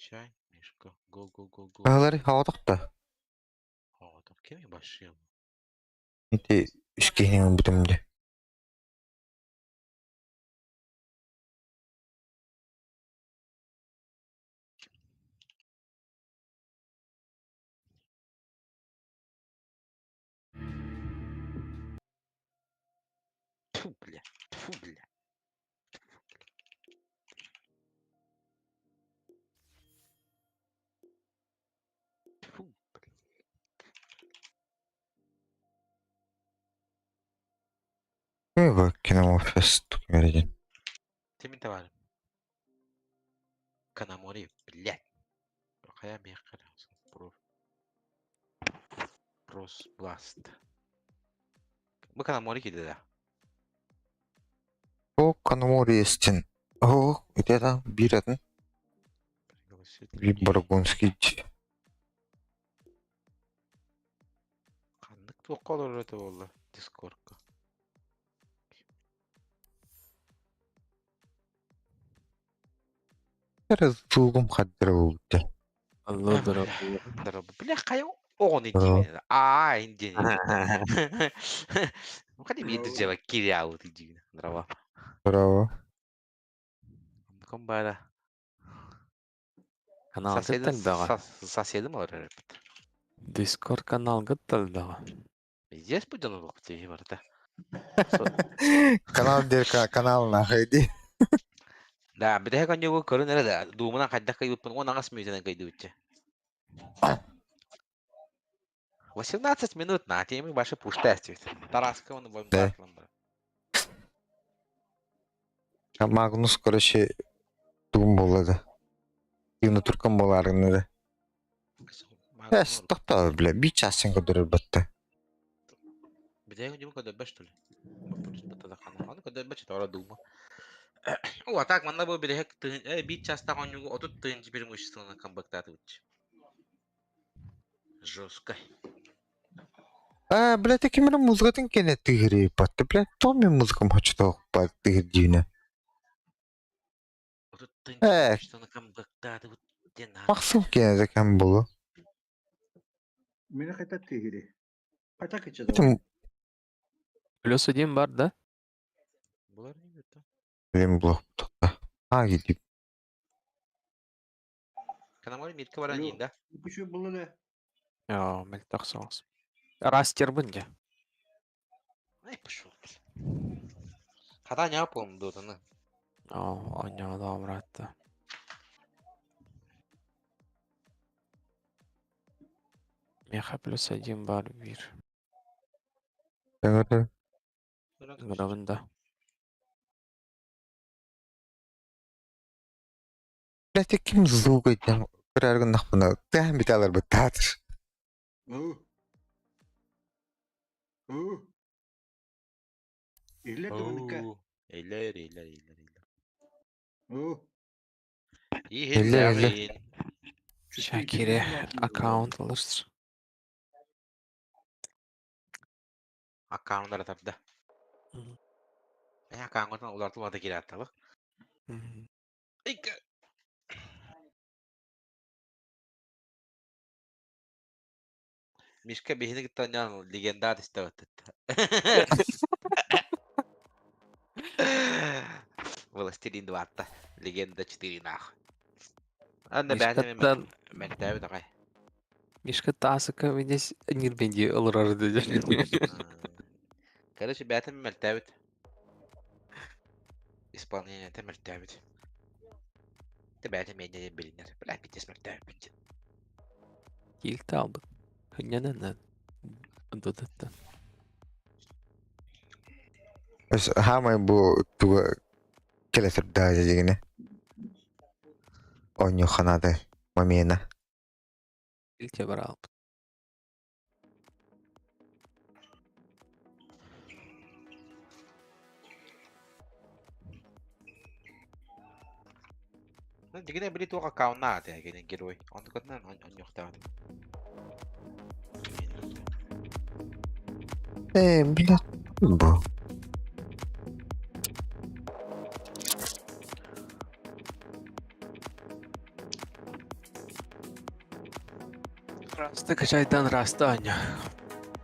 Отвечай, Мишка. Го, го, го, го. Баһылар хаҕатахта. Оҕотох кими башым? Ити үс киһини ылбытым дии. Тьфу, бля. Тьфу, бля. Тьфу, бля. Киномофест кимэригин. Тимин товарищ. Канамори, блядь. Хайа миэхэ Росбласт. Бу Канамори киирдэ да? О, Канамори естин. О, где-то биир атын. Пригласить Биир людей. Баргунский. Ханнык туохха олорор этэ буолла Дискордка? Эрэ звугум хаддара буолбута. Алло, здорово. Здорово. Бля, хайа оҕону диибин. Аа, диэн. Хadi биир дьиэбэ кириаабыт диибин. Здорово. Здорово. Ком баара. Каналгыт Соседым элбэҕэ. соседым олорор эбит. Дискорд каналгыт элбэҕэ. Здесь будем олохтии барыта. Канал дерка канал нахай ди. Да, бүтэһик онньугу көрүн эрэ да, дуумунан хайдах кыйбыппын 10 мүнүүтэнэн кыйдыбычча. 18 минут на теме ваши пуштастит. Тараска он Да. Магнус, короче, тугум буолла да. Юна туркан буолаарыгына да. Эс, тохтоо, бля, биир чаасын көрдөрөр батта. Бүтэһик онньугу көрдөрбөт что ли? Аны көрдөрбөт что дума. О, а так манна бу бүтэһик биир чаастаах оонньуугу 30 тыһыынча преимуществоны камбэктаатыбыт. Жестко. А, бля, таким эрэ музыкатын кэнэ тыһырыйбатта, бля, то мин музыкам хочотоохпат тыһырдьыына. 30 тыһыынча Э, преимуществоны камбэктаатыбыт диэн наһаа махсым кэнэ да кэм булу. Мені қайта тигири. Қайта кече Этим Плюс один бар, да? Булар не бит. блин блок тоқта. А, гидип. Канамори мирка баран Алло. да? Күші бұл не? Йоо, мөлтөх соҕус. Растербын дьэ. Ай, пошел. Хата не помню дотаны. Оо, оонньоодоо быраатта. Миэхэ плюс один бар биир. Эҥэр Ыҥырабын да. Блядь, ким звук этим көрөр гыннахпына тыаһын бүтэ аларбыттаатыр. Өө. Өө. Иһиллэр дыбыныка. Эйлер, эйлер, эйлер, эйлер. Өө. Эллер, эллер. Иһиллэҕин. Шакире аккаунт алырсыр. Аккаунтара тарда. Э, аккаунтан улартылмата кирэатталык. Мишка биһини кытта оонньоон легенда истэбэттит. Властелин 2 Легенда 4 нах. Анна бэйэтэ Мишкаттан мэлтээбит аҕай. Мишка таасыка минес нирбенди ылырар деді. Короче, бэйэтэ мэлтээбит. Исполнениета мэлтээбит. Тэ бэйэтэ миэнэ билинэр. Бля, пиздец мэлтээбит. Килти албыт. Хынньанан додатта. Хаамай бу туга кэлэ сырдаа дьигинэ. Оонньуу ханаады момена. Килти бар албыт. Ну, дигинэ били туох аккауннаах этэ кини герой. Онтукатынан онньуохтаах. Э, бля, бу. Раста качайдан раста аня.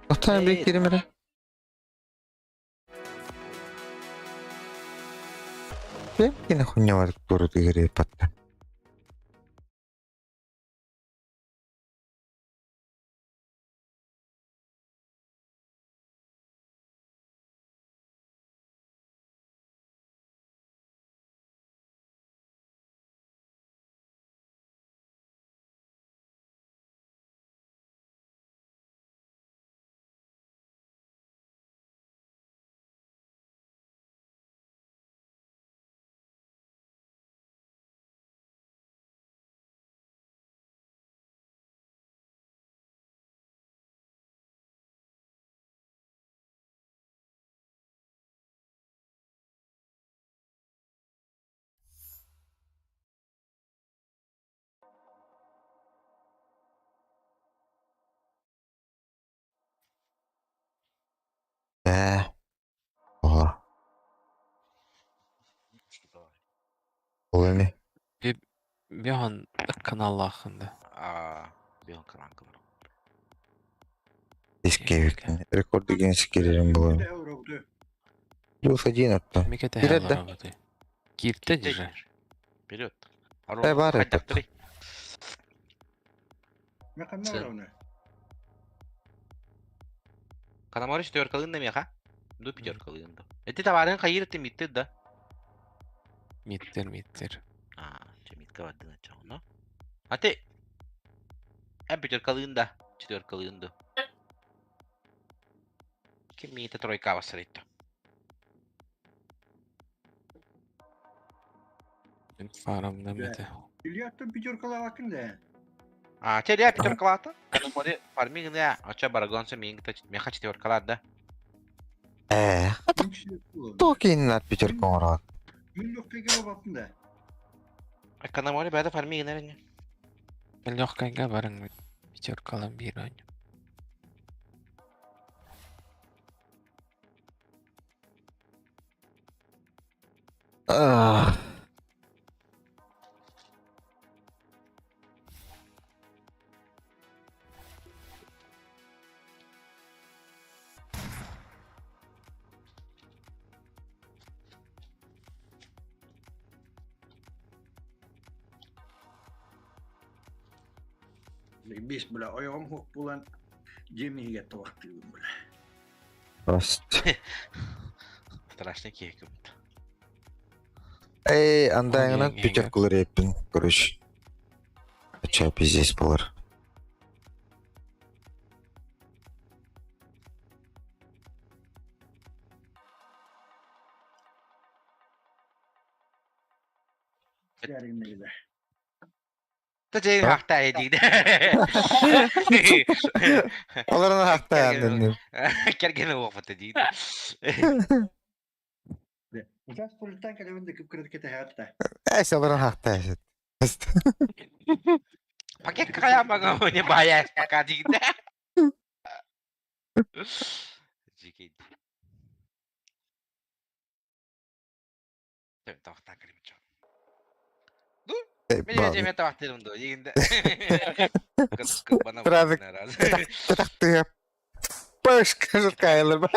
Оттон bir киримere. Бэм кини хуйня бар туру тигири патта. Ээ. Oha. Ол ини. Бихан каналлаахында. Аа, бион канал. Искевик. Рекорд деген скерерин булуом. Плюс один оттон. Микете Кирет да. Кирте же. Вперед. Э, бар этот. Канамори четверкалын меха. Ду пятеркалын да. Эти товарын хайыр ты митты да. Миттер, миттер. А, че митка барды начал, но. А ты? Пятеркалын да. Четверкалын да. Ким мита тройка басаритто. Фарамда мете. Ильяттан пятеркалавакын да. А, че я пятеркалата? Канамори фармигне, а че барагонса мингта меха четверкалат да. Ээ. Токиннар пятерка оҥорон. Мен лөккеге баттым да. Канамори бәдә фармигне. Легкайга барың пятеркалан бир ойн. Ах. Бис бля, ойом хук булан жемиге тавактыгым бля. Просто. Страшный кейк. Эй, андайынан Ой, пятеркалар еппин, короче. Ача пиздец болар. Ярин Та жей хакта эдигде. Оларны хакта янды. Керген оқыты дейді. Сейчас полетан калевенде кып кырыт кете хатта. Эс оларны хакта яшет. Пакет кая мага не боясь пока дейді. Жекей. Тоқта кірім Мен жеме табақтырым ду дегенде. Трафик. Татактыга. Пышка жыркайлар.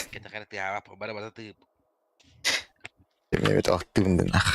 Кете қараты ава бара бара тып. Мен бит ақтымдын ах.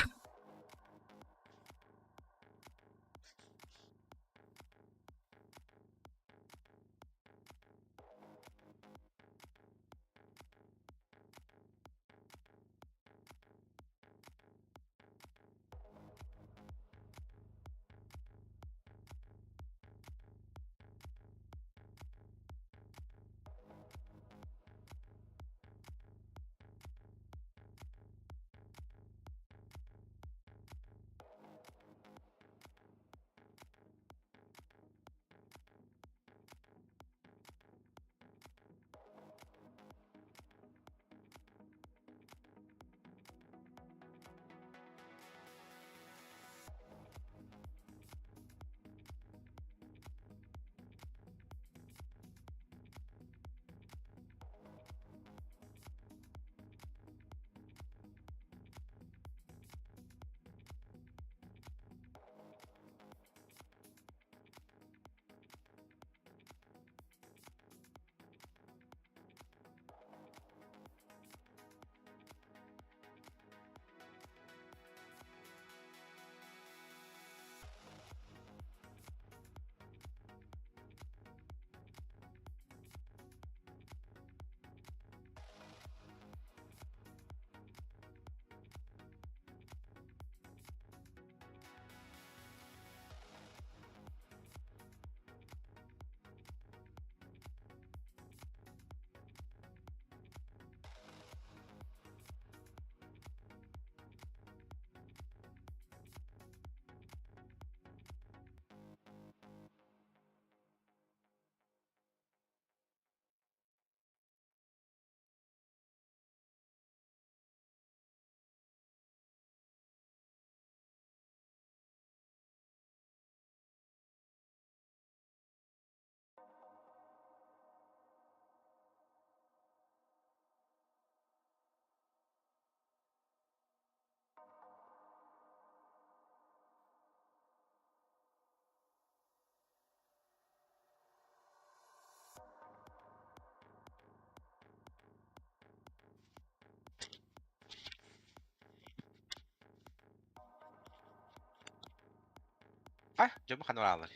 А, дьомо ханна бараллар?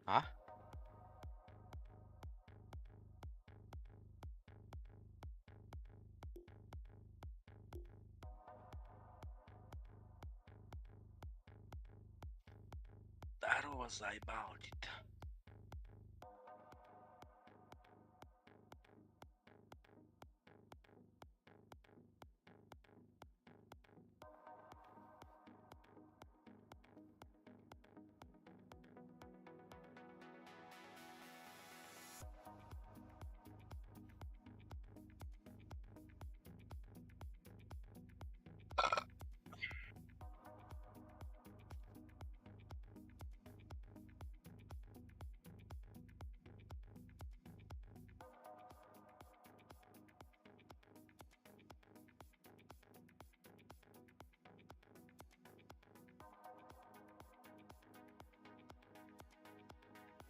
А? Здорово, заебал, дед.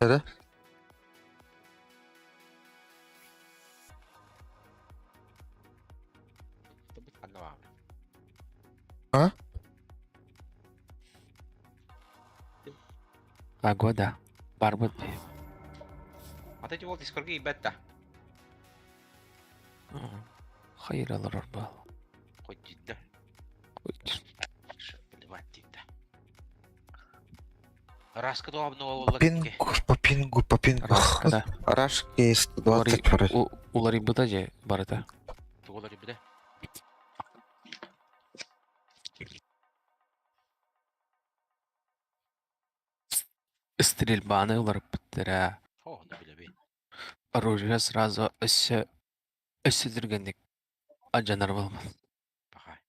Эрэ? А? Погода. Барбыт. Ата ити уол дискорга иибэт да. Хайыр олорор буол. Хоть да. Плевать да. Раска По пингу, по пингу, по пингу. Раска да. Рашки 120 вроде. Уларыйбыта же барыта. Туголар бida. Стрельбаны уларыппыттара. О, да билеби. Оружие сразу өссө өссө түргэнник адьанар буолбут. Пахай.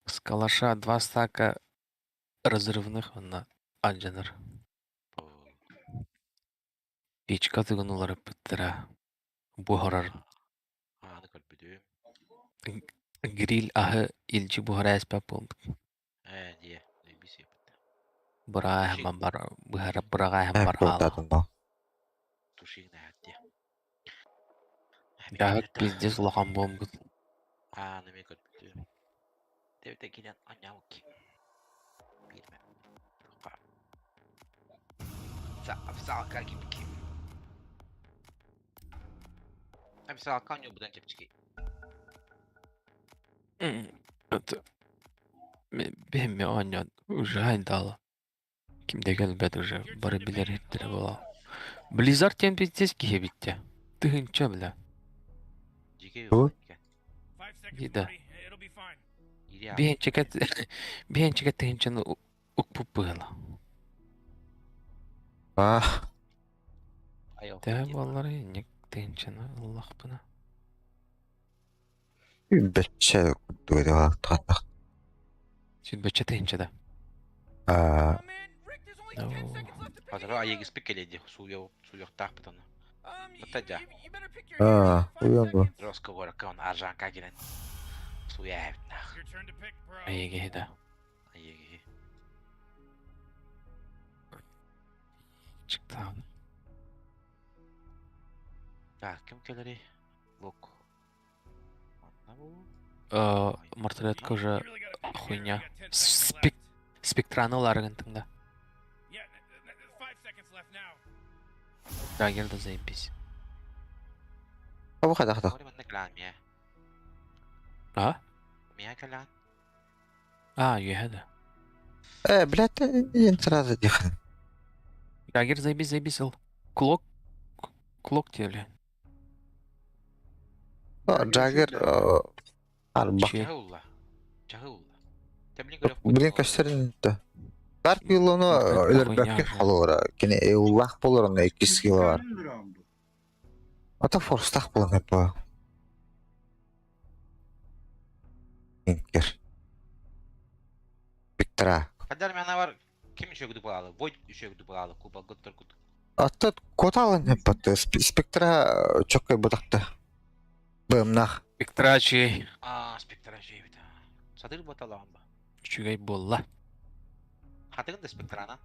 С калаша два стака разрывных онно адьанар. Печка тыгын уларыппыттара. Буһарар. Ааны көрбүтүм. Гриль аһы илдьи буһара эспэт буолбут. Ээ, дии. Бисиэппит. Бырааһым бар быһара быраҕааһым Э, бар хаала. куотаатын бал. Тушигна дии. Дьаһык пиздец улахан буолбут. Ааны мен көрбүтүм. Тэбитэ киирэн анньаабыт биирмэ. Официалка кимки. Официалка ньуубутан чэпчэки. Это биһимме оонньоон уже айдаала. Ким да кэлбэт уже бары билэр иһиттэрэ буолаа. Blizzard диэн пиздец киһи эбит Тыһыынча бля. Дьике Бу? Да. Биһинчэкэт биһинчэкэт тыһыынчаны укпуп быһыла. А, Төһө буоллар инник тыһыынчаны ыллахпына. бэччэ курдук это Сүүрбэччэ тыһыынча да. А, Хатара айыгыспыт кэлиэди сууйуохтаахпыт ону. Батадьа. А, уйан бу. Роско горакка он аржанка кэлэн сууйа эбитнах. Айыгиһи да. Айыгиһи. Чыктаан. Так, ким кэлэри? Лук. Манна бу. Мартылетка уже хуйня. Спек спектраны уларыгын да. Дагер да заебись. Абы хада. Ори манна кэлэн мия. А? Мия кэлэн. А, үөһэ да. Э, блядь, я сразу дихын. Дагер заебись, заебись ыл. Клок клок диэли. Джаггер, арба. Че? Чаһы улла. Чаһы улла. Тэблин көрөх Блин, көстөрүн да. Дарк Виллону Мартылетка өлөрбөккө хуйня. холора. Кини уллах болор, онно икки скилл бар. Ата форстах болон эппа. Инкер. Виктора. Хадар мена бар ким үшөгүдү буолалы? Войд үшөгүдү буолалы. Куба готтор кут. Ата коталын эппа. Спектра чоккой бутакта. Бымнах. Спектра чүй. А, спектра жейбит. Сатыр боталаан ба. Үчүгэй буолла. Хатыгын да спектрана.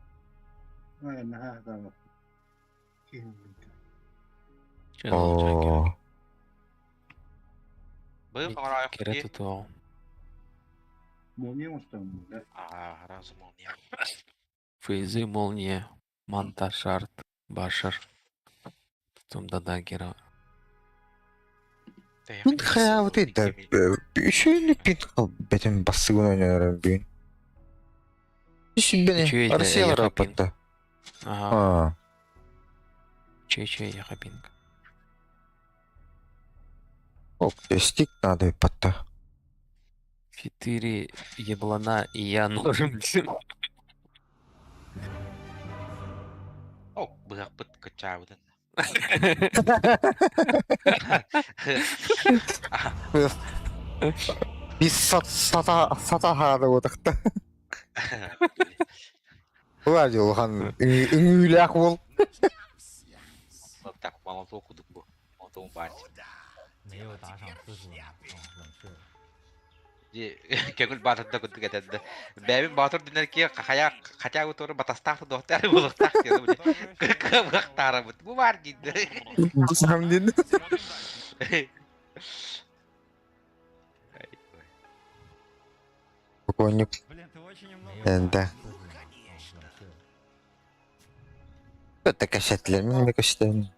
О. Быым оҥороойох Кере дии. тутуоҕум. Молния оҥостон да. Аа, сразу молния. Фейзы, молния, манта, шарт, башар. Потом до даггера. Мин хайаабытай да үчүгэй пин бэтин бассыгын ойнонорун бүгүн. Үчүгэй Үчүгэй да, Россия эйиэхэ пинг. бараппатта. Ага, Аа. үчүгэй үчүгэй эйиэхэ пинг. Ок, стик надо патта. Четыре еблана и я ножем. О, быһахпыт кыччаабытын. Biz sat sata sata хаада утахта. Улар улахан үҥүүлээх уол. Так, молоток кудук бу. Молотогун баар. 没有打赏次数，哦，冷却了。 Көҥүл баатырда курдук этэннэ. Бэйэбин баатыр дэнэр киһи хайа хотя бы туора батастаах да дуохтаах буолуохтаах диэн кыахтаарабыт. Бу баар дииллэр. Сам диэн. Покойник. 没有 Да. 打赏次数，哦，冷却了。 Это кассетлер, мен не кассетлер.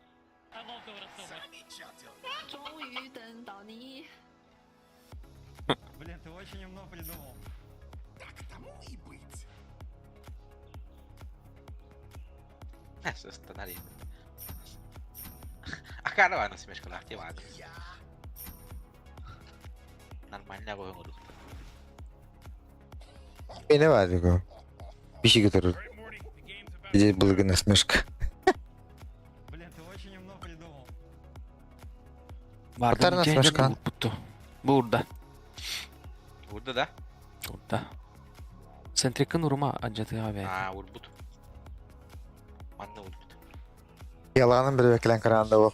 终于等到你。 Блин, ты очень умно придумал. Сыстанар Акара насмешкалаах баар. Нормально оҥорук. Beni var diyor. Bir şey götürür. Bize bulgun насмешка. Блин, ты очень умно придумал. Бардым Батар насмешка. Урбутту. Буурда. Урда да? Урда. Центрикын урума адьатыга бэйэтэ. Аа, урбут. Манна урбут. Yalanın bir beklen kararında bu.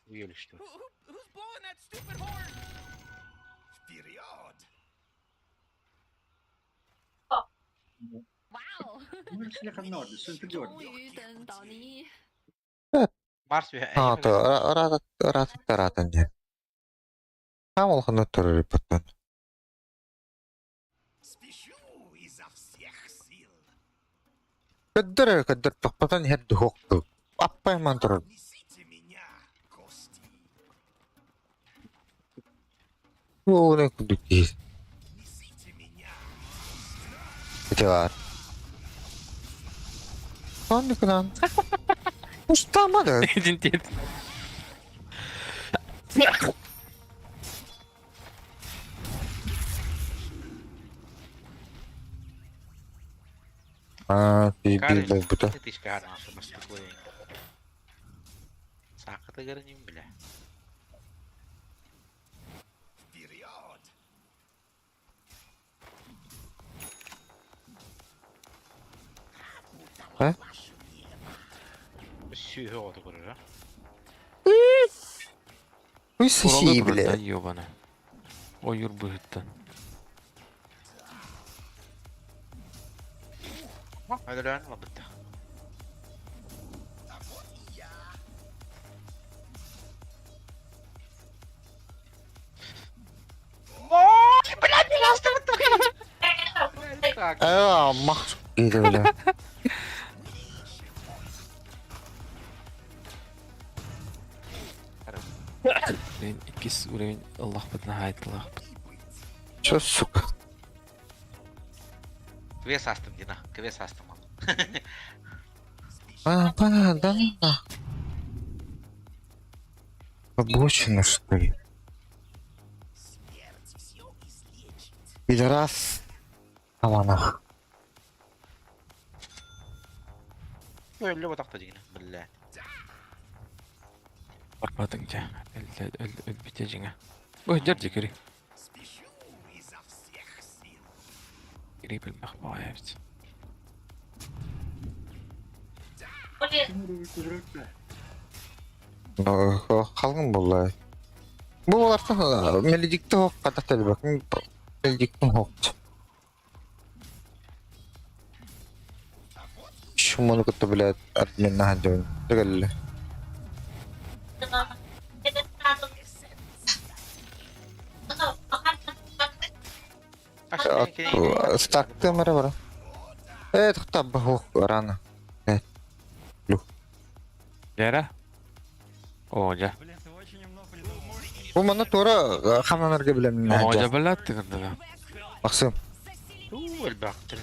Уелиште. 哇哦！终于等到你。 Марс үһэ. Ha, to rahat rahat rahat diye. Tam olxanda turur pattan. Көддөр көддөр тохтотон хер духокту. Аппайман турur. Оне кудук киһи. Ити бар. Оннукунан. Устамады. Идентит. Аа, би би бута. Саакатыгар ним бля. А? Сүүһэ оҕото көрөр, а? Уй соси, бля. Ёбана. Ойур быһыттан. Өлөөн лабытта. Блядь, Аа, мах. Иди, бля. Блин, иккис уровень ыллахпыт наһаайтылаахпыт. Чё, сука? Квес астым, Дина. Квес астым. А, да, да, да. Обочина, что ли? Пидорас. Аманах. Өллө батақта дигин. Бля. Барбатыҥ дьэ. Өлбүтэ дьиҥэ. Бу дьэр дьэ кири. Кири билбэх баҕайы эбит. Халгын болла. Бу оларсан меледикте хоқ қата төлбөк. Меледиктен хоқ. чумону кытта блядь админнаһан дьабын. Тыгалла. Стактым эрэ бара. Э, тохтоо, хух, рано. Э, лю. Лера? О, дьэ. Бу манна туора хамнанарга билэммин О, дьэ, блядь, тыгырдыга. Максим. Уу, элбэхтэр.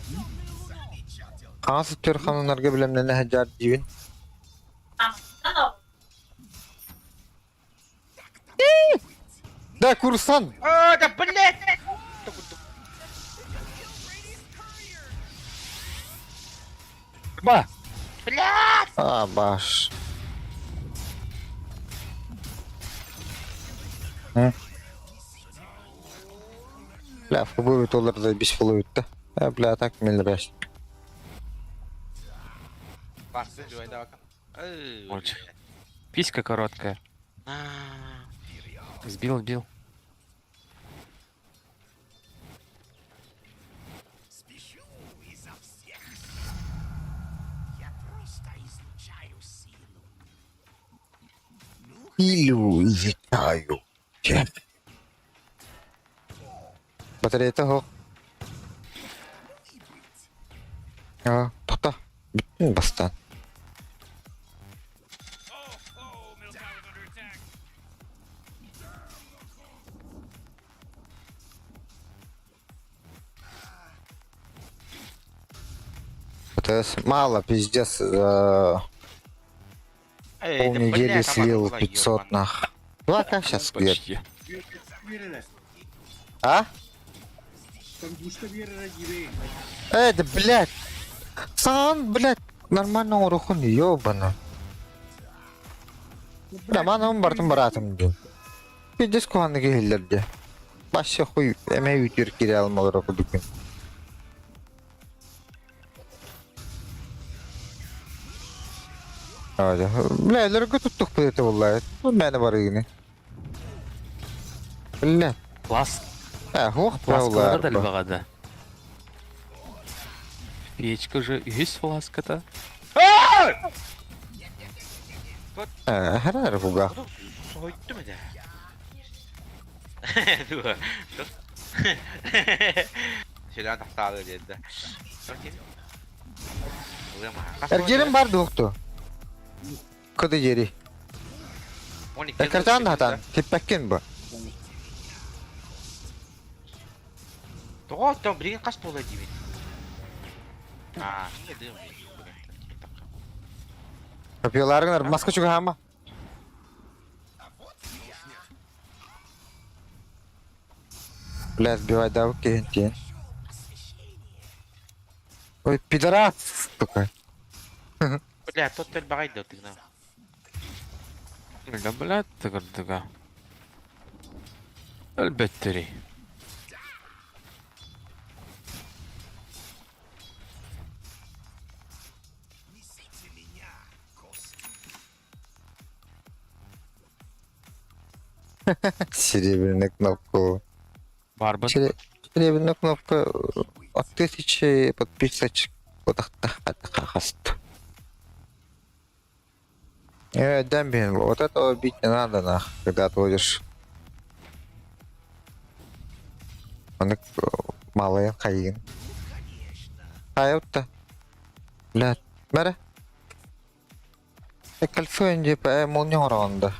Хаҥас өттүгэр хамнанарга билэмнэнэ сылдьар диибин. Да, курсан! А, да, блядь! Ба! Блядь! А, баш. Бля, футбол доллар за 5 фолловит-то. А, бля, так миллираш. Басты, жуай, давай. Эй, Очень. Писька короткая. На. Сбил, сбил. Илю изучаю. Че? Батарейта хох. А, тоқта. Бүттін бастан. ПТС мало, пиздец. Эй, да, Полнедели блядь, слил команда была 500 ёбаная. нах. Два сейчас где? Почти. Биэрэрэ. А? Там густа биэрэрэ дьиибэй. Эй, да блядь. Сан, блядь, нормально урухун ёбана. Бля, маны бартым баратым дин. Пиздец куханны кehillerdi. Başka хуй эме үтүр кире алмалар окудук күн. Hadi. Бля, элерге туттук бу это болла. Бу мени бар игини. Бля. Лас. Э, хух Фласкалара да бля. львага Печка же есть фласка-то. Э, херер буга. Сойттум это. Дуа. Şöyle tahtalı dedi. Эргерим бар дукту. Кыды жери. Экертан хатан. Типпеккен бу. Тоҕо оттон билигин хас буола диибин. Аа, не дым. Копияларыңар маска чуга хама. Блядь, сбивай давки, тень. Ой, пидорас, сука. Бля, тот төл багайды тыгна. Бля, бля, тыгырдыга. Әлбәттери. Серебряная кнопка. Барбат. Серебряная кнопка от 1000 подписочек. Вот так, так, так, Дембин, вот этого бить не надо, нах, когда отводишь. Он малый хайын. Хайутта. Бля, бәрі. Э, кольцо инде, молния оронда.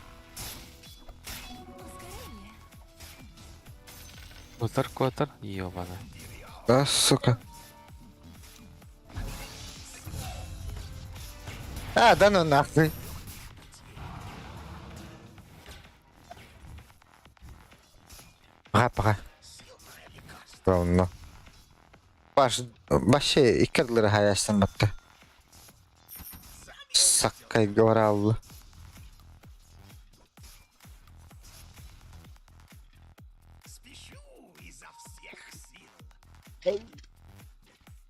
Котор, котор. Ёбана. Да, сука. А, да ну нахуй. Пора, пора. Равно. Баш, вообще, иккерлері хаястан батты. Саккай говораллы.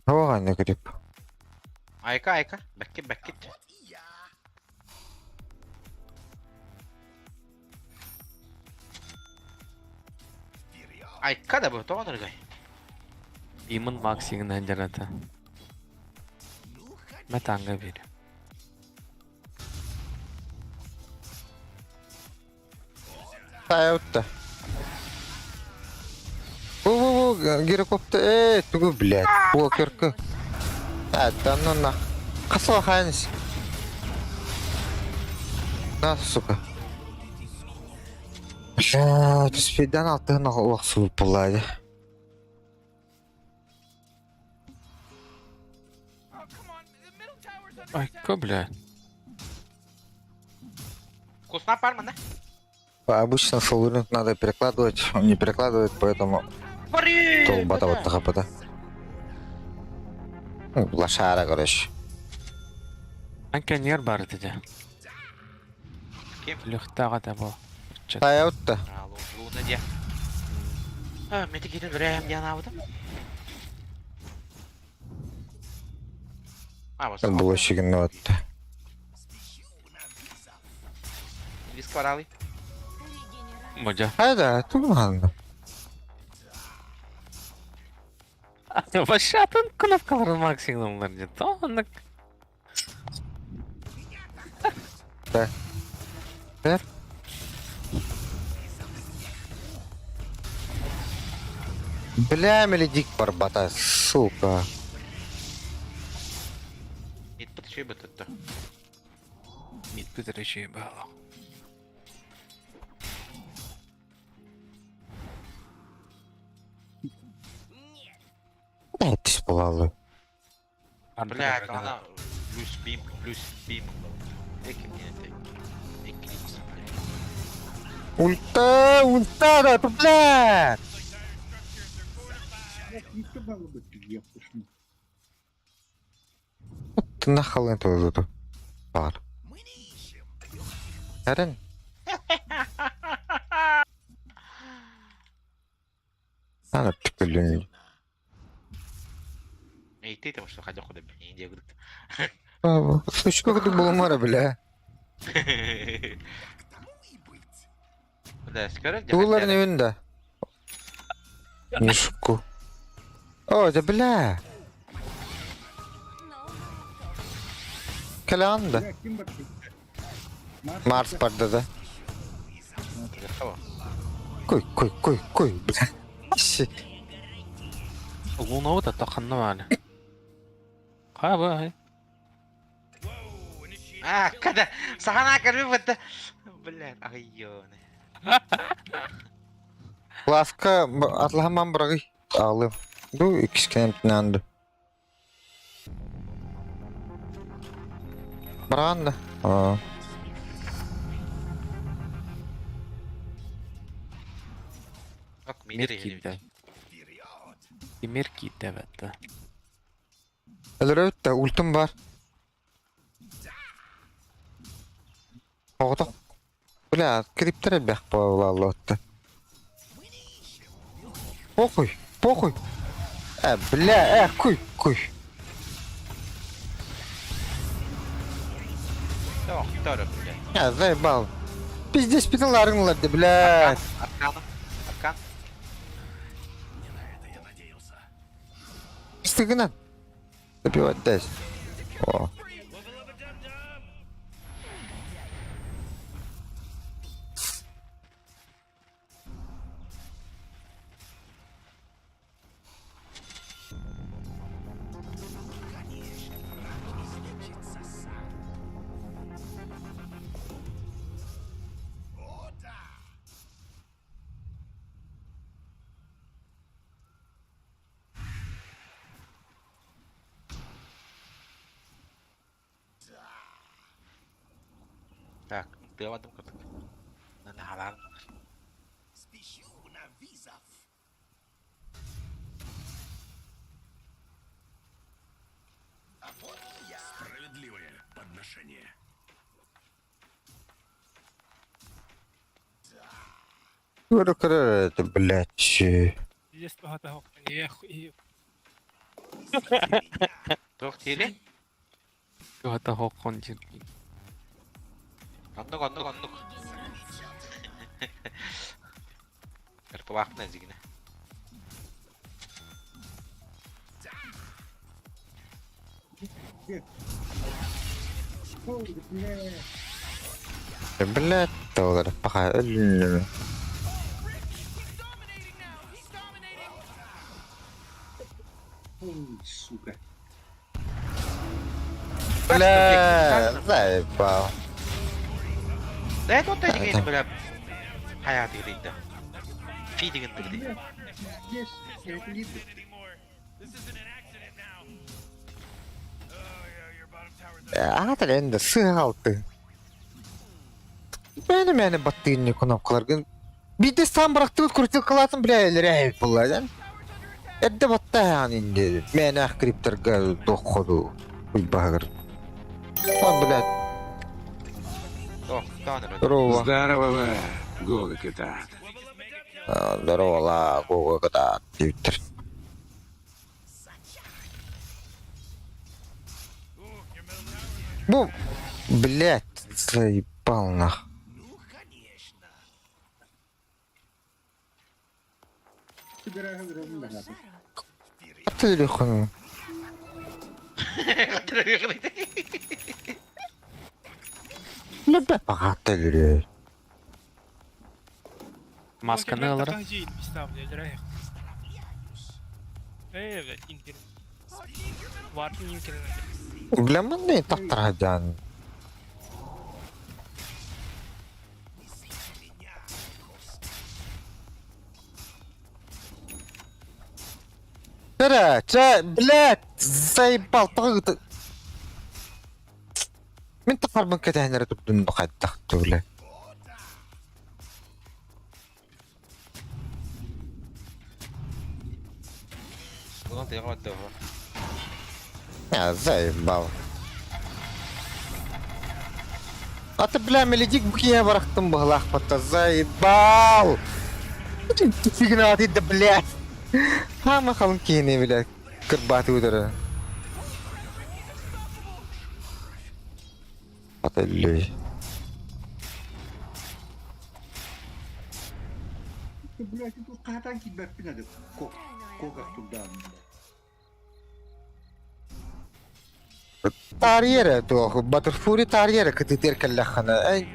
Оған грипп. Айка, айка. Бәккет, бәккет. Айка да бу, тоҕо дорогой. Иман Максигін әндерата. Метанга бир. Тайутта. Бу-бу-бу, гирокоптер, э, тугу, блядь, уокерка. А, да ну нах. Хасла хайнс. На, сука. Блядь, успейдан алтыһын олохсубут буоллаа Айка, бля. Вкусна пармана. Обычно фуллринг надо перекладывать, он не перекладывает, поэтому толбата вот тахапата. Ну, лошара, короче. Анканер бар деді. Ким? Лөхтаға да бұл. Тайаутта. Луна де. А, мен текетін бір диан абыдым. А, вот. Было щегнотто. Виск баралы. Модя. Хайда, туманно. Вашатын кнопкаларын максимумлар деді. Онық. Да. Бер. Бля, меледик барбата, сука. Мит шей бытытты. Мит бітіріші бала. Да, ты спалалы. Бля, ана плюс бим, плюс бим. Эки мне это. Эклипс, бля. Ульта, ульта, да, бля! Не было бы ты Ты нахал это вот Бар. Эрен? Ана түкүлүн. Эй, ты там что хотел куда не иди говорит. Слышь, как ты был мара, бля? Да, скоро Тулар не винда. Мишку. О, да бля. Каланда. Марс барда да. Кой, кой, кой, кой, бля. Луна вот это ханна мали. Ха, бай. А, когда сахана корми вот Бля, ай ёны. Ласка атлахаман бырагы. Алым. Ду икискеннанды. Бранда. А. Ок, Мир кидде. Мир кидде бәтті. Өлөрөт ультум бар. Оғдық. Бля, криптер бәк болалотты. Похуй, похуй. Э, бля, э, куй, куй. Второй, бля. Я заебал. Пиздец, пидаларыңларды, бля. Аркана. Аркан. Стыгынан. Добивать дать. О. Так, ты в одном как На халан. Справедливое подношение. Это, блядь. Тох тили? Туһата хоқхон жир. Оннук, оннук, оннук. Эрпалаахпын эзигине. Ой, бля. Блядь, доллар, пока өлүннүм. Ой, сука. Бля, заебал. Да это вот эти бля хайааты гыйда. Фи деген бигди. Бля, пиздец, я это видно. Аата енді сыгалты. Мені мені баттыйны кнопкаларгын. Биде сан бырактыбыт крутилкалатын бля элерей булладан. Эрде баттаан инде. Мені ах криптерга доходу. Уйбагыр. А, блядь, О, таны здорово. Здорово, Гога Китат. Здорово, ла, гога ката. Диптер. Бу, блядь, заебал нах. Собираю огромный нахуй. Телефон. Лебе пагатылы. Масканы ылара. Бля, маны тактыргадан. Бля, ча, блядь, заебал, тагы. Мин тахарбын кэтэнere турдун хайдах бля. Bundan da yakamaz Я заебал. А ты, бля, меледик букия барахтым быһылаах батта заебал! Сигнал да, блядь! Хама халын киһини, блядь, кырбааты удара. Ата өллөй. Блядь, тут катан кидбәппин ады. Кок, коках турдан. Тарьера туох, Баттерфури тарьера кытытер кэллэххана. Эй,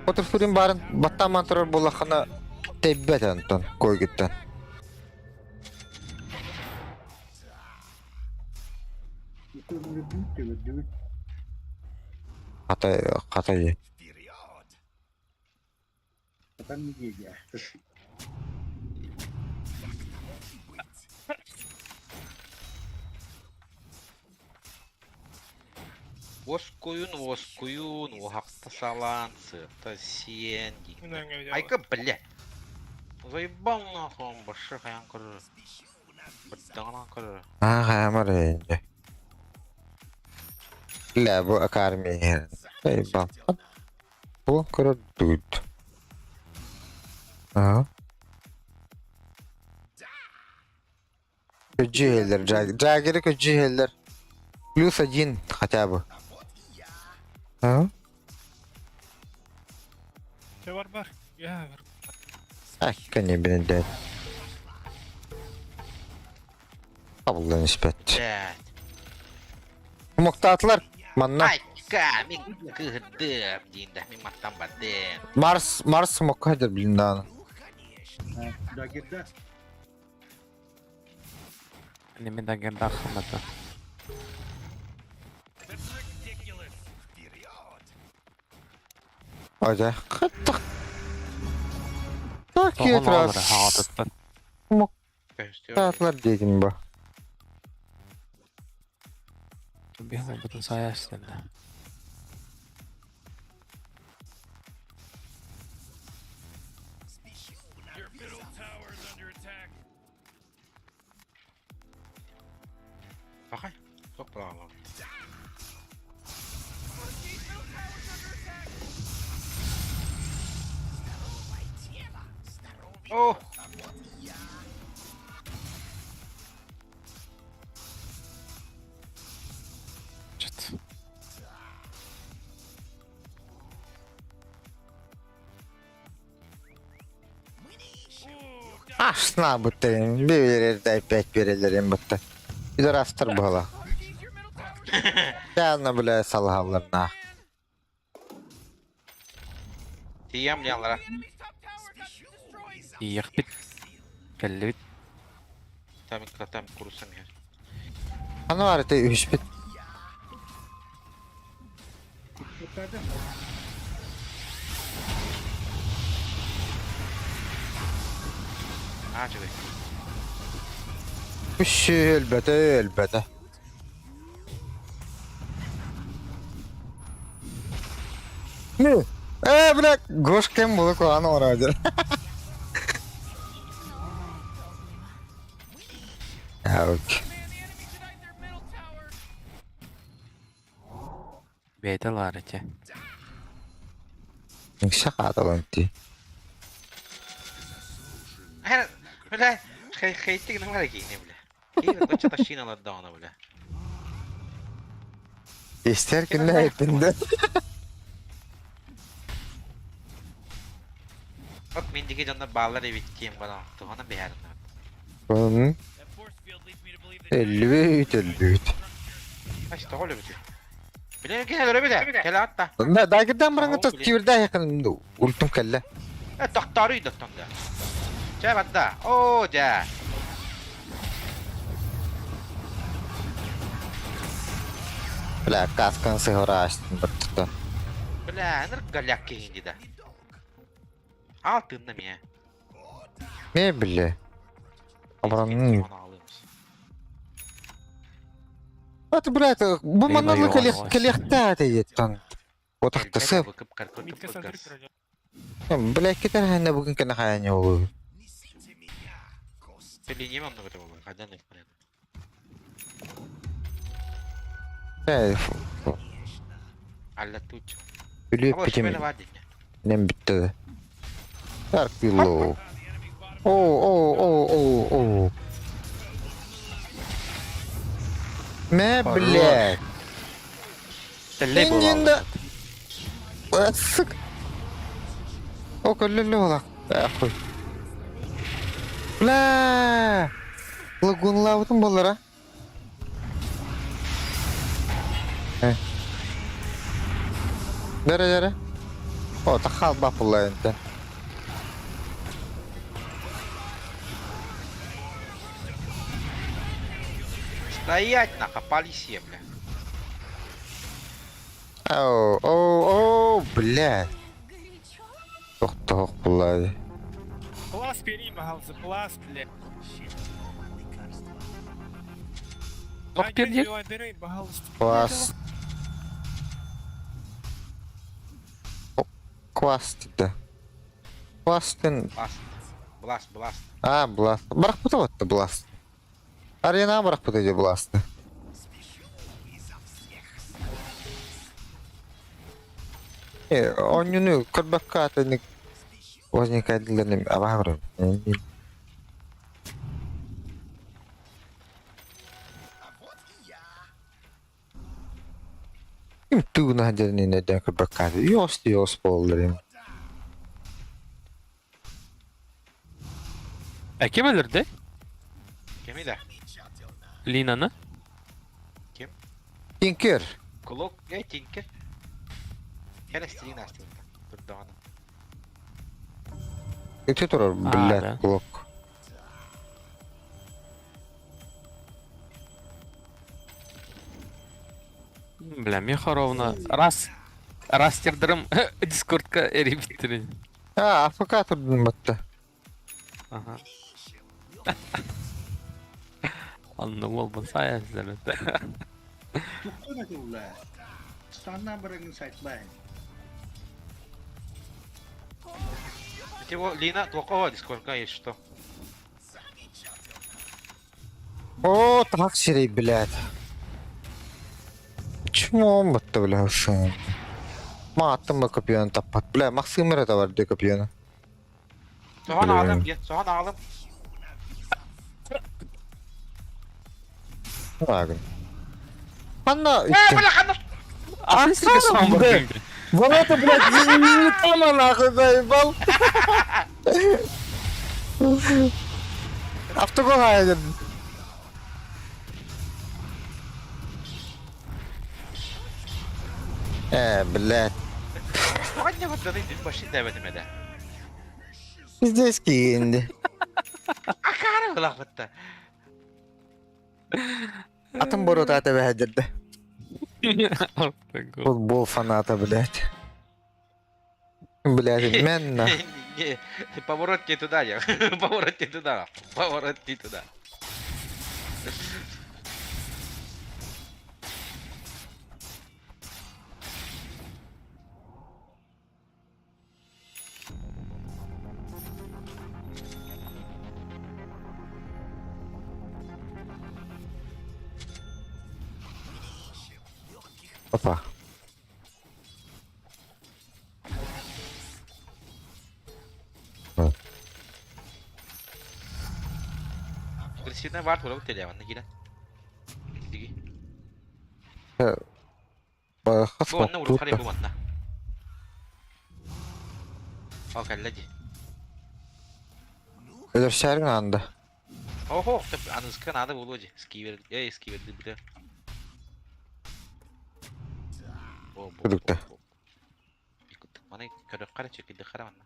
Баттерфурин барын баттаман турар буоллаххана тэйбэт Антон, койгуттан. Хатай, хатай. Там не едя. Воскуюн, воскуюн, уһакта салан, сыта сиэн диэн. Айка, блядь. Заебал нахуй, он башы хаян көрөр. Баттаҕынан көрөр. Аа, амар энди. Бля, бу акармия. Заебал. Бу көрөр дуд. Аа. Көдьүһэллэр, Джаггеры көдьүһэллэр. Плюс один хотя бы. А? Акка не блин, Табылдан испэт. Блядь. Муктаатылар. Манна. Айка, мин кыһырдым диин да, мин маттан бардым. Марс, Марс мокка блин да. Дагерда. Неме дагерда хымата. Ожа. Кыттык. Так Тоҕон алара раз. хаҕатыттан. Муктаатылар дедим бу. Биһиги бутун саястын. Бахай. Сок балаҕалар. О! Чет. Ашна буттырын. Bir verir de опять берелерин бутта. Bir rастыр була. Явно бля салхаларна. Тиийэм дьааллара. Тиийэхпит. Кэллибит. Там там курусам иһэр. Аны бар ити үһүспүт. Аа үчүгэй. Үс өлбөтө өлбөтө. Ну, э, бля, Гошкем было куһаҕан оҥороодьор. Ауч. Бэйэтэ ылаар этэ. Үксэ хааталан дии. Бля, хейтик гына киһини бля. Киһи коча тащиналардаҕына бля. Истэр күннэ эппинде. От мин диги дьоннор бааллар эбит диэн баран туһана биһэрин. Өллүбүт, өллүбүт. Аш тоҕо өлүбүтүй? Билэн киһи өлөрөбүт кэлэ атта. Да, дагырдан баран кибирдэ якын ультум кэллэ. Э тохтооруй доттон да. Чэ барда. Оо дьэ. Бля, каскан сыһыраастын баттыта. Бля, ынырык голяк киһи да. Аал тыынна миэ. Не бile. Абранын. Аты, блядь, бу манналык кэлиэхтээх этэ Отахтасы. Бля, кетер ханна бүгүн кэнэ хайаня олу. Үлү питим. Нем бүтті. Dark Willow. О, о, о, о, о. Мэ, блядь. Тэллэй буолааллар. Сука. О, көллөллө буолах. Ахуй. Бля! Лагунлаабытым буоллара. Э. Дәрэ дәрэ. О, тахал бапылла энтэн. Стоять нахуй, полиция, бля. Оу, оу, оу, бля. Тохтоох булла. Плас бери, пожалуйста, плас, бля. Ох, пердик. Бери, пожалуйста. Класс. Класс да. Класстын. Бласт. Бласт, бласт. А, бласт. Барахпыта вот бласт. Арена барахпыта де бласт. Э, оннюну көрбөккө атыны возникает абаагыр. Ким тугуна дернин эден көрбөккө аты. Ёс ёс боллар. Э, ким өлөрдө? Кими да? Линаны? Ким? Тинкер. Кулок, э, Тинкер. Кэлэ стилин астыгын. Турдаҕына. Ити турар, блядь, кулок. Бля, Михаровна, раз растердырым дискордка эрибиттерин. А, АФК турдун батта. Ага. Анны уолбун сайа сизербит. Туктан атылла. Станнан бараңын сайтлайын. Его Лина Тлокова дискордка есть что? О, так сирей, блядь. Почему он батта, бля, ушел? Ма аттым ба копьёны таппат. Бля, Максим это бар де копьёны. Соған алдым, соған алдым. Лагын. Ханна... Э, бля, ханна! А, А, Ворота, блядь, не там, нахуй, заебал. Автогол один. Э, блядь. Тоҕо курданы вообще дэбэтим этэ. Пиздец киинди. Акаары булахпытта. Атын боруота тэбэһэдэрдэ. Футбол фаната, блядь. Блядь, менно. Не, поворот не туда, я. Поворот не туда. Поворот не туда. Опа. Агрессивная вард буолабыт телеванна киирэн. Диги. Хас Бу онно урут бу манна. Ол кэллэ дии. Өлөрсөөрүҥ аанда. Охо, аныска наада буолуо дии. Скивер, эй, скивер бile. Күлүктэ. Маны көрөххө эрэ чэкирдиххэ эрэ манна.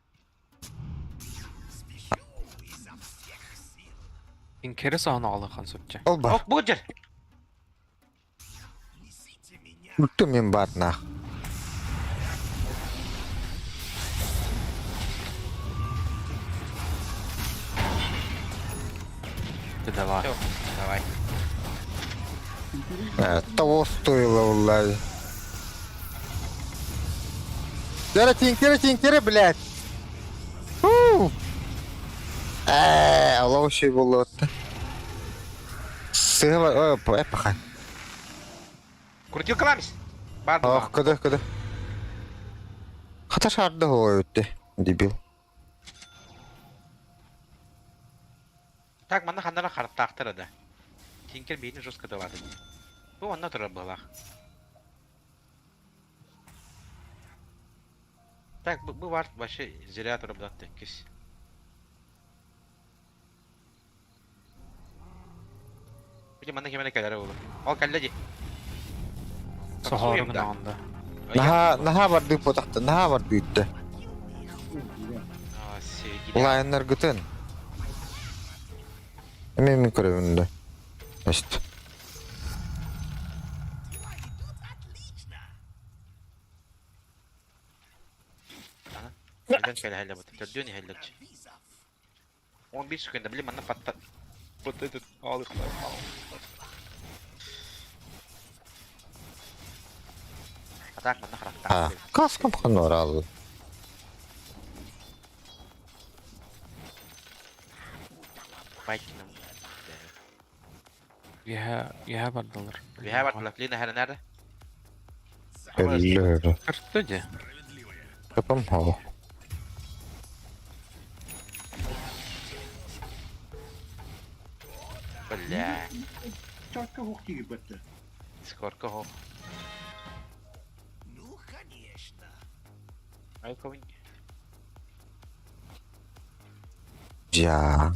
Инкере саҕана алахан сөпчө. Ол бар. Ок, бу дьэр. Бүттүм мин баатнаах. Ты давай. Всё, давай. Того стоило, улай. Тире, тинкере, тинкере, блядь. Фу. Ээ, олох үчүгэй буолуо. Сыһыба, ой, паха. Крутилка ламис. Бар Ох, кыды, кыды. Хата шарды өттө, дебил. Так, манна ханнара хараттаахтар да. Тинкер биини жестко давады. Бу онно турар быһалаах. Так, бу бар вообще зря турар будан теккис. Били манна кемene кэлэрэ буолу. Ол кэллэ ди. Соһоору гынаҕында. Наһаа, наһаа бардыы потахта, наһаа бардыытта. Улаайыннаргытын. Эми мин көрөбүн да. Значит. Neden кэлэһэллэ бу? Төрдүөн иһэллэрчи. 11 секунда, били манна патта. Вот этот алых. А так манна А, харахтаах. каскам ханорал. Байкиным. Яһа, яһа бардылар. Биһэ бардылар. Лина хәрэ nerede? Өллөр. Кыртты де. Капам хоо. Бля. Чакка хук киирбэттэр. Скорка хо. Ну, конечно. Ай, ковень. Жа.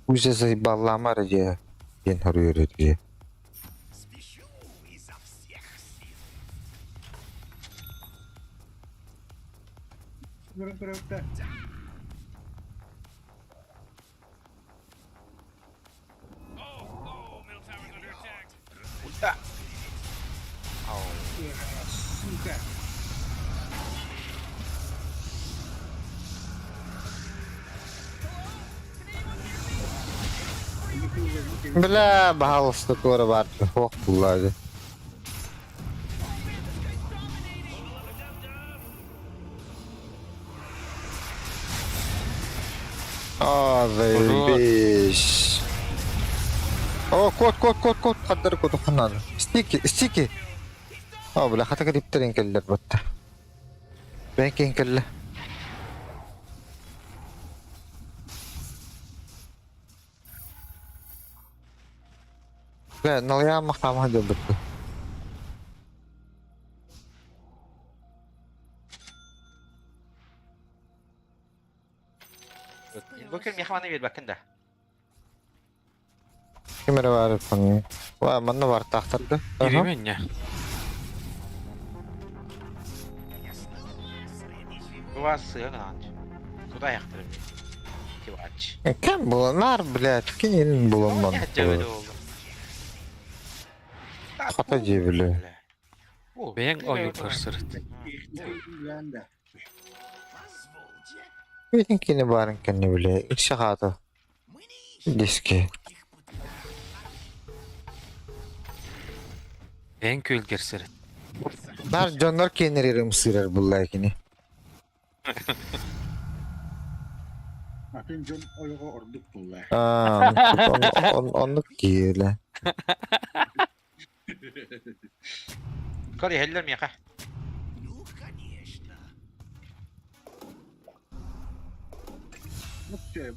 Уже заебала дии. Диэн хоруйар дии. Көрөн көрөктө. Ульта. Ау. Сука. Бля, баһаалыста туора баар суох булла дии. А, заебись. О, кот, кот, кот, кот, хаддар кот ханан. Стики, стики. О, бля, хата кадиптерин келлер батта. Бен келле. Бля, налыйаан махтаама дьолбутtu. Инвокер миэхэ маны биэрбэккин да. Ким эрэ баар эппин. Ва, манна бартаахтарда. Аха. Кирименне. Бу сыа гынан. Туда аяқтырым. Тивач. Кем буланар, блядь, кинин буламман. Хата дьиэбилэ. Бэйэҥ ойуу көрсөрүт. Бүтүн кини баарын кэннэ билэ, икси хаата. Диски. Бэйэҥ күөлгэр сырыт. Нар дьоннор киэннэригэр ымсыырар буллаа кини. Атын дьон ойоҕо ордук буолла. Аа, оннук киһилэ. Көр иһэллэр миэхэ.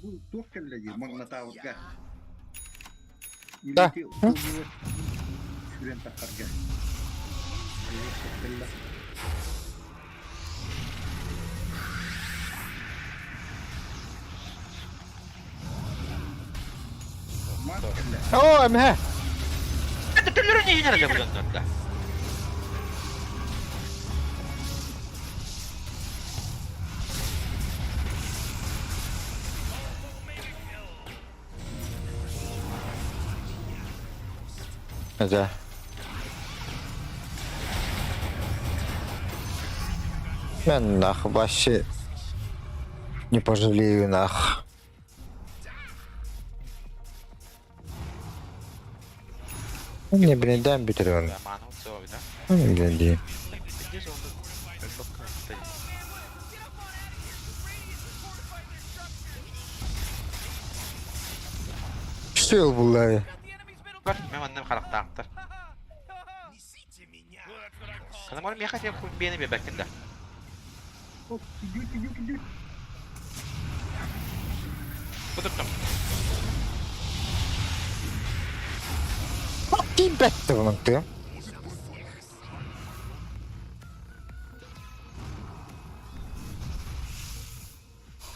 Бу туох кэллэ дии Магнатаурга? Да. Сүрэн таххарга. Оо, эмиэ. Түллөрүн иһинэр дьэ бу Да. Мен нах вообще не пожалею нах. Не, блин, дай бүтэрэн. Блин, дии. Все буллай. Мен манным харахтаахтар. Канамар миэхэ тиэм биэни биэрбэккин да. Бутуттум. Тиийбэт bunun тыам.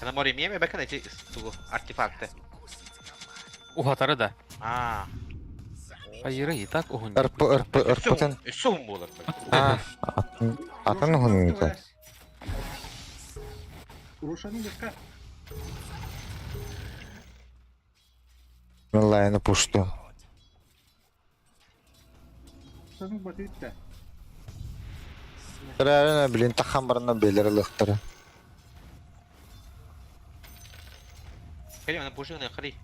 Канамор эмиэ бэккин эти тугу артефакты. Уһатары да. Аа. Хайыры и так уһун. РП РП РПтын. Өссө уһун буолар. Аа, атын атын уһун Рошаны бакка. Лайны пушту. Сану батытта. Реально, блин, тахан барна белер лыхтары. Кали, она пушина, хали.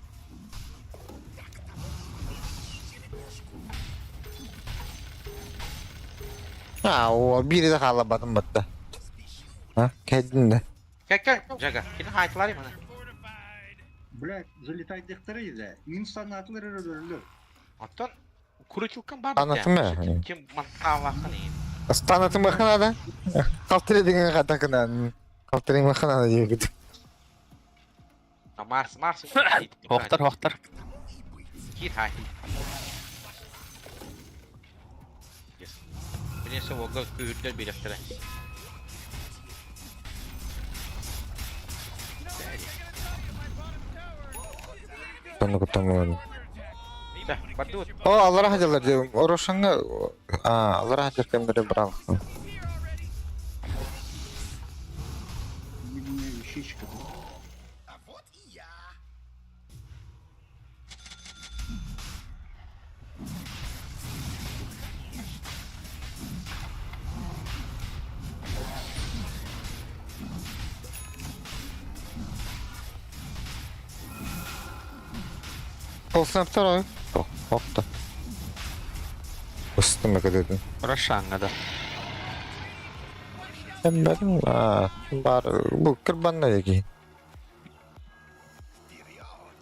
А, о, бири да халабадым батта. А, кәдин да. Кел, кел, Жага. Кини хайтылар мана. Блядь, залетай дехтары да. Мин санатлар өрөлөр. Оттон курутилкан бар. Анатымы? Ким мантаалахын иин. Станатын бахана да. Калтыры деген катакынан. Калтыры бахана да Марс, Марс. Хохтар, хохтар. Кит хай. Билен се волга күүрдер бирэхтэрэ. Тону кутамын. Да, бардуут. О, аллара хадылар дием. Орошаңа, а, аллара хадылар кемдере брал. Мне вещичка. Полснаптар ой. Опта. Устума кедедин. Рошанга да. Эмберин, а, бар, бу кырбанна деги.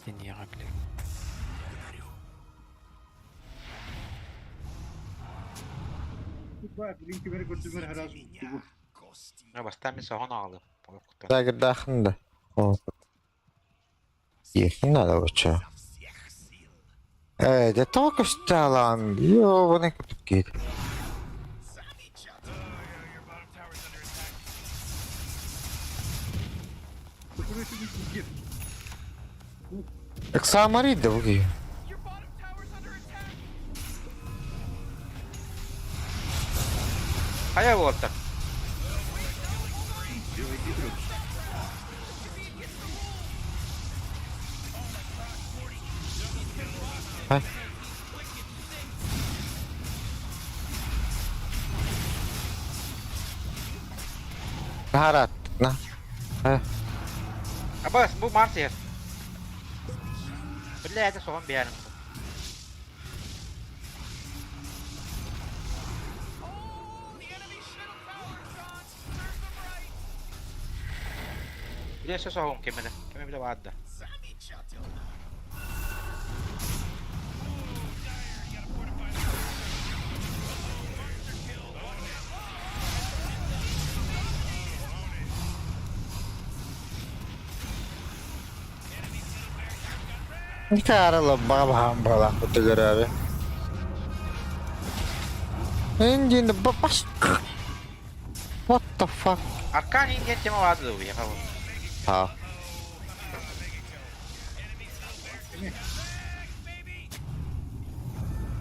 Тенеға, блин. Бар, блин, кибер көрдүмөр харас. Бастан мен соған алып. Дагырдахын да. О. Ехин надо вообще. Э, да только что Йо, вон и кит. Эксамари да буги. Хайа уолаттар? А? Наһараат, на. Э. Абас, бу Марс иһэр. Бля, это соҕон биэрим. Бля, все соҕон кемеле. Кеме биле баар да. Гитара баҕа баҕалаах бутугураары. Индин баш. What the fuck? Аркан индиан тема баады да уйаха бу. Ha.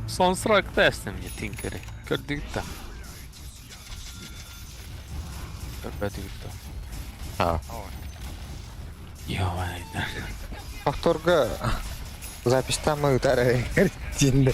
Сонсракта эстем Тинкери. Көрдүгүт да. Көрбөтүгүт да. Ha. Йоо, Повторга записьтан гитара динде.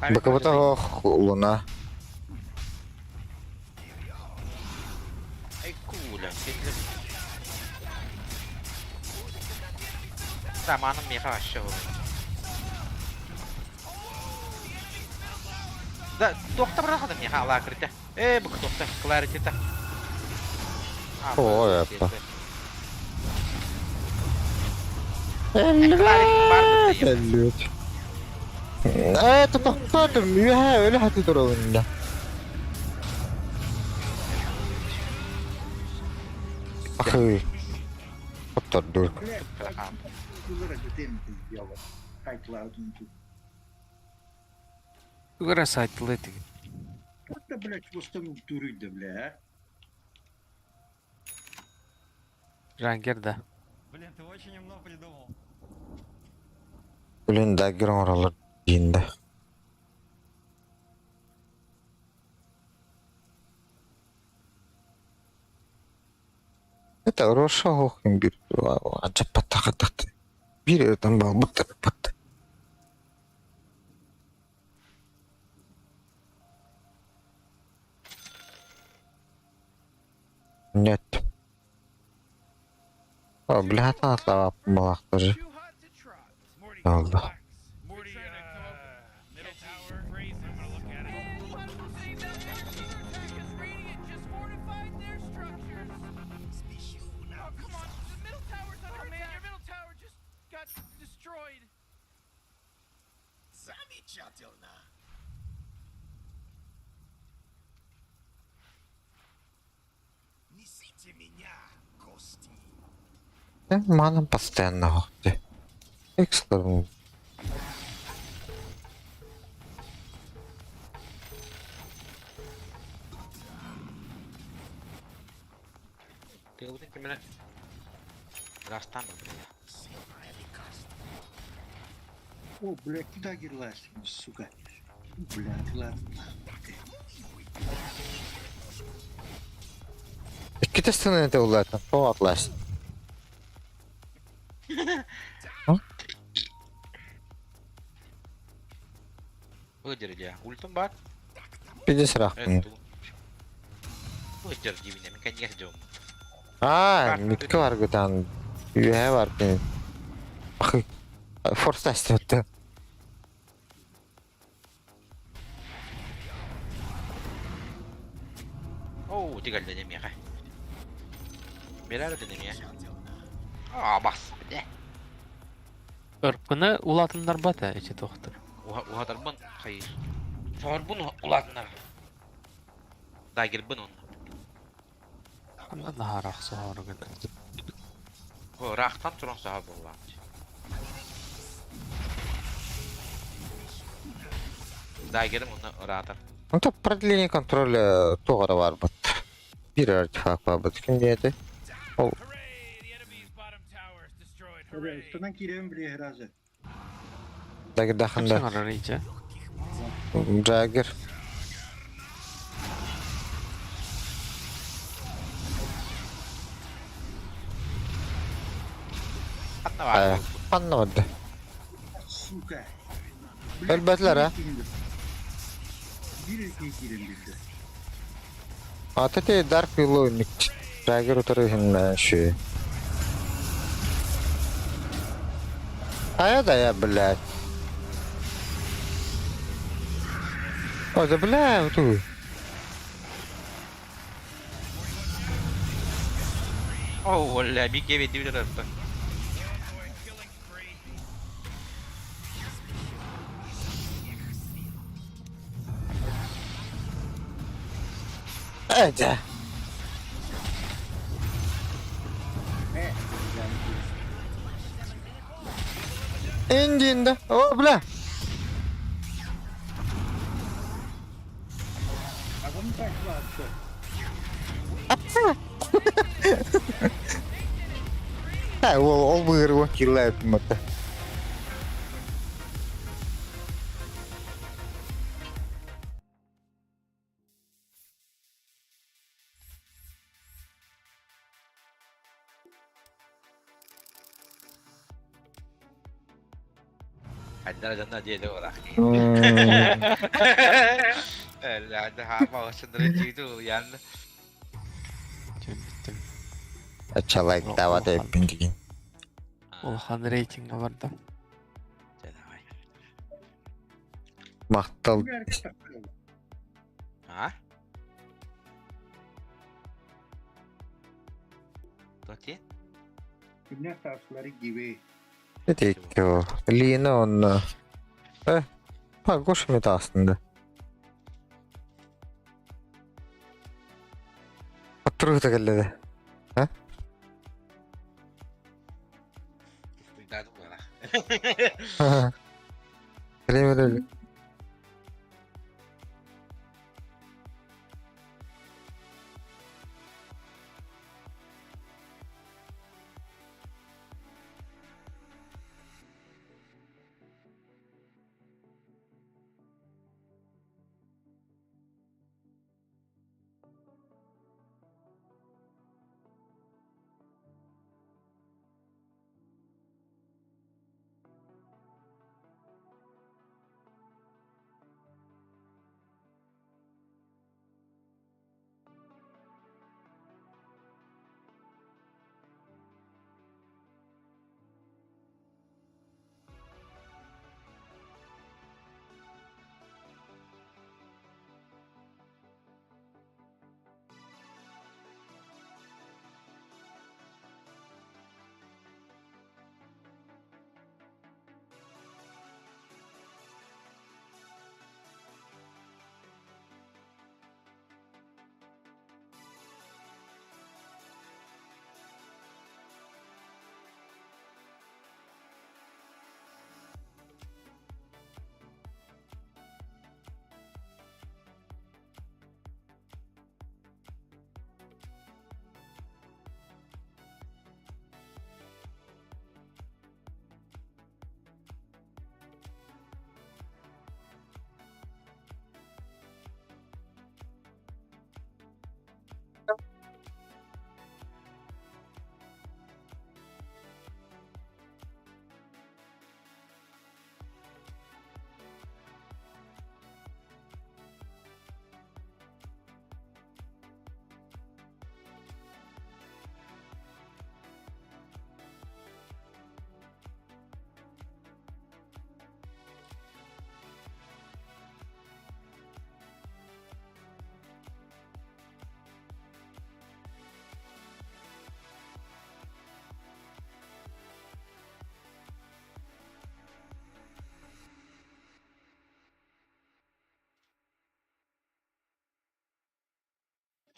Бакабата ох луна. Ай куля, Заманым меха вообще был. Да, доктор бырахадым меха алакырыта. Э, бу доктор кларитета. Ой, это. Эллүт. Это тохтоотум, үөһэ өлө хаты турабын Ахы. Хоттордур. Тугара сайтлы тиги. Да, блядь, просто дурить, да, бля, а? Жангер да. Блин, ты очень умно придумал. Блин, дагер оҥороллор диин да. Это Роша хохин бир ачаппаттахаттахты. Бир там балбыттар патта. Нет. О, бля, атлаап балахтары. Алла. Манам постоянно хохты. Эксларым. Тыгыбытын кимere Растан бля. О, блядь, куда герлась, сука? Блядь, ладно. Икки стены это улатан. О, атлас. Выдержи, ультум бар. Пиздец рахмын. Выдержи меня, мен конечно ждем. А, митка бар гытан. Үһэ бар кин. Ахы. Форс өттө. Оу, тигалда немеха. Берар немеха. А, бас. Бля. Өрпкүнэ улатындар бата эчи тохтор. Уһатарбын хайыр. Сорбун улатынар. Дагербын он. Анда нахарах соһоругун. Рахтан туран саха болла. Дагерым онно ыраатар. Ну, продление контроля туох эрэ баарбыт. Биир артефакт баарбыт. Ким диэти? Ол Станан киирэн билиэ разы. Дагердахан Ким да. саҥарар ичэ? Джаггер. Ханна баар Э, буолбут. Ханна барда? Сука. Өлбөтүлэр а? Биир киһи киирэн билдэ. Ата те Dark Willow Джаггер утары иһин шү. А да я, блядь. О, да бля, вот уй. О, бля, бик ебе дивдер артта. Э, да. Индинда. О, бля. Аҕам ташлаатты. Ha, ол быгыр ол килла өпүмөттө. عندنا جنة دي دورة. اللي عندها ما سندريتي يعني. Чэ, бүттүм. Ачалайк дават эппин деген. Улахан рейтинг барда. Давай. Мактал. А? Тоти? Күннэх тааслары gibi. Этеккө. Лина онна. Э, па гош мет астында. Оттурута келледе. А? Кремер.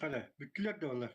Kale, бүттүлэр да олар.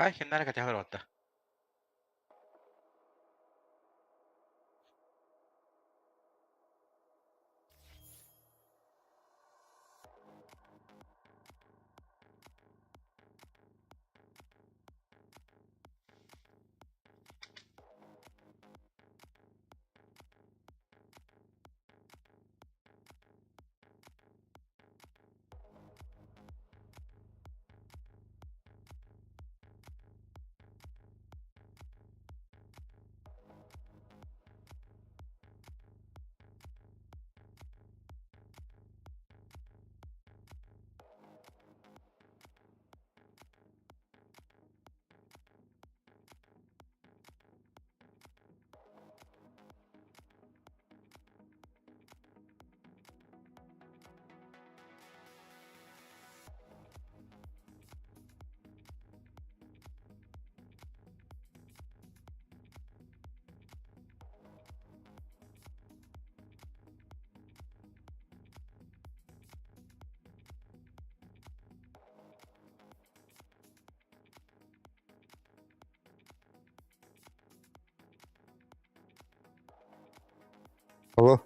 Хай, кимнэр кэтэһэр отта. Алло.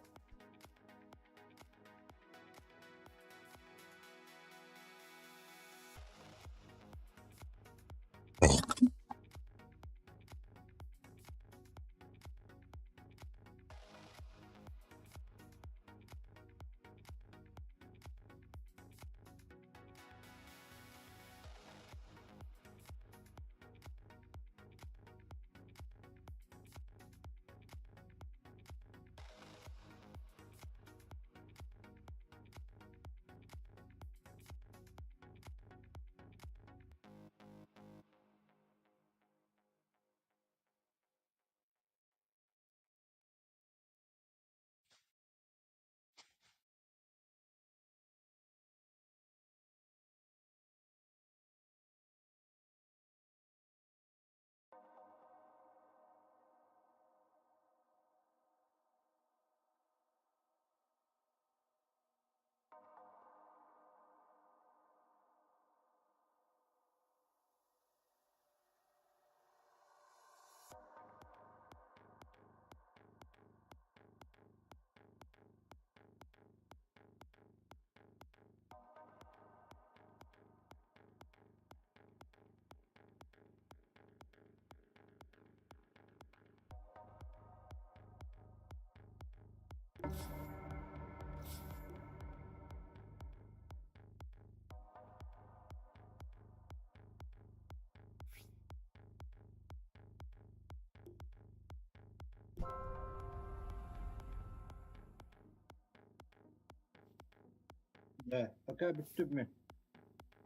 Да, пока бүттүм мен.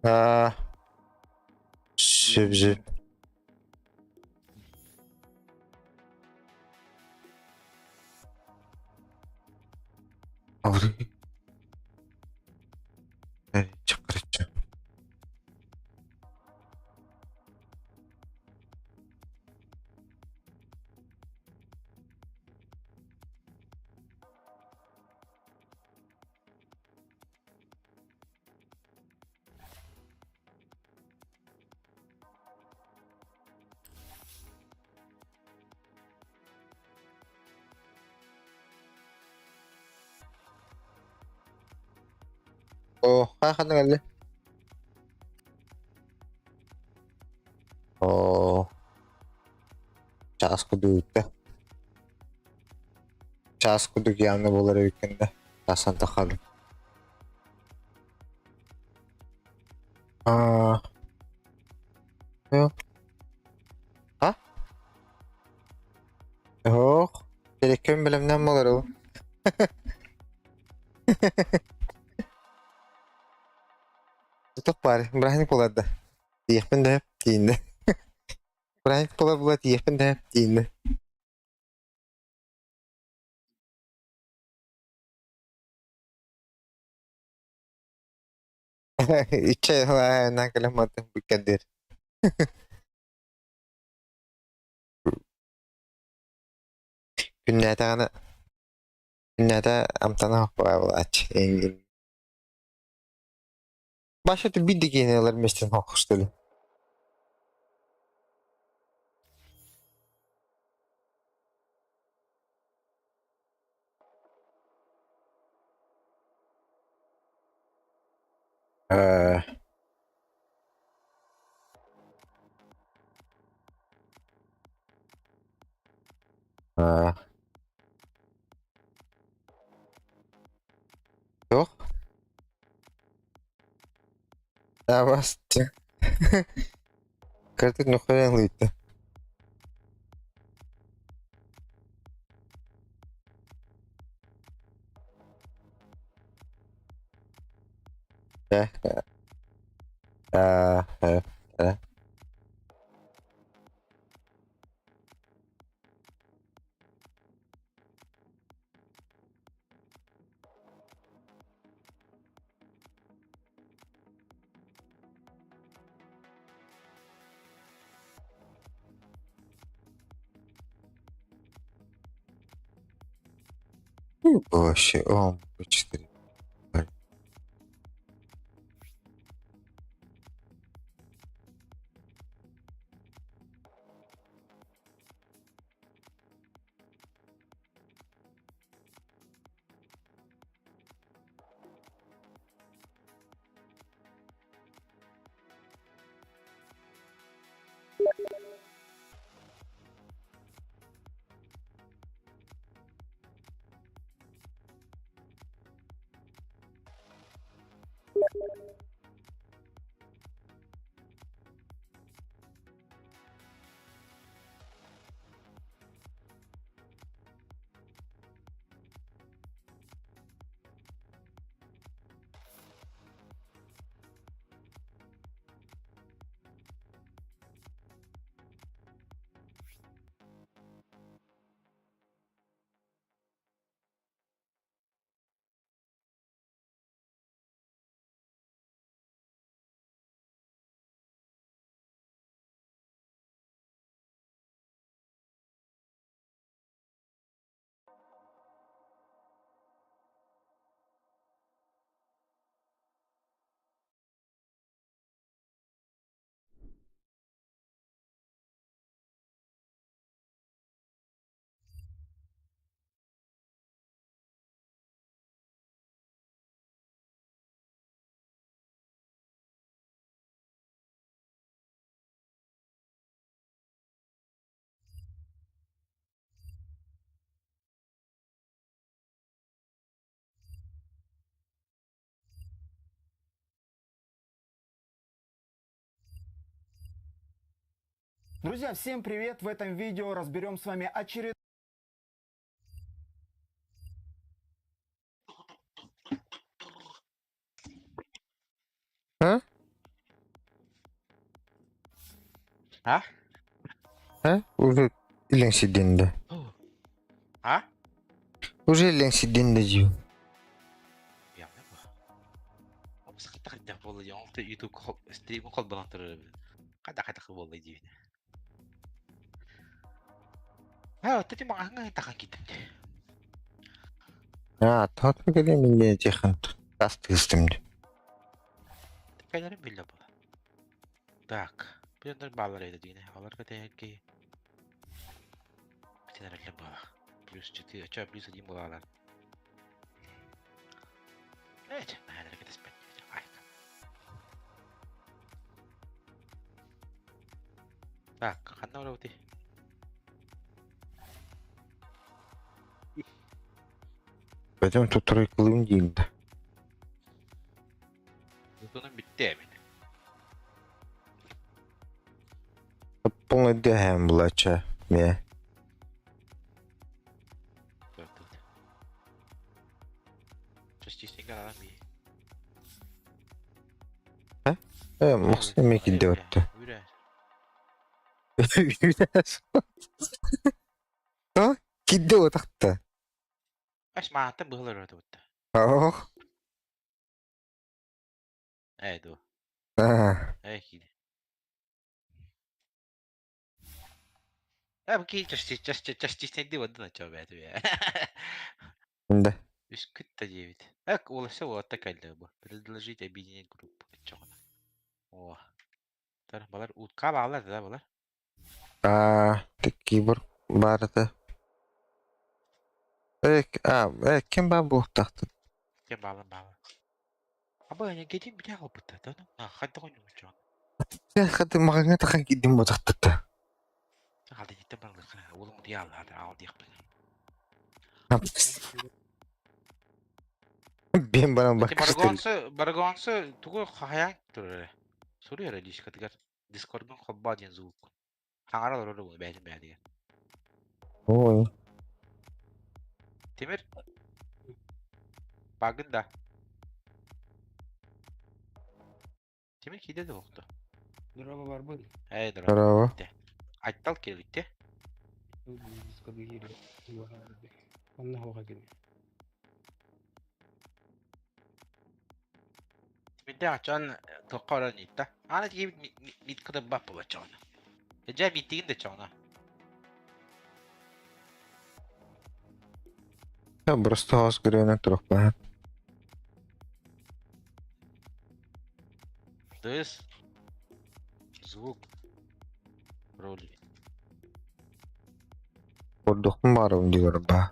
Аа. Сөп сөп. Чакырчы. О, ханна кэллэ? О, чаас курдук ыытта. Чаас курдук явно буолар эбиккин да. Тахсан таххалым. Аа, а? Ох, телеккин бэлэмнээн буолар Туох баар, бырааһынньык буолар да. Тиийиэхпин да тиийиннэ. Бырааһынньык буола буола тиийиэхпин да тиийиннэ. Иччэ наан кэлэн бардым бүккэрдиэр. Күннээтэҕинэ күннээтэ амтана буолааччы эйигин. Баша биир да киһини ылар миэстэтин хоххустулу. Э, э, Суох. Абасты. Кырдык нухуйан ыйытта. Э, э, э, э. Вообще, о, 4. Друзья, всем привет! В этом видео разберем с вами очередной А? А? А? Уже иллэҥсийдин да? А? Уже иллэҥсийдин да дии. Хайдах буолла дии, ол YouTube стрим холбонон турар эбит. Хайдах хайдах буолла диибин. Аа, оттон маҕаһыҥҥа тахан киирдим дии. Аа, тоҕо кэлэн мин тихан тас тыыстым дии. Кэлэрим биллэ буола. Так, бу бааллар эбит диини. Аларга тэһэрги бүтэн буола. Плюс 4, ча плюс 1 буолалар. Evet, hareket etmek. Так, ханна барабытый? Пойдем тут тройкалыым диин да. Тутунун бүттэ эбит. Полный дэхэм булача. Ме. Тут. Частичник алам би. Э, махсы ме кидде өттө. Үрэ. А? Кидде отакта. Аш маата быһылар өтө бутта. Ох. Э, ду. Аа. Э, киди. Э, бу ки частичник ди вадына чо бэт бе. Да. Үскүт та диэбит. Эк, уласа уотта кэллэ бу. Предложить объединить группу. Чоҕуна. О. Тар балар утка баалар да балар. Аа, кибер барыта. Э, а, э, ким баа буохтахтын? Кем баалар баалар. Аба не кетин бите албыта да. А хайда гоню чон. Хаты магаңа тахан кидим ботактыта. Алды життен барлык. Улум диал ады ал диякпын. Бен баран Ти баккыстыр. баргонсы баргонсы тугу хаян турары. Суруяра лишкатыгар. Дискордун хобба диэн звук. Хаңара олорор бу бәйтин бәдиге. Ой. Темир. Багын да. Темир киде де боқты. Дороба бар бұл. Эй, дора. Браво. Айттал келбитте. Дискордга кирип. Онна хоға кини. Темирде ачан тоққаран итта. Ана тиги мит кыды бап була чана. Эжа миттигин де чана. Я просто хас көрөнө турукпа. Дыс. Звук. Роли. Кордукпун барым дигер ба.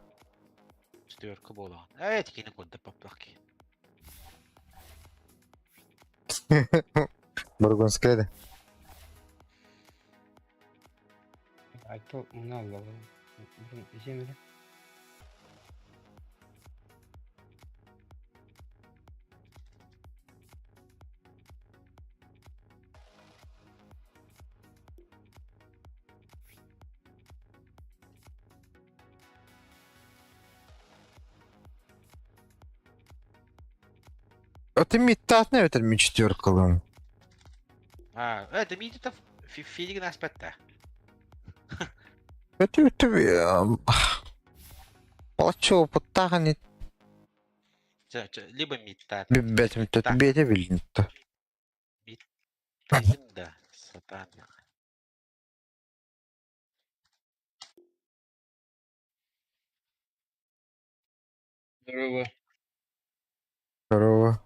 Четверка болан. Эй, тикини кодда паплаки. Бургунская да. Айтал мына алла. Бұрын жемеле. А ты миттат не өтөр ми четверкалын. А, это митта филигин аспетта. Өтө өтө Балачы опыттаган Либо митта. бетим төт бете билинтти. Миттизм да, сатан. Здорово. Здорово.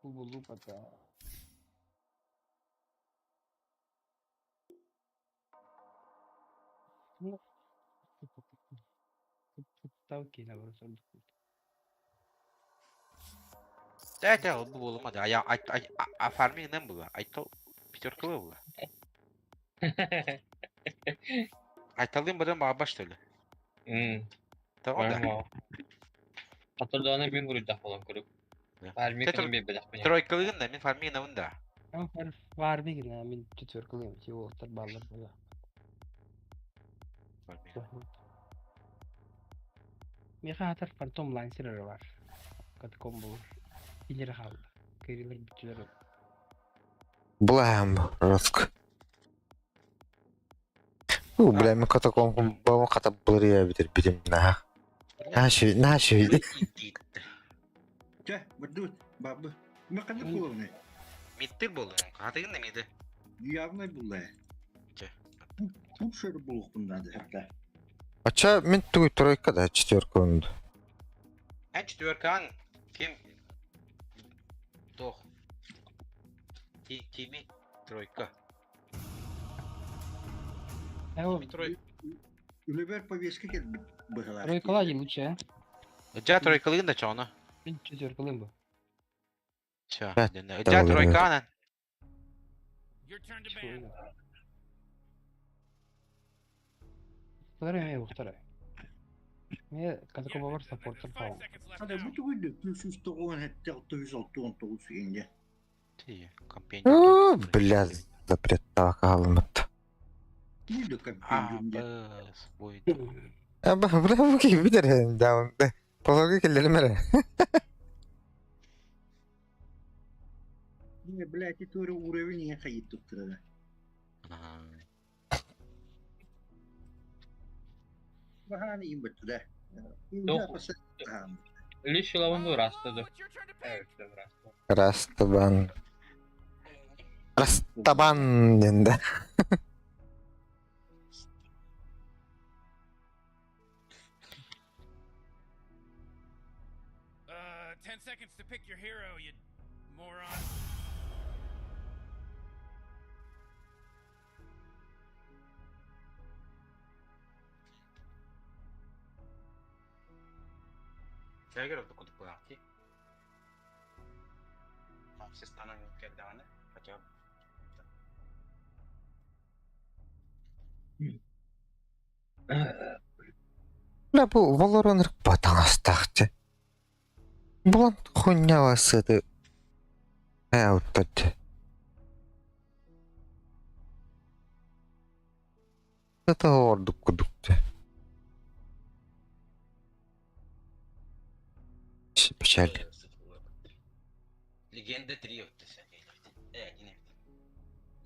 Бул булу пата. Тау кина бар сорду. Да, бу болмады. А я а фарминг не было. Айтал пятерка было. Айталдым бадан баба что ли? Tamam да. Hatırladığını мен vuracak olan kurup. Да. Фармик мен бедах мен. Тройкалыгын да, мен фарминг да. Бар бигин мен четверкалыйм. Тиолоктор баллар була. Меха хатар фантом лансер бар. Катакомбо. Илер халды. Кирилер бүтүлөр. Блэм, Роск. У, бля, мен катакомб бабам катап булыр битер битим на. Наши, наши. Чэ, бардыбыт, бабы. Мен қандай булуны? Миттир болду. Хатыгын да миди. Явный булла. Чэ. Тут шөре булуқпын надо хатта. Ача мен тугуй тройка да четверка онду. Эн четверкан ким Тох. Тими тройка. Эо, Трой. Үлебер повестка кел быһалар. тройкалар лучше, а? Жа тройкалыгын да чоно. Мен четверкалыйм бу. Ча. Да, Жа тройканан. Второй мен второй. Мен катакомба бар саппорттар фаун. Hadi bu тугуйду 390 хетте 669 инде. Ти, О, бля, запрет так алымат. Буйду А, компендиум. бс, бойду. А, бля, бу ки битер да. Полога келлер мере. Не, блядь, это уровень не хайит тут тогда. Баханы им бит да. Лишь лаванду растады. Evet, растады. Растабан. Растабан денде. 10 seconds to pick your hero, you moron. Сәгер oldu кудук булакти. Систанан кэллэҕинэ, хотя бы. Бля, бу Valorant батаҥастаахчы. Булан хуйня сыты аутат. Это ордук кудук Печаль. Легенда 3 өттөсө. Э, один эбит.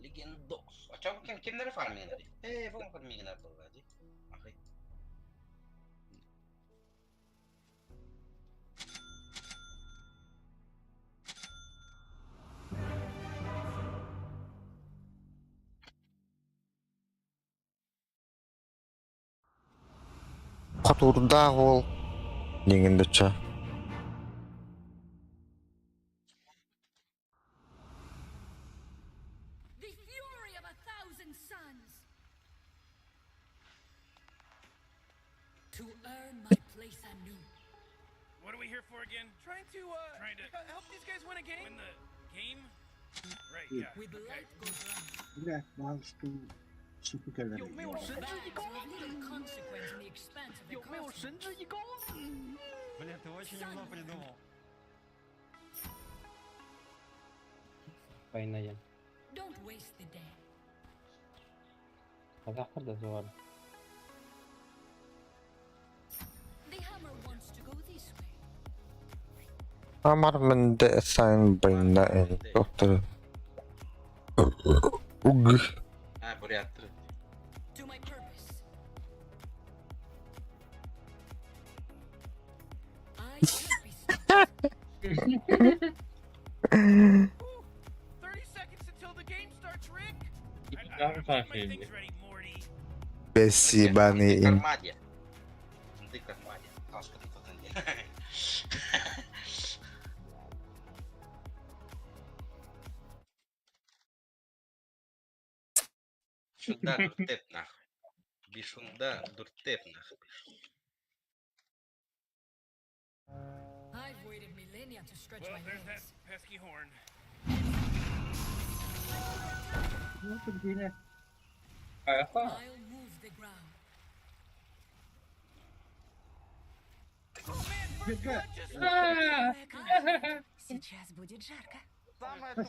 Легендос. А чё ким кимнери фармигинер? Э, бу фармигинер буолла дии. Ахый. Хотуурдаах уол диҥин доччо. The fury of a thousand suns. To earn my place anew. What are we here for again? Trying to Trying to help these guys win a game. win the game? Right, yeah. With Okay. light goes round. Бля, баҕалыстыы супер 有没有神之一 Bags 勾？ of little consequence in the expanse of the 有没有 cosmos. 神之一勾？ Блин, ты очень умно придумал. Война диэн. Don't waste the day. Казахтар да суоҕар. The hammer wants to go this way. Амар менде сайн байна энэ доктор. Уг. А, буряттыр. To my purpose. I can't be stopped. 30 seconds until the game starts, Rick. Икки I'm саас getting my киирдэ. things ready, Morty. Бэсибаны им. Кармадия. Ты Кармадия. Сашка, ты кто-то Сюда дуртеп нахуй. Бишунда дуртеп нахуй. I've waited millennia to stretch Well, my there's that legs. pesky horn. Хайха. I'll move the ground. Oh man, first blood just Сейчас будет жарко. Самая You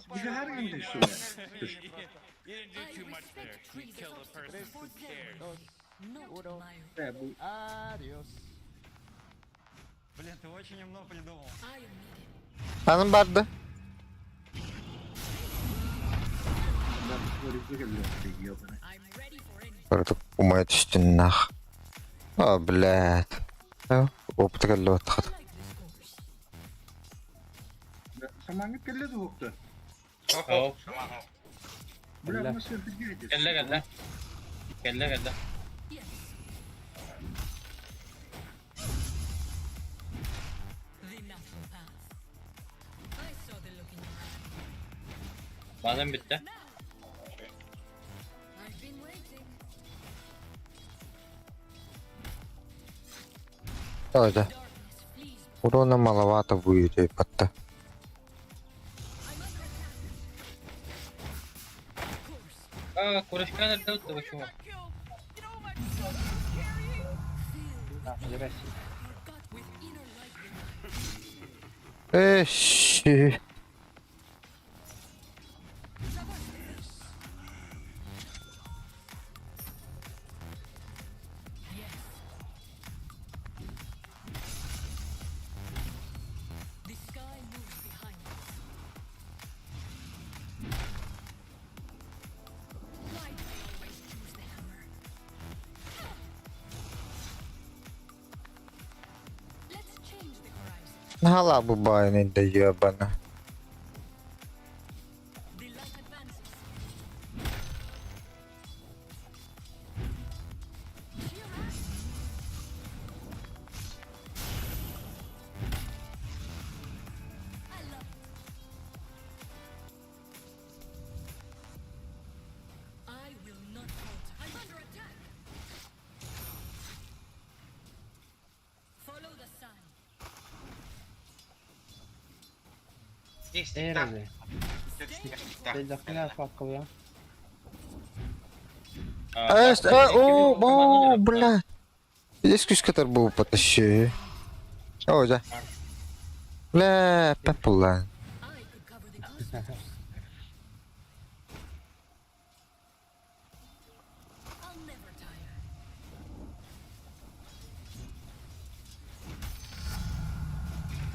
didn't do I too much there. respect You trees as killed a person. obstacles for Who their cares? way, not my own. Adios. Блин, ты очень умно придумал. I am needed. Анан барды. I'm ready for anything. Барыта умайт үстүннах. А, блядь. Опыт кэллэ I баттахат. like this course. Самаңы кэллэ дуокту. Ол. Бля, Кэллэ. мы сөргүтүгэр Кэллэ кэллэ. Кэллэ кэллэ. Yes. The natural path. I saw the look in your eye. Bazen bitti. Now. I've been waiting. Давай, Darkness flees. Урона маловато будет, эй, батта. I'm under attack. Of course. А, курочка nerede tuttu başıma. Got killed. You know how much stuff he was carrying? Filled with Здрасте. your gut with inner light Эщи. Traverse the face. Yes. The sky moves behind us. Why do I always choose the hammer? Let's change the horizon. Нала бубайны да ебана. The light advances. Cheer up. I love it. I will not falter. I'm under attack. Follow the sun. Здесь Nerede? Дохуя факел, Э, э, о, о, бля. Здесь кускатар был потащи. О, да. Бля, пепла. I could cover the cosmos. I'll never tire.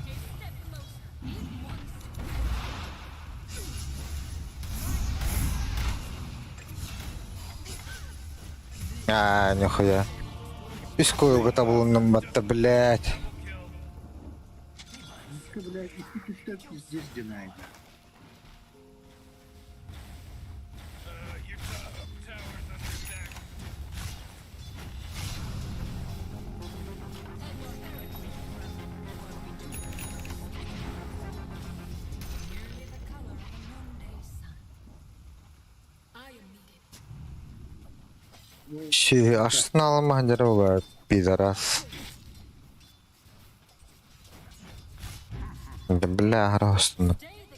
A step closer. In one А, нихуя. Искуй табылынным батта, блядь. Икки, блядь, икки түстэ пиздец динайда. Your top tower's under attack. Nearly the color of a noonday sun. I am needed. Щи, аж наломандировала, пидорас. Да бля, просто. Stay the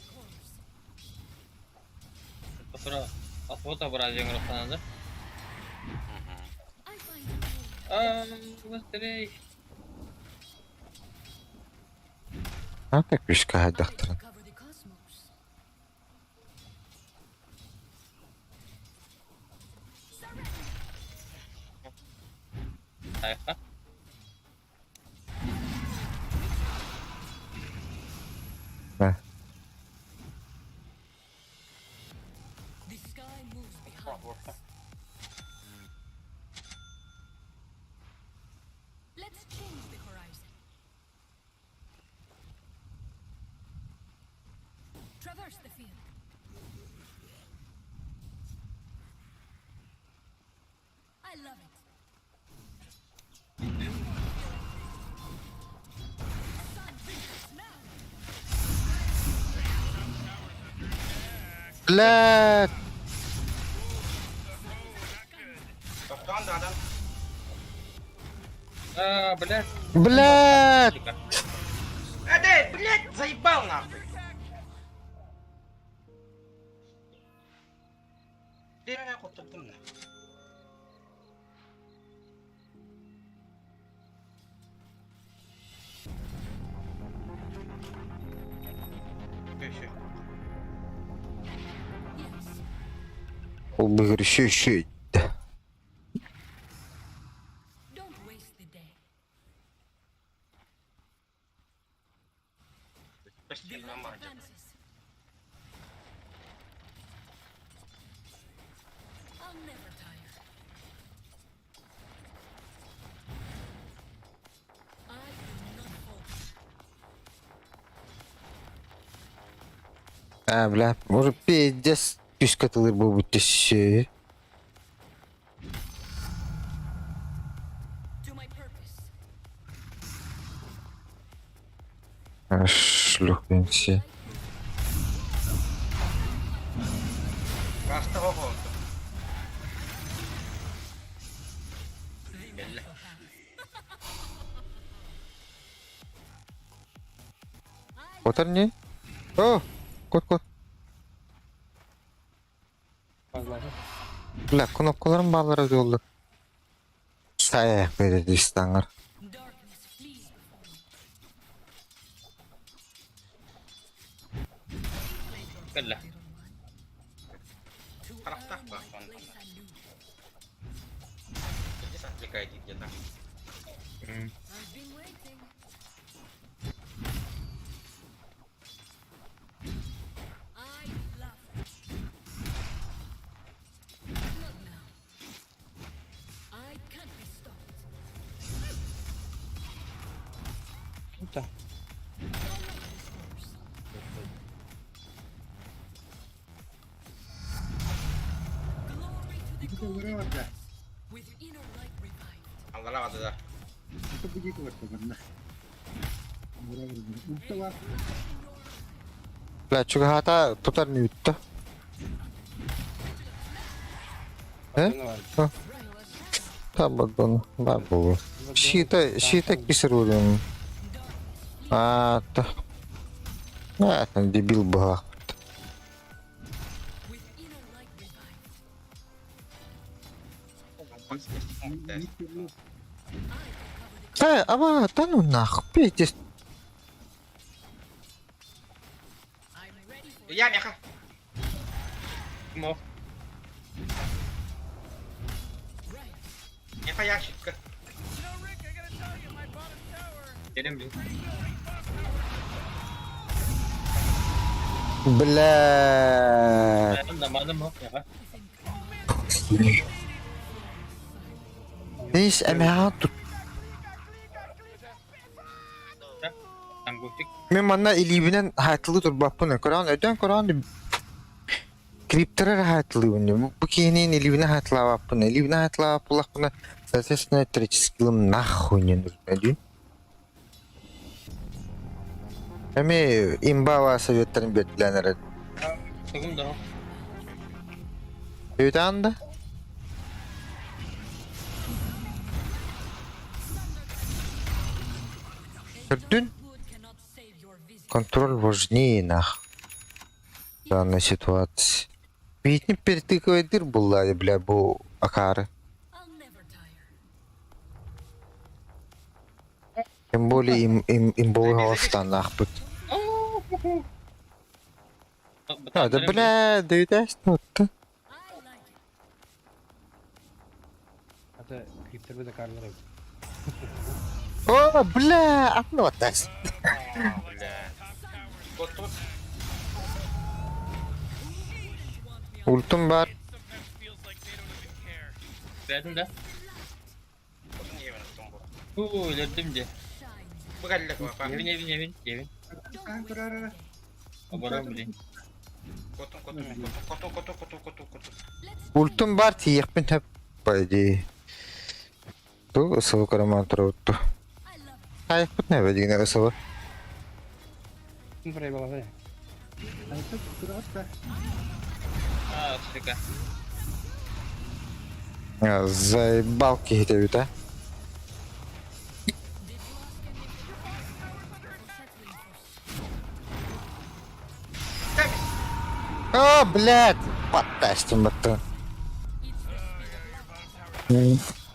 course. Охота брать надо. I find you. А, быстрей. А так вишка I доктор. could cover the cosmos. Тихо. Да. The sky moves behind us. Let's change the horizon. Traverse the field. I love it. You won't feel a thing. Sun reaches now. Бля, Тоқтан да адам. А, блядь. бля. Сука. Әдей, блядь, заебал нахуй. Деме қоттырдым да. Еще. Yes. Ол бігір еще еще. Don't waste the day. Почти The light нормально. advances. I'll never tire. I will not falter. А, бля, может пиздец пишка тылыр был тещи. To my purpose. Шлюх, пенси. Каста болды. The Отар не? О, кот кот. Бля, кнопкаларым баллары жолды. Саяқ береді истанғыр. Darkness flees before me. Кэллэ. Little one. To Харахтах earn бар, my вон place anew. Здесь отвлекает где-то. I've been waiting. I love it. Not now. I can't be stopped. Круто. I like this course. Glory to the Икки golden бар да. gods, with inner light revived. Аллара да. Это будет бар да. Ультала. Бля, чугата тутар не үтті. Э? Табадон, бар бұл. Щита, щита кисер өлім. А, та. А, там дебил была. Э, аба, да ну нахуй, пиздец. Я меха. Мох. Меха ящикка. Gelin bir. Бля. Ben zamanım yok ya. Neyse, эмэҕэ тут. Ангустик. Мен манна илиибинэн хаайтылыы турбаппын. Көрөөн, өйдөөн көрөөн криптер хаайтылыыбын. Бу киһинин илиибинэн хаайтылаабаппын. Илиибинэн хаайтылаабап буоллахпына, соответственно, электрический нахуй не нужно. Дии. Эми имбава советтарын бердилэн эрэ. Тугум да. Өйдөөн да? Көрдүн? Контроль важнее нах. В данной ситуации. Битни перетыкивает була, бля, бу акары. Тем более им имбовый голостан нахпыт. А, да бля, да ведь ну-то. Ата криптер да карлар. О, бля, а ну тас. Бля. Вот тут. Ультум бар. Verdim de. Отун евен оттон бу. Huu öldürdüm de. Бу кэллэ папа. Evin evin evin evin. Abone olun. Котун котун котун котун котун котун котун. Ультум бар тиехпин тэп по идее. Ту ысылы караман турутту. Хайпыт не бедигне ысылы. Ким проебала, Aa süper. Заебал киһи а? О, блядь! Подтастим это.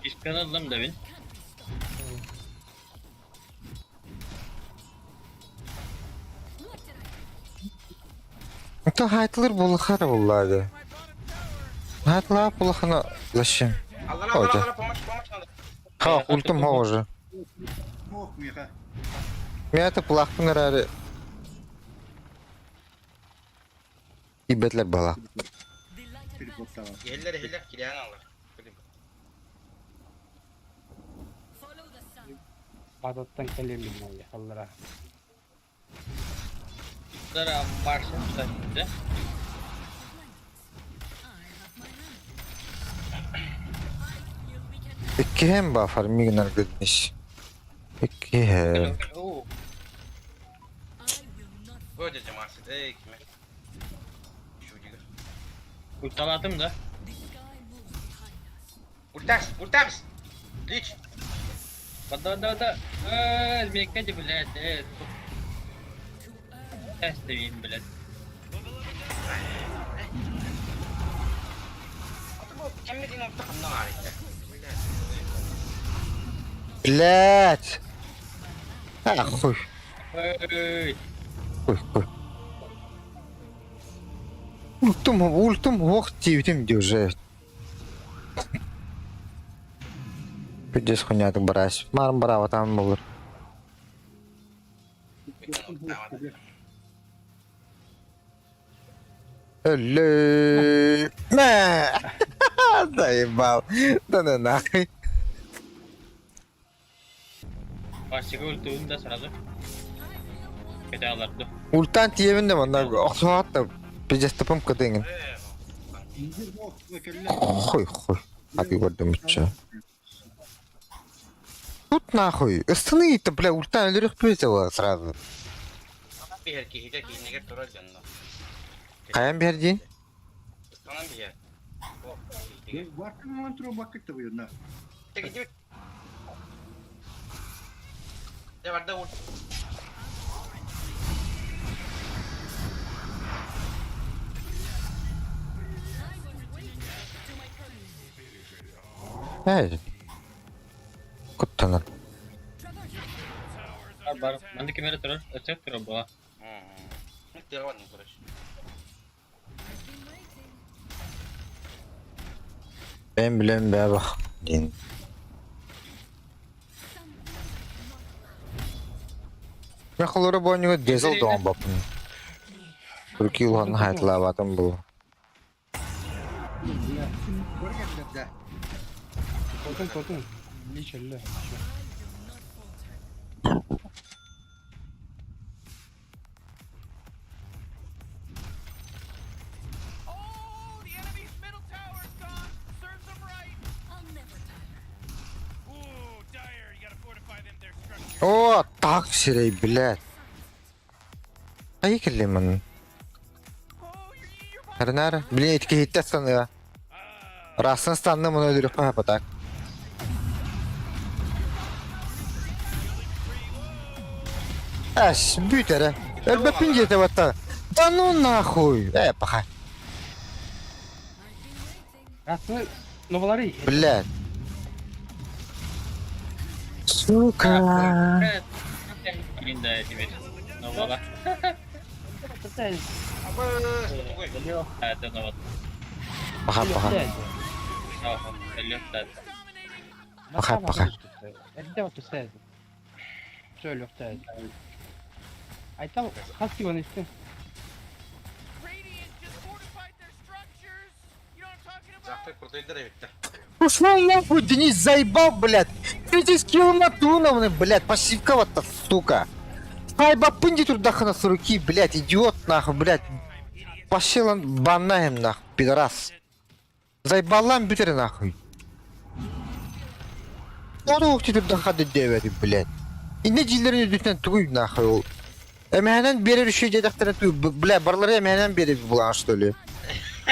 İskan aldım da bin. Это хайтлыр булахар буллады. Хайтлар булахана зачем? Аллара аллара Ой, аллара помощь помощь надо. Ха, ультум ха уже. Ох, меха. Меня это плахпын рары. Ибетлер бала. Перепоттала. Еллер еллер килиан аллар. Бадаттан келем мен аллара. Bunlara marşın şimdi. Иккиһэн ба фармигнар гыдниш. Иккиһэн. Oo. Бу жамасы эй киме. Шудига. Ultaladım da. Ультас, ультамс. Лич. Bada da da. Eee mekkaci блядь. Evet. Ters seveyim блядь. Кемме дин отта ханна арыйта. Блядь! Ахуй. Ey. Хуй, хуй. Ультум, ультум, ох, типтим уже. Пиздец хуйня ты брась. Марм браво там был. Эле. Мэ. Заебал. Да ну нахуй. Başka ultuğunu da sırada. Bedalardı. Ультан тиебин да манна охсуат да пиздец топом кадыңын. Хуй, хуй. А ты вот думаешь. Тут нахуй. Останови-то, бля, ультан өлөрөх пиздела сразу. Бихер киһигэ киһинигэр турар дьонно. Хайан бердин? Ыстанан бихер. Варкан трубак это на. Тегиди. Де барда ульт. Эй. Куттанар. Бар бар. Манна ким эрэ турар, өссө турар буола. Тыаҕа барным короче. Бэйэм билэм бээ бах диэн. Мен холоро боонньуга дезл доҕон баппын. Турки улахан хайтлаабатым бу. Тотун тотун. Лич өллө. Oh, the enemy's middle tower's gone. Serves them right. I'll never tire. Ooh, Dire, you gotta fortify them their structures. О, так сирей, блядь. Айы кэллим Oh, you're, you're Харнар, блин, итки хитте станыга. Расын станны мұны өлүрүк пахапатак. Әс, бүт әрі. Өлбәппин жете батта. Да ну нахуй. Э, паха. Расны новалары. Блядь. Сука. Блин, да, тебе. Новала. Это новат. Паха, паха. Паха, паха. Эрдэ оту сээд. Сөйлөхтээд. Айтал хас киван истин. Radiant just fortified their structures. You know what I'm talking about? Завтра крутой эбиттэ. Ушел нахуй, Денис, заебал, блядь. Ты здесь киломатуновны, блядь, пассивка вот сука. Хайбапынди турдахана с руки, блядь, идиот, нахуй, блядь. Пошел он банаем, нахуй, пидорас. Заебалам бүтер, нахуй. Onu oktu турдахады девери, блядь. İnne cillerin üstünden тугуй, нахуй, ол. Эмэхэнэн берер үшүй дедахтара ту, бля, барлары эмэхэнэн берер булан, что ли.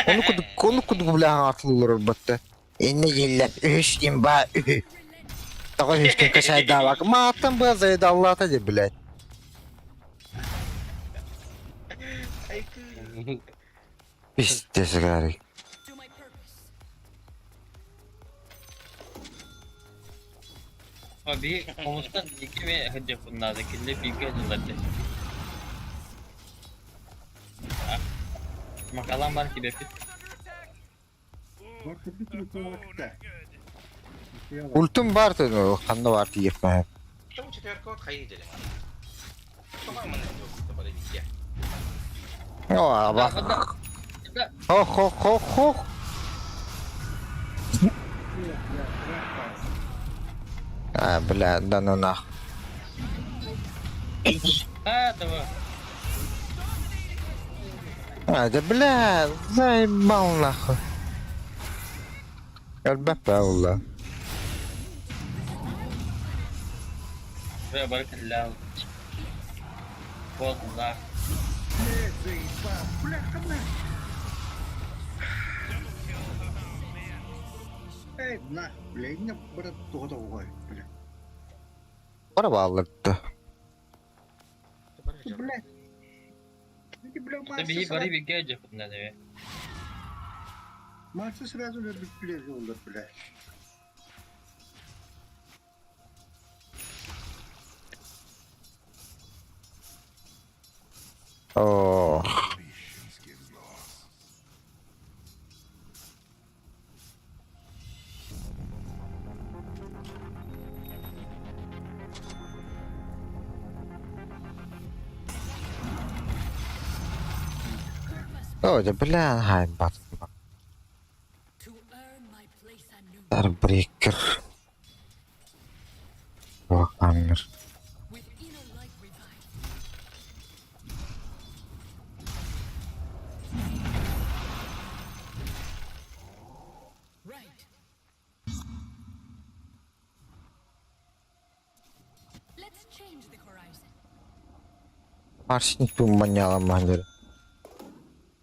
Onu кудук, onu кудук, бля, атылылар батты. Инне җилләр үш имба үһү. Тагы үшкә кашайда бак. Матан бу зайда Аллаһ та блядь. Пиздец, Гарик. To my purpose. Abi komutan iki ve hadi bunlar da kirli bilgi acılardı. Makalan var ki bepit. Ультум бар ты, ну, ханна бар тиеп мә. Тому четверка вот хайы делим. По-моему, на подойдите. О, бах. Хох, хох, хох, хох. А, бля, да ну нах. Ha tamam. А, да бля, заебал нахуй. Әлбәттә, Алла. Ve barakallahu. Vallahi. Эй, на, бля, не брат, тоҕо бля. Бара баллырды. Бля. Бля, Tabii bari bilgi acı bunlar da. Марсы сразу любит бля, бля. О. О, да бля, хай, бат. To earn my place anew. Старбрекер. Вахаммер. With inner light revived. Right. Let's change the horizon. Арсеник бу маняла мандыр.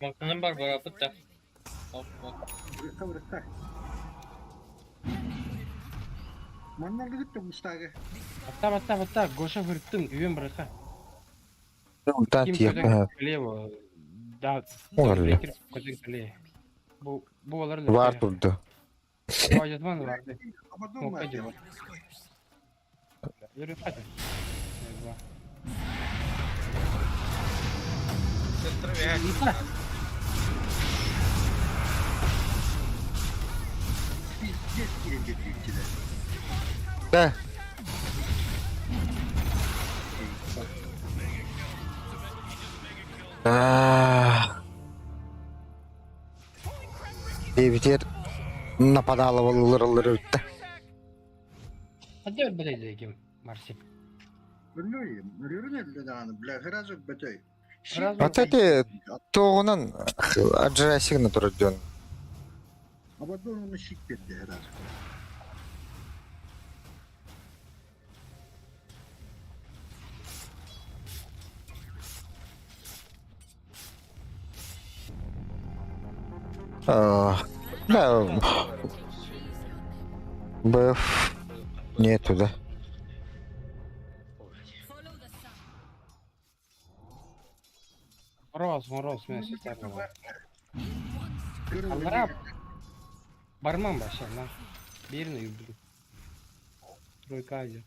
Makanın var barapıt da. Hop hop. Бырыкка, бырыкка. Манна гыт мустага. Атта атта атта Гоша хырттың үйен браха. Ультан Ким тиеп көтөн лево. Да. Олар Көтөн лево. Бу бу алар Бар турду. Ажатман барды. Ободон Мокка жибар. This course. Өлөрүөххэ Пиздец киирэн кэлбиттилэр. Да. Аа. Диэбитигэр нападала боллар ыллар үттэ. Хадда өлбөтөй ким Марсик. Өллөйүм, өлөрүн өллө даҕаны, бля, сразу өлбөтөй. Вот эти туоҕунан аджарасигна турар дьон. Абадон оны щит берди сразу. Да, БФ нету, да? Мороз, мороз, мен сестер Аллара барман баша, на. Бирин уйбудум. Тройка азия.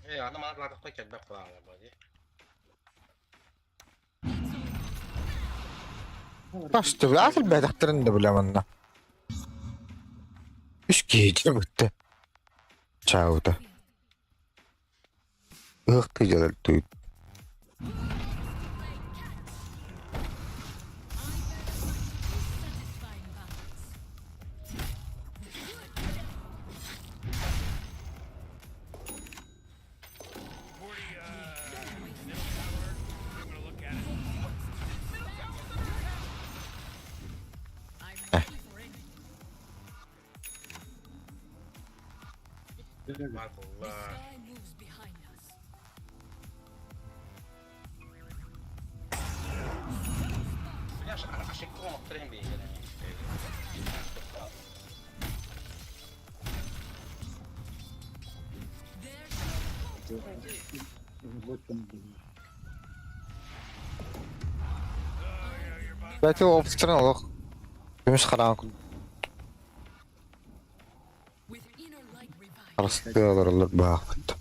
Э, аны мана латықпай кэлбэт кылаала бу дии. Башты, бля, бэдэхтэрин да бля манна. Үс киһи бүтте. Чаута. Ыһыктыы дьалар туйут. Бар буолла. Ошибка оҥотторон биһиги. Бәти опыттарын олох көмүс хараан арыстыалар баахпыт.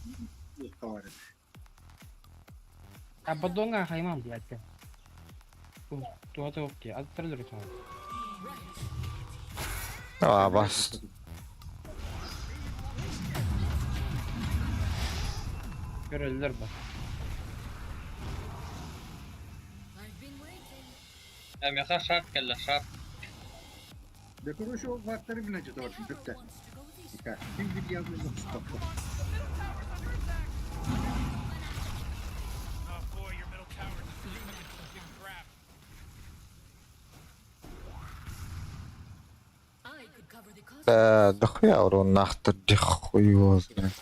Абадонга хайман блядь. Туата окей, аттар Аа бас. Көрөллөр ба. Меха шарт кэллэ шарт. Да короче, ол баттары билэн жатабатын бүттэ. Ким bir yazma stoppa. Oh boy, your middle tower is fucking crap. Да, дохуя урон нахтар дихуй его знает.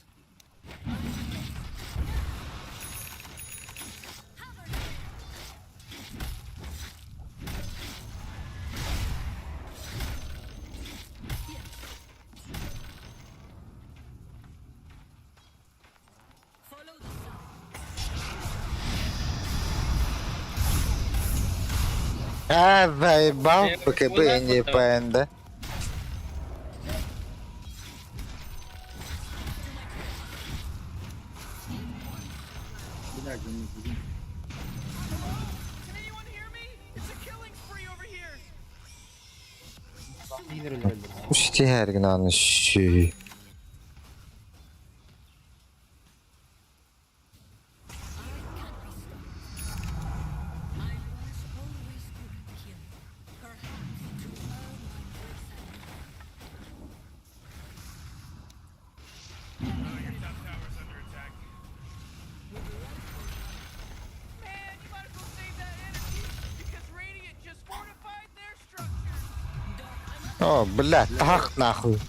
А, заебал, ПКБ не ПНД. Блядь, он не Can anyone hear me? It's a killing spree over here. Үстиһэргинан сүй. Oh, your top tower's under attack. Man, you might as well save that energy because Radiant just fortified their structures. О, блядь, так нахуй.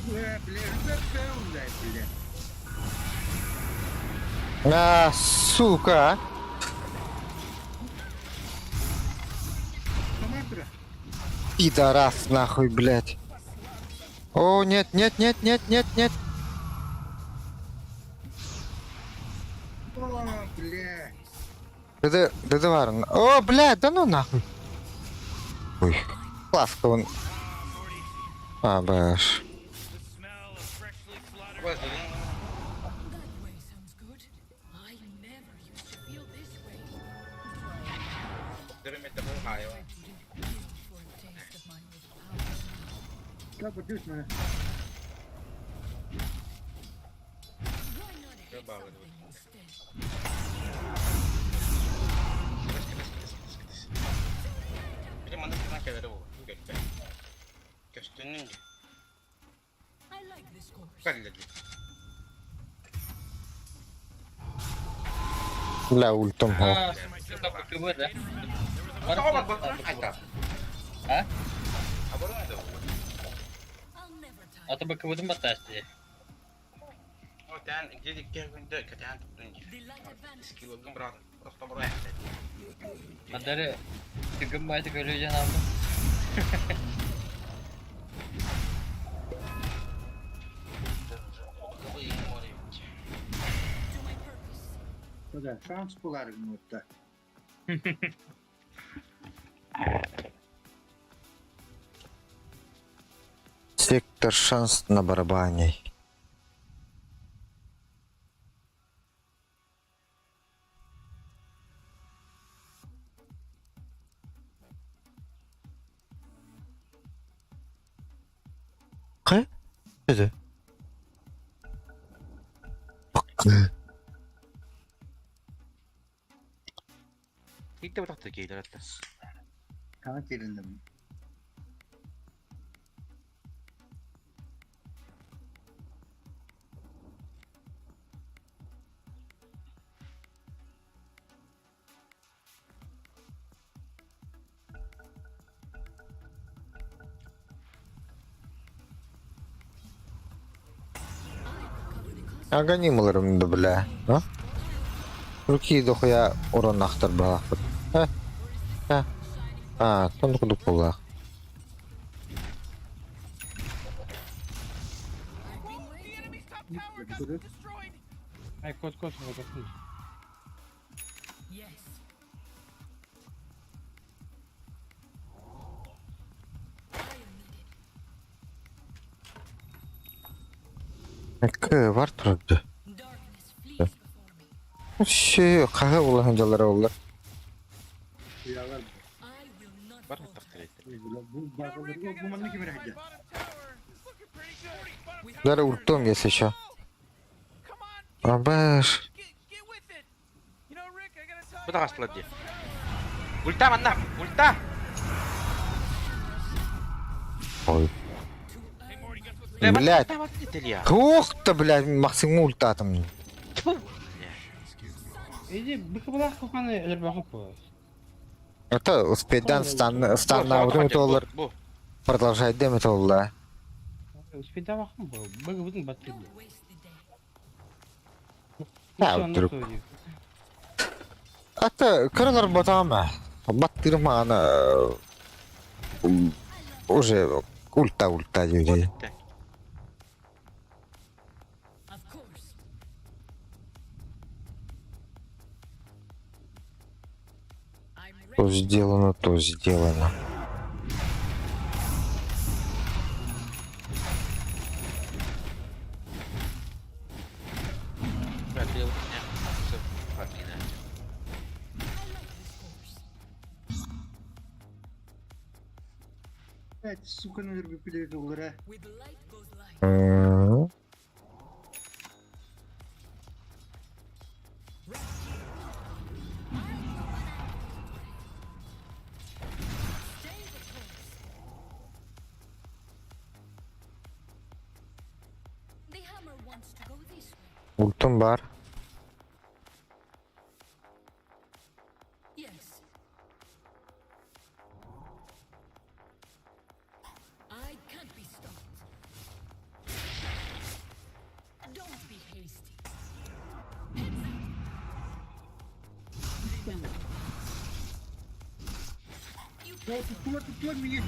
Бля, бля, бля, бля. А, сука. Пидорас нахуй, блядь. О, нет, нет, нет, нет, нет, нет. О, бля. ДД, ДД баар. О, бля, да ну нахуй. Ой, ласка он. А, баш. That way sounds good. I never used to feel this way. I wouldn't kill for a taste of my old power. Как вот здесь, man. Why not hit something instead? I like this course. Бля, ультом. го. А, сука, БКБ, да? А? I'll never tire. А то БКБ мотаешь The light advances. Мадары, ты гыммайды көрүжөн алдым. To my purpose. Да, шанс булар минутта. Сектор шанс на барабане. Кы? Это? Kana келинdim. Аганим ылырым да бля. А? Руки дохуя урон ахтар балахпыт. Э? Э? А, тон кудук булах. Ай, кот, кот, вот тут. Yes. I am needed. К бар турду. Darkness flees before me. Ши, кага булахан жалары олар. Уялар. I will not falter. Bu bazıları bu manны ким ирәһәдә. Дары ультом, если что. Абаш. Ой. Блядь. Ух ты, блядь, Максим ультатом. Иди, БКБлах куханы өлөр бу. Это успейдан стан стан на доллар. Продолжай демет олла. Успейда бакым бу. БКБдын баттырды. Don't waste the day. Да, вдруг. Ата кыралар батама. Баттырма ана уже ульта ульта дири. Of course. I'm То ready. сделано, то сделано. I like this course. Блядь, сука, наверное, пилит олар. With light goes light. М. Stay the course. The hammer wants to go this way. Ультум бар. Yes. I can't be stopped. Don't be hasty. Heads up. Remember. You О, тут тут тут мне.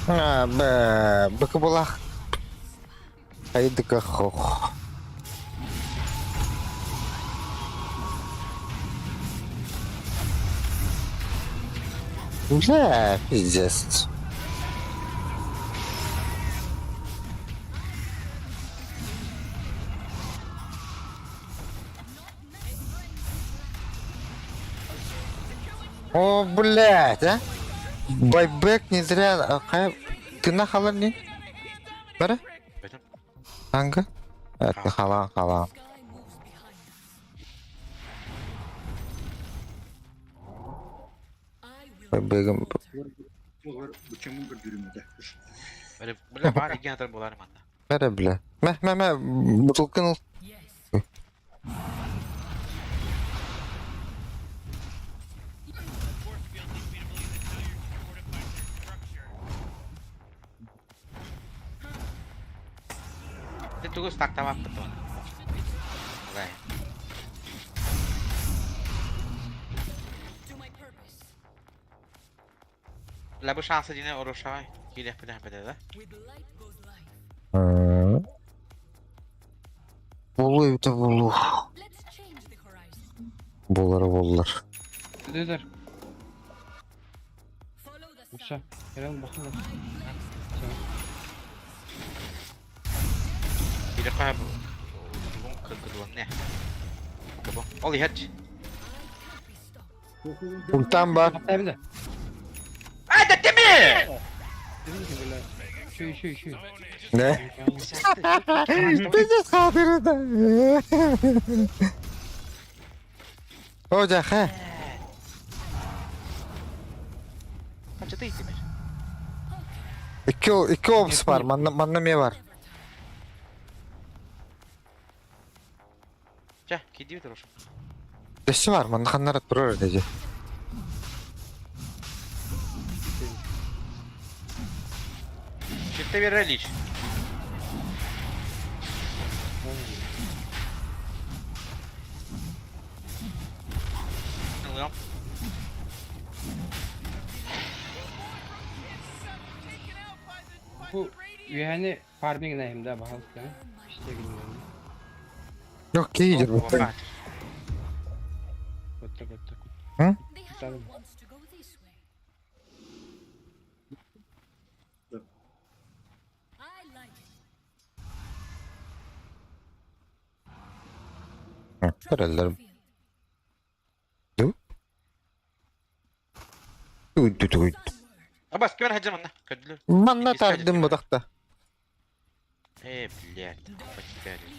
А, б, быка булах. Хайдыка хох. Бля, пиздец. О, блядь, а? Байбек не зря... а, Хай... Ты нахалар не? Бара? Бэтим. Анга? Это хала, хала. Байбегім... Почему көрдүрүм этэ? Бля, бля, бар иген атар болар манна. Бара, бля. Мә, мә, мә, бутылканы ыл. Ты тугу стактамаппыт оны. Бля. Бля, бу шансы дине орушай. Килех бля бля да. Болу это болу. Болар болар. Дөдөр. Уша. Эрен бахын. Килех кая бу. Тугун кыркыдуан не. Кабо. Ол ихач. Ультам бар. Табында. А, да теме! Шүй, шүй, шүй. Не? Пиздец хатыры да. О, жаха. Канча ты теперь? Икки, икки опс бар, манна, манна ме бар. Ча, киди туруш. Дэсси бар, манна ханнара турар деже. Читте берелич. Ылыам. Бу үйәне фарминг нәһимдә бахалста. İşte bilmiyorum. Yok кейдер bu. Котта, котта. Hı? Tamam. Көрелер. Ду? Ду ду ду. Абас, кем хаджар манна? Көдүлөр. Манна тардым будакта. Э, блядь, потеряли.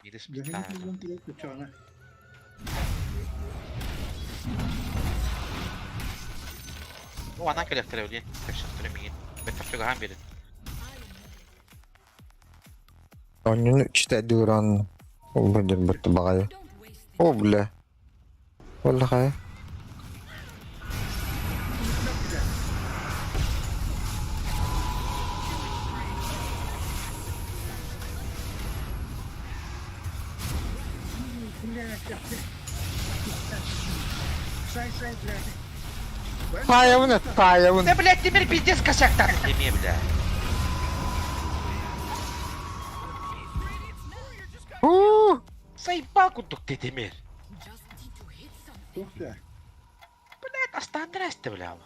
Мидес питание. О, ана келектер өлген. Кәшіктір меген. Беттақ чөгі хан береді. Оннун үчтэ дуран. Ол бөдөр бутты багай. О, бля. Олла хай. Таявын, таявын. Да, блядь, теперь пиздец косяк так. Деме, бля. У! Заебал кудук ты, Демир. Ух ты. Блядь, астандырасты, бля.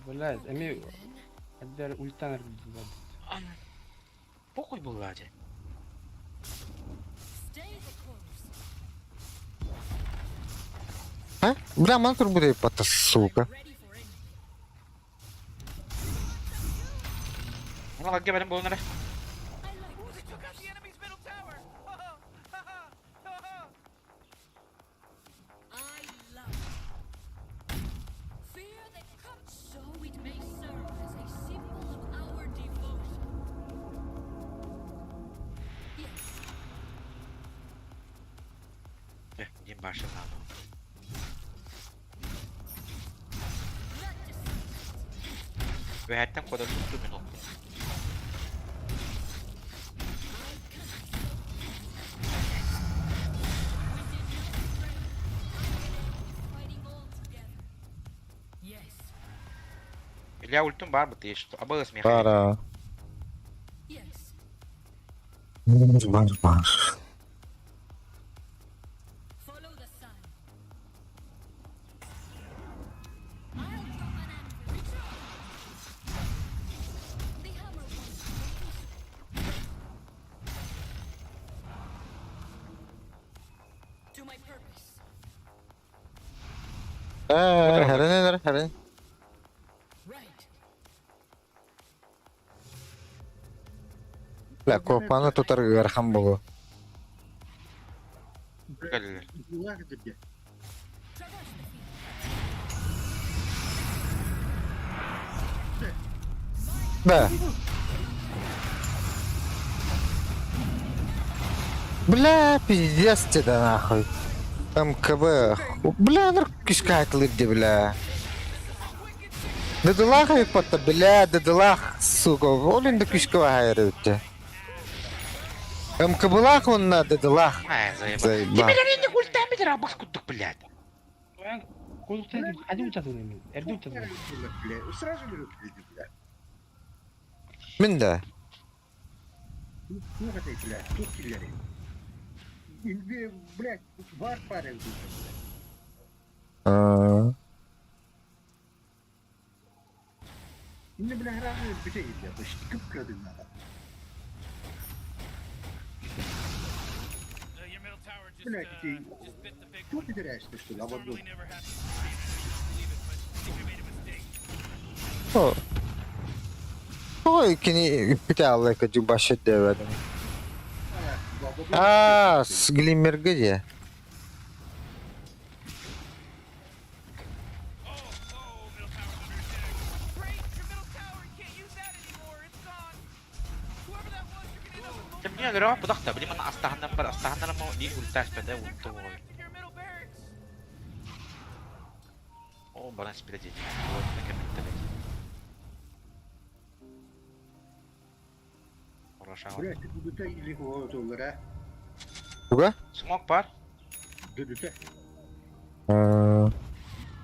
Блядь, эми Адбер ультан Похуй был, лади. А? Бля, ман турбудай пата, сука. Она лаге барым болнара. Э, не башен надо. Вэхэттэн кода тутту мен ол. Бля, ультум бар быты, что абылыс меха. Бара. Yes. Бар, бар. Follow the sun. I'll drop an anvil. The hammer wants to go this To my purpose. Э, хәрен, хәрен. Right. Бля, копаны тутар ыарахан буолуо. Кэллилэр. Дулах тебе. Traverse the field. Да. Бля, пиздец тебе нахуй. МКБ. Бля, наркишка где, бля. Дедылах айпатта, бля, дедылах, сука. Олин да кишка хайрытте. МКБлах он на дедылах. Ай, заебал. Заебал. Тебе не ультами рабас кудук, блядь. Кулуктан хadi учатын мен. Эрди учатын. Бля, сразу берут, бля. Мин да. Ну, это, бля, тут киллеры. Инде, блядь, бар парень, бля. А, Инде, бля, граны битей, бля, почти кып надо. Your middle tower just, Блядь, ты just bit the big Чего one. ты теряешься, что ли, This ободок? normally never happens to me, I just believe it, but I think we made a mistake. О. Ой, кини питалла кадю баша деведим. А, с Глиммерге де. Oh, oh, middle tower's under attack. Great, your middle tower, you can't use that anymore. It's gone. Whoever that was, you're gonna end up with Ты мне говорю, подохта, блин, она астахана бар, астахана мо и ульташ педе They're ульту. coming after your middle barracks. О, баран спиде. Вот, на комментарий. Хорошо. Блядь, дүдүтэ или хуотуллар, а? Туга? Смок бар. Дүдүтэ. А,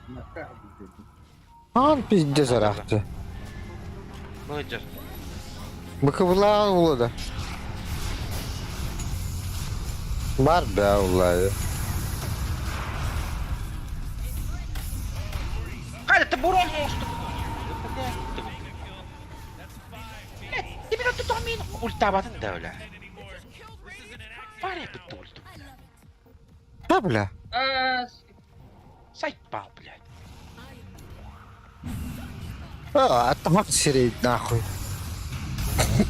Наска дүдүтэ. Ан пиздец арахты. Быджер. МКБлах улада. Бар бя улады. Хайда, ты бурон может. Ты меня тут амин. Ульта батын да, бля. Паре бит ульту. Да, бля. Аа, Сайпал, блядь. А, атамак сирейт нахуй. In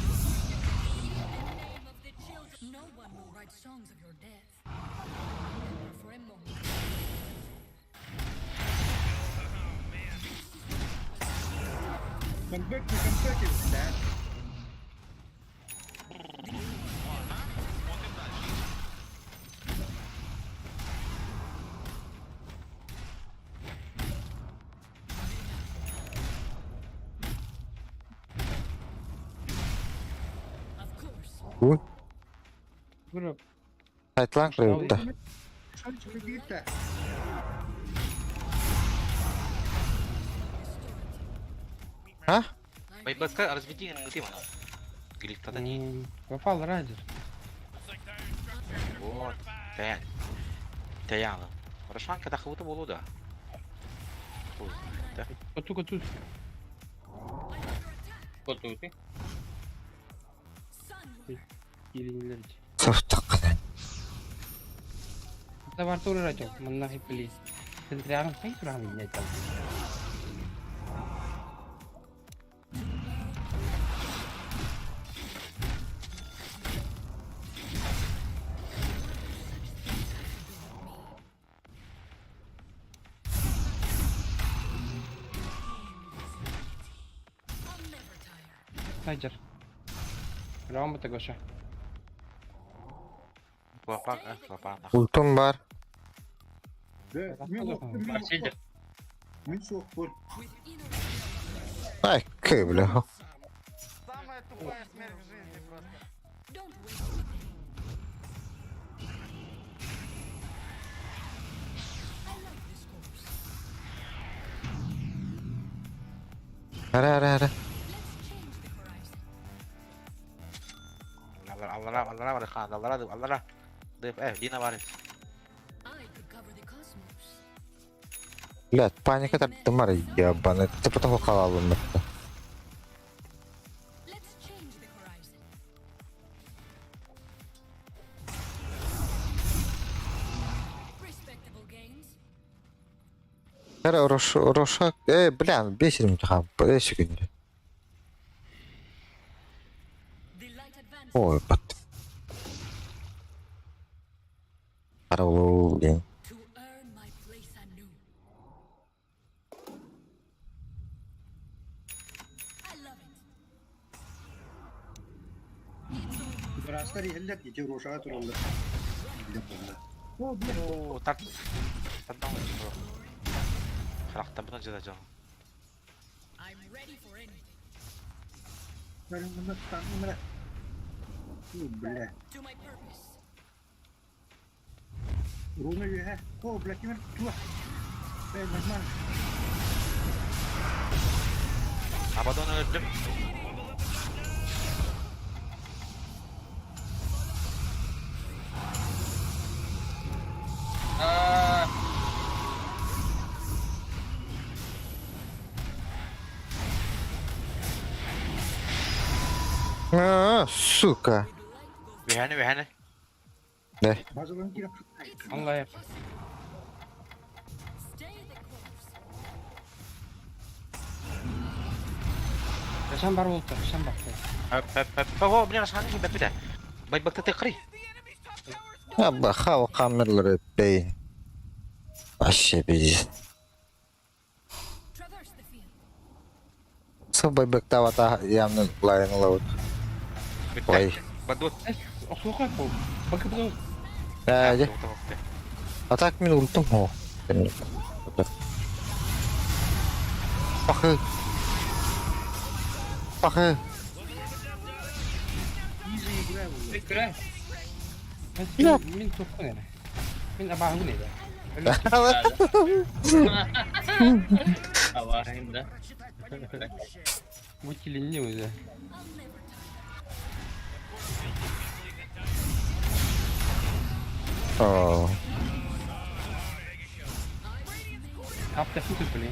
the name of the children, no one will write songs of your death. Never for a moment. Камбэк на камбэке, да? Of course. Ой, Бро, Айтлан кырыпта. Что тебе говорит-то? А? Байбаска разведи на ты мана. Глиф тогда не. попал райдер. Вот. Таян. Таяна. Рошанка да хвата было да. Хуй знает, да? Коту коту. коту. Sunward. Кириллер. Софтакканан. Это Артур Радио, манна хипли. Центральный сайт рано менять там. I'll never tire. Сайджер. Рома Тагоша. Клапан, а, клапан, нахуй. Ультум бар. Да, Бар, сидя. Мин суох бур. With inner Ай, кы, бля. Самая тупая смерть в жизни просто. Don't waste a day. I like this course. Ара ара ара. Аллара, аллара бар хан, аллара, аллара. Дып, Дина бар. Блядь, паника тардымар ебаный. Ты потом халалым. Ара Рош, Рошак, бля, бесит меня, секунду. Ой, бат. Караул, блин. Быраастар иһэллэр ити Рошаҕа тураллар. Билэн буолла. О, бля. О, тарт. Тардан Харахтабына дьыла дьон. Бля. Руна үөһэ. О, бля, ким туох. Эй, нормально. Абадон өлдүм. А, сука. Үһәне, үһәне. Да. Базаларын кире. Allah yap. Yaşam бар болду, yaşam бар. Хөп, хөп, хөп. О, блин, ашханы ким бәппитә. Байбакта тыкрый. Абба, хау камерлары бей. Вообще пиздец. Сыл байбактавата явно лайн лоуд. Ой. Бадут. Оксуга бу. Бакы бу. Э, А так мин ультум о. Пахы. Пахы. Игра. Мин топкун эре. Мин абаагын эре. Аварин, да? Бу килинни өзү. О. Аптасын түпүле.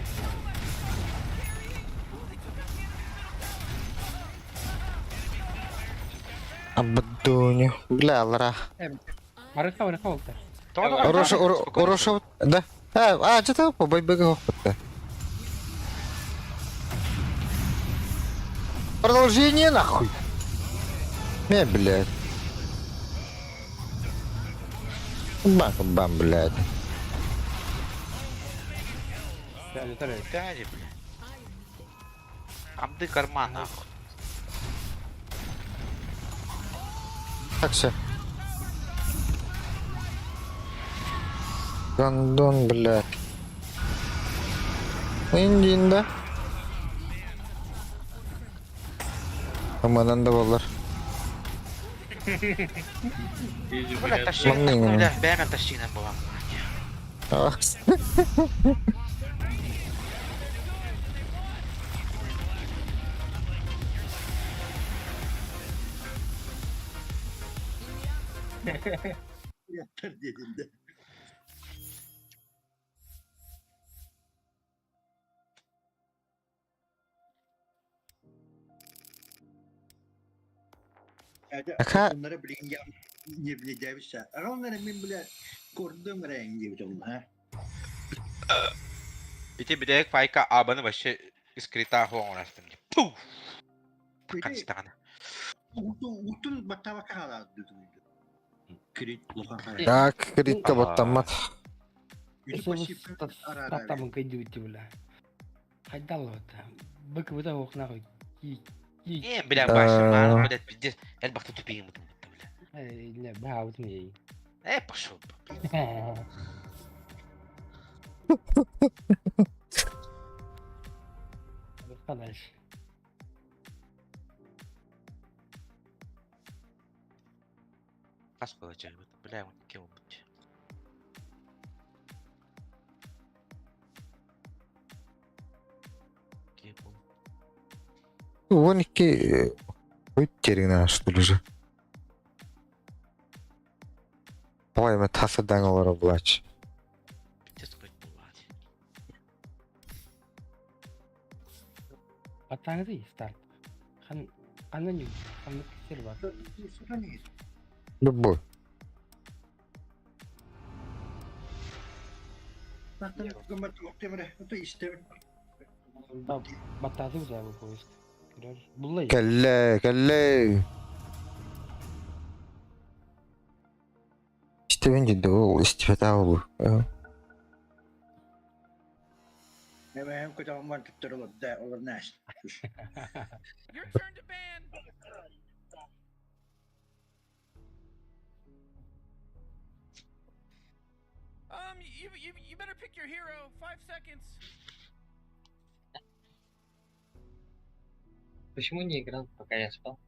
Абдуню. Бля, лара. Барыка барыка болду. Ороша, Ороша, да. А, что-то по байбега хоппа. Продолжение нахуй. Не, блядь. Бам, бам, блядь. Дядя, бля. Амды карман, нахуй. Так все. Гандон, блядь. Индин, да? Аманан да болар. Бля, тащи, бля, бәмән тащи нам была. Яттар дедим де. Аха. Onlara bilin ya ne bile devse. Onlara min bile kordum rengi bir ha. Ити бидек файка абаны вообще скрита хоңорастым. Пуф! Канчтагана. Утун баттава кала Крит лохан Так, критка баттамат. Таттамын кайды битти бля. Хайдал вот. Бык быта окна кой. Не, бля, башы, маны, блядь, пиздец. Эл бакты тупиң бутын бля. Не, баабыт не. Пошел. Дальше. Кас получай, бля, он кем быть. Кем? 12 терина что ли же. Ой, мы тасыдан олоро булач. Пиздец хоть булач. Баттаҥҥытый старт. Хан ханна ньуу? Ханнык сир бар? Любой. Баттаатыбыт ээ бу поезд. Көрөр. Булла Кэллэ, кэллэ. Истэбин дьиде ол истибэтэ ол. Эбэһэм көтөҕөн туттар олордо, олорно Your turn to ban. You better pick your hero. 5 seconds. Почему не играл, пока я спал?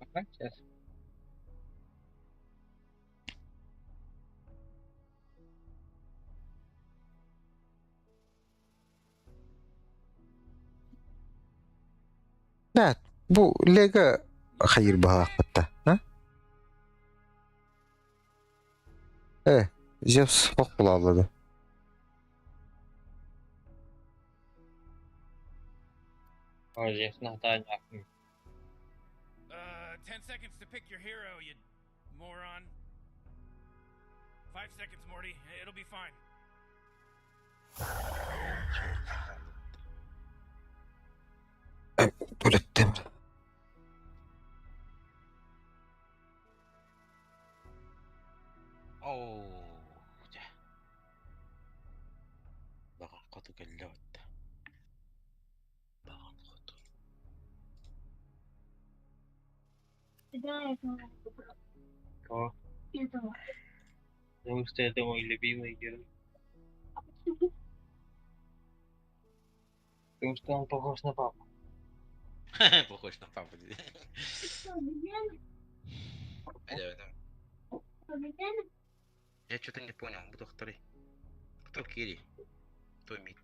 Ага, сейчас. Да, бу Лего хайыр баһаахпытта. А? Э, Зевс хох булааллады. Ой, здесь на 10 seconds to pick your hero, you moron. 5 seconds, Morty. It'll be fine. Төлөттем. Оо, дьэ. Баҕан хоту кэллэ отта. Баҕан хоту. Да, это Кого? этого. Потому что это мой любимый герой. А почему? Потому что он похож на папу. Похож на папу. Что, обезьяна? Э, Обезьяна? Я что-то не понял. Буду второй. Кто carry? Кто mid?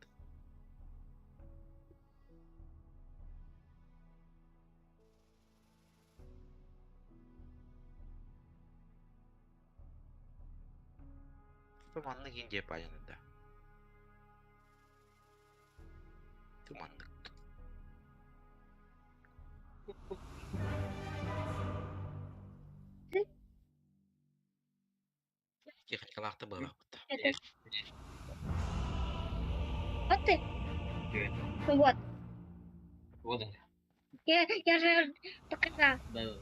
Кто маннык Индия паянында? Туманнык. Ты? Техникалаахты быһалаахпыт. Это вот ты? Привет. Вот. Вот он. Я же показал. Да. Да.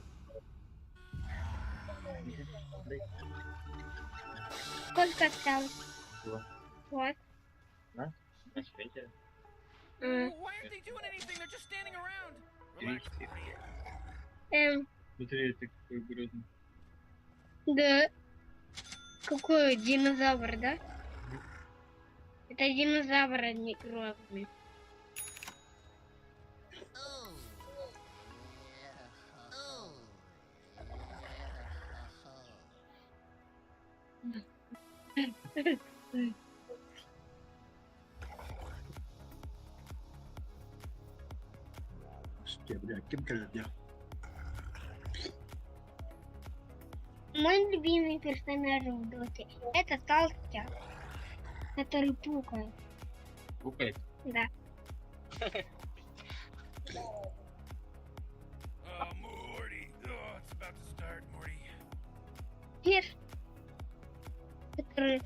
Сколько осталось? Два. Вот. На свете. Why aren't they doing anything? They're just standing around. Три, Relax, четыре. Morty. Смотри, это какой грозный. Да. Какой динозавр, да? Это динозавр, а не грозный. Бля, ким кэллэ Мой любимый персонаж в доте это толстяк, который пукает. Пукает. Да. Oh, Morty. Oh, it's about to start, Morty. Видишь? Который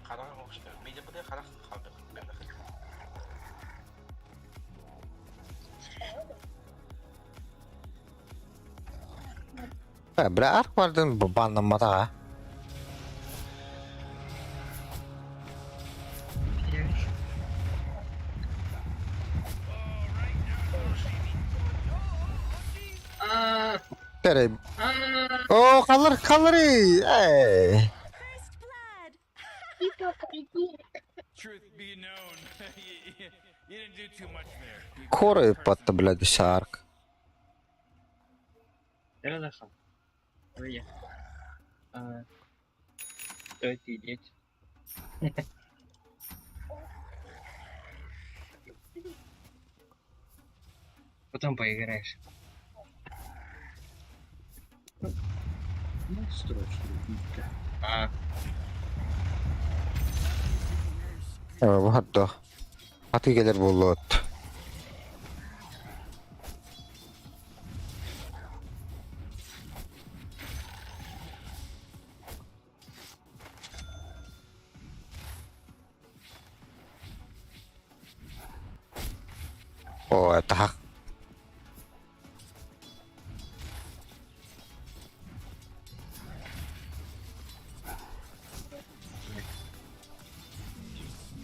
Хараҕа оҕуста. Мидя быда харах халдык. Бля, арк бардын баннамматаҕа. Oh, right now it's baby. Oh, jeez. А, Бere. а, О, халыр халыры. Эй. типа прийти. Truth be known, you didn't do too much there. You Коры person. патта, блядь, арк. Я зашел. Ой, я. А, Давайте идите. Потом поиграешь. Ну, строчка. А, Бу hadda. Аты келер болот. О, так.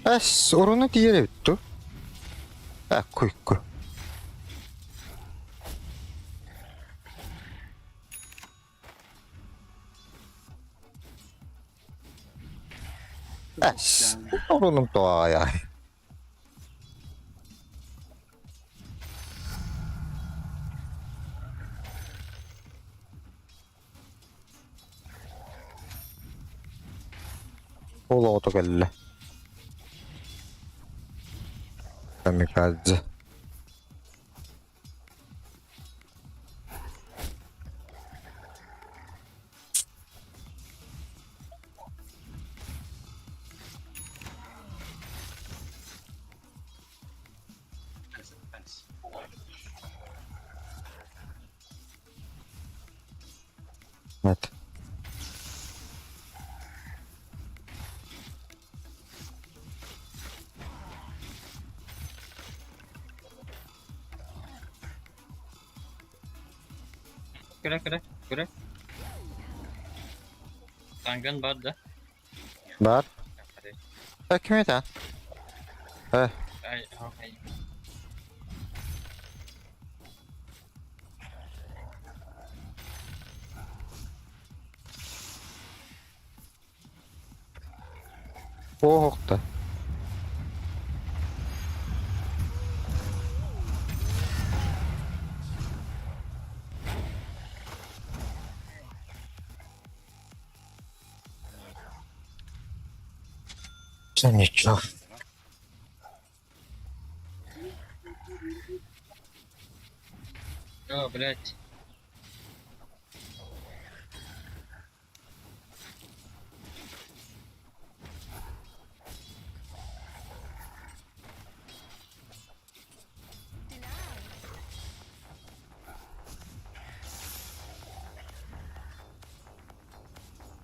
Эс, оруну тиере битти. Э, куйку. Эс, орунум тоая. Ол ото келле. Камикадзе. Evet. Кыра, кыра, кыра. Танган бар да. Бар. Э, ким это? Э, Ай, ай. о, да. Все ничего. О, блядь.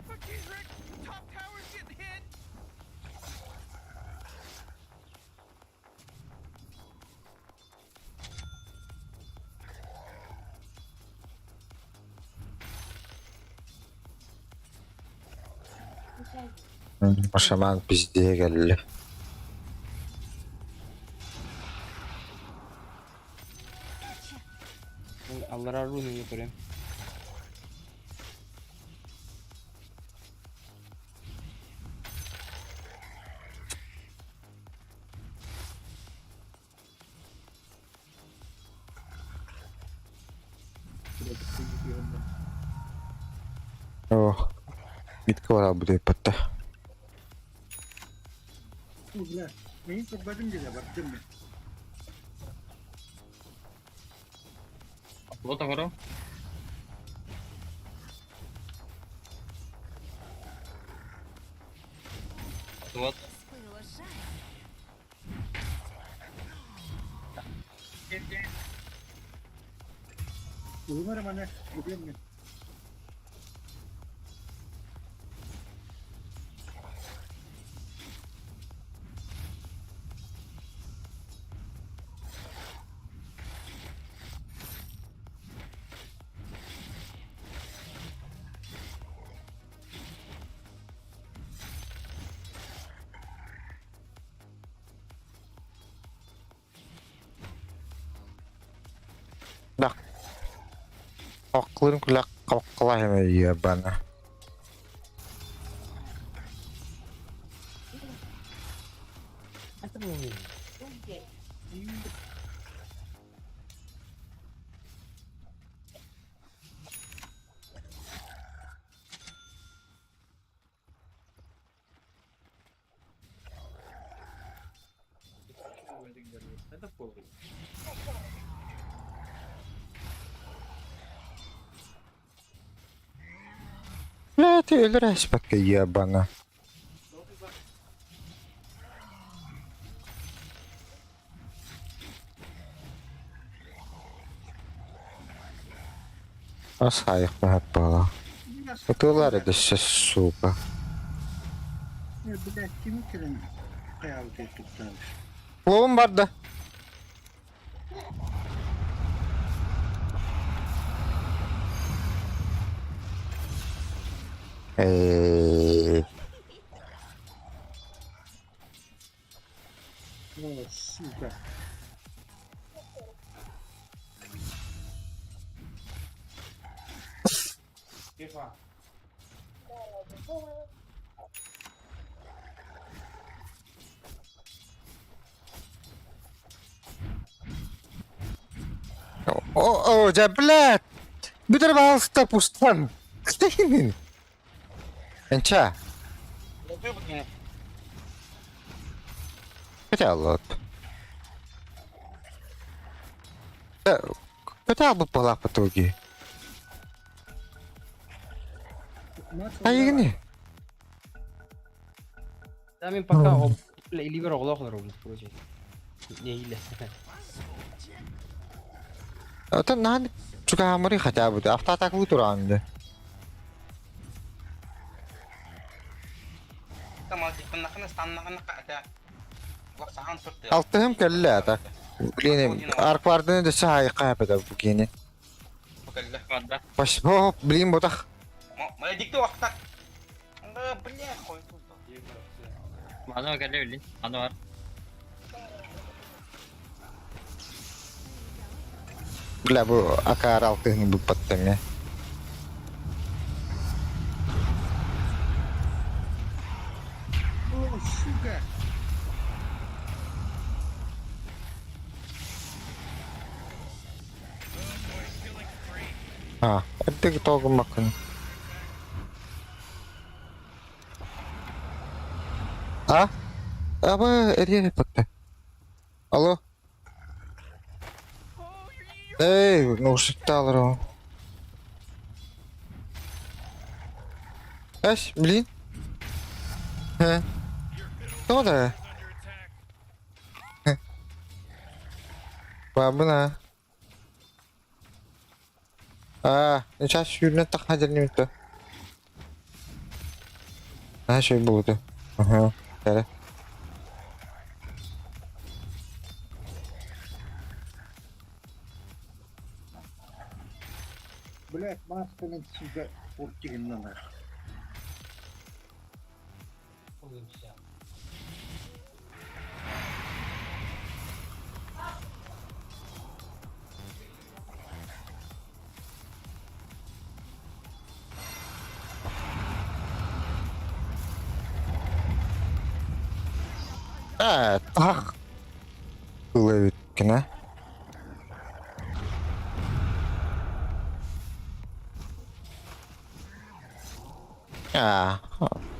But geez, Rick, top tower's getting hit. Шаман пизде келли. Аллара руны не көрем. О, битка бар будет патта. Бля, мин көрбөтүм деді бардым мен. Вот огород. Вот. Улымар мана, үгем мен. Да. Акылын күләк калкала хеме ебана. Хайдах буолуой? Бля, ты өлөр ебана. Асайық бала. Ытылар эдесе, сука. Блядь, кими кэлэн хайаабытай туттаабыт. Клоун барда. Эй. О, сука. О, о, дьэ, блядь! Бүтэр баалыста пустан. Кстати, Энча. Хотя вот. Хотя бы была по итоге. Айгини. Да, мен пока об ливер оҕолоох олоробун короче. Нэһиилэ. Это надо чугаамыры хотя бы. Автоатаку тураанды. Алтыһым кэллэ ата. Блин, арквардыны да саайка хапета бу кини. Паш, о, блин, ботах. Аны кэллэ билин. Аны бар. Бля, бу акаар алтыһын буппаттам я. О, сука! А, это тоғым макын. А? Аба, эрге патта. Алло? Эй, ну шыкталыр Эш, блин. Хэ. Тоҕо да? Бабына. А, сейчас сүүрүнэн тахха дьэрнибит А, шөй буолута. Ага, кэрэ. Блядь, масканы, сука, портигин нах. А, тах. Ылыбыткына. А,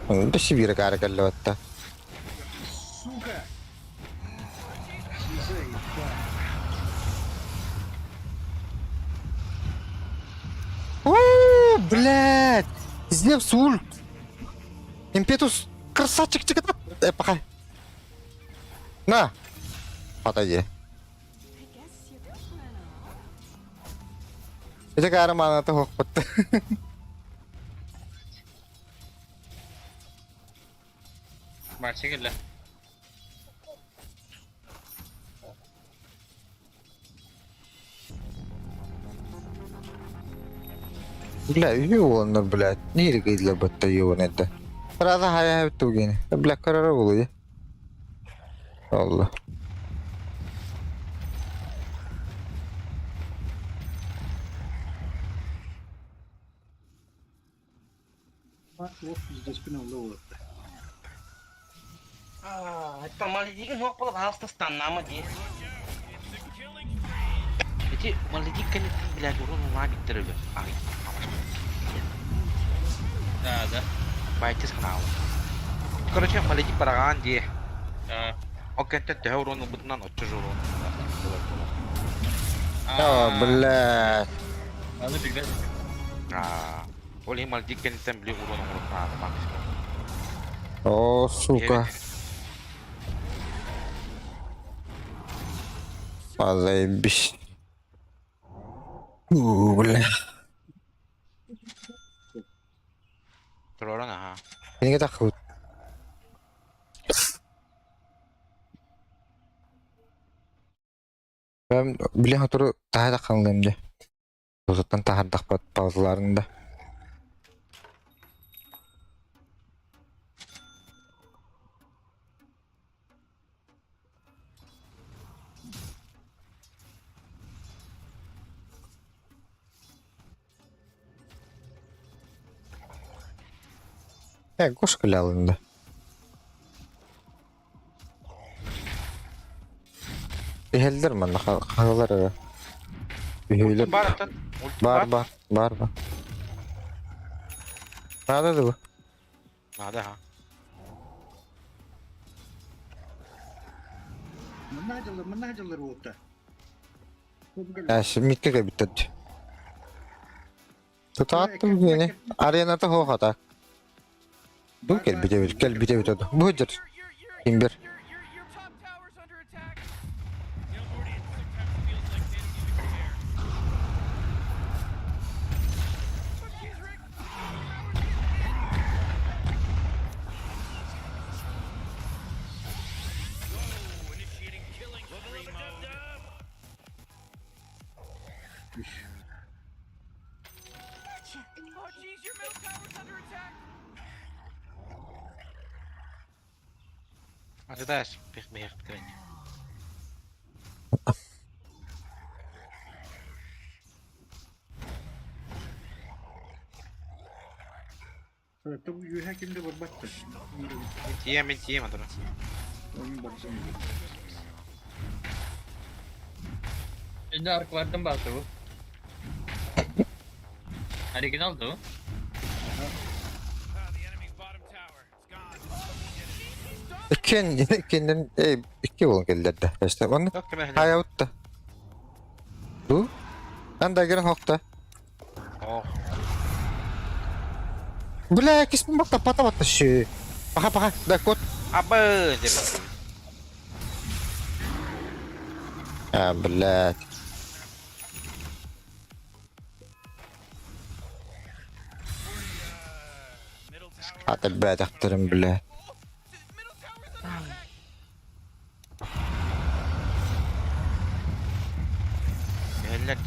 да Сибири каары кэллэбэтта. Сука! Заебал. О, блядь! Зевс ульт! Импетус красавчик чиката! Э, пока. На! Отойди. Ити каары маната хохпут. Барча кэллэ. Бля, юоннор, блядь. Ниргизле бытта юон это. Рада хая тугини. Бля, карара булуя. Allah. Макс, вот пиздец, спина улыбка. Эти маледик кэнниттэн блядь урон улаан биттэр өлөр. Ай, Да, да. Байтис ханаалы. Короче, маледик барагаан дии. А, Ол кэнтэн төһө урон ылбытынан оччо же урон. О, блядь. Аны билбэт. Аа, ол иһин мальдик кэнниттэн били урон оҥоруохтаах максимум. О, сука. Заебись. У, бля. Туроран аха. Кинигэ таххыбыт. Бэм били сотору таһа таххалыам дьэ. Тусуттан таһардахпат паузаларын да. Э, кошка лялында. Иһэллэр манна хаһылар эрэ. Үһүөлэр. Бар аттан. Бар бар бар бар. Надо да бу. Надо ха. Манна дьыллар уопта. Әс микке кэбиттэр. Тутааттым диэни. Арената хуохата. Бу кэлбит эбит, кэлбит эбит оду. Бу дьэр. Кимбер. Ожидаешь, бих бих бих. Үөһэ кимде барбатта. Мен тием адыра. Onun барсын. Şimdi arkalardan bastı bu. Original da o. Иккен, иккеннен, эй, икки болон келлерде. Эсте, оны хаябытта. Бу? Анда кирен хокта. О. Бля, киспин бакта пата батта ши. Паха паха, да кот. Абы деп. А, блядь. Ата бәдәхтерим, бля. Эллер.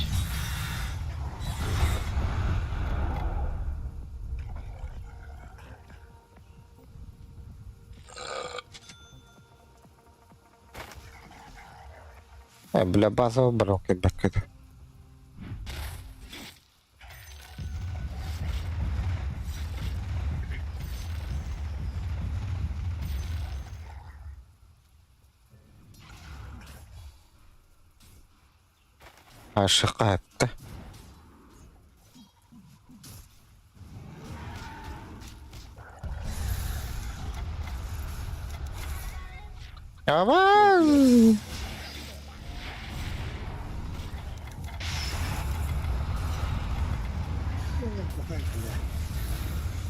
Э, бля, база барок баккет. Ашыққа әпті. Аман!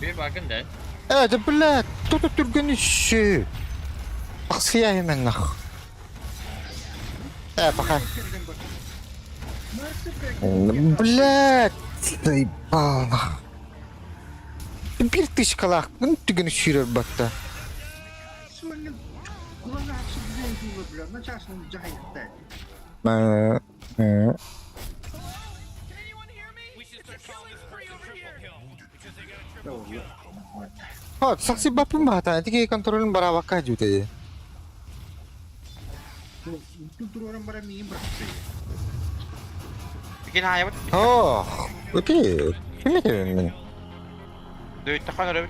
Bir bakın da. Э, да блядь, тут түрген иші. Ақсия емен нах. Э, пока. Блядь, заебал нах. Bir тышкалақ, күн түгін сүйрер батта. Ha, saksi bapun bahata, тики контролын барабакка жуте. Икин хаябыт. О, окей. Ким мен? Дөйттэ хан өрөбүт.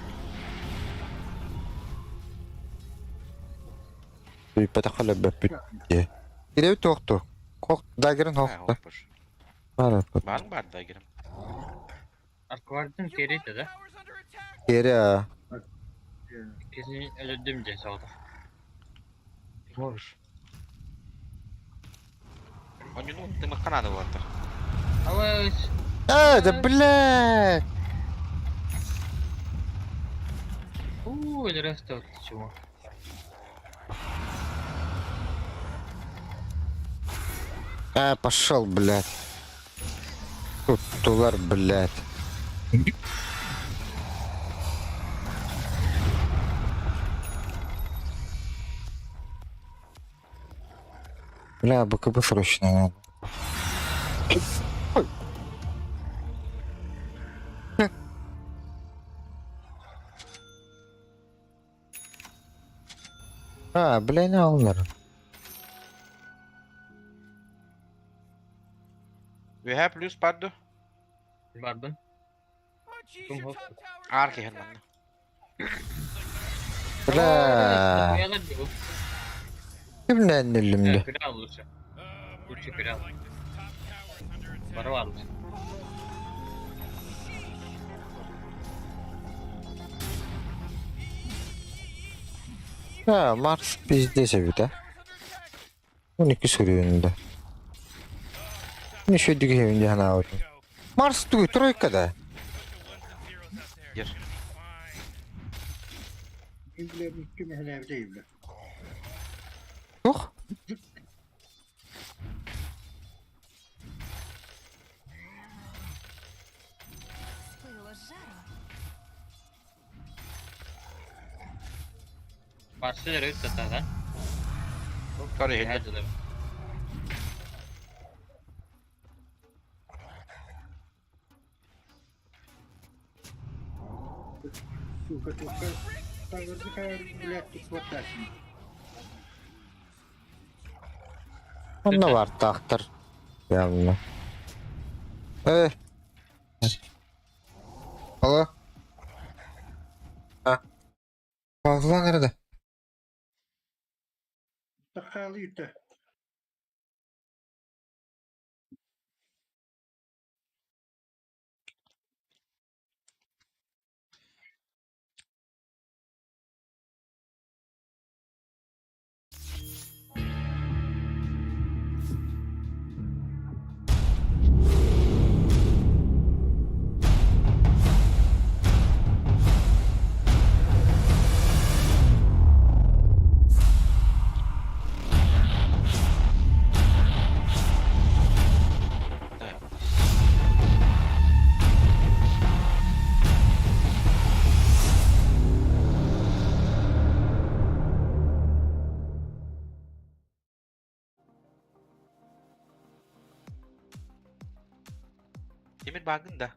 Патахала баппит. Кире тоқты. Кок дагерин хокта. Бар. Бар бар дагерин. Arkalardan keriydi da. Кире. Kesin öldürdüm diye sağda. Можешь. Онньуну тымахха наада буолаттар. Алыс. Э, да блядь! Уу, өлөрөстө чего. А, пошел, блядь. Тут тулар, блядь. Бля, БКБ срочно надо. Ой. А, бля, не алынар. Үөһэ плюс баар дуо? Бардын. Кум хоп. Аар киһин манна. Бля. Кимнээн үллүмдү? Күрэ лучше. Лучше күрэ. Бары бар. А, Марс пиздец эбит, а. 12 сүрүнді. Еще дүгейін де ана Марс түгү тройка да. Ер. Тух? С жару. Марсы өрөт тата. Кары иһиллэр. Сука, только блядь, тут хватать. Онно бар тахтар. Явно. Э. Алло. А. Павла nerede? Такалы это. Тимир баагын да.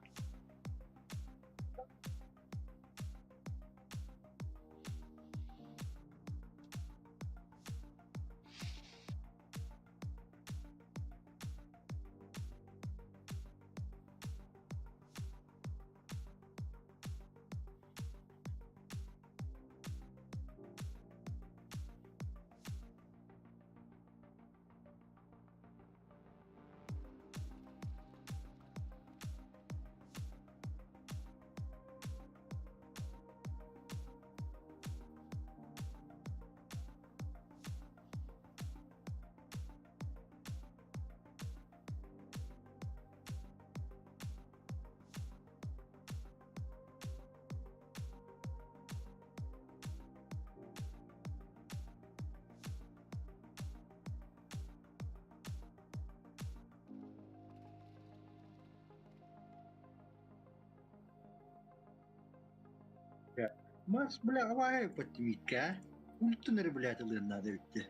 Мас, бля, авай подтемитка, а? Ультунер, блядь, надо ведь.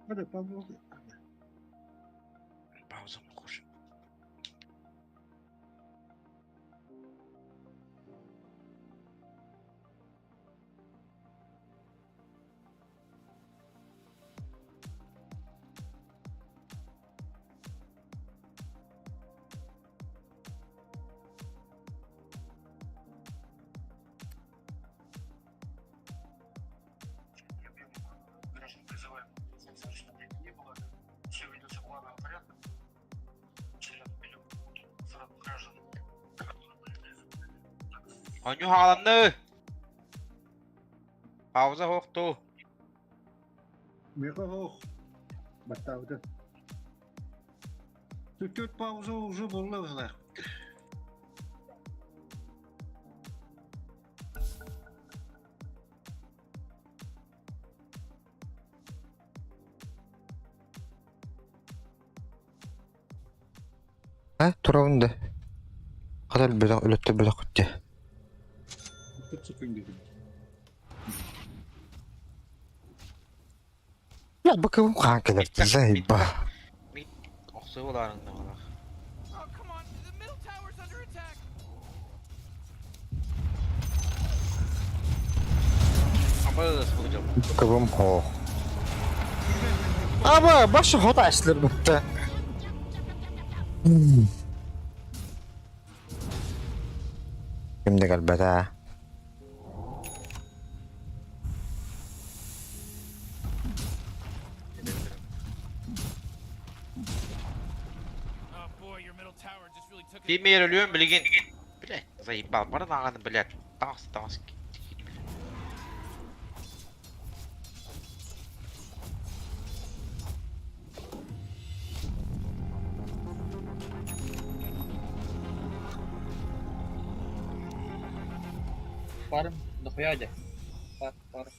Надо паузу. Пауза хуже. Оонньуу хааланны! Пауза суох дуу? Миэхэ оһох баттаабыта. Түөрт пауза уже буолла быһыылаах. А, турабын да. Хата өлбөтөх, өлөттөрбөтөх дьэ. Я быкыбым хаан кэлэр заебал. Охсуолаарыҥ наҕалах. Абыс бу дьол. Быкыбым хоох. Аба, башы хот ашлыр бытты. Ким да кэлбэтэ. Тимир өлүөм билигин. Блядь, заебал, бары даҕаны, блядь, таҕыс таҕыс Фарм, дохуя дьэ. Фарм, фарм.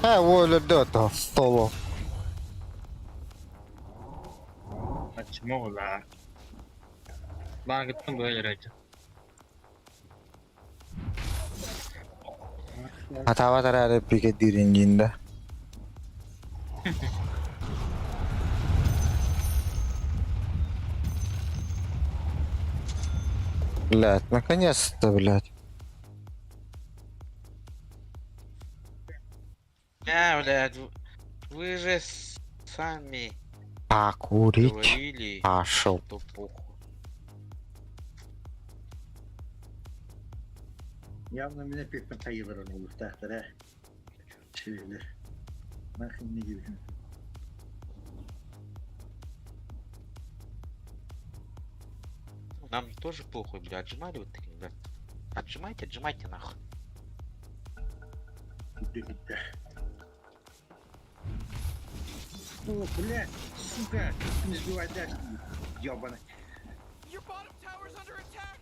Э, өлөрдө ото, столу. Почему да? Баагыттан бу өлөрөөчү. Атаабат эрээри пикетдиирин диин да. Блядь, наконец-то, блядь. А, блядь, вы же сами Покурить говорили, пошел. что похуй. Явно меня пикпен хайылар олуктаахтар ээ. Чилилер. Нахрен не диибин. Нам тоже похуй, блядь, отжимали вот такие, блядь. Отжимайте, отжимайте нахуй. О, блядь, сука, не сбивай дальше, ёбаный. Your bottom tower's under attack.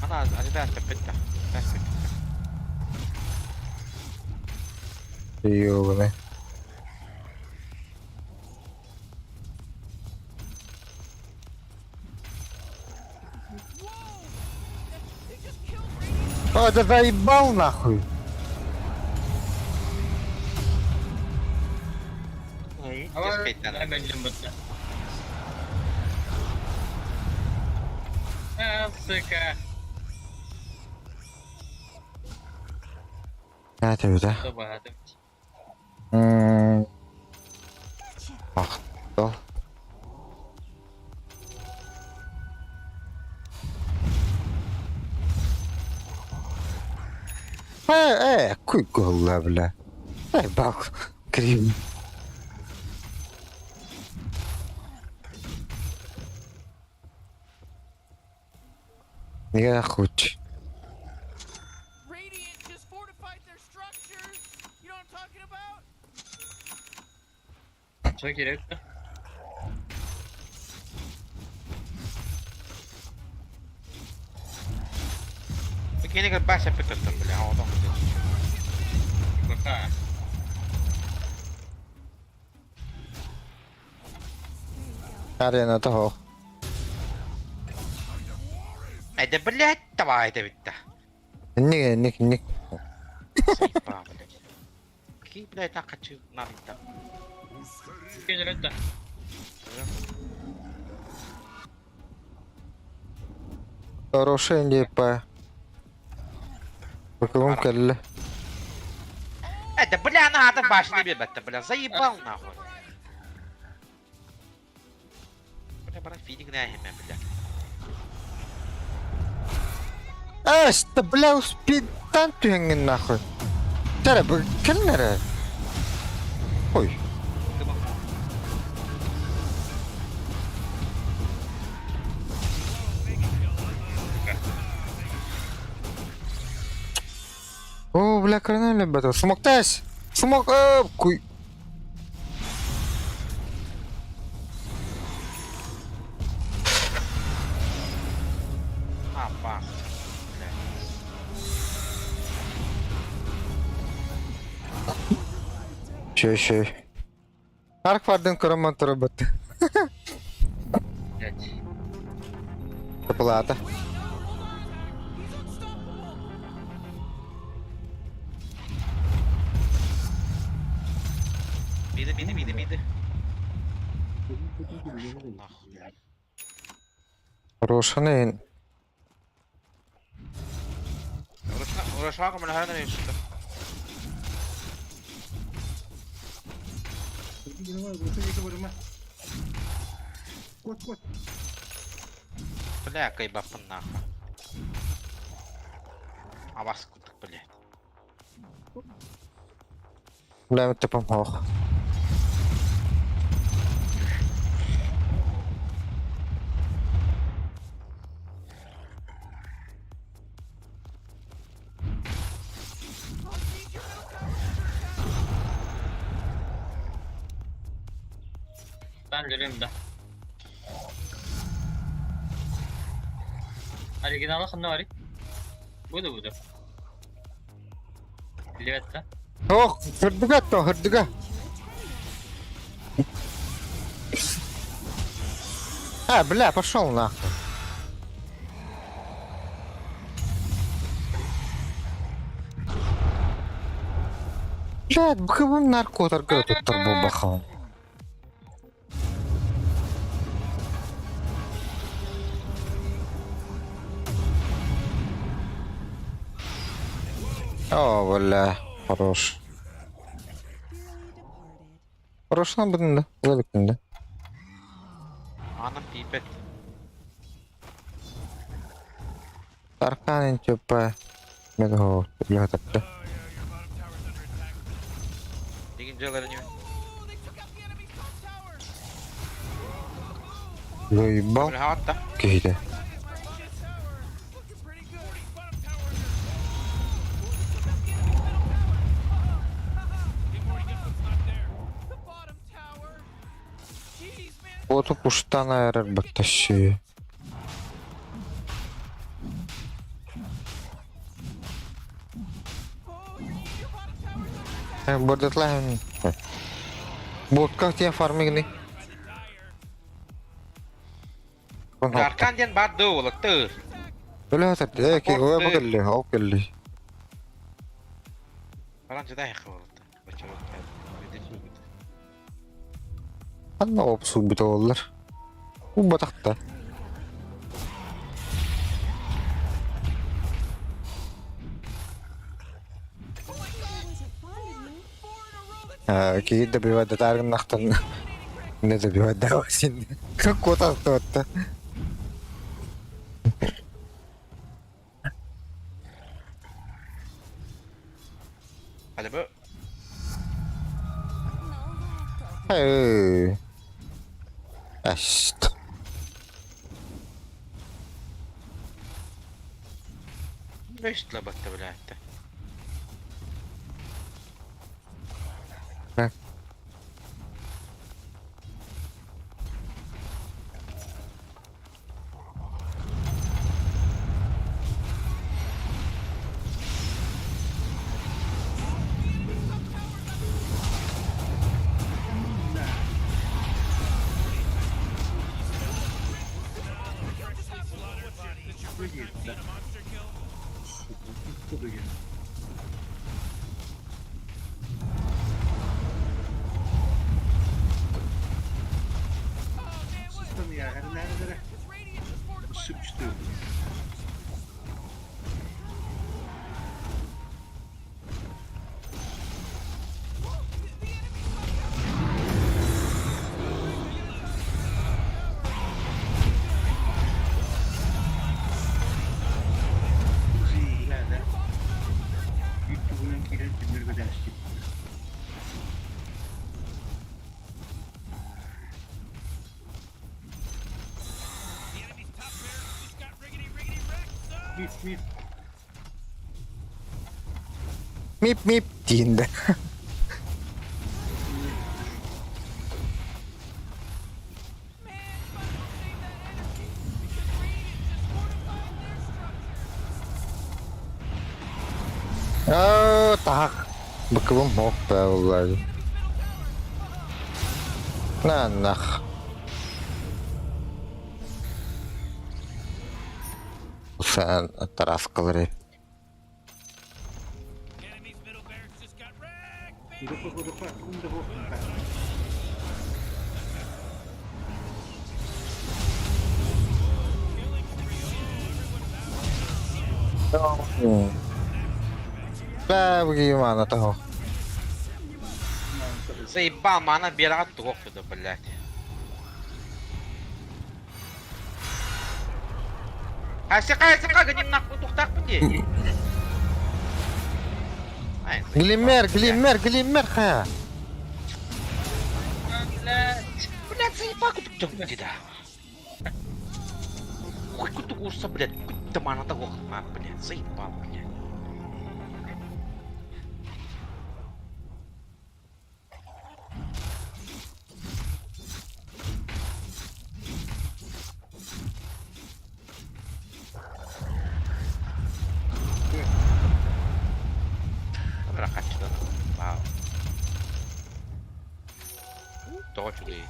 Ана, ожидаю, петта. Ёбаный. О, да заебал нахуй. А, сука. Это да? Добавить. Ах, да. Э, какой голла, бля. Эй, бак, крим. Я хоть. Radiant just fortified their structures. You know what I'm talking about? Что керек? Кини бася петта, бля, а он Пока. Арена того. Эй, да блядь, давай, это ведь-то. Не, не, не. Заебал, блядь. Какие, блядь, так хочу надо там. Керек-то. Хорошая НДП. Бакылым кэллэ. Эй, да бля, надо башню бебет, бля, заебал нахуй. Баран фидик нээһимэ бля. Эс, да бля, успейтан түһэҥҥин нахуй. Тәрэ, бу кэлин эрэ. Ой. О, бля, кырынан өлбөтө. Смоктас! Смок, куй. Апа. Шөй, шөй. Арк бардын көрөн турабыт. Плата. Миди, миди, миди, миди. Рошаны Uğraşma көмөлөһөрөн эрэ Бля, кайбаппын нахуй. Абас курдук, блядь. Бля, тепом хох. Ben görüyorum da. Оригиналы ханна бар? Буду, буду. Билет да? Ох, хырдыга то, хырдыга. А, бля, пошел нахуй. Блядь, бхыбым наркотар тут тарбу. О, бля, хорош. Хорош нам будем, да? Ловик, да? Анам пипет. Таркан типа. Медго, бля, так. Деген жалары не? Заебал. Бля, атта. Киһитэ. Оту пуштана эрэр баттащи. Бордатлаһын. Ботка тиен фармигни. Аркан диэн бар дуу олатты. Бля, тәртә, ки, ой, бу ол келли. Баран жада хэ олатты. Бача олатты. Анна опсу бит оллар. У батакта. Ки добивать таргын нахтан. Не добивать да син. Как кота тотта. Hadi bu. Эй. Ашт. Беш лабатта блядь. Мип, мип. Мип-мип диин да. Оо, таһах. Быкыбым ох бээ На нах. Sen тараскалары. Бээ, бүгүн маана того. Заебал, мана биэрэҕэ туох да, блядь. Асыка, асыка, гоним нахуй тухтаахпын дии. Ай, Глиммер, глиммер, глиммер ха. Блядь. Блядь, заебал, кутук да. Ой, кутук урса, блядь, кутта мана того, блядь, заебал, блядь. Рахатчыдан. Вау. Тоҕо үчүгэй.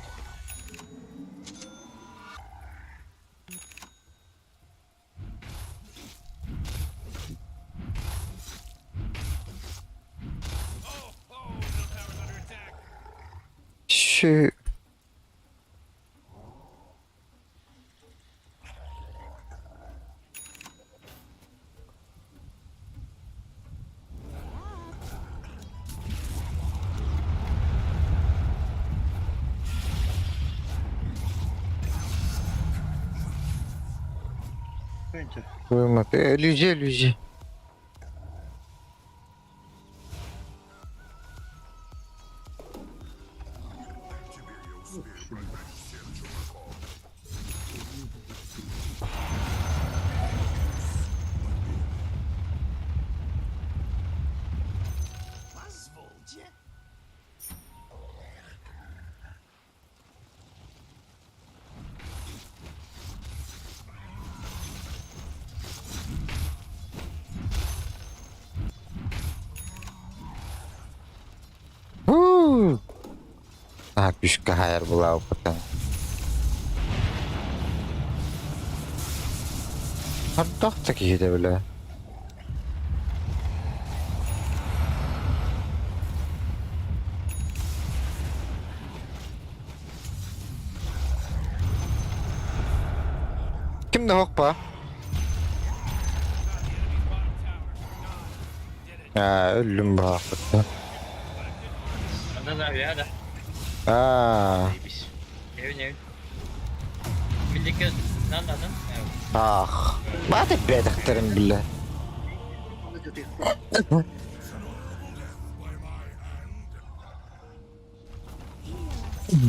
Şu Иллюзия, иллюзия. А, пүскэ хайар булаабыттан. Ардах да киһитэ бile. Ким да хоппа? Аа, өллүм баахпыт. Да, да, я, да. Аа, Эвин, эвин. Милдики, нан, нан, нан. ах. Бааты бэтэхтэрин билэ.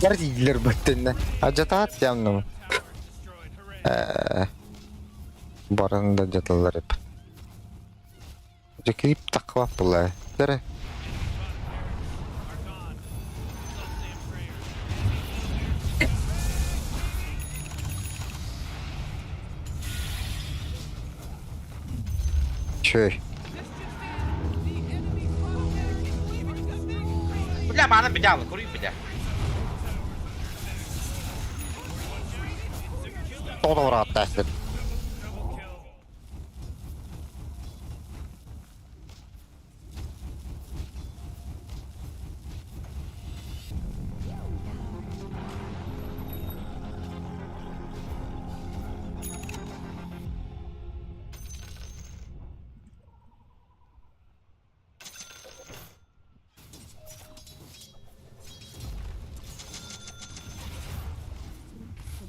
Гар дииллэр баттынна. Ажатаат ямным. Э, баран да жаталлар эп. Же клип таквап була. Дere. Чөй. Бля, маана бедялы, кури бля. Тодор аттасын.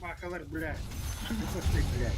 Собакалар, бля. Пошли, блядь.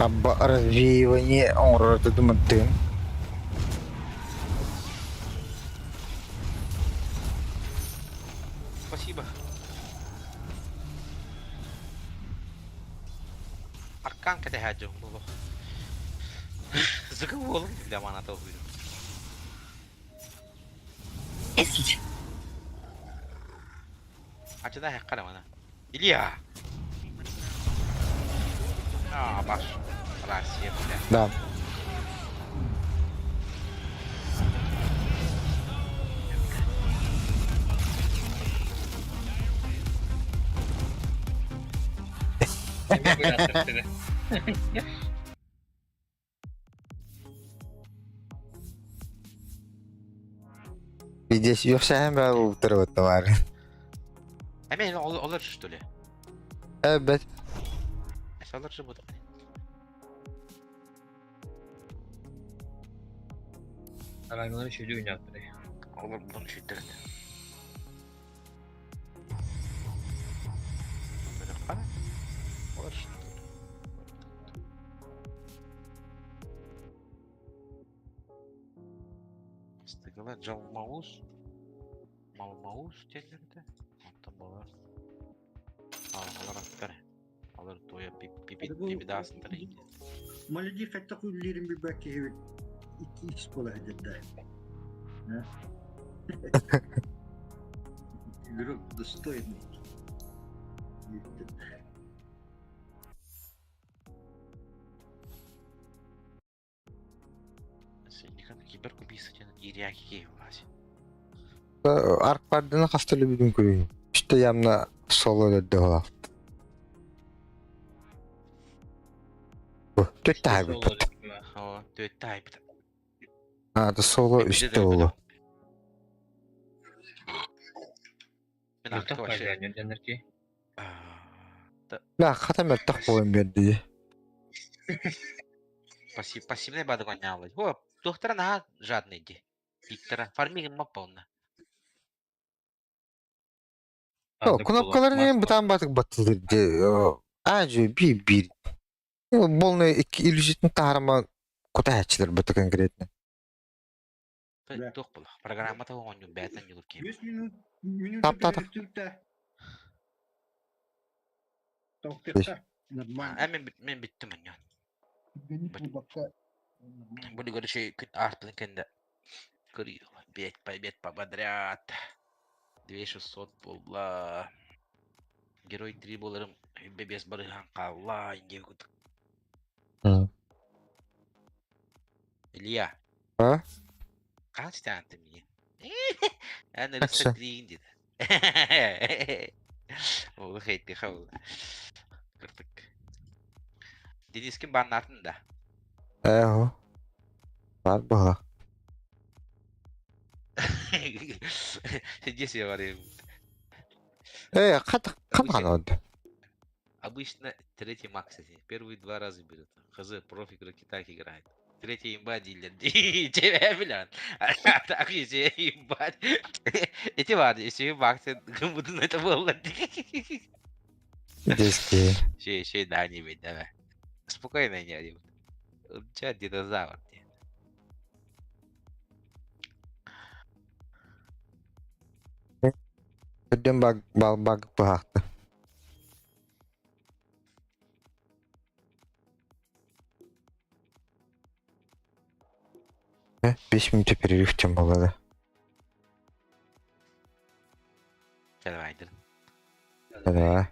Абба развеивание оҥорор тутумуттун. Спасибо. Аркан кэтэһээччи буолуох. Зыгы буолуҥ бля маната уһуйдум. Ачыда хеккара мана. Илья! А, баш. Россия, бля. Да. Здесь үөхсэһэн баа утарыбыт бар. Эме олар что ли? Эбет. Олар же буду. Араңылар шүлі ойнап Олар бұны шүттірді. Олар Стыгала Джалмаус. Малмаус диэннэрдэ. Онтон балар. Алар аттар. Алар туйа пипидаастар иһин. Маледи хатта куллирин билбэт киһи икки икс буола сылдьар Игрок достойный. Аркпарданы хаста любим көрейін. Что явно соло өлөрдө олафт. Төрт тайбыт. Төрт тайбыт. А, да соло үстэ болу. Да, хата мөлтөх буолан биэрди. Пассивный бадык оонньооллор. О, туохтара наһаа жадный дии. Виктора фармигын маппа О, кнопкаларын бытаан батык баттылыр ди. Ажы би бир. Полный иллюзитин таһарма кутааччылар быты конкретно. Туох була. Программата оонньуу бээтэн ньугур киһи. 5 минут минут Тап тап. Нормально. А мен мен бүттүм оонньоон. Були короче күн аарпын кэннэ көрүө бет побед подряд. 2600 буолла. Герой 3 буоларым бэбиэс барыһан хаалла диэн курдук. Илья. А? Хаһан ситээҕин миигин? Эн ырыста тиийин диэтэ. Ол хейтиха ол. Кыртык. Денискин бааннаатын да? Ээ, бар буолла. Здесь я говорю. Э, хат хат оды. Обычно третий макс, первые два раза берет. Хз, профи игроки так играет. Третий имба дилер. Тебя, блядь. А так если имба. Эти ладно, если максы, буду это было. Десять. Ще, ще, да, не ведь, давай. Спокойно не Ча динозавр. Өдөн баг бал баг баахта. 5 минут перерыв чем было, да? Давай, Давай.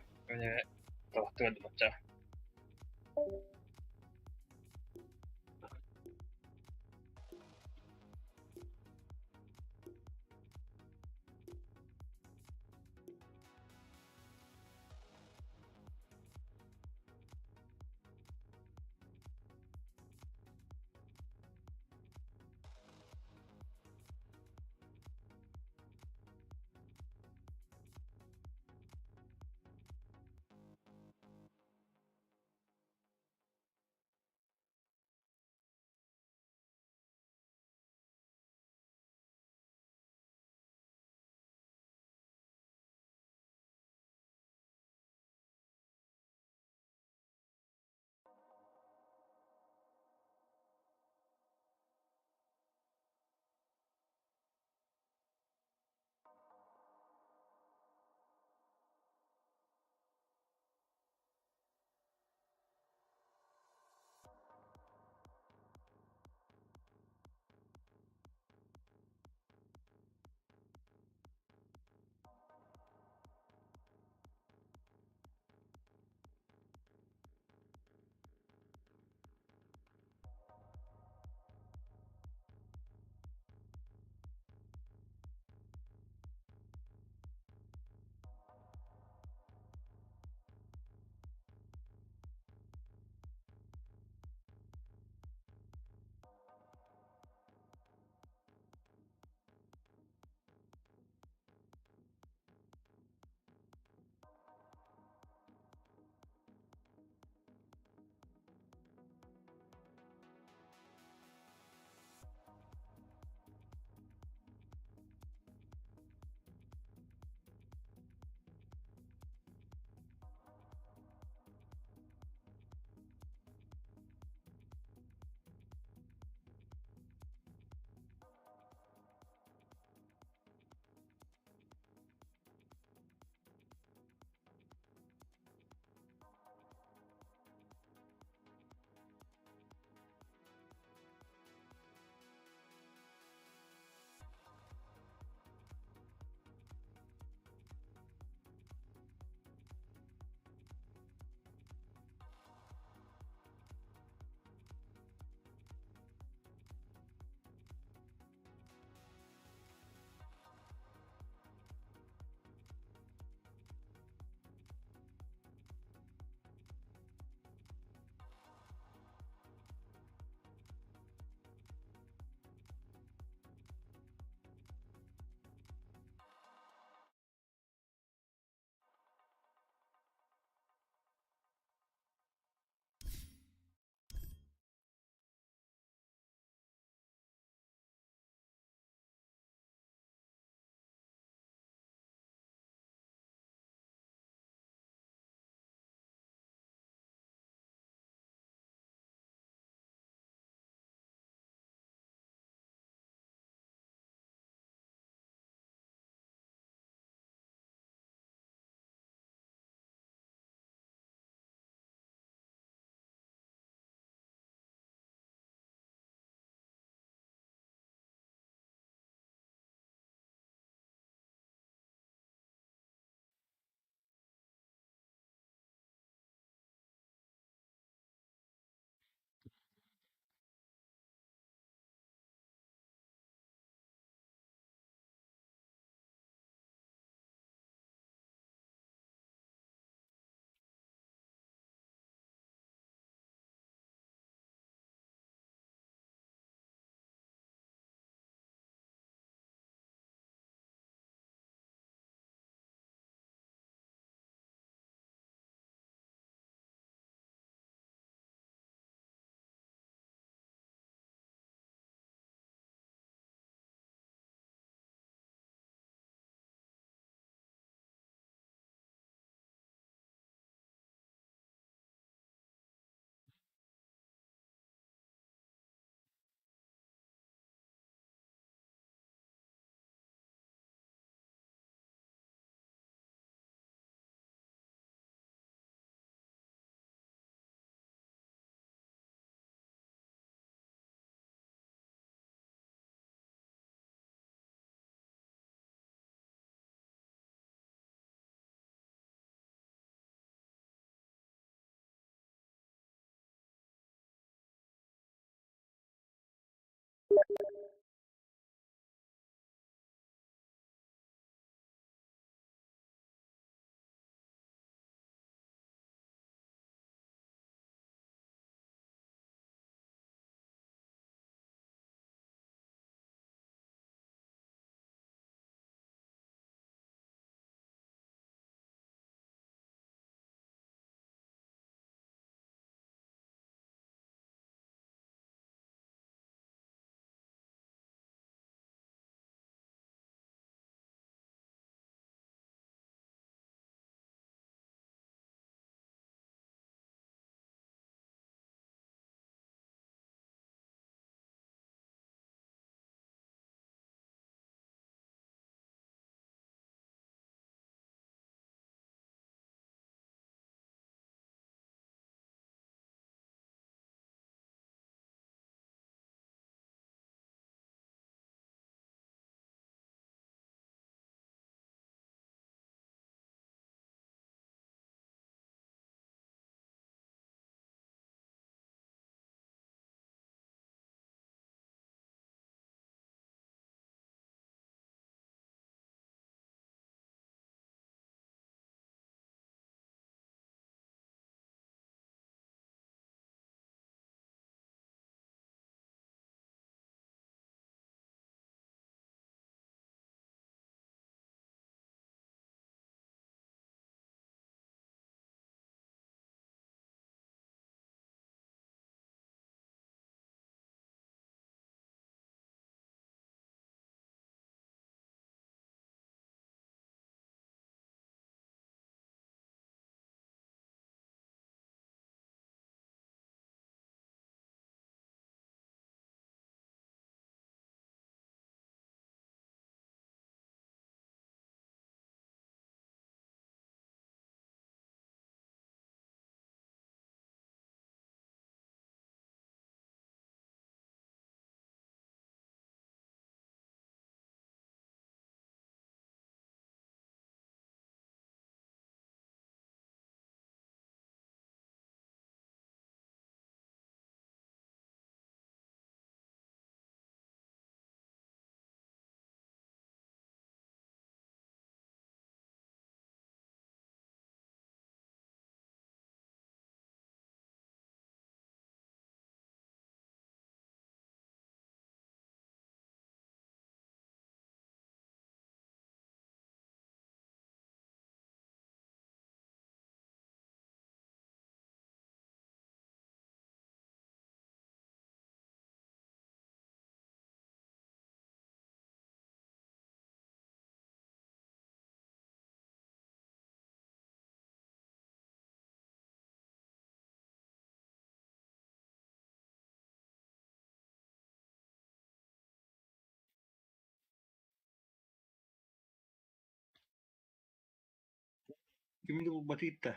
Ким да булбатыйт да.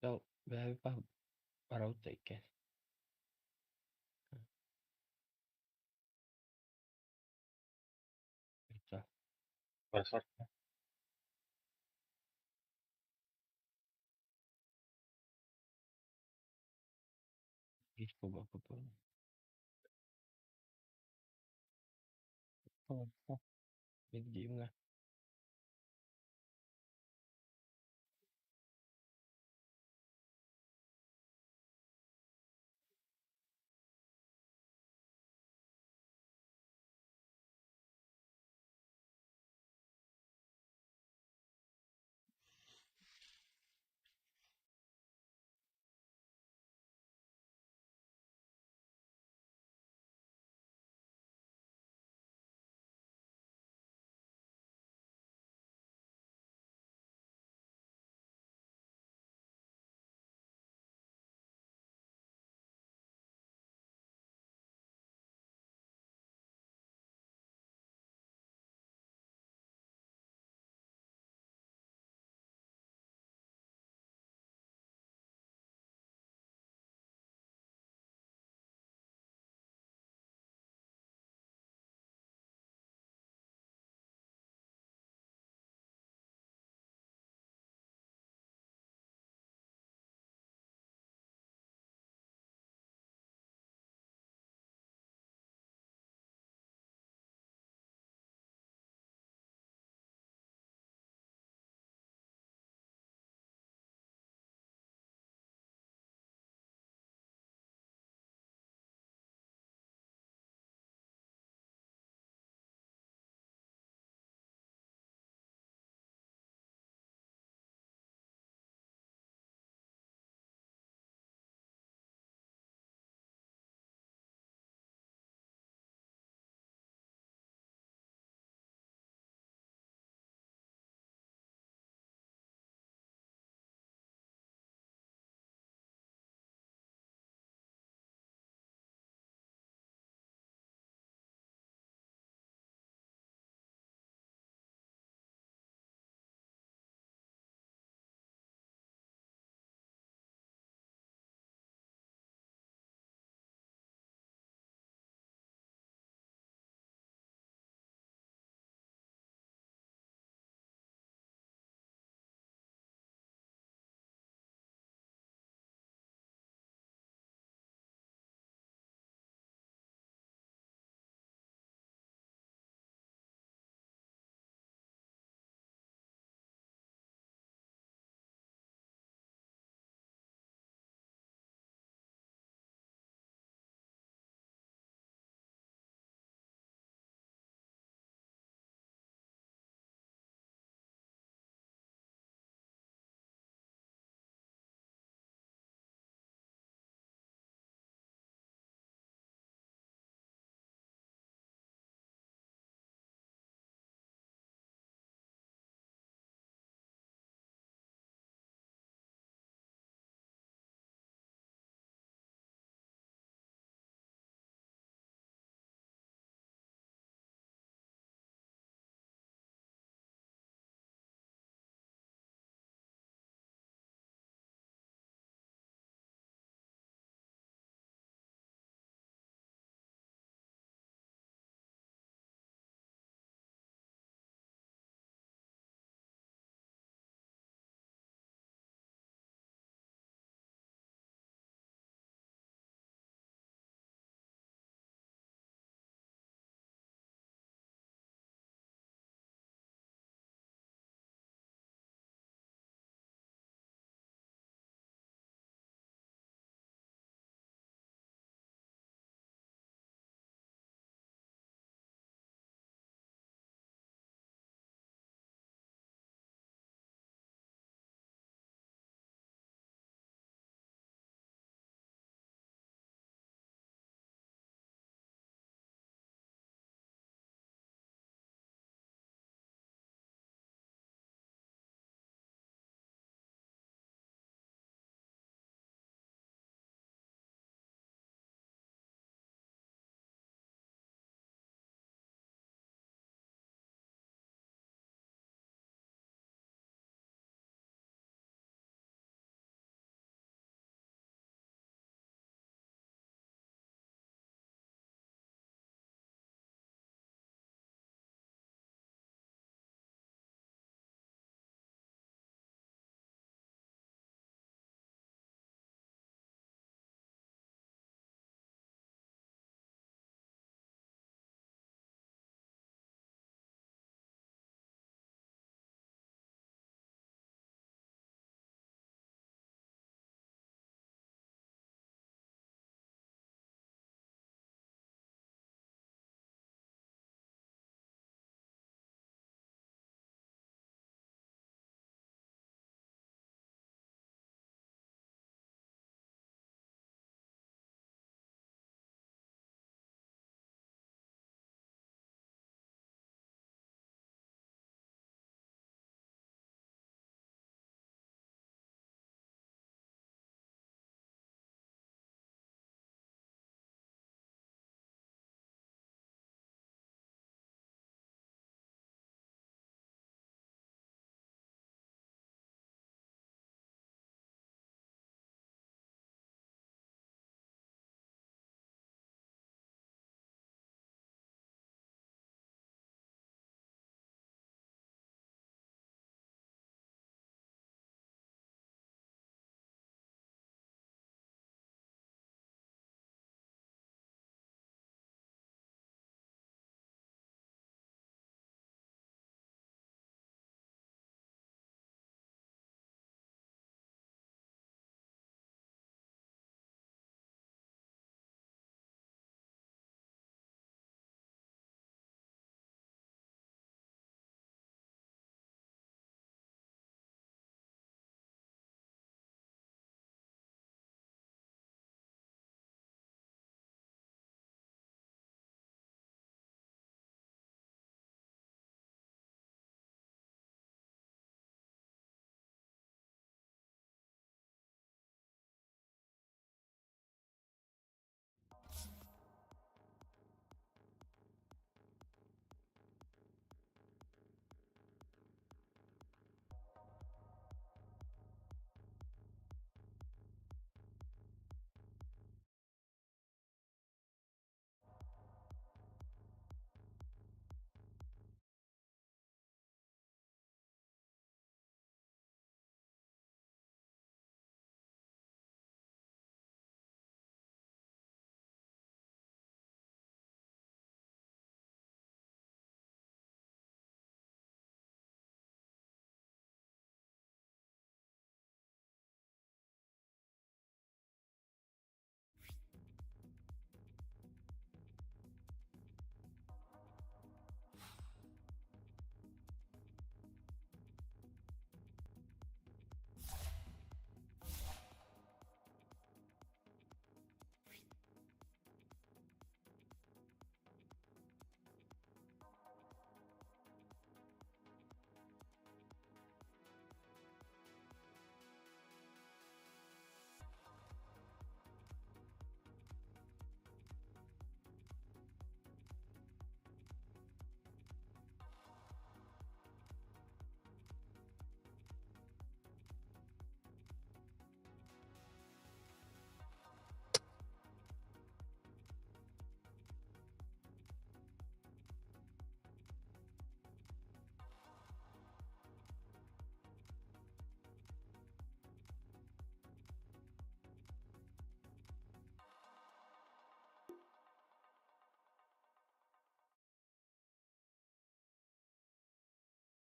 Då behöver bara bara upptäcka. Varför? Mid-game nga.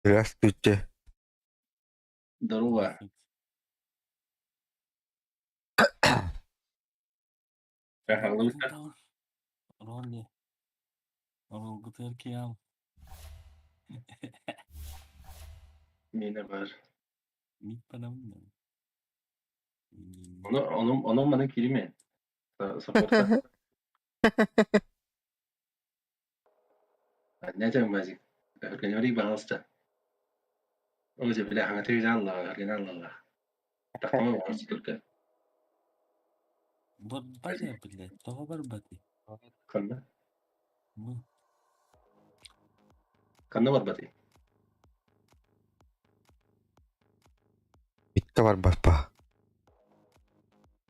Здравствуйте. Здорово. Хаһалыыта. Роли. Ролгутугар киал. Миэнэ баар. Мит падамын. Ону ону ону маны кириме. Саппорта. Нэтэ мазик. Өргөнөрий баҕалста. Ол же бile хаҥаты аллаҕа өргөн аллаҕа. Тахтама баҕалста турка. Барбата, блядь, тоҕо барбатый? Ханна? Бу. Ханна барбатый? Икки барбаппа.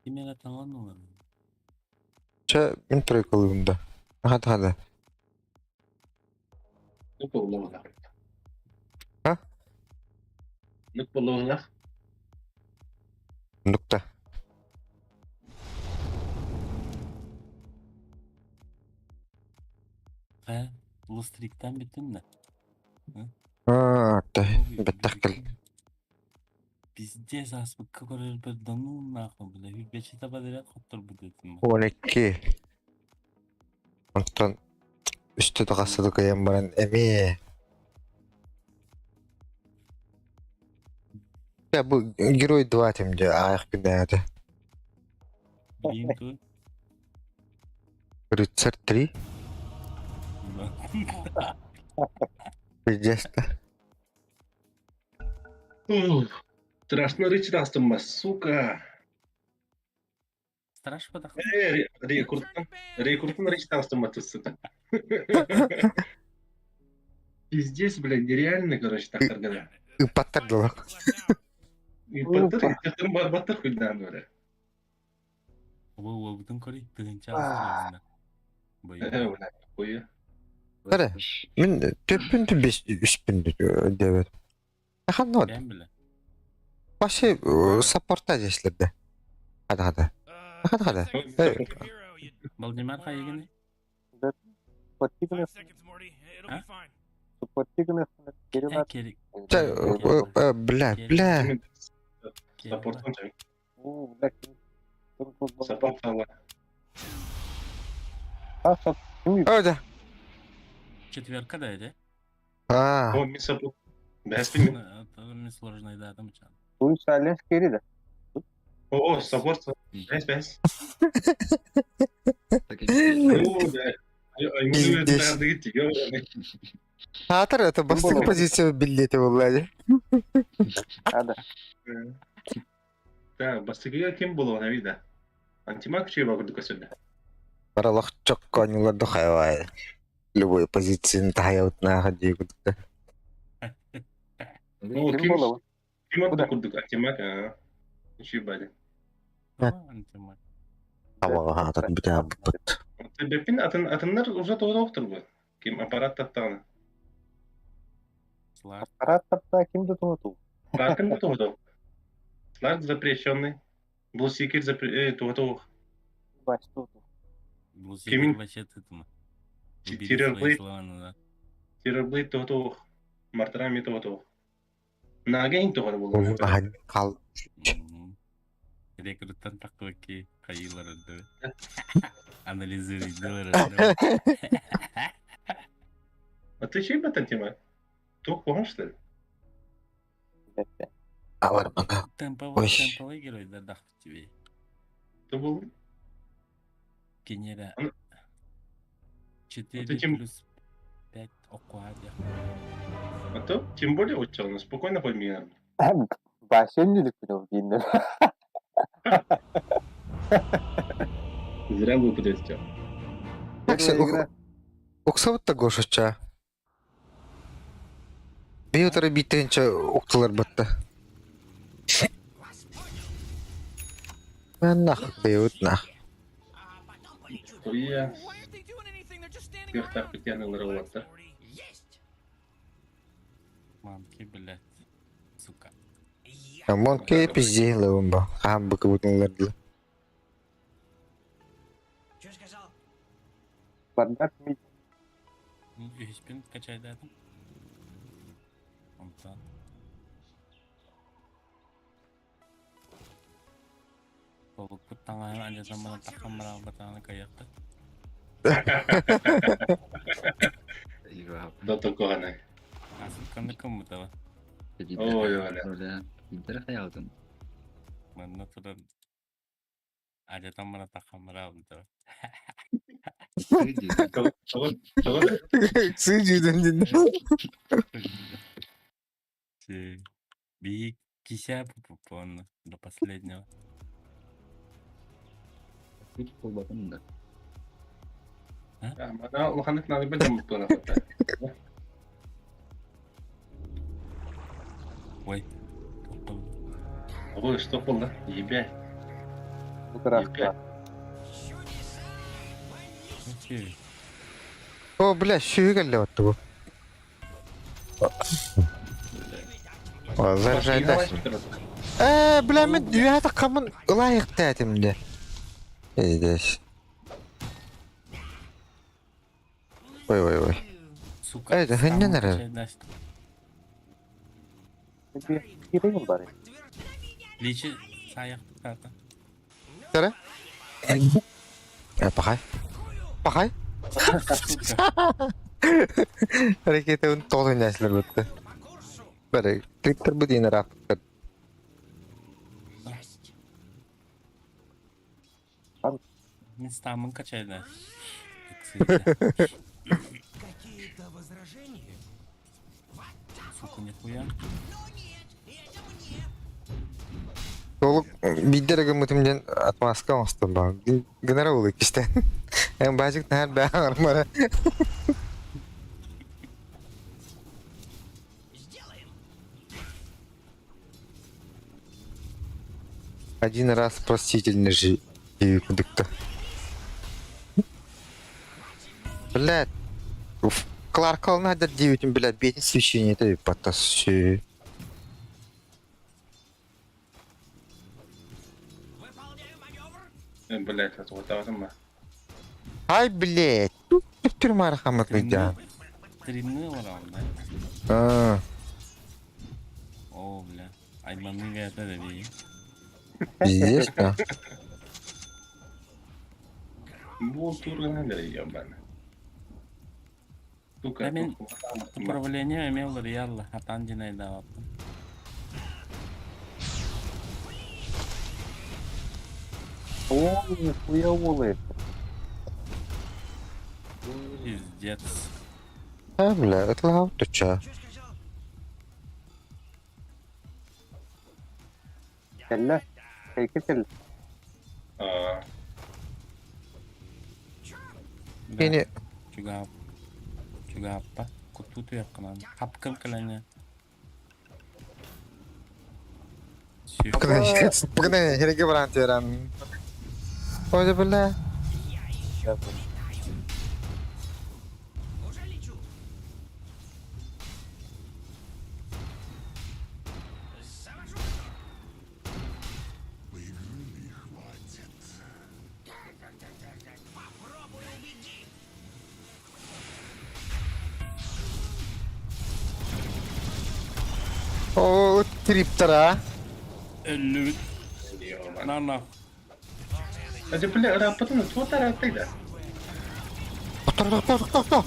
Ким эрэ таҥан ылар. Чэ, мин тройкалыыбын да. Аха да. Нук буоллаҕына. А? Нук буоллаҕына. Нукта. Хэ, лустриктан бүттүм да. Аа, бэттэх кэл. Пиздец, ааспыкка көрөрбөр да ну нахуй, бля, хүрбэчи таба хотторбут этим. 12. Онтон үстэ таҕаста да кыайан баран эмиэ. Я бу герой 2 этим дьэ аайах күннээҕитэ. Блин, тут. Рыцарь 3. Пиздец. Страшно речь астымма, сука. Страшно подах. Э, рекрутан, рекрутан речь астымма, сука. Пиздец, блядь, нереально, короче, так таргада. Ыппаттар Ыппаттар, ыппаттар барбаттар хуйдан, бля. Бу уолбутун көрүй, тыгынча астырабына. Э, бля, хуя. Эрэ, мин төппүн бес үспүн диэбэт. Ханна Бэм билэ. Вообще саппорта дьэслэрдэ. Хада хада. Хада хада. Балдимар хайыгыны? А? Э, керек. Бля, бля. Саппортан чай. Саппорт сала. Öyle. Четверка да, эде? А. О, мин саппорт. Бәспин. Это мне сложно да, там чан. О, саппорт. Бәс, бәс. О, бля. Пиздец. Атыр это бастык позиция билети булла. Да, бастыгыга ким болуына вида. Антимаг чуйба курдук көсүлдө. Баралах чокконюлар духайвай. Любой позицияны тахаябытна хадии кудукта. Ну, ким ким ордук курдук антимаг, а. Чуйба. Антимаг. Абаға атын бүтә бут. Беппин атын атыннар уже тоғыз бу. Ким аппарат таптагына. Аппарат тапта ким да тугу. Ларкин да тоғыз. Ларк запрещенный. Блусикер запре тоғыз. Блусикер вообще тытма. Террор Блейд. Террор Блейд тоғыз. Мартарами тоғыз. Нагейн тоғыз болду. Кал. Рекруттан такой хайылар өндө. Анализируй делар А ты чей баттан тема? Тух куһаҕан что ли? Алар мана. Темповый, Ой. темповый герой да дах тебе. Ты был? Генера. 4 ты тем- плюс 5 окуа А то, тем более отчаянно, спокойно подминер. Зря глупо сделал. Уксабытта гошуча. Биотары биттенче уктылар батта. Нах, бейут нах. Хуя. Кыахтаах битианылар олаттар. Манки, блядь. Сука. Амон кей пизде лабымба. Хам быкы бутынларды. Үһүспүн качайдатым. Онтон Толукпут таҥаһын алдьатан баран таххан бараабатаҕына кыайыахпыт. Дота куһаҕанай. Асыкканы кыммытаба. Ой, оля. Манна туран алдьатан баран таххан бараабытаба. Сыдьыдын дин. Бии кися пупупон до последнего. Мана улаханнык наадыйбат дьоммут буолан Ой, тоқтол. Ой, что было? Ебать. О, бля, сүүһү кэллэ батты бу. Заряжайдасың. Э, бля, мен үөһэ таххаммын ылаайыктаатым дэ. Эйдэс. Ой, ой, ой. Сука. Эй, да хыннан эрэр. Личи саяқтата. Көрө. Э, пахай. Пахай. Ракета тоҕо нәсілер бітті. Бәрі, клиптер бу дейін раппыттар. Мен стамын качайды. Какие-то возражения? Сука, нихуя. Толук биирдэ эрэ гыммытым диэн отмазка оҥостон баар. Гынара уол иккистээн. Эн баачык наһаар бааҕармара. Один раз простительно же кудыкта. Блядь. Уф. Кларк надо девять, блядь, бетин свечение это потасси. Блядь, отвратно. Ай, блядь. Түр мархамат выйдя. Стримны орал, да? А, О, бля. Айманы это да пиздец, да. Бу тургана ебаный. Сука, Мен управление имел реал, хатан динайда. О, нихуя улы. Пиздец. А, бля, это лав, ты чё? Кэллэ. Кэйки кэллэ. А, Кини Чугаап. Чугааппа. Куту туяққынан. Хапкын кыланы. Погнали, хереге баран теран. Ой, бля. О, триптера. Өллүбүт. На-на. Это, бля, рапотно, что ты Тохто, тохто, тохто.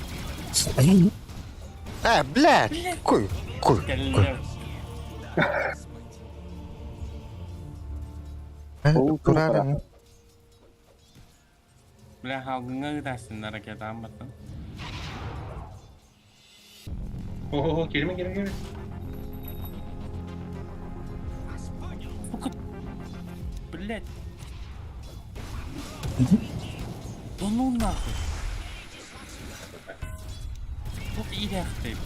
Э, блядь. Куй, куй, куй. Э, турарым. Бля, халгыңа гытасыннар ракета амбаттан. О, кирме, кирме, кирме. Сука. Блять. Да ну нахуй. Тут иляхты.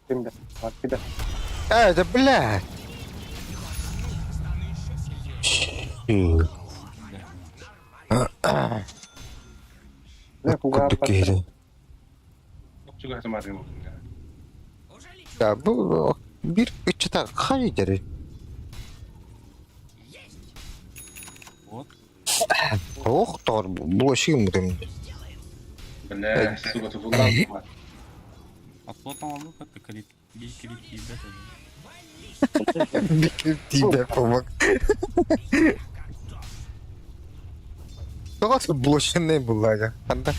Кимде? Маркида. Э, да блядь. Бля, Курдук киһи. Чугас марым. Да, бу бир ыччата хай дери. Вот. Ох, тор, бу шигим бутым. Бля, сука, тутуллан була. Отвод оҥорбут это клип. Биир клип тиийбэт этэ. Биир тиийбэт помог. Тоҕо блоченный буллага. Ханда.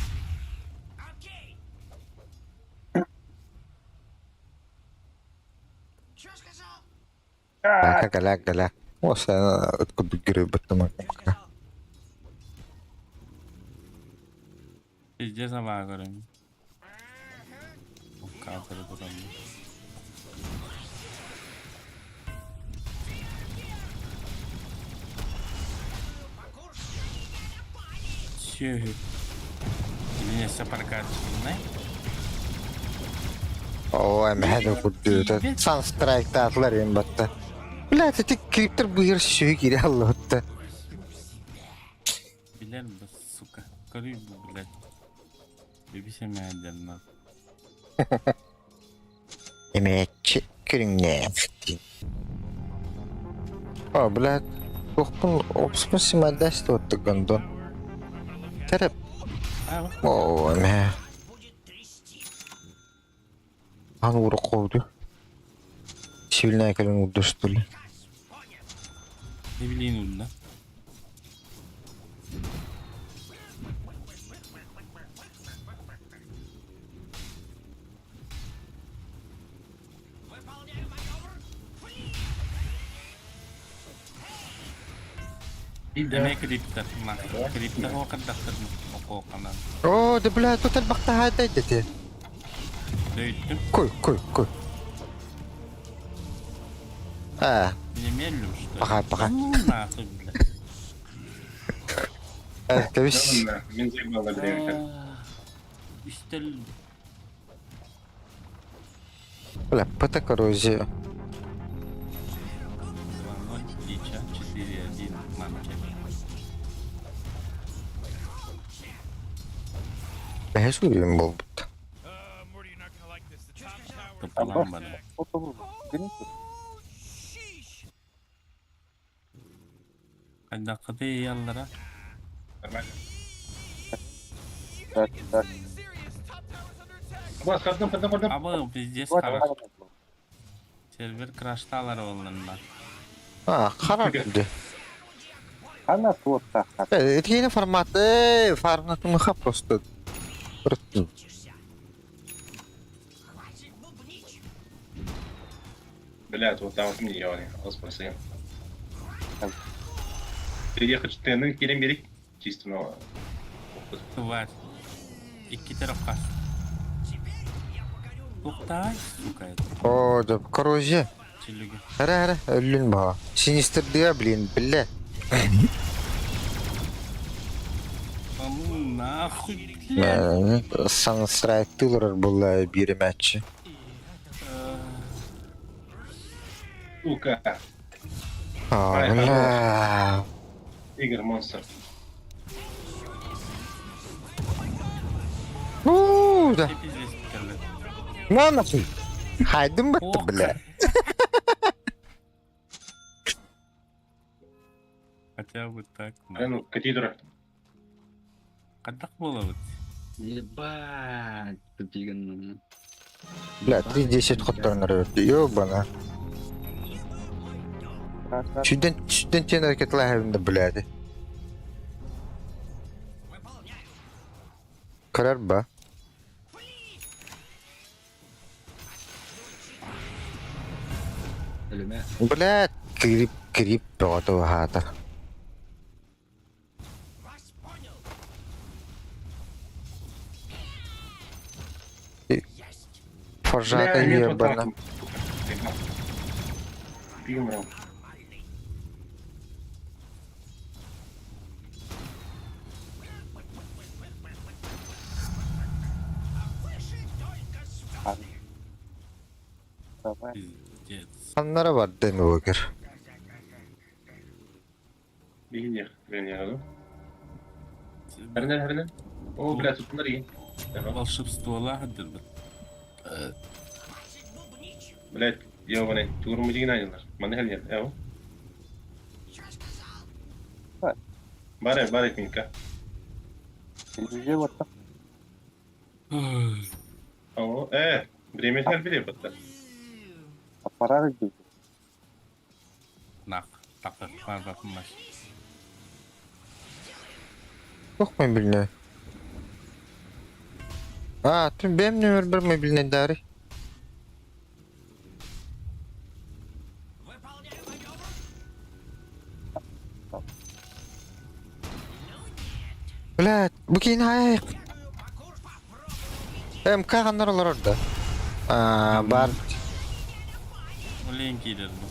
Кэлэ кэлэ. Оса ыт курдук герой баттама. Пиздец абаа көрөм. Кадры тураммын. Сүөһү. Киниэсэ прокачанный. Ой, мэһэ курдук. Санстрайктаатылар им батта. Блядь, эти криптер быйыр сүһү кире аллыбытта. Билэр бу, сука. Көрүй бу, блядь. Бибисэмээдэрнар. Эмээччи көрүҥнээх. О, блядь, туохпун опспун симадас туоттук гондон. Тереп. О, эмэ. Ан ууру Сильная кэлэн уурдустулу. Не билейин урда. Эмиэ клиптэр. Клиптэр уокардахтар окуоканан. О, да блядь, тут элбахтаһаатай дете. Дөйттүм. Кой, кой, кой. А. Немедлю, что ли? Пока, пока. Ну нахуй, блядь. Кэбис. Мин заебала, блядь. Үстел Бля, ПТ коррозия. 2-0, Лича, 4-1, Манчек. Бэһэ суруйум буолбут. Тупалаан баран. Хайдаххытый ыйаллара? Нормально. Бас, кардым, кардым, кардым. Абы, пиздец, хара. Сервер крашталар олланна. А, хара күндү. Она туоттаах. Итиини формат, э, форматымыха просто. Просто. Блядь, вот там вот мне ебаный, спроси. Переехать ты, кирем берег, чисто на... Тварь. Икки тарапка. Тухтай, сука, это. О, да, коррозия. Челюги. Ара, ара, өллүн баҕа. Синистрдыа, блин, биллэ. А ну нахуй, блядь. Санстрайктылар буолла биир матчы. Сука. А, бля. Игорь монстр. Ну, да. Пиздец, блядь. На нахуй. Хайдым бытты, бля. Хотя бы так. Ну, катедра. Хайдах буолабыт? Ебать, тупиган. Бля, 3-10 хотторнор Ёбана. Сүүрдэн сүүрдэн тен ракетлаһабында блядь. Көрөр ба. Өлүмэ. Блядь, крип крип бөҕөтө хаата. Форжата Бля, нет, вот ебана. так. Пимром. Пиздец. Ханнара бар ден өгөр. Бигинех, тренер, Хәрнер, хәрнер. О, бля, тут смотри. Волшебство лагерь. Блядь, ёбаный, тугурму деген айылар. Маны хәлнер, әу. Бары, бары, минка. Телевизор вот так. О, время били бытта. Аппарат дии. Нах, такыр бапмаш. Туох мобильнай? А, түн бэм нөмір бір мобильный дары. Блядь, бу киин хайайык. МК ханнар олорор да? А, бар. Олен киирэр бу.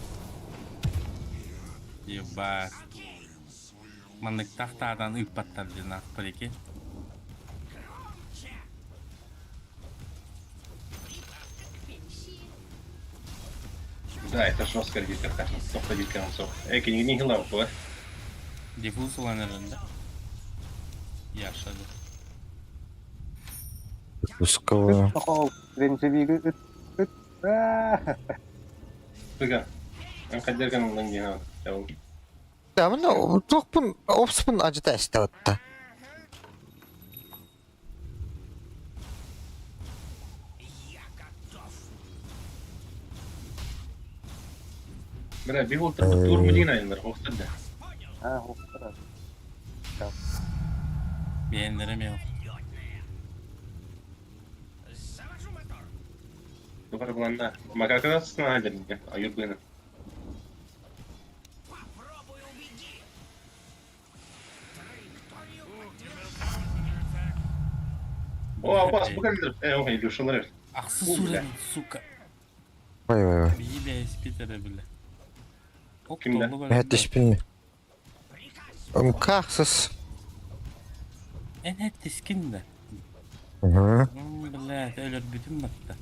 Ебать. Маннык тахтаадан ыыппаттар диэн аахпар ики. Да, это жестко диэтэххэ, тохто диэтэҕим суох. Кинигини иһин Диффуз ылан эрэн да. Яшады. Пусковую. Тоқол, ренжевиги ыт, ыт. Ыга. Эн хайдэргэн ыллаң диэн чабыл. Да, мына туохпун опспун ажыта эстебатта. Бля, бил тур мудин айндар, охтар да. А, охтар. Бэйэннэрэ эмиэ Духар буланна. Макакада сына деринге, аюр бына. О, бас, bu kadar. О, Илюшалар. Ахсы сурен, сука. Ой, ой, ой. Бии бэйэспит эрэ билэ. Ок, Кимдэ? толлук Мэт испин. МК ахсыс. Эн эттискин да. Угу. Блядь, өлөрбүтүм батта.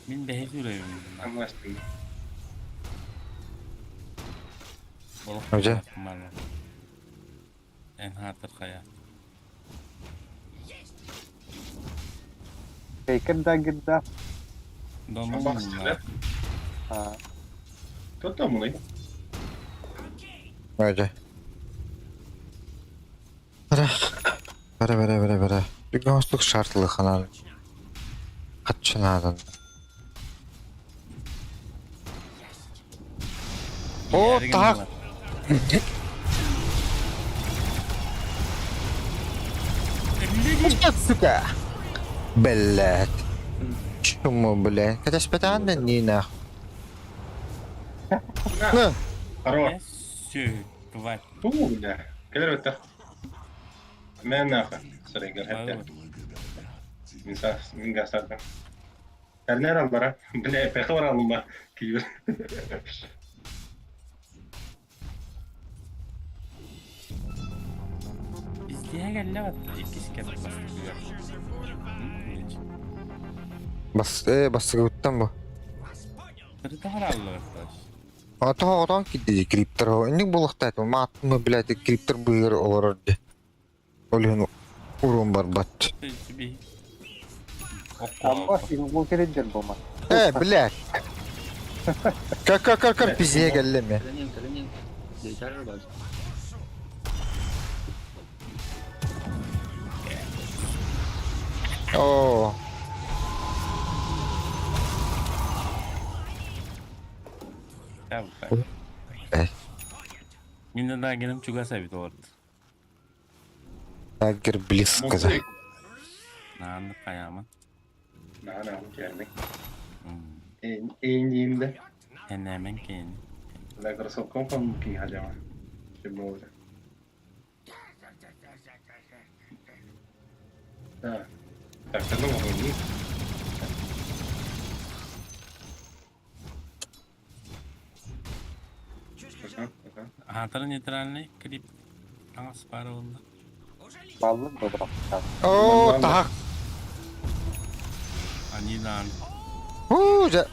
Мин бэһи сүрэбин. Anlaştım. Олох Ожа. маны. Эн хаатыр хайа. Фейкер да гидда. Донун Баксыла. А, Кто там муны? Ожа. Бара. Бара, бара, бара, бара. Бүгін ослук шартлы ханан. Хатчынадан. О, так. Нет, сука. Блядь. Чему, блядь? Хотя спитан не нах. На. Хорош. Сү, тварь. Ту, бля. Кэлэр өттө. Мэн нахуй. Сарыгар хэтте. Мин сас, мин гасарда. Тэрнер аллара. Бля, пехор алма. Киир. Пиздея кэллэ батта. Иккис кэп бастыгыгар. Бас, басыгыттан бу. Тырыта хараллар А то отон кидди криптер. Инник булахта маатмы, блядь, криптер быгыр олорор ди. Олюн урун барбат. Би. Амба ингул кереджер болма. Блядь. Как как как как пизде келлеме. О. Мин да генем чугас эбит олорд. Тагер близко за. Наанды каямын. На, на, келдик. Эйниинде. Энемен кейин. La кроссовком ком ки хажама. Шибоура. Да. Так, ну могу. Аһатар нейтральный клип. Таңас бары болду. Баллы добра. О, так. Они дан. О, жа.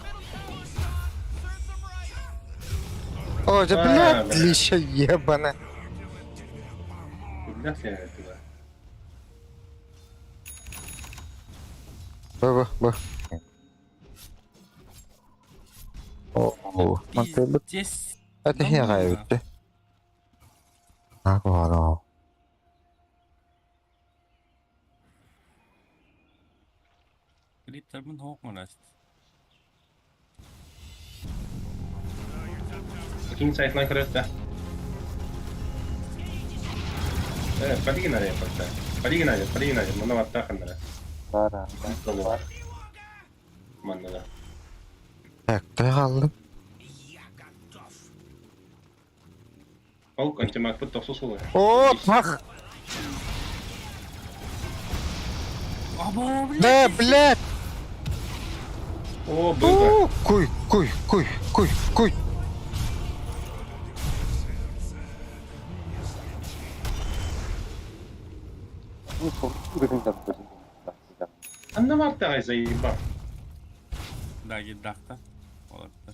О, жа, блядь, лиша ебана. Бля, я туда. Б, б, б. О, мантыбыт. Здесь. Это херают. А, ну. Клиптарбын хоох мараст. Ким сайтынан көрөттө? Э, полигин арaya патта. Полигин арaya, полигин арaya. Мына батта ханнара. Бар, Бар. Манна да. Так, қалдым. Ол антимакпыт тохсус олар. О, мах! Да, блядь! О, было. Куй, куй, куй, куй, куй. Анна Марта заебал. Да, гиддахта. Оларда.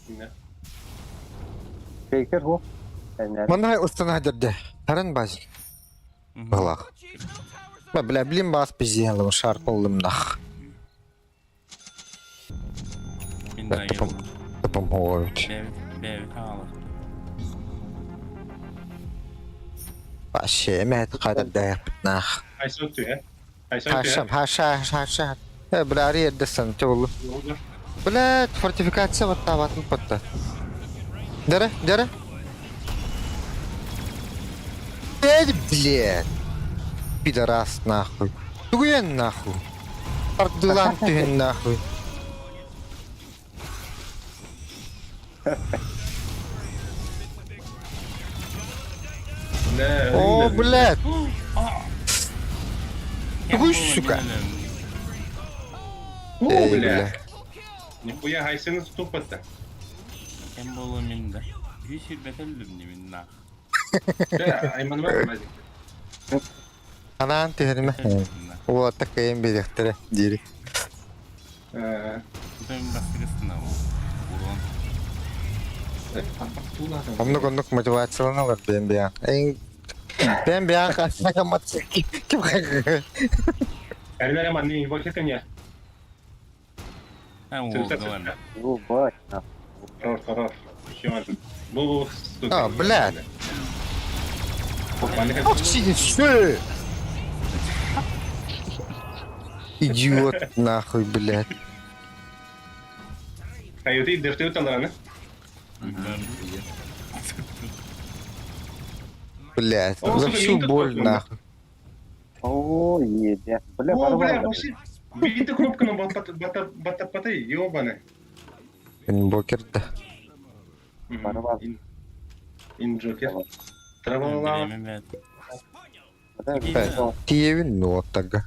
Да. Фейкер ху. Мана устана дерде. Таран баз. Балах. Ба, бля, блин, бас пизделым, шар полым нах. Тупом, тупом говорит. Вообще, мет қадыр дайық нах. Хашам, хаша, хаша. Э, бля, ари ердесен, те болу. Бля, фортификация вот та ватын потта. Дәрі, дәрі. Эй, блядь. Пидорас нахуй. Тугуен нахуй. Ардылан түһен нахуй. О, блядь. Тугуй, сука. О, бля. Нихуя хайсыны тупо-то. Кем болу минда. Үс бетелдим не нах. Да, айман бар. Анаан түһэрмэ. Уолаттар кыайан биэриэхтэрэ диэри. Мен бастырысына урон. Оннук оннук мотивацияланалар бэйэм бэйэҥ. Эн бэйэм бэйэҥ хаста ким Эрнере манны инвокер не. Ну, бать, Хорош, хорош. Еще Бу, сука. А, блядь. Ох, что? Идиот нахуй, блядь. Каюты дефтеют алараны. Блядь, за всю боль нахуй. О, еде. Бля, О, бля, барбар. вообще. Бейте кнопканы бата бата бата бата ёбаны. Инвокер да. Барбар. Ин Джокер. Травала. Тиевин нуоттага.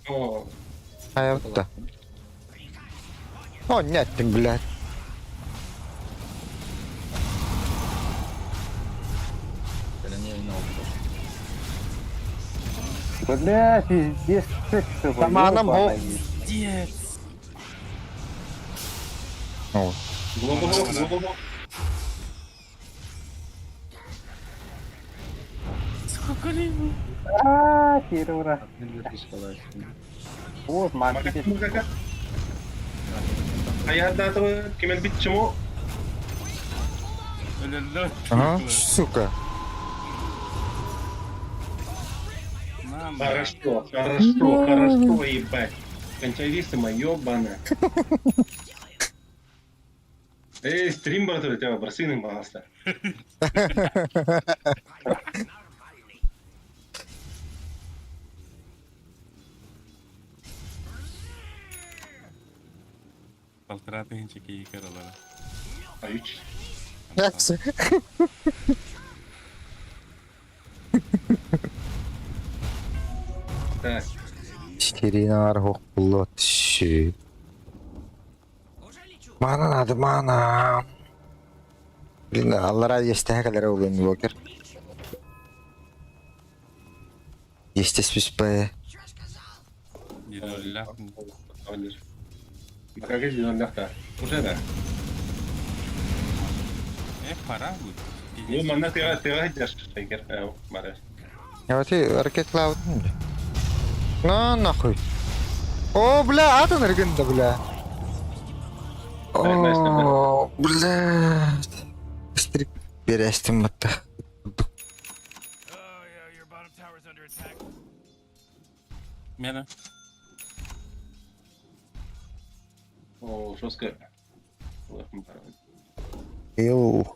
О. Аятта. О, нет, ты, блядь. Бля, пиздец. Таманом бог. Пиздец. О. Глобал, глобал. Сколько ли? А, Кирура. Вот, мамки. А я датова кемел бит чему? Ага, сука. Хорошо, хорошо, хорошо, ебать. Кончайдисимо, ёбана. Эй, стрим, брат, у тебя бросины, пожалуйста. Полтора тысячи киикер алара. Аюч. Жақсы. Так. Ширина архок булот ши. Мана надо, мана. Блин, аллара естәһә ол инвокер. Естеспис бе. Дидоллах. Как дидоллах-то? Уже да. Э, пора будет. Ну, манна тыга тыга жаш шайкер. Бара. Я вот и ракет лаут. На нахуй. О, бля, атын регенда, бля. О, блядь. Стрик берестим батта. Мена. О, жестко. Ил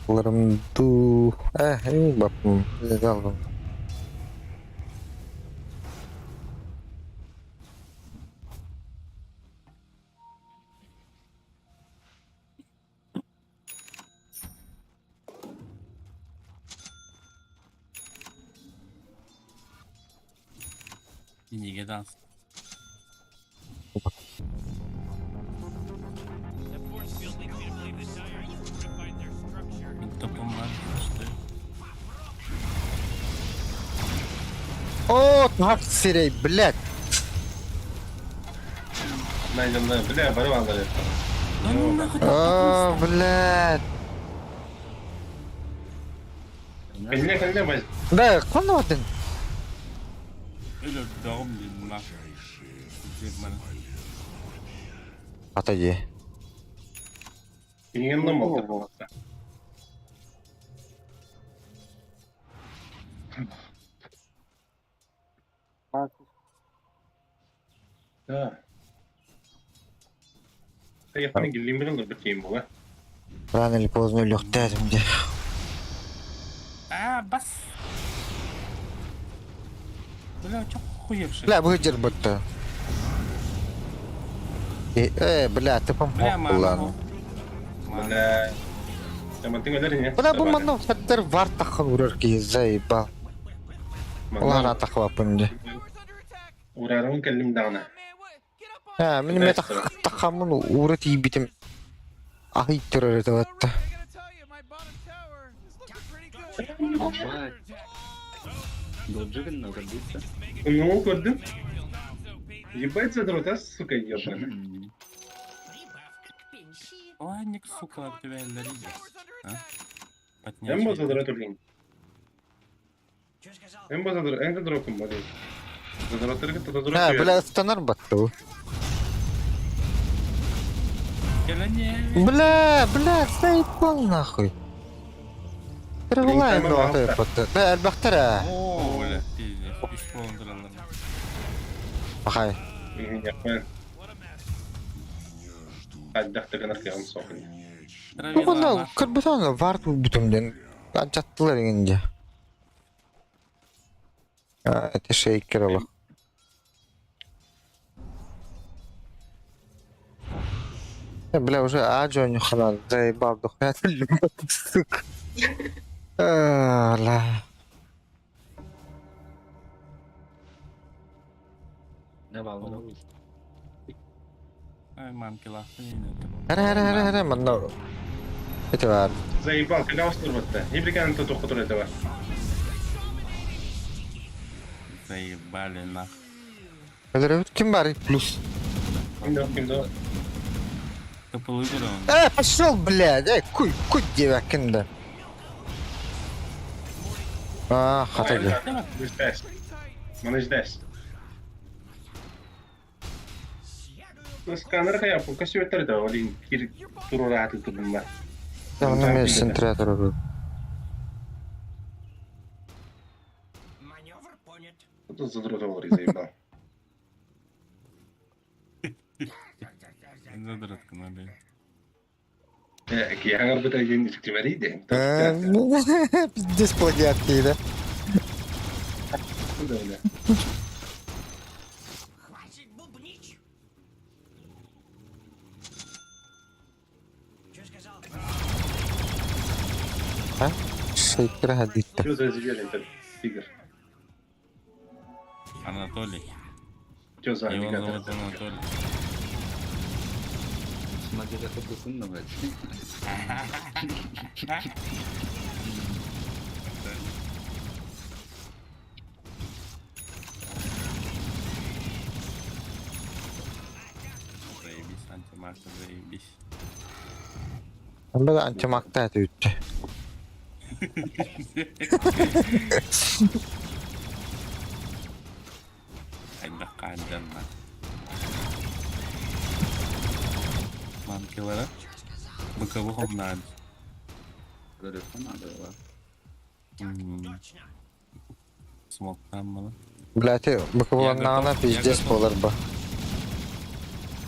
ыларым дуу. Э, ил баппын. Залбым. Кинигэ даҕас. Мин топом бар, что О, так сирей, блядь. Найдем, да, бля, бары алар. О, блядь. Кэллэ, кэллэ, бай. Да, хонуотын. Өлөрдөҕүм диэн мына. Диэн Ата дии. Кинигин болду. Да. Японы гиллин бир тиим була. Рано или поздно өлүөхтээтим дии. А, бас. Бля, чё хуевший? Бля, бу бутта. Э, бля, ты Бля, помог мама. ладно. Бля. Тамантың өлөр не? Бля, бу манна хаттар вар тахын урар ки заебал. Улана тахвапын ди. Урарым кэллим даҕаны. А, мин ме тахамын ура тиийбитим. Ахый турар этэ батта. Ебать. Доджиган надо биться. Ну, көрдүм. Ебать задрот, а, сука, ебаная. Ладник, сука, тебя А? Эн бу задрот өлгөн. Эн бу задрот, эн задротум бар. Задроттары кытта задрот. А, бля, станар батта бу. Бля, бля, заебал нахуй. Тырылай ну батта. Да, элбэхтэр. О, бля, пиздец. Үс болон Ахай. Хайдах гынар кыам соқын. Бу гына кырбытан вар бүтүмден ачаттылар инде. А, это шейкер олох. Бля, уже аджо не хана, заебал дохуя, сука. А, ла. Не волнуйся. Ай, мамки лахты. Хара, хара, хара, хара, манна. Это бар. Заебал, когда устурбатта. Ибрикан то тухтур это бар. Заебали нах. Өлөрөбүт ким бар? Плюс. Кимде, кимде? Топылы көрөм. Э, пошел, блядь, эй, куй, куй девакин да. А, хата ди. Ждешь. Маны ждешь. Ну, сканер хая, пока сүйеттер да, олин кир турура аты турдум бар. Да, оны мен центратор был. Тут задрот олар заебал. Задротка надо. Э, кияңар бит айден ишктимари Пиздец плагиат да. Куда, бля? А? Шейкер хадитта. Что за зверь этот тигр? Анатолий. Что за Его аллигатор? зовут Анатолий. Смотри, как это сынно, блядь. Заебись, антимарта, заебись. Анда антимакта өтті. Айда қанжанна. Мамкилара. Быковых надо. Надо, да. Смоктан мало. Блядь, быкыбыланнағына Я пиздец готов. болар ба.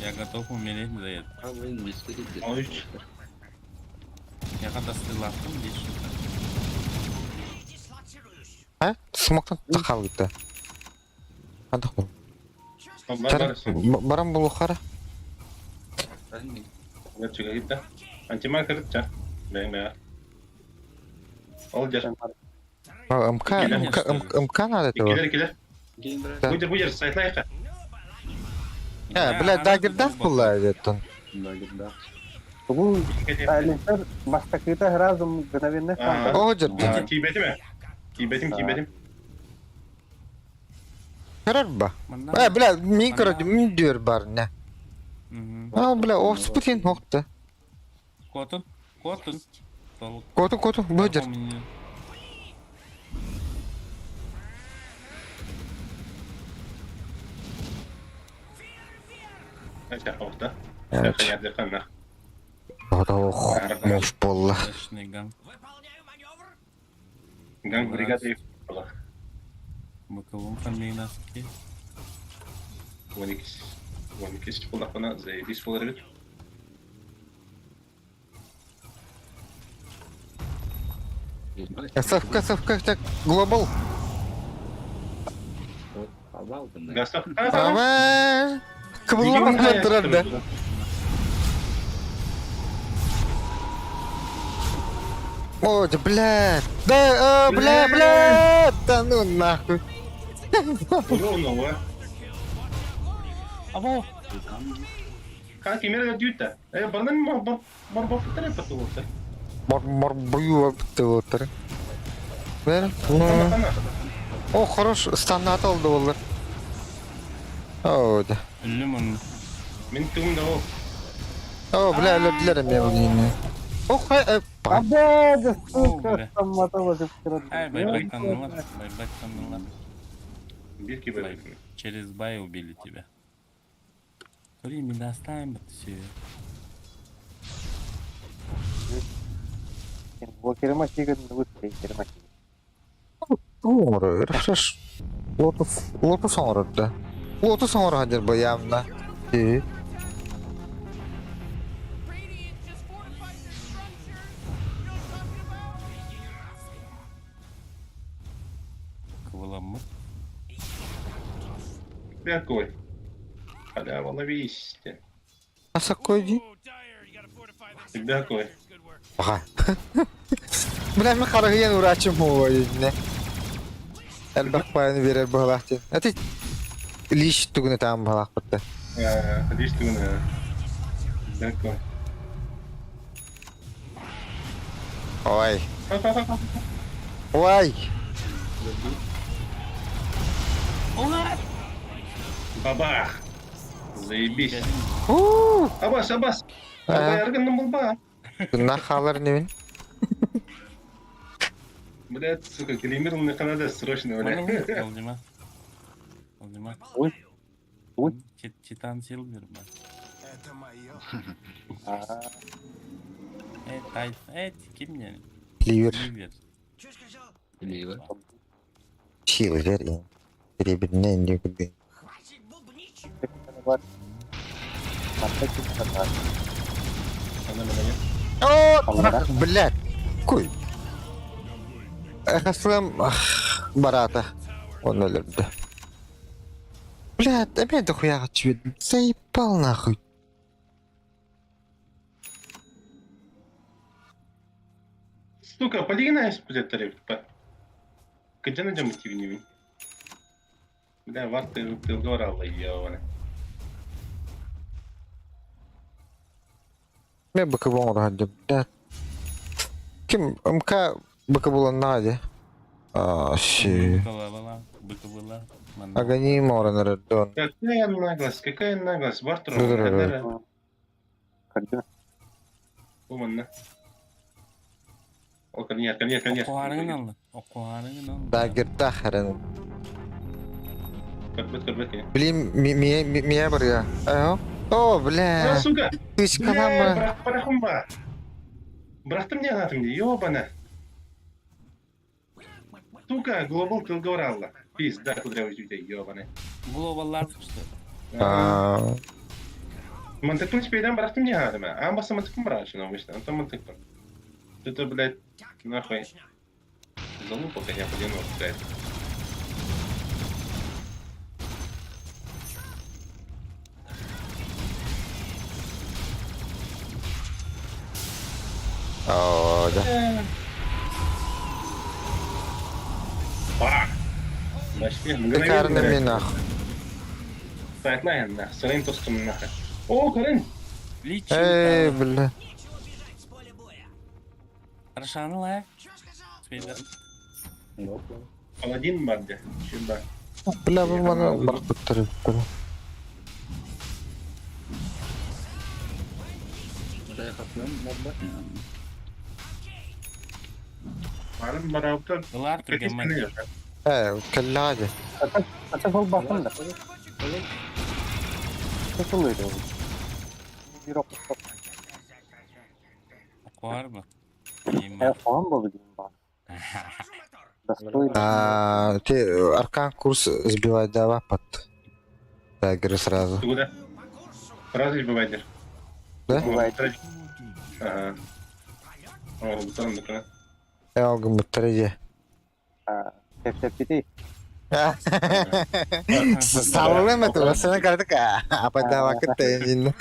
Я готов умереть за это. А вы инвестируете. Ой. Я когда стрелахтым здесь что-то. А? Смоктан тахалыта. Андах бу. Бар Баран булухара. Бар Антимаг кырытча. Бэйм бэйэ. Ол дьэр. МК, МК, МК надо этого. Килер, килер. Будер, будер, сайтлайха. Э, бля, дагердах була этот. Дагердах. Бу Александр бастакыта сразу мгновенно. О, дьэр. Тиибэтим Тиибэтим, тиибэтим. Көрөр ба? Э, бля, мин көрөр, мин дүр бар не. А, бля, оспутин хокта. Котун, котун. Котун, котун, бу дьэр. Ох, болла. Ганг бригады была. Быковым фамилиясы. 12 12 буоллахпына заебись буолар эбит. СФК, СФК, так, глобал. Ама, кыбыллар турар да. О, да, блядь. Да, о, бля, бля. Да ну нахуй. Ровно, Або. Как именно дюта? Э, барнан мор мор бор патуотар. Мор мор бую патуотар. Бер. О, хорош, станат алды олар. О, да. Лимон. Мен тугум да ол. О, бля, өлөрдүлөр эме бу Ох, э, А, да, сука, там мотола Ай, байбек танылар, байбек танылар. Бирки байбек. Через бай убили тебя. Смотри, мы доставим это все. Оңорор, шаш. Лотос, лотос оңорор да. Лотос оңорор хадер бу явно. Э. Кваламы. Какой? Халява ловисте. А какой ди? Всегда какой. Ага. Бля, мен харагыян урачым хуой не. Элбэх пааны берер быһалаах Ати лиш тугуна таам быһалаах бытта. Лиш тугуна. Такой. Ой. Ой. Бабах. Заебись. Абас, абас. Арган булба. Нахалар невин. Блядь, сука, Клеймир на Канада срочно, бля. Алдима. Алдима. Ой. Ой. Титан Силвер, бля. Это мое. Э, тай, э, ким не? Ливер. Ливер. Ливер. Силвер. Серебряный не куды. О, блядь. Куй. Эхаслым барата. Он өлөрдө. Блядь, опять дохуя чует. Заебал нахуй. Сука, полигнайся, блядь, тариф. Где найдем идти в ними? Бля, вар ты ты угорал, ёбаный. Мен быкы оңор блядь. Ким МК быкы булан нади. А, щи. Быка была. Агани моран редон. Какая наглость, какая наглость, Бартур. Когда? Уманна. О, коньяк, коньяк, коньяк. Окуарыңын алды. Окуарыңын алды. Дагерда харен. Карбет, карбет, коньяк. Блин, меня меня бар я. О, бля. А, сука. Тычка нам. Бырахым ба. Бырахтым не анатым не, ёбана. Сука, глобал тылговоралла. Пизда, кудрявый тютя, ёбаный. Глобаллар что? А. Мантыкпын спейден бырахтым дии хаатым ээ. Аан бастаан мантыкпын быраҕаччын обычно. Онтон мантыкпын. Это, блядь, нахуй. Залупа, конечно, одинок, блядь. Оо, да. Шикарно минах. Сырын тостум нахуй. О, Карен! Эй, бля. Рошаны лай. Паладин бар де. Чем бар? Бля, бу маны барбыттар. Барым барабыта. Ылар түргенмен. Э, кэллэҕэ Ата сол баһын да. Сылыыр. Bir okuşta. Okuar mı? Оһон болду дейм баа. Достойно. А, ты аркан курс сбивать дава под тайгеры сразу. Куда? Сразу избивайдер. Да? Ага. О, бутан да. Элгым бутарея. Кэпсэппитий. Саллым это, басына кардык, апада вакыт тайын.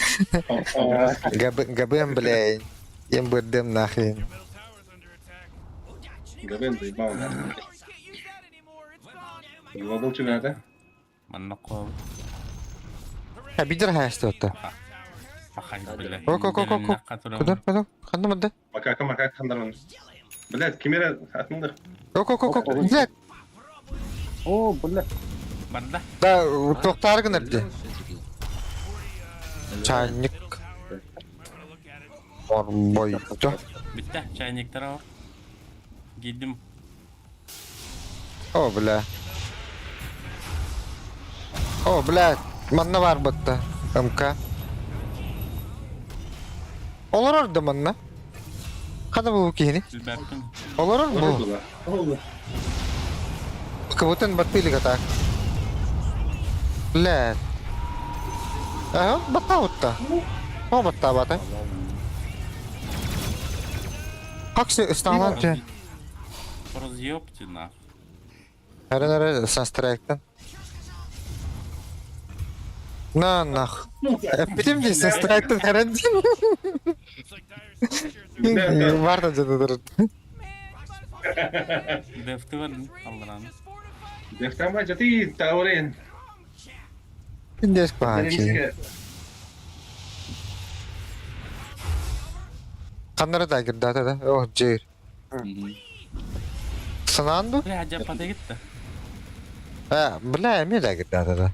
Габым, бля, ем бырдым нахрен. Габен заебал, нахуй. Глобал тебя, да? Манна кол. А бидер хаста. Ок, ок, ок, ок. Куда, куда? Ханна мадда. Макака, макака, хандарман. Блядь, кемера атмылдыр. Ок, ок, ок, ок. Блядь. О, бля. Барда. Да, тоқтар гынырды. Чайник. Орбойду. Битте, чайниктер ал. Гидим. О, бля. О, бля, манна бар бытта. МК. Олар орды манна. Қада бұл кейіні? Олар орды бұл. Кабутын баттыли ката. Бля. Ага, батта утта. О, батта бата. Как се ысталан те? Разъебте нахуй. Әрін әрі санстрайктан. На нах. Эппитим дии санстрайктан әрін дии. Бар да жата тұрды. Дефти бар аллараны. Дефтан бар жаты таурен. Индес куанчи. Қандары да кірді ата да. О, жер. Сананду? Бля, жаппата кетті. А, бля, эме да кірді ата да.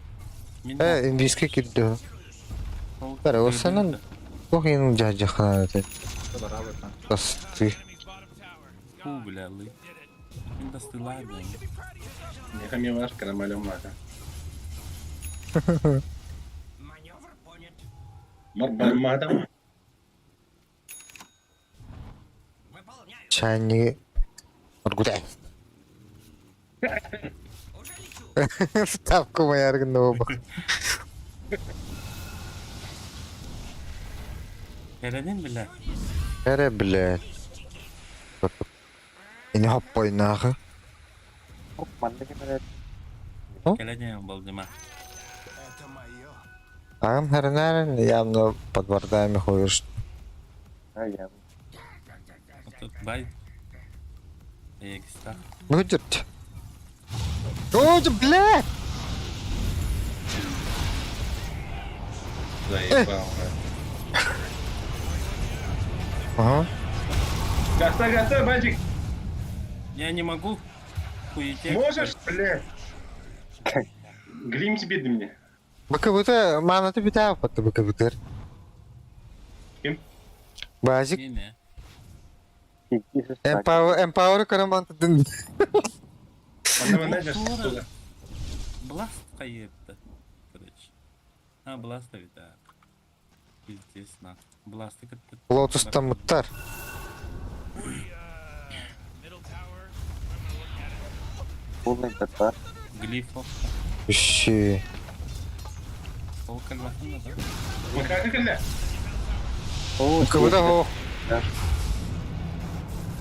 Э, индийский кирди. Бара, осанан Ох, енің жа-жахана ата. Тасты. Фу, бля, лы. Индастыла, бля. Нехами ваш карамалем мака. Бар бар мата. Чайник. Оргудай. Ставку моя аргнова. Эренин, бля. Эре, блядь. Ini hoppoy нахы. Манна кемер. Келеден болды ма. Ағым хәрінәрін явно под вардами ходишь. А я. Тут бай. Эгста. Будет. О, блядь! Заебал. Ага. Гаста, гаста, мальчик. Я не могу. Хуете. Можешь, блядь? Глим тебе до меня. БКБТ, мана ты битаа патты БКБТ. Ким? Базик. Не. Empower, empower караман тыдын. Манна манна жас. Бласт қайырды. Короче. А, бласт ведь, да. Пиздец, на. Бласты кітті. Лотустан муттар. Полный ДП. Глифов. Ищи. Ол кальматын да? Макака кэллэ. О, Кыбыта хоох.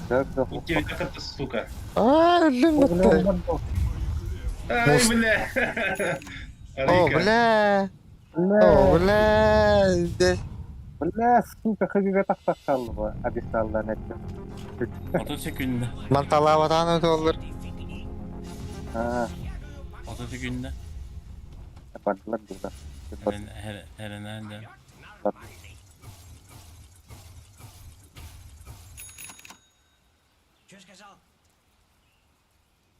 Да, да. Девять сука. Аа, өллүм бытта. Ай, бля. О, бля. О, бля. Бля, сука, хыгыга тахсахталлыба, абисаллан эттим. 30 секунда. Манталаабатаан өтөллөр. Аа, 30 секунда. бардылар дуда. Эренен ден.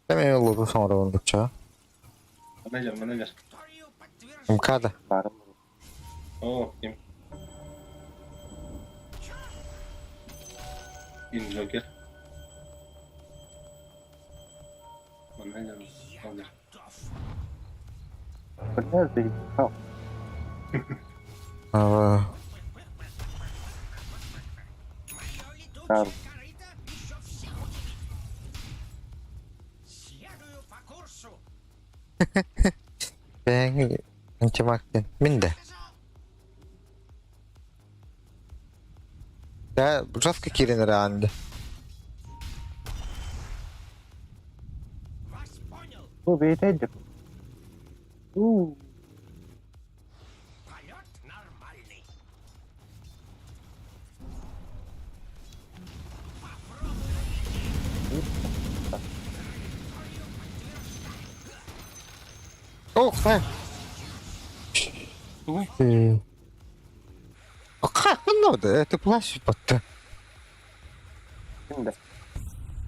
Эми олуду соңорон буча. Менеджер, менеджер. МКда. Барым. О, ким? Инжокер. Менеджер, менеджер. Бля, заебал. Аа. Карл. Бәң антимактен. Минде. Да, жестко кирин раанды. Бу бейтедик. У. Ох, э. Ой. Как надо? Это плащ батта. Кимде?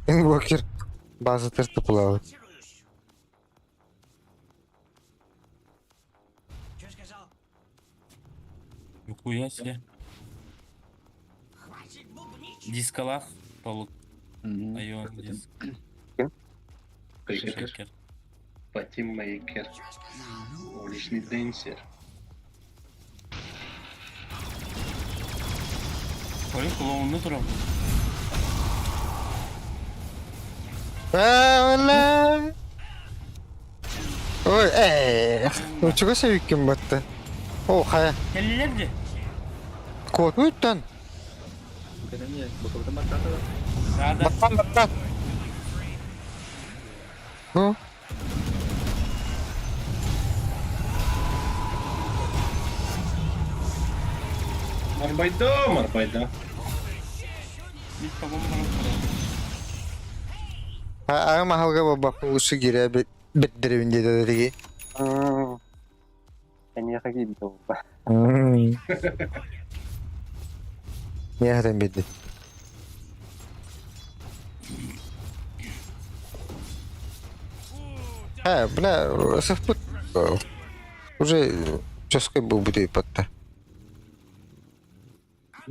Инвокер. База тырты плавает. Нихуя себе. Дискалах толук. Айон диск. Шейкер. Шейкер. Патимейкер. Уличный денсер. Ой, клоунны турам. А, бля. Ой, эх. Ну чего себе ким батта? О, хая. Келлилер де. Кот уйттан. Да, да. Баттан, баттан. Ну. Марбайда, марбайда. Бит по-моему, барып А махалга баба лучше гиря бетдеревин деді деги. Они какие битова. Нехрен беди. А, бля, совпут. Уже чаской был будет подта.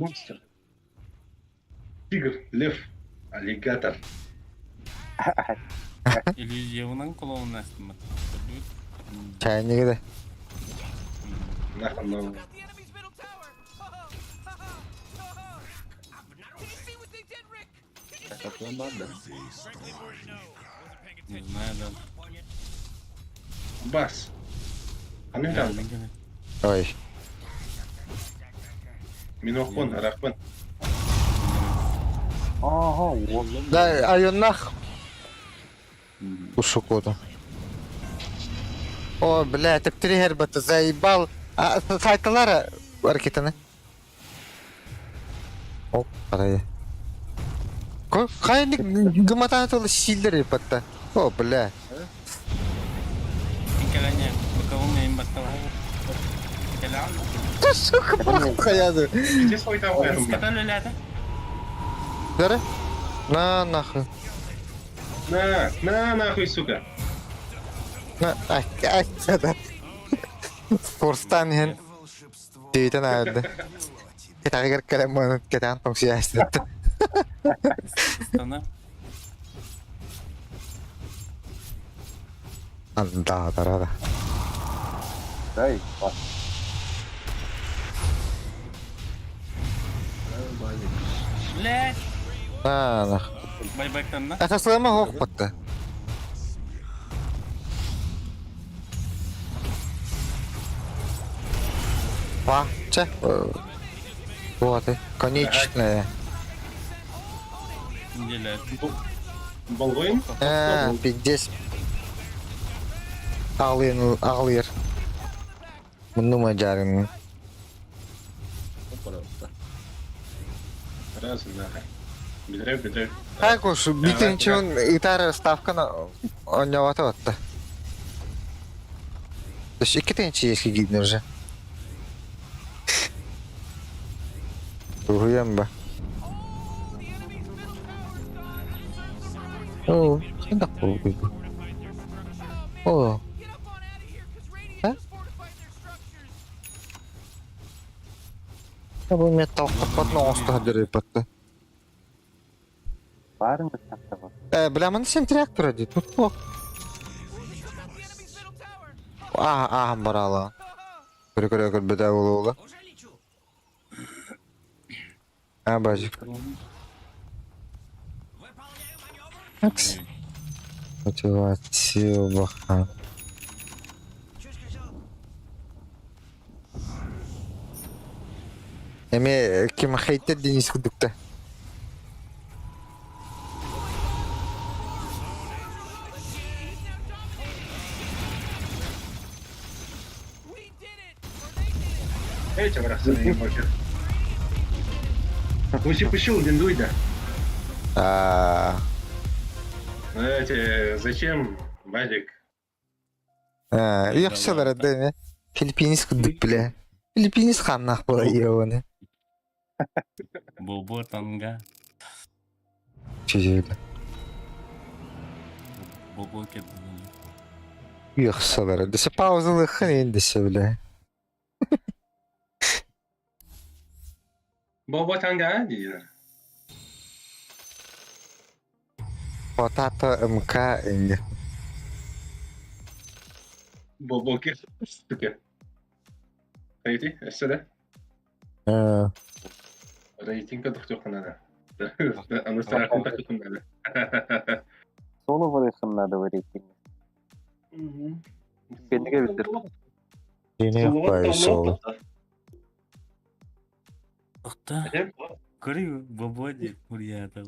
Монстр. Тигр, лев, аллигатор. Иллюзиявынан клоун астым. Чайнигы да. Нахуй, ну. Не знаю, да. Бас. А ну там. Ой. Минохон, Рахман. Ага, вот. Да, айоннах. Ушукода. О, бля, это три гербата заебал. А, сайталара аркетаны. О, карай. Кайны гыматан толы силдер епатта. О, бля. Келене, бакалым нейм баттала. Келе. Да, сука, барах каяды. Где свой там Скатали ляда. Дары? На, нахуй. На, на, нахуй, сука. На, ай, ай, да. Форстан хен. Дейтен айды. Кетагер келем маны кетан тоңси астты. Стана. Да, да, да. Дай, бас. Блядь. На, нахуй. Байбактан на. Атаслама хок батты. Па. Чэ, вот, конечная. Болҕойун? Ээ, пиздец. Аҕалыйын аҕалыйар. Муннума дьаарыҥ. Раз, нахай. Билэрэ, билэр. Хайкуш, бүтүнчүн ытар ставканы оонньообото батта. То есть икки тысячи если видно уже. Уһуйан ба. Оо, хайдах буолбуй бу? Оо. А? Бу мен талқаппатын оңосто дырыппатты. Баарын да Э, бля, маны сен трактора ди, тут плох. Аа, аа, барала. Көрө-көрө көрбөтө буолуола. А, базик. Акс. Мотивация баха. Эме ким хейтер Денис кудукта. Эти барахсаны хочет. Уси пущу, дуйда. А. Знаете, зачем, Базик? А, яхшылар да Филиппинец кудук бля. Филиппинец ханнах була ебаны. Бобо танга. Чижида. Бобо кет. Яхшылар. Десе паузалы хрен десе бля. Бобо танга дейді. Потато МК инде. Бобо кет. Сука. Хайти, өссө да. Э, Рейтинг тохтуоххунана. Аны саатын тохтуоххунана. Соло надо в рейтинге. Бенеге битер. Yine yapay соло. Охта. Көрү бобо дип мурьятал.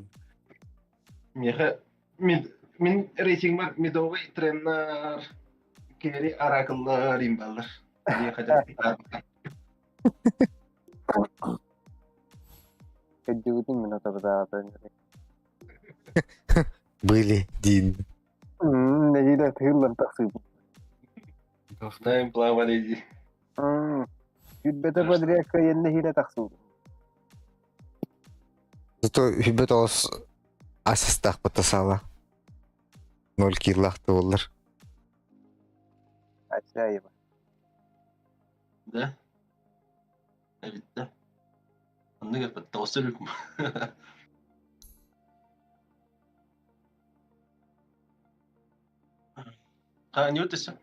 Меха мид мин рейтинг бар медовый тренер кери оракуллар имбаллар. Я хотел. Кэддибитин минута бытаата. Были Дин. Нэһиилэ тыыллан тахсыыбын. Знаем плавали. Сүрбэтэ подрядка еннэһиилэ тахсыыбын. Зато хүбет олус асистах бата Ноль киллахты боллар. Ачаева. Да? Эбит да. Оннук эппит Ха, не өтөсө.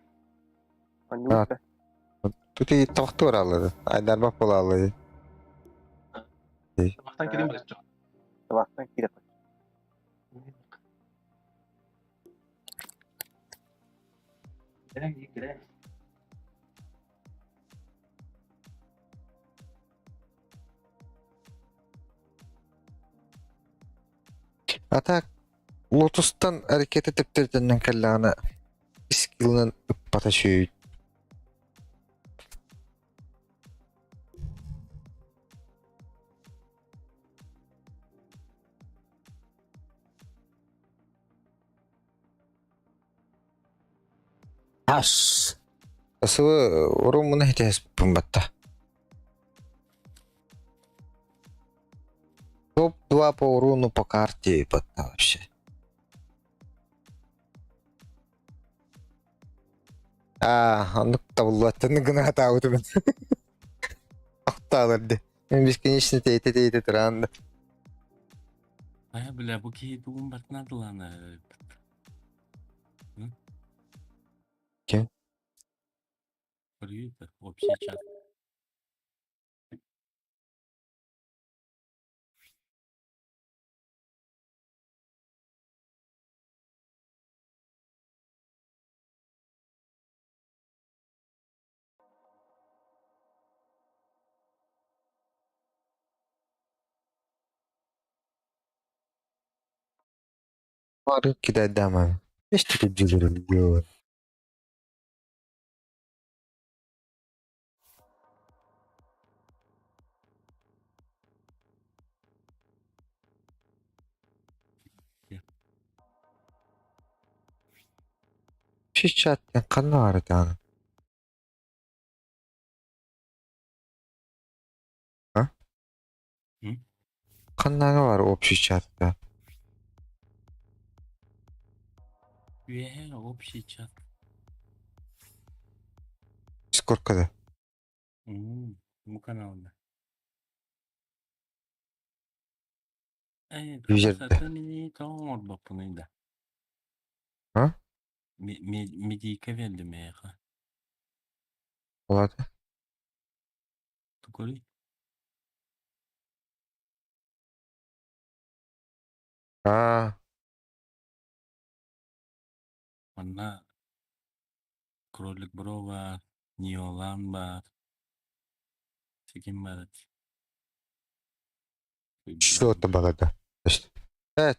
Тут и тохтур алады. Айдарбак бола алады. Табактан кирем билет жок. Табактан кире. Кирем, кирем. А так, Лотустан әрекеті тептерденнен кәлләғына скиллынан ыппата сүйт. Ас. Асылы орун муну хитес батта. Топ-2 по урону по карте батта вообще. А, оннук табыллаттын гына таабытым. Охтааларды. Мен бесконечно тейте тейте тураанда. Ая бля, бу киһи тугун бартынадыланы. Ким? Көрүү общий чат. Кидайдама. Что тут делают? Чичат канардан. А? Ханна бар общий чатта? Үөһэ общий чат. Сколько? Бу каналда. Э, Юзерде. сатан тоҥорбоппунуй да. А? Медийка берди миэхэ. Ладно. Тугуй? А, Манна Кролик Бро баар, Ниолан баар, Сиким баар что это было, да?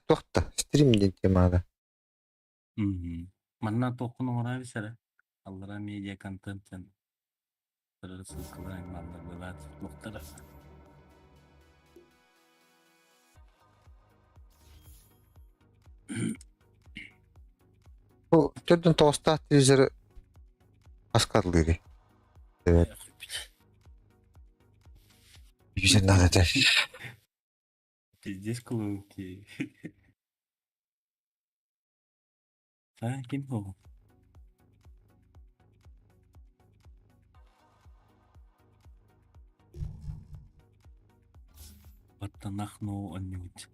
Тохта, стрим диэн темада. Манна туоххун оҥоро эрэ. Аллара медиа контент ссылкалар манна бывает. Мухтара. Бу төрдүн тоҕустаах телевизоры аскарлыыры. Evet. Güzel надо. Пиздец клоунки. А, ким ол? Баттанахно аннют.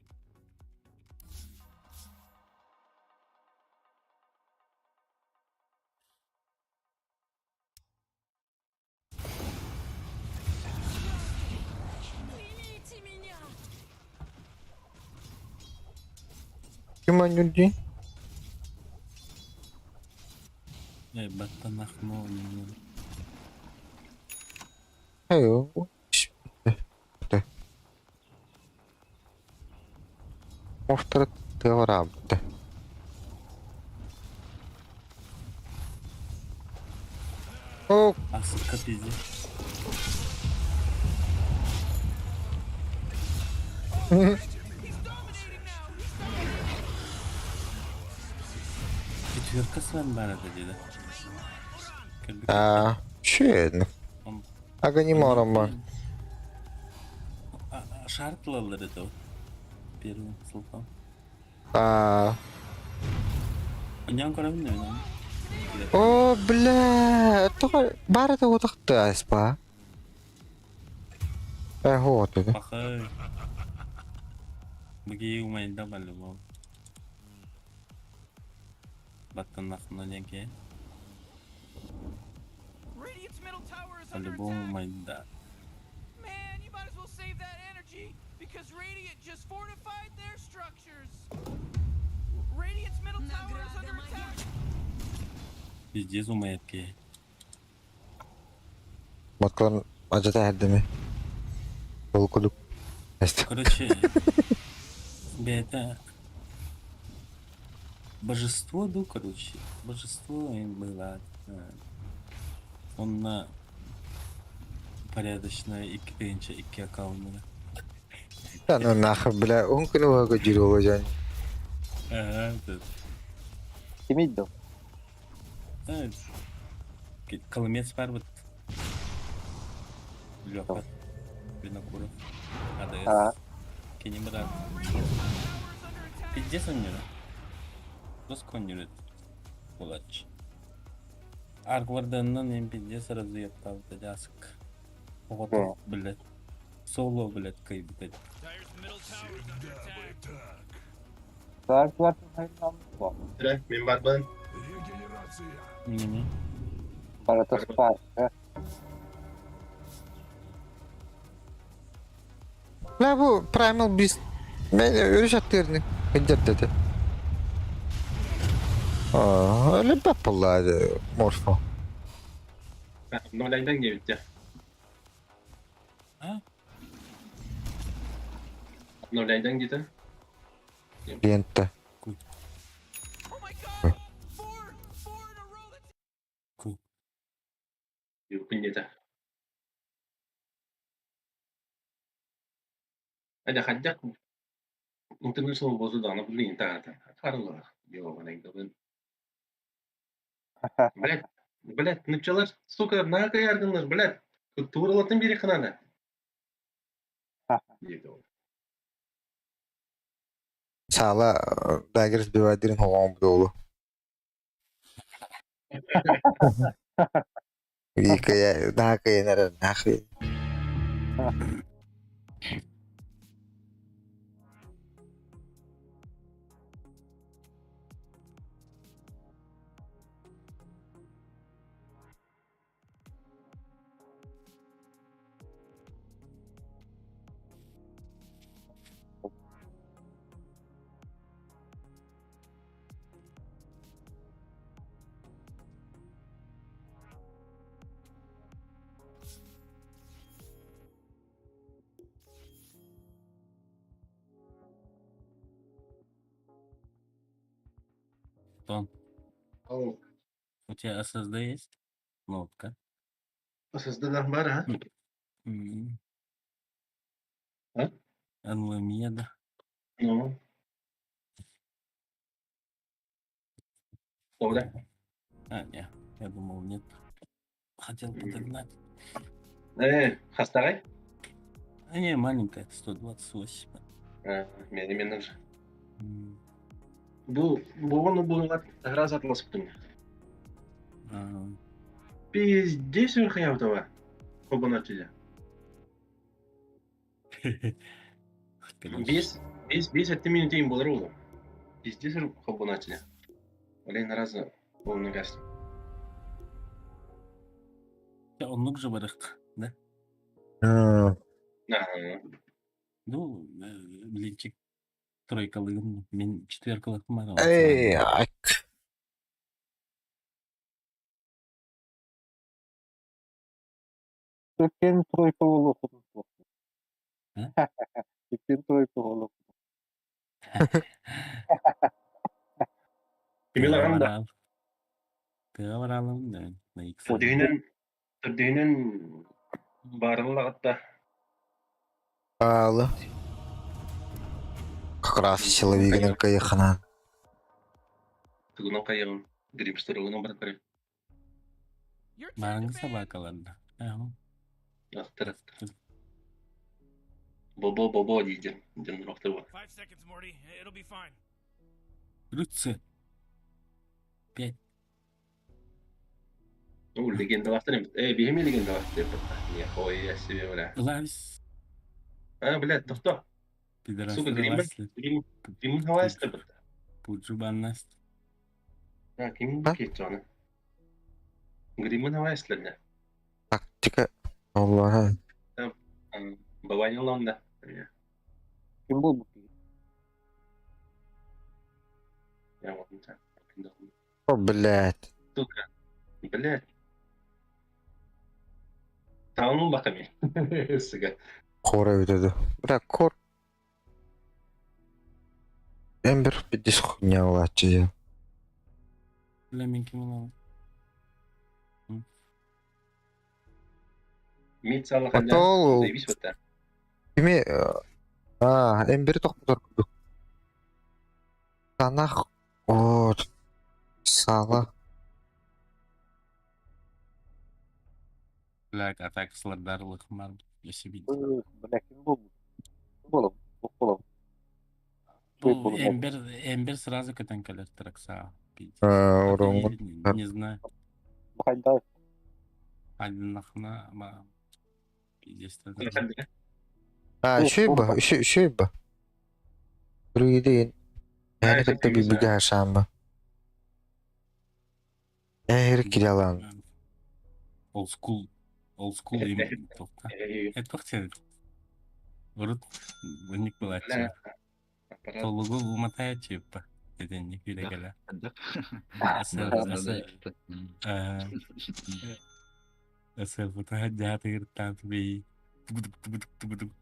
Примите меня! Ким аннюдин? Баттанахно аннют. Хайо. Муфтар тыварабыта. О, А, сука, пиздец. Четверка с вами бар это деда. А, че? Ага не мором. Шартлалар это вот. Первым слотом. А, Нян көрөмүн не? О, бля, тоҕо баара утахты аспа. Э, вот это. Пахай. Быги умайда по-любому. Баттанахно неге. Radiant's middle tower is under По-любому attack. умайда. Man, you might as well save that energy because Radiant just fortified their structures. Radiant's middle tower is under attack. Пиздец умайытки. Маткалар ажата эрдеме. Ол кудук. Короче, бля, это божество, ну, короче, божество им было. Он на порядочно икки икки аккаунта. Да ну нахуй, бля, он күнү жүрү жан. Ага, этот. Ким иддо? Колымец бар вот. Лёха. Винокуров. АДС. А. Кини брат. Пиздец он нюрэ. Дос конюрет. Булач. Аркварданнан им пиздец разъебал, аск. Вот, блядь. Соло, блядь, кай, блядь. Dark Lord hayırlı Тре, мин барбын. Не-не. Барата спас. Бля, бу Primal Beast. Мен өрүш аттырны. Хыджат деди. Аа, лебе буллады морфо. Нолайдан келбитте. А? Нолайдан где-то. Клиентте. Күннэтэ. Адьа хайдах интернационал буолсу даҕаны блин таата харылаах ёбаный габын. Блядь, блядь, нуччалар, сука, наакайаргыннар, блядь, тууралатын биэриэххэ наада. Диэтэ ол. Саала дагер сбивайдырын хоҕоон буолу. Наакайын эрэр нахуй. Антон, Ау, у тебя SSD есть? Ноутка? SSD-дан бар, а? М. А? NVMe, да. Ну. Добре. А, не, я думал, нет. Хотел подогнать. Хастагай? А не, маленькая, 128. А, мен мен же. Бу бугун бугунлар раз атласыптым. А, Пиздец верхаявтова. Хобанатиля. Бес, бес, бес әтті минутейін болар олы. Пиздец хобанатиля. Олен разы полный газ. Оннук же барых, да? Ага. Ну, блинчик тройкалыгым, мен четверкалык мара. Эй, ак. Төккен тройка болуохун Төккен тройка болуохун. Кимил да. Тыга баралым, да, на X. Төрдүһүнэн төрдүһүнэн барыллагатта. Аалы. Как раз силовигінен кайыхынан. Тугунан кайыгын гримстеругунан барып көрөй. Барыңы собакаларда. Ага. Ахтар. Бобо бобо дейді. Ден рохтыр бар. 5 seconds, Morty. It'll be fine. Рыцы. Пять. Ну, легенда лахтыр. Эй, бихеми легенда лахтыр. Нихуя себе, бля. Лавис. А, блядь, тохто. Пидорасы Сука, гриммер, грим, гриммер хавайсты бит. Пуджубаннаст. А, ким кетчоны? Гриммер хавайсты Тактика. Аллаха. Бабайын лонда. Ким болбут? Я вот не знаю. О, блядь. Сука. Блядь. Таунун баками. Сука. Кора өтеді. Бля, кор. Эмбер пиздец хуйня болааччы. Бля, мен ким алам? Мид салаханда. Атол. Заебись вот так. Кими... А, Эмбер тоқтар курдук. Танах. Вот. Сала. Бля, атак слардарлых мар. Я себе. Бля, ким болбут? Ким болом? Бок болом. Бу Эмбер, Эмбер сразу көтөн келер тракса. Ороңун. Не знаю. Хайда. Аллахна, ма. Пиздец. А, үшүй ба, үшүй, үшүй ба. Үргедейін. Әні кітті бибіге ашам ба. Әйір кирялан. Old school. Old school им тоқта. Это тоқта. Урут бұник булачы. Толугу уматая чипа. Деден күрегеле. Асыл фото жааты гыртаан бей. Тубудук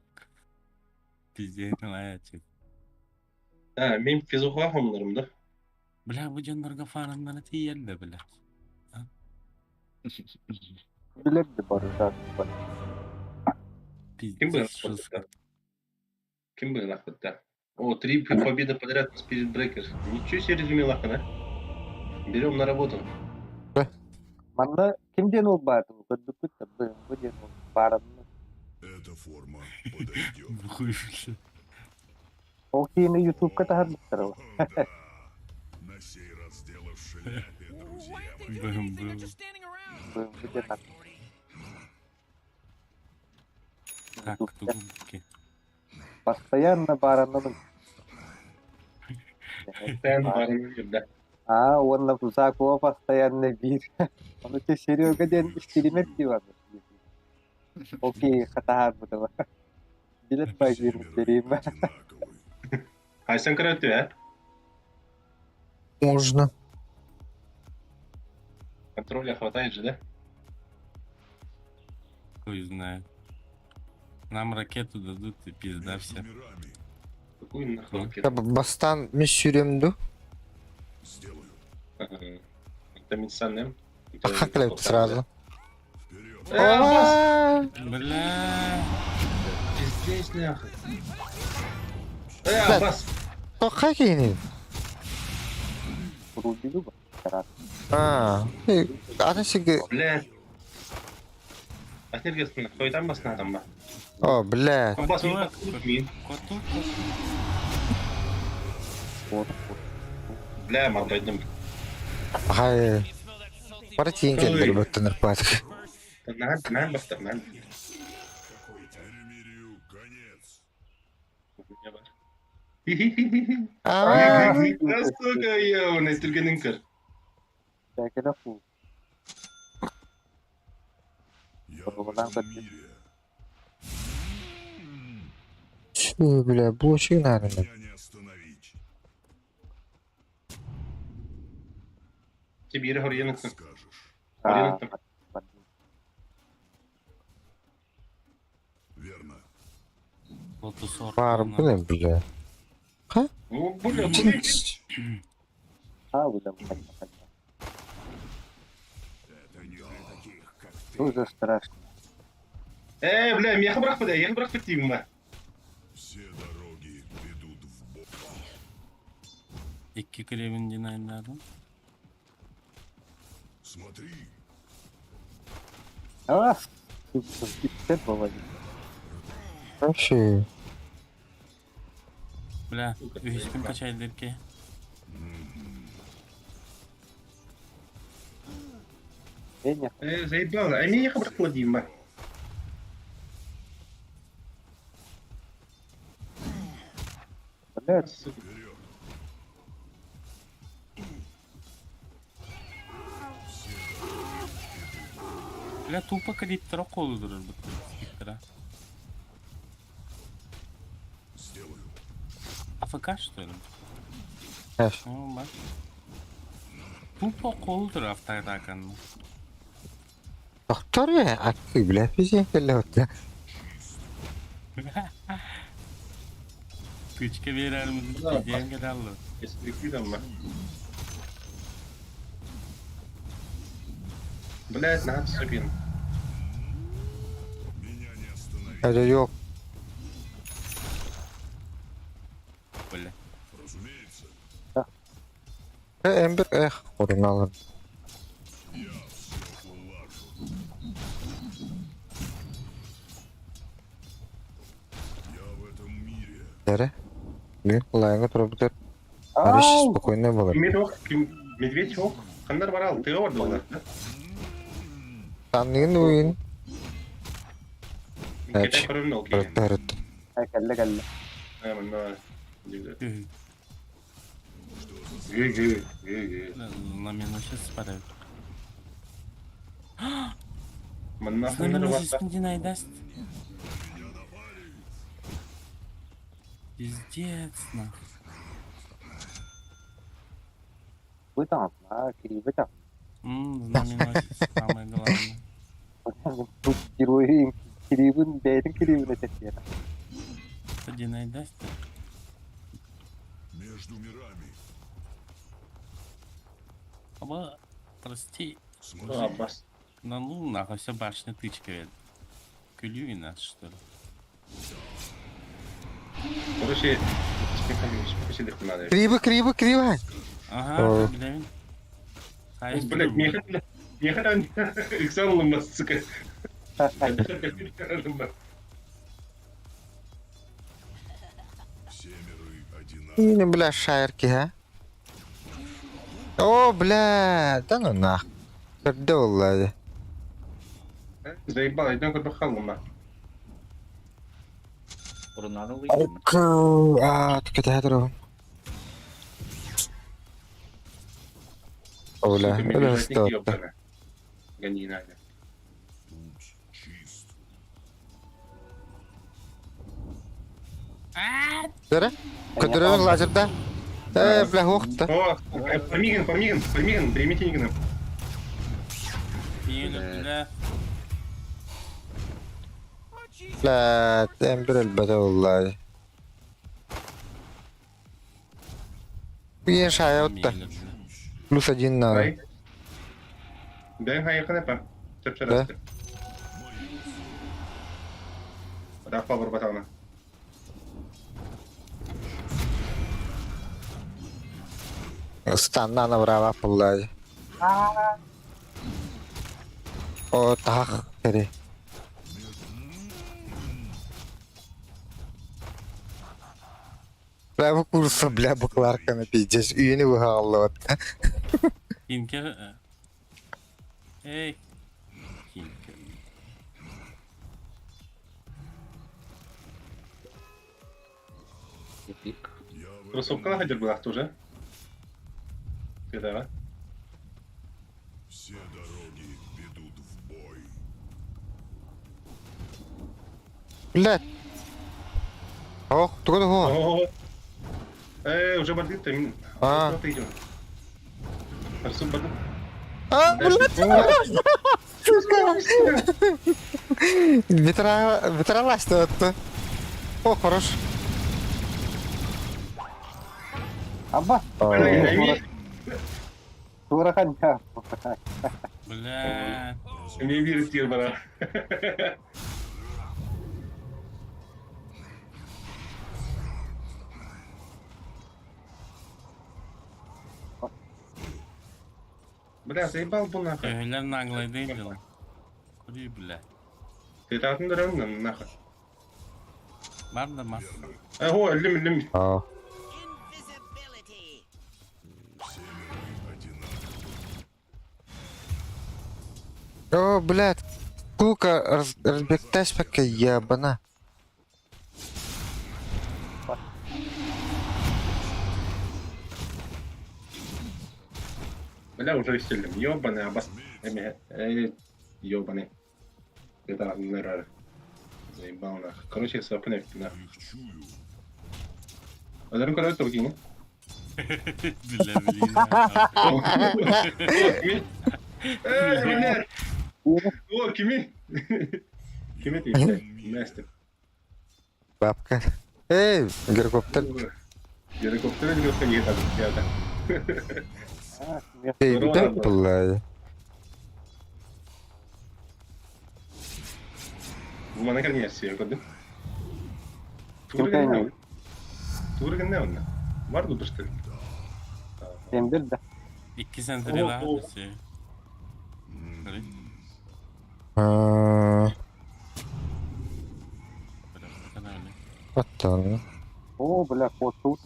Пиздец, чип. А, мен физуха хомнарым да. Бля, бу дьоннорго фараннара тиийэллэ бля. Билэр да барыта. Ким быһалаах Ким быһалаахпыт О, три победы подряд на Spirit Breaker. Ничего себе резюме лахана. Берем на работу. Манна ким диэн ол баатын көрдүккүт да бу диэн ол баарынна. Эта форма подойдет. Ол киһини ютубка таһарбыттар На сей раз дело в шляпе, друзья мои. Бу диэн Так, тугунки. Постоянно баараннабын. Постоянно баарынна да. Аа, уонна Пузакова постоянно биир. Ону те Серега диэн стример дии Окей, хатаһаарбытыма. Билет базир стрима. Айсан көрөттү, э? Можно. Контроля хватает же, да? Хуй знает. Нам ракету дадут и пизда всем. Какую нахуй ракету? Бастан мен сүүрөм Ага. Это Митсан, Хакляют сразу. Бля. Пиздец, нахуй. Э, Аббас! Тоққа кейінен. А, атын сиги... Бля. Атнергесін, қойдан басына адам ба? О, бля. Аббас, мен мен. Бля, мордайдым. Хай. Бары тиин келдер бөттен ырпатык. Нан, нан бастыр, нан. Аа. Сука, я, түргенин көр. Бәкеле фу. Чү, бля, булочек наверное. Тебе хорьяныктын. Хорьяныктын. Верно. Бар, бля, бля. Ха? Ну, бля, А, бля, Тоже страшно. Э, бля, мияққа бұрақпы да, яққа бұрақпы деймін ба. Все дороги ведут в бой. Икки кребин динайдадым. Смотри, А, бывает. Вообще. Бля, үһүспүн качайдырки. Э, заебал, а мен яққа бұрақпы деймін ба. Блядь. Бля, тупо кредиттера колудурur bu спиктера. Сделаю. АФК что ли? Эш. Ну, бак. Тупо колудур автоатаканы. Доктор я, акы, бля, физик келді. Тычка берер мизин, диэн келаллы. Эстрикидам ба. Блядь, надо супин. Это yok. Бля. Разумеется. Э, Эмбер, эх, орын Я все улажу. Я в этом мире. Нере? Мен лайыңа тұрып бітер. Ариш спокойно болар. Медведь ок, медведь ок. Қандар бар ал, тыға барды олар. Танныгын уйын. Кетен көрімін ол кейін. Бәрі. Кәлле кәлле. Мына. Ге ге ге ге. Знаменосец спарают. Мына хандар Знаменосец динайдаст. Пиздец, нахуй. Вы там, а, криво там. Знаменосец, самое главное. Тут герои кривын, бәйтін кривын этет. Это динайдаст. Между мирами. Аба, прости. Смотри. Аббас. На лунах, а все башня тычка ведь. Күлүү нас, что ли? Короче, надо. Криво, криво, криво. Ага, билэбин. Блять, меха, меха, иксан ылыммас, сука. Не, бля, шайрки, а? О, бля, да ну нах. Көрдө буолла. Заебал, идем как халума. А, так это хатро. О, бля, бля, стоп. Гони надо. Дөрө? Көтөрөбүн лазерда. Э, бля, хуохта. О, Фармиган, Фармиган, Фармиган, примите Нигана. Бля. Бля, тембир элбэтэ буолла. Биир шая отта. Плюс один надо. Дай хайыкын эпа. Чөп-чөрөстө. Рафа барбатана. Станна набрала буолла. О, тах, кери. Бля, бу курса, бля, бакларканы пиздец. Үйүнү быһааллыбат. Кинке... Эй. Кинке. Кроссовка хадер была тоже. Ты да? Все дороги ведут в бой. Бля. Ох, тугу хо. Э, уже бандит ты. А. Ты идем. Арсу бандит. А, блядь. Сука. Ветра, ветралась то это. О, хорош. Аба. Турахан я. Бля. Не верит тебе, бара. Бля, заебал бы нахуй. Öyle наглый değil Кури, бля. Ты там дорогой нахуй. Бар да мас. Ого, лим, лим. А. О, блядь. Кука раз, разбектась пока ебана. Бля, уже веселим. Ёбаный абас. Ёбаный. Это нервы. Заебал нахуй. Короче, сапнек нахуй. А даром короче, только не? Бля, блин. Эй, блядь! О, кими! Кими ты, блядь, Настя. Бабка. Эй, геликоптер. Геликоптер или не так, я так. Эй, да, блядь. Bu mana kadar yersi yok Тугурген не? Тугурген не онна? Бар ду бышты. Тембир да. İki sentri daha şey. А, Оттон. О, бля, кот тут.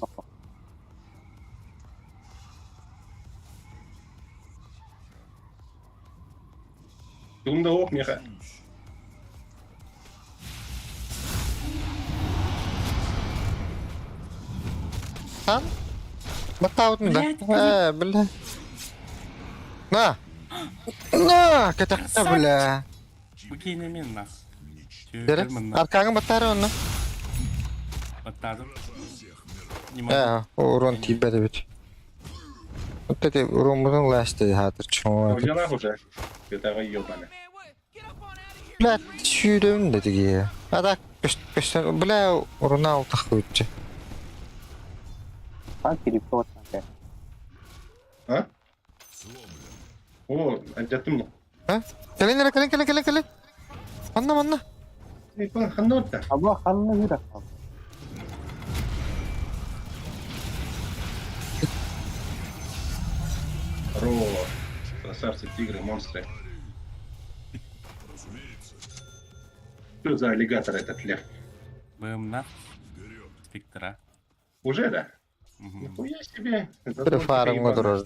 Тугунда ок меха. Хан? Батаутын да. Э, бля. На! На, катакта, бля. Bu gene min нах. Дere, аркаңы батары оны. Battadım. Э, урон тибеді бит. Вот это урон ласты хатыр чоң. Ожала уже. Это ёбаный. Бля, сүйрөм да тиги. А так, көстөн, бля, уруна алтах өтчү. Хан кирипто А? О, аттым. А? Кэлин эрэ, кэлин, кэлин, кэлин, кэлин. Манна, манна. Ханна барда? Аба ханна үрэх. Здорово. Красавцы, тигры, монстры. Что за аллигатор этот лев? Бымнах. Спектра. Уже, да? Нихуя себе. Префармҥа турар.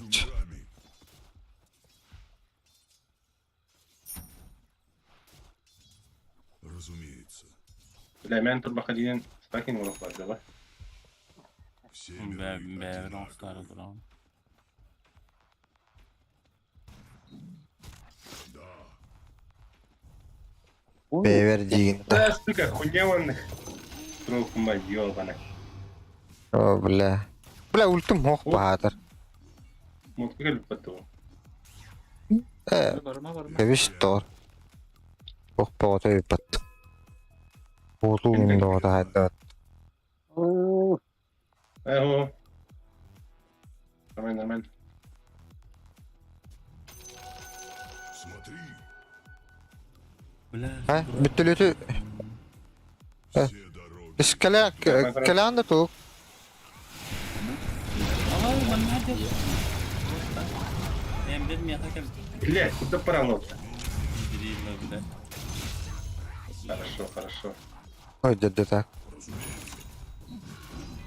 Разумеется. Бля, мен турбаха диэн стакин олох да? Бэ бэбин оҥостары туран. Бэйбэр диигин да. Да, сука, хуйня вон. Троху мать, ёбана. О, бля. Бля, ультум хох баатар. Мотка келип потом. Э, кэбис тоор. Ох боҕото ыыппат. Буутуу доҕото хайдат. Эго. Нормально, нормально. Смотри. Бля. А, бүттүлүтү. Э, Кэлэ кэлээн да туу. Эмбер миэхэ кэл. Блядь, куда паралло-то? Дрила, бля. Хорошо, хорошо. Ой, деді так.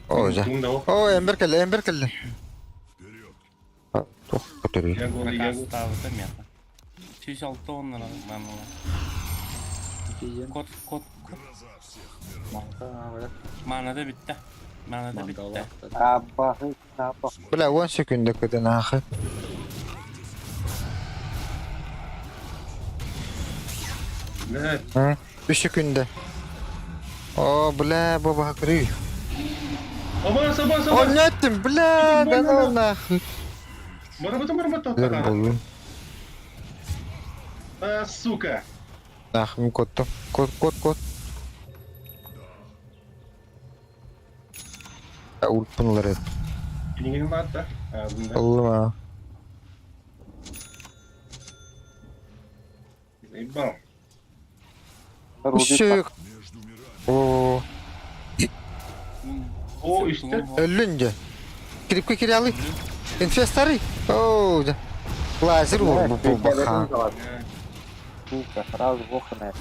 О, жа. О, эмбер кэллэ, эмбер кэллэ. Туох көтөрүй. Я голый, я голый. Ставыта миэхэ. Сүүс алта уоннара манна. Кот, кот, кот. Маанада бүттэ. Маанада бүттэ. Аббаһы, абба. Бля, 10 секунда көтөн аахы. Бля. 3 секунда. О, бля, бу баха көрүй. Обас, обас, О, обас. неттим, бля, да ну нахуй. Барабата, барабата, Өр болдум. А, сука. Нахуй коттум. Кот, кот, кот. Ультун ет. Кинигин баатта. А, бunda. Ыллым а. Заебал. Үшік. О, О, үстэ. өллүн же. Кирипке кире алый. Инфестары. О, жа. Лазер ол бу бу баха. Сука, сразу вохана.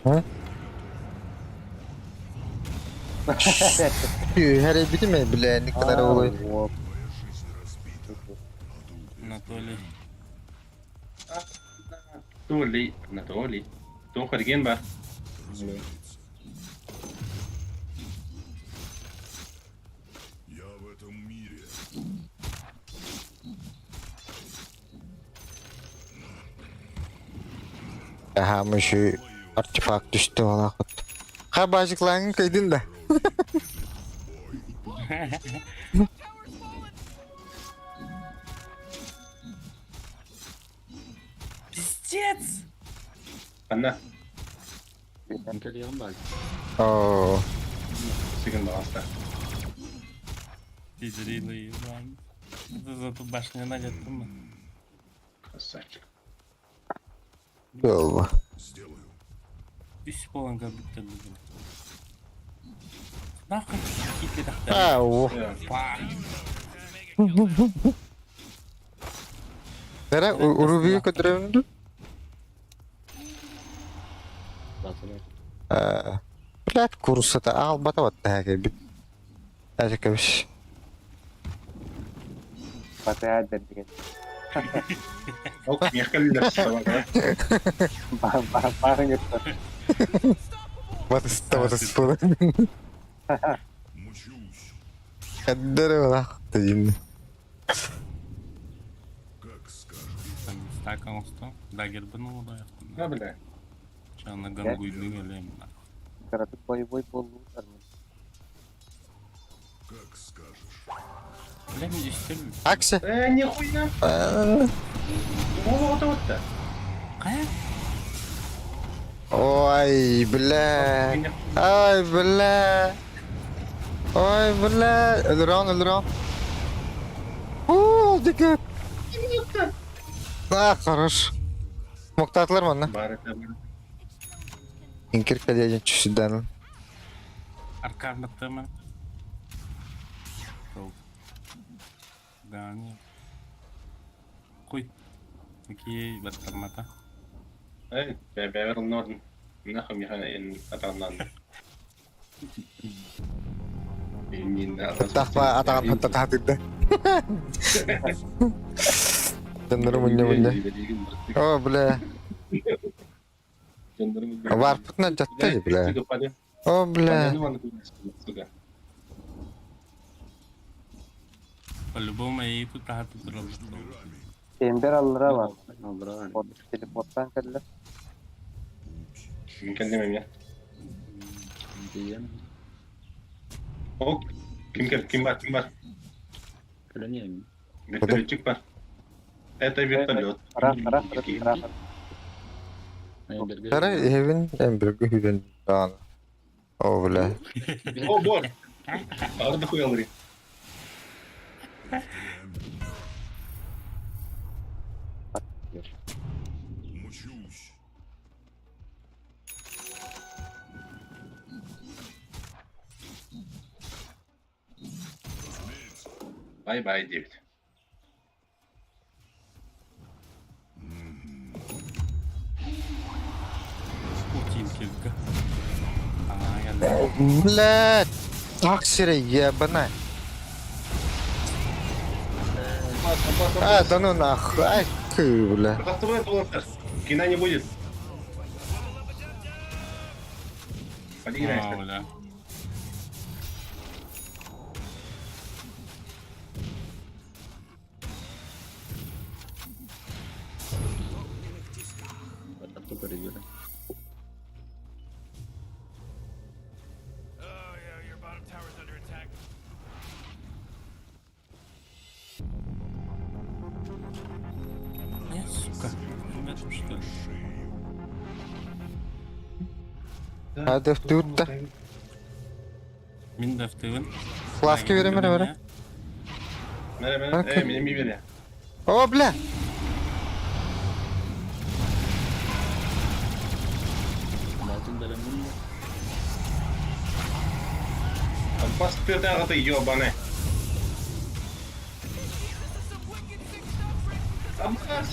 А? Хәрі битиме, бля, не kadar олай. Анатолий. Анатолий, Анатолий. Туох эрген бар. Я в этом мире. Аха, мүші артефакт түсті ола құт. Ха, бажыклаңын кайдын да. Пиздец! Анна. О, Сигин бағаста. Пиздрила ебан. Это за ту башню надо, Красавчик. Болба. Үс болан как будто бы. Нахуй киты А, о. Нere Urubi'yi көтөрөмүн Блядь, курсата албата батта бит. Әже кебиш. Батая бердиген. Ок, мехкалилер собака. Барын өттөр. Батыста батыста. Каддere бала тегин. Стак оңосто. Дагер бын ода яктын. Да, бля. Чана гангуйды элем. Каратык боевой болду. Как скажешь. Бля, мен үстел. Аксы. Э, нихуя. О, вот вот да. Кая? Ой, бля. Ай, бля. Ой, бля. Өлөрөн, өлөрөн. Обалдеть! А, хорош. Муктаатылар манна. Бар это бар. Инкер кэлиэдин түсүдэн. Аркан баттама. Сол. Дани. Куй. Окей, баттамата. Эй, бэбэр норн. Нахуй Михаил атаннан. Тахпа атаҕын хатта таһатырда. Дьоннору мунньа мунньа. О, бля. Варпытынан дьатта бля. О, бля. По-любому и тут таһаты тураллар. Эмбер аллара бар. Телепорттан кэллэ. Кэллим эмиэ. Ок, ким кел, ким бар, ким бар? Вертолетчик бар. Это вертолет. Ара, ара, ара, ара. Тара эһэбин эмбергэ хүлэн даҕаны. О, бля. О, бор! Арды хуялры. Мчусь. Бай-бай, Дэвид. Утин килка. А, я Блядь! Так сире ебана. А, да ну нахуй. Ай, ты, бля. Кино не будет. Подиграйся. А, бля. Oh yeah, your bottom tower's under attack. Э, сука. Это что ли? Hadi tutta. Мин дафтыгын. Фласки берем, берем, берем. Мере, мере. Э, меня ми бере. О, бля! Компас ты ты ёбаный. Аббас!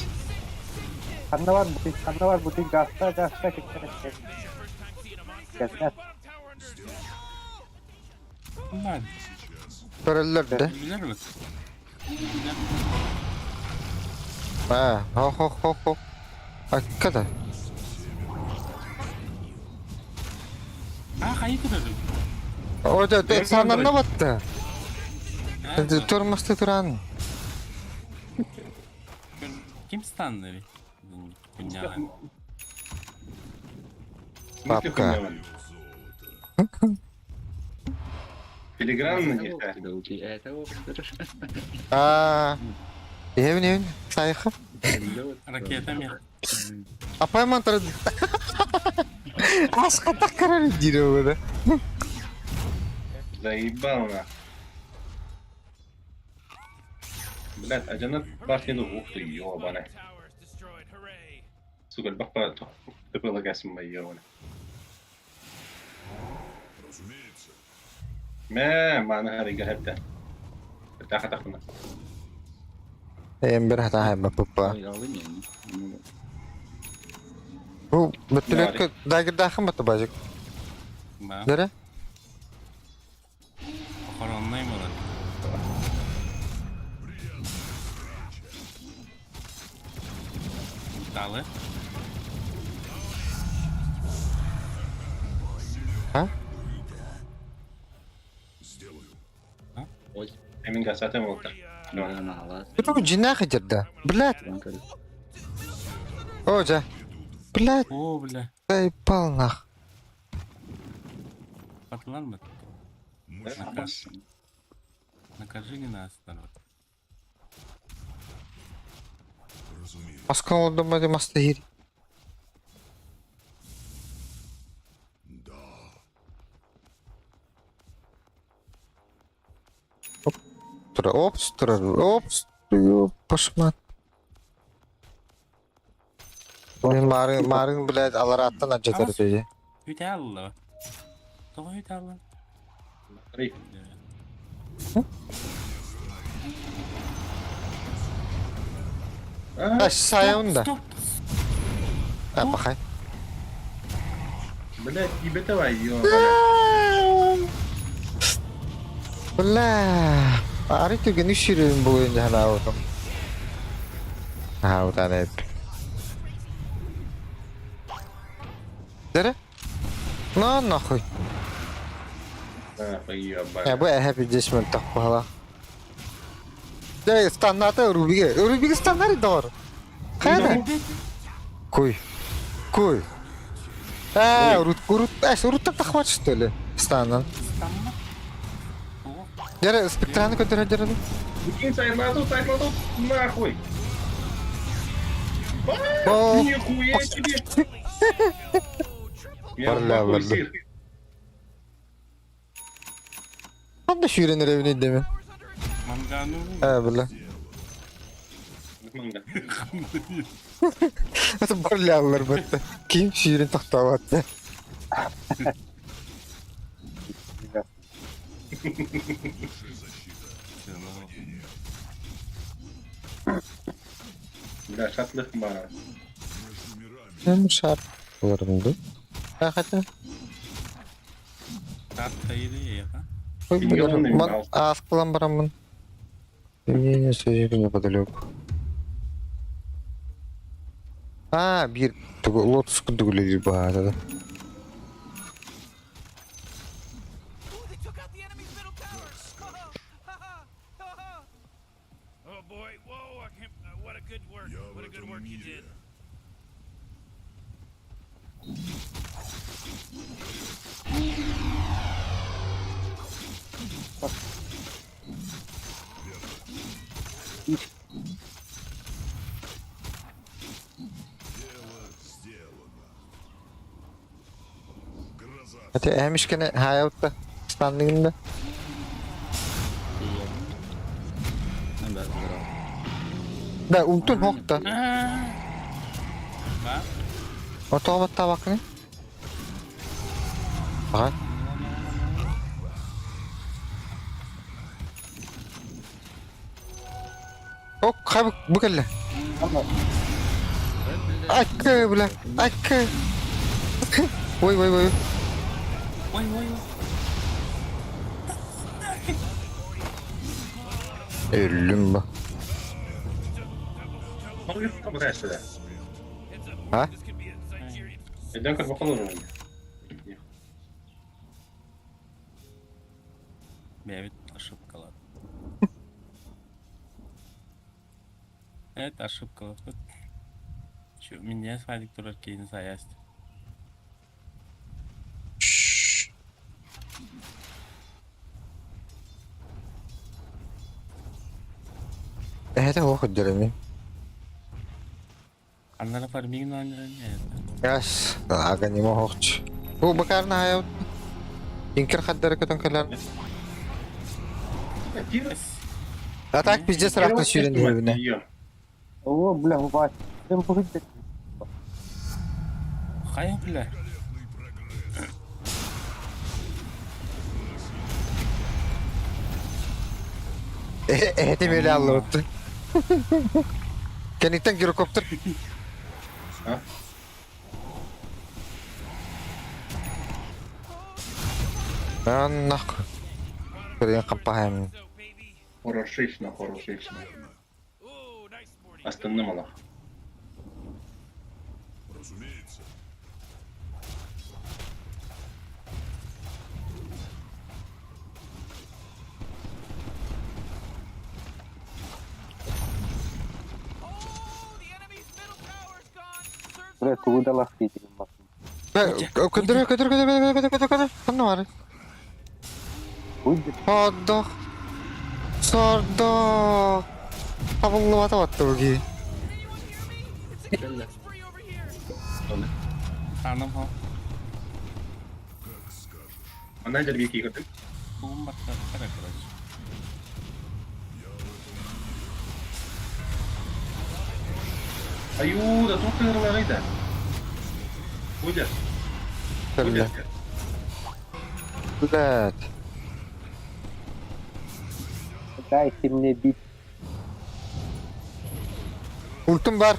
Ханна бар бутик, ханна бар бутик, гаста, гаста, кеттер, кеттер. Кеттер. Ладно. Көрөллөр да. Билер бит. А, хо хо хо хо. Акка да. А, хайы турар. О, да, да, сананна батты. Турмасты туран. Ким станды? Күннәгән. Папка. Телеграм на них, да? А, Евин, Евин, сайха. Ракета ми. Апай мантра. Асқа так карар дире да. Заебал на. Блядь, а жана башню, ух ты, ёбаный. Сука, бахпа, ты полагайся, моя ёбаный. Разумеется. Мә, маны харига хәтта. Таха тахына. Эм бер хата хайма папа. Бу бөтүлөккө дагырдаахын бата бажык. Ба. Дере? Охоронный болот. Далы. А? Сделаю. Эмин гасатым олтыр. Бу жинах жерде. Блядь. О, жа. Блядь. О, бля. Заебал нах. Патлан бит. Накажи. Накажи не нас, народ. Разумеется. Маскан олдум ди маста хир. Да. Тура, опс, тура, опс. Ёппашмат. Мин марын, марын, блядь, алараттан ардьатар Амас этэ. Үтэ алла. Тоҕо үтэ алла? Аш сайында. А, пахай. Блядь, тебе давай, ё, Бля, ары түгені шүрін бұл енді ханаутым. Хаутан эп. Дere? На нахуй. Нахуй, ебать. Я бу эһэ пиздец мөлтөх буолла. Дэ станната Рубиге. Рубиге станнары доор. Хайда? Куй. Куй. Э, урут урут эс уруттан тахват что ли? Станнан. Дere спектраны көтөрө дere. Прикинь, сайнату, сайнату, нахуй. О, Нихуя себе. Я в Барля, ахуе, барля. Сир. Ханда сүүрэн эрэбин дeme. Мангану. Э, бля. Манга. Это барлялар бітті. Ким сүүрэн тохтообатты. Бля, шатлых бара. Эм шар. Оларымды. А хотя. Тат тайры яха. Ой, бля, Ман асқылан барамын. Не, сөзі неподалеку. А, бир лотос күндүгүле баада. Oh boy, whoa, I can't, what a good work. What a good work you did. Хотя эмишкене хаятта станлигинде. Да, ултун хокта. Ба? Отобатта бакны. Ага. Ок, хаб букелле. Акка, бля, акка. Ой, ой, ой. Ой, ой, ой. Өлүм ба. Ну, и сюда. А? Идем как бакалавр. Бля, ошибка, ладно. Это ошибка. Вот. Чё, меня свадик турар кейин саясть. Это ох, дереми. Аннара фармигин аннара не это. Яс, ага не мог. Бу бакарна хаят. Инкер хаддары көтөн кэлэр. А так пиздец рахта сүүрэн диэбинэ. О, бля, Вась, ты будет. Хая, бля. Эти мели аллыбытты. Кенниттен гирокоптер. А? Нах. Көрген қаппахайм. Хорошечно, хорошечно. Остальным Аллах. Разумеется. Бля, тугу да лахтить. Көндөрө, көтөр, көтөр, көтөр, көтөр, көтөр, көтөр. Ханна бар. Сордох. Сордох. Табыллыбата батты буги. Анам хо. Она дербики игры. Тугум батта кара, короче. Аюу, да тут тыырыларый да. Будет. Бля. Блядь. Дайте мне бить. Ультум бар.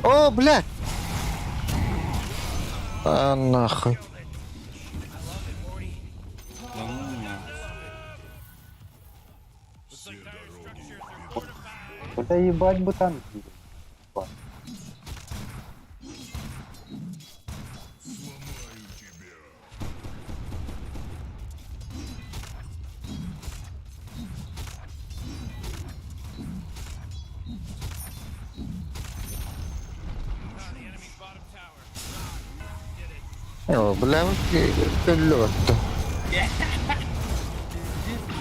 О, блядь. А, нахуй. Куда ебать бы там? О, бля, өллө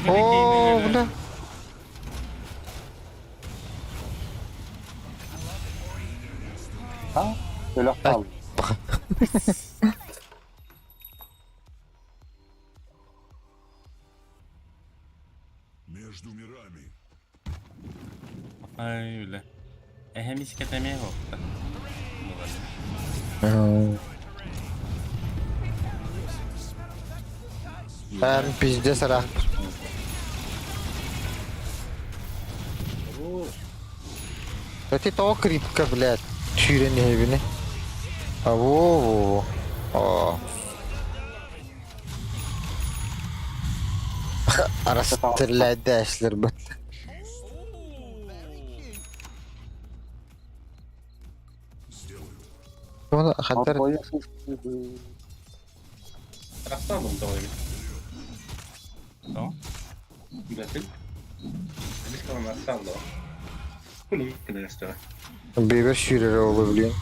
О, бля. А? Өлөх хаалла. Между мирами. Ай, бля. Эһэм искэтэмиэ буолта. Эм, пиздец рах. Это то крипка, блядь. Сүүрэн иһэбини. А во во во. О. Арастырляйдашлар бит. Оны хантар Расслабым давай. То? Бәтил. Biz kalan расслаб Кулин кенестө. бибер сүүрэр оҕу блин.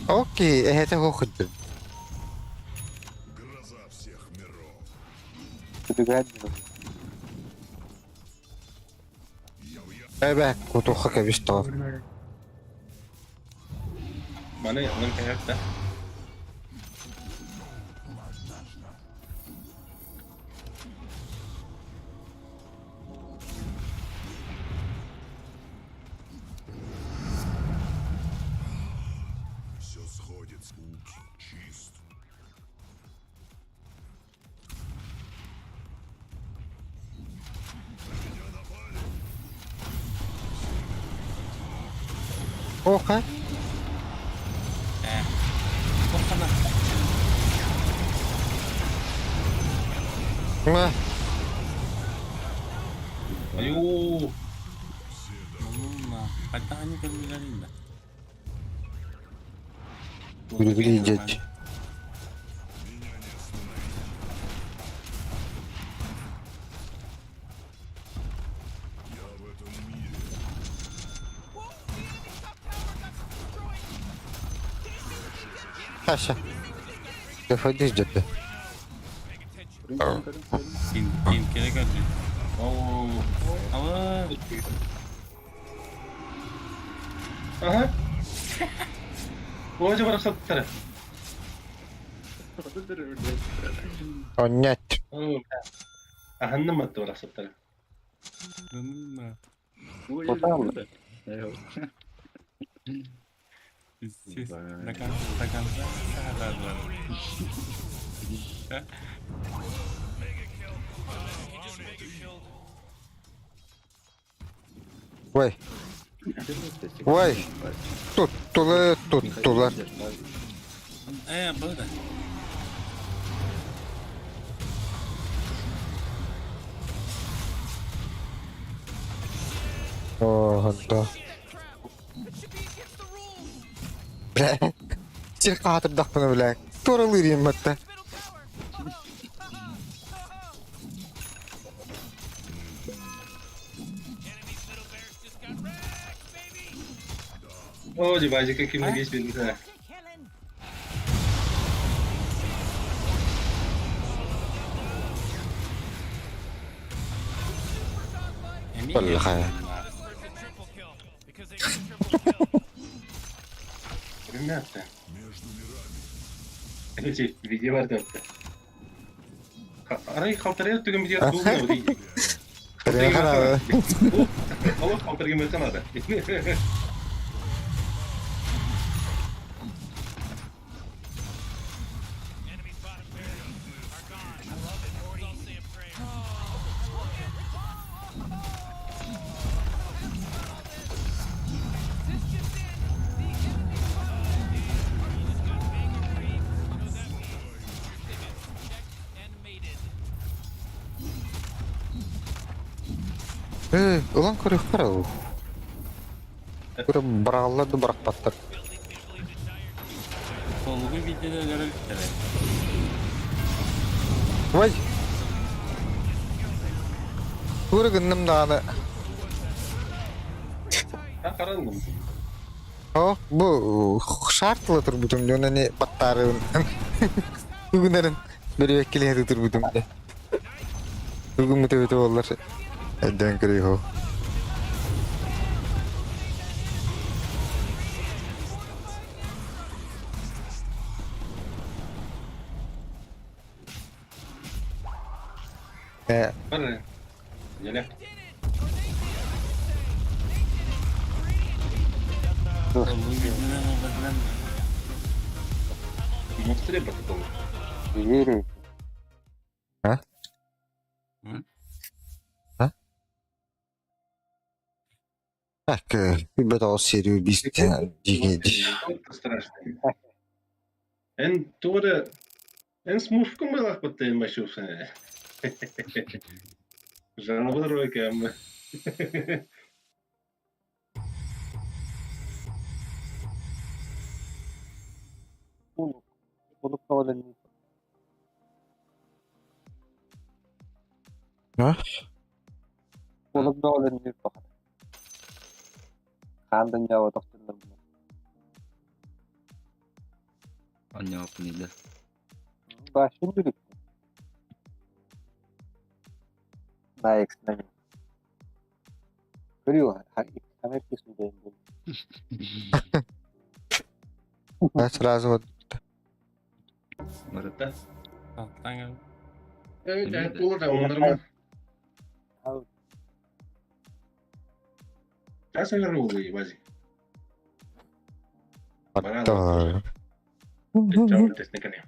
Окей, это хохотер. Гроза всех миров. Эбэ, кутуха кэбис тоҕо. Маны onun кәһәттә. Все сходится. Путь чист. Оха. Э. Кохана. Ма. Аюу. Мунна. Хайдах кэллилэрин да. Выглядеть. Я в этом мире. Саша. Заходи где-то. Син ким керек өтү. Оу. Ала. Ага. Ой, барып саттыры. О, нет. Аһанным атты барып саттыры. Мунна. Здесь до конца, до конца сахарlar. Ой. Ой. Тут тула, тут тула. Э, было. О, да. Бля. Сир хаатырдахпына, бля. Туоралыыр матта. О, дебазика кимне кеш бенде. Баллаха. Ребята. Между мирами. Короче, видео бар да. Арай халтарыйар түгэн видео тугу дии. Хара. Олох халтарыйар надо. Э, улан көрүөххэ ол. Көрө быраҕаллар да бырахпаттар. Толугу видеода өлөрөлүктэрэ. Ой! Тура гынным даҕаны. Хараллым. О, бу шар тыла турбутум дьон ани баттаарыбын. Бүгүнэрин бөрүөккилиһэ турбутум де. Бүгүн мүтөбүтэ боллар. Эдден көрүйхо. Э, Бар. Еле. Толугу видеодан олбатынан Монстре батыл. Верю. А? М? А? Так, бит ол серию бистен диге Страшно. Эн туора эн смурфком была баттайын машуф. Жанабы ройкам. Улук. Улук тоҕо А? Улук доҕолен паха. Хаандан жаба тохтуннар була. Анньааппын илэ. Башын дүрүк. Наекс нами. Көрү, хамер кисуден бул. Да, сразу вот. Барыта. Алтан Э, тула да оннарма. Таса рулы бази. Аттар. Чао, тестникане.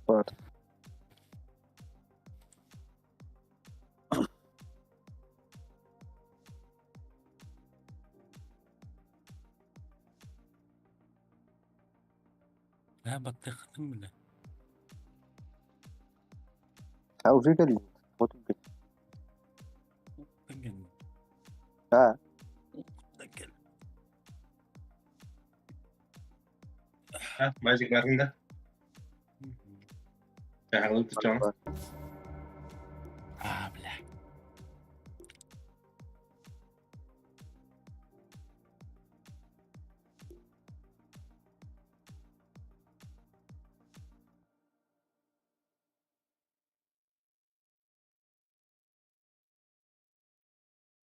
Бар. Ла баттыхтым биле. А уже кэллин. Хотун кэл. Тагын. А, Тагын. А, базик барында. Тахалып тучан. А, бля.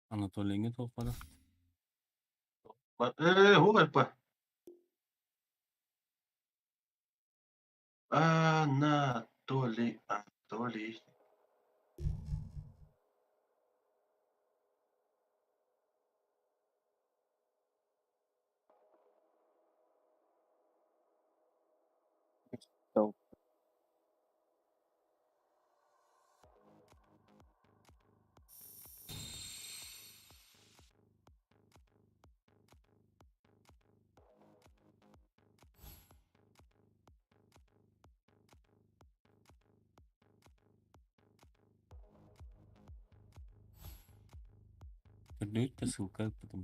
Анатолийге тоқпады. Э, хула па. Анатолий, Анатолий. Көрдөөт да ссылка ыыппытым.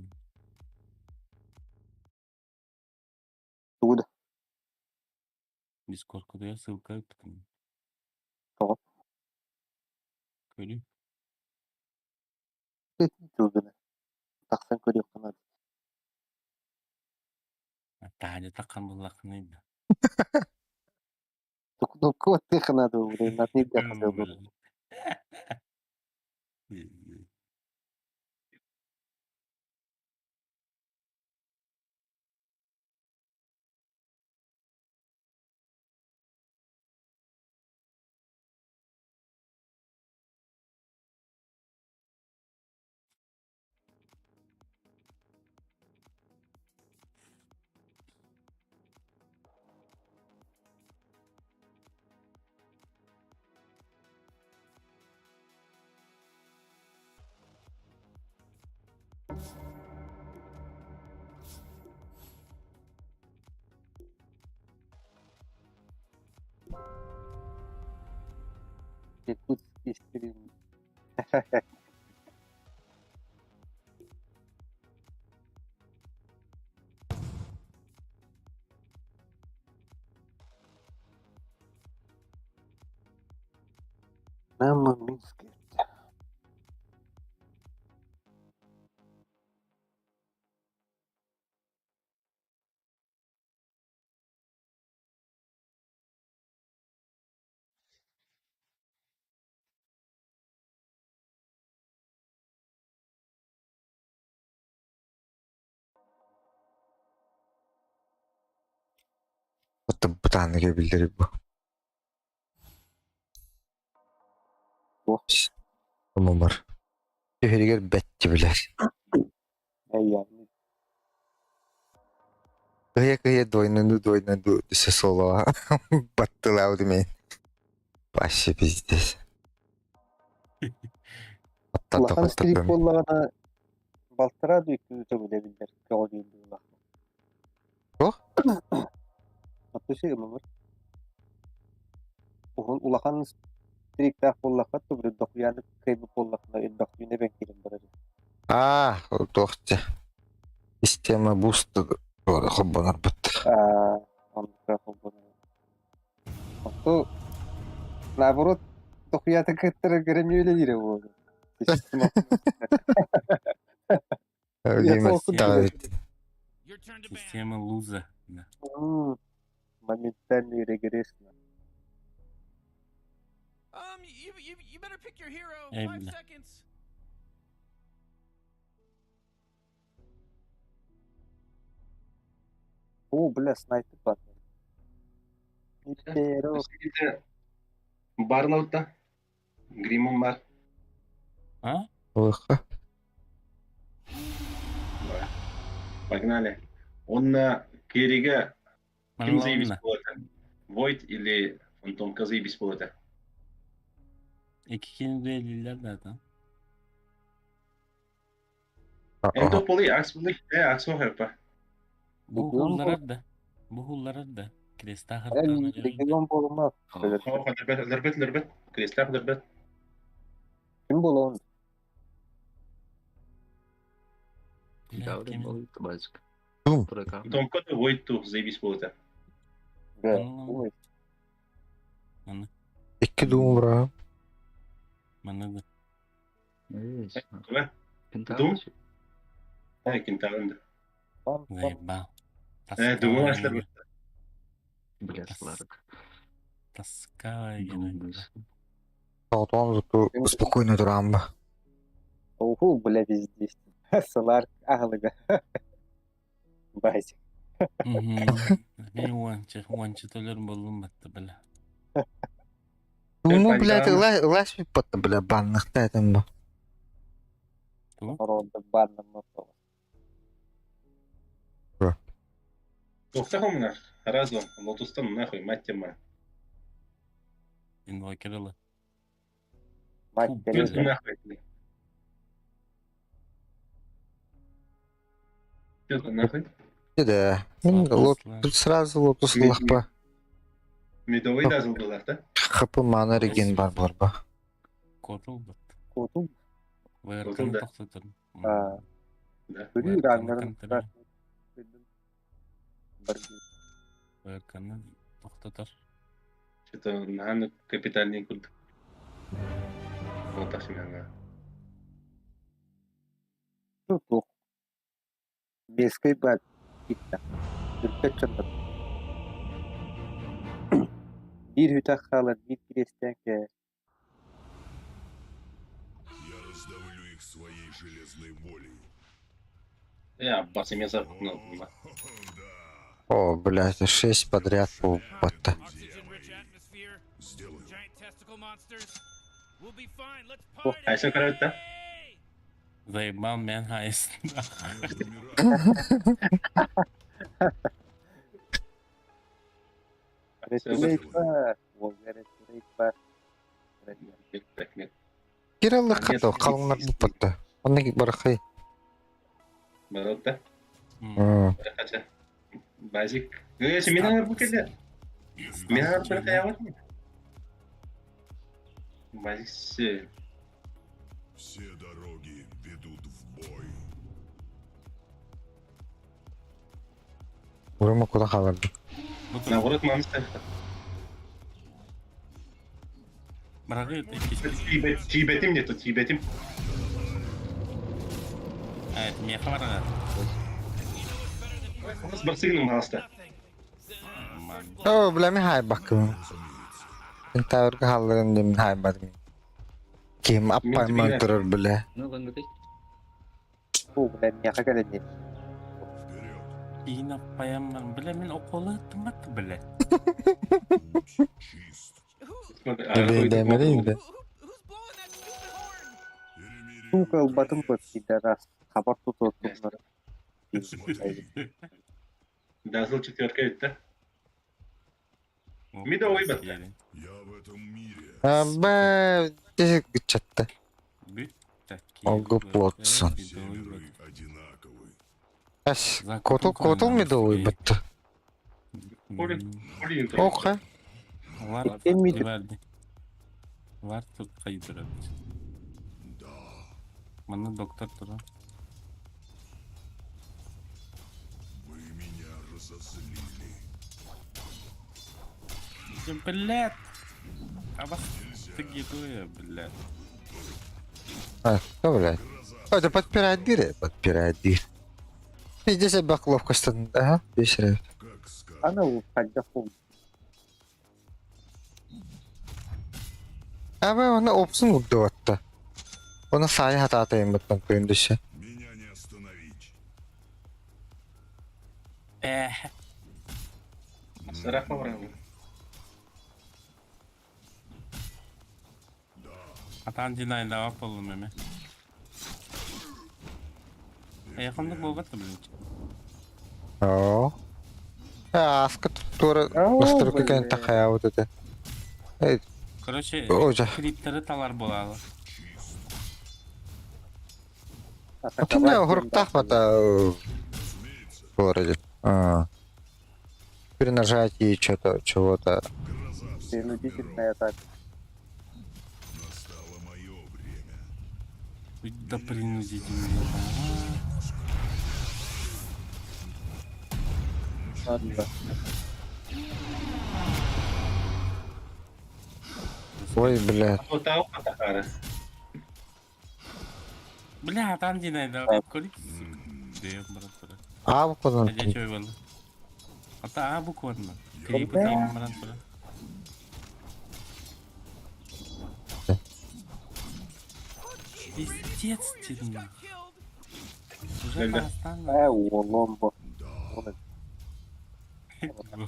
Тугу да? Дискордка ссылка ыыппытым. Тоҕо? Көрүү. Тылгына. Тахсан көрүөххэ наада. Таһырдьа таххан буллаххыный да. Кнопка баттыахха наада буолбута, натын ирдэххэ сөп. Якутский стрим. Нам Минск. Бытаанныга биллэрий бу. Умумар. Түһэригэр бэт билэр. Кыһыйа-кыһыйа двойнаныы двойнаныы өссө солоҕо баттылаабыт мин. Вообще пиздец. Улахан скрип буоллаҕына балтараа да икки төгүлэ биллэр көҕүлүүр быһыылаах. Туох? Оттуси ымымыр. Уһун улахан стриктаах буоллахха төгүрүк дохуйааны кыайбыт буоллаххына элбэх түүнэ бэҥкирэн барар. Аа, туох дьэ. Система буст холбонорбут. Аа, оннука холбонор. Отту наоборот дохуята кыттара грэмиөлэлиирэ буолуо. Система луза. Да. Моментальный регресс. Эй, бля. О, бля, снайпер бар. Pero... Барнаутта. Гримом бар. А? Лыха. Погнали. Он на Керига ким заебись болот? Войт или Фантомка заебись болот? Iki kini değiller zaten. Энто поли, акс поли, э, акс мохерпа. Бу hullar da. Бу hullar da. Крестах Регион болма. Лербет, лербет, крестах лербет. Ким болон? Фантомка да Войт ту заебись болот. Да. Икки дуум бра. Манна Дум? Э, кентаврында. Заебал. Э, думал, ашлар. Бля, Сларк. Тоска Тоғытуам спокойно турамба. Уху, бля, везде. Сларк, ахлыга. Базик. Мен уанчы, уанчы төлөр болдум батты бля. Ну, блядь, ылас патта, бля, баннахта этим бу. Рода банным Тоқтақ мына, разу, лотустан нахуй, мать тема. Инвокер ылы. Мать Чё ты Тереза. нахуй? Чё ты нахуй? Да. Тут сразу лотус лахпа. Медовый дазыл была, да? ХП мана реген бар барба. Котул бит. Котул. ВРК-ны да. тохтотор. А, Да. Көрүү рангарын ВРК-ны тохтотор. Что-то наһаа капитальный курдук. Вот так семена. Тух. Бескай бар. Китта. Үрпет чоннор. Биир үтэх хаалар, биир кириэстээн кээ. Я раздавлю их своей железной волей. Я бас эмес ну, О, блядь, шесть подряд по батта. Айса көрөт да? Заебал мен хайс. Ресурейт бар. Ол ресурейт бар. Кираллы хато қалыңнар бұл батта. Онна барахай. Барот да? М. Кача. Базик. Э, семена бу келе. Мен арпы каябат. Базик се. Все дороги ведут в бой. Урама куда халарды. Наоборот, мамста. Брагы Тибетим нету, тибетим. А, это меха барга. Барсыгным хаста. О, бля, ми хай бакым. Кентаврга халларын дем хай бадым. Ким аппай мантырыр бля. Ну, лангыты. Бу бля меха кэлэнни. Кийин аппаямман. Бля, мен околы тымат, бля. Демерейді. Сука ылбатын көп пидорас. Хабар тутуоттуннар. Дазыл четверка ведь, да? Медовый батта. Бә, десек гүччатта. Бүт Олгу плотсон. Ас, котул котул медовый бітті. Оқа. Var verdi. Var tut kaydırır. Bana doktor тура. Вы меня разозлили. Блядь. А вас ты героя, блядь. А, что, блядь? О, это подпирает дыры, подпирает дыр. Здесь я бакловка стану. Ага, здесь ребят. Аны ол хайда хол. А вы оны опсын удуатта. Оны сай хататайын баттан көйіндіші. Эх. Сараф барам. Атан динай дава болдум эме. Якындык болбат да блядь. О. Аска тура настройка кән тақая вот это. Эй, Короче, Ожа. криптери талар болалы. Атында хұрықтақ бата вроде. А. При нажатии что-то, чего-то. Принудительная атака. Да принудительный. Ладно. Ой, блядь. Вот тау атакара. Бля, атан динай дава. Көрік, сука. Дем, брат, брат. А, бұқыдан. Хәҗә чөй булды. Ата а бу көрмө. Клипы тем брат, брат. Пиздец, тирна. Уже Казахстан. Э, оломбо.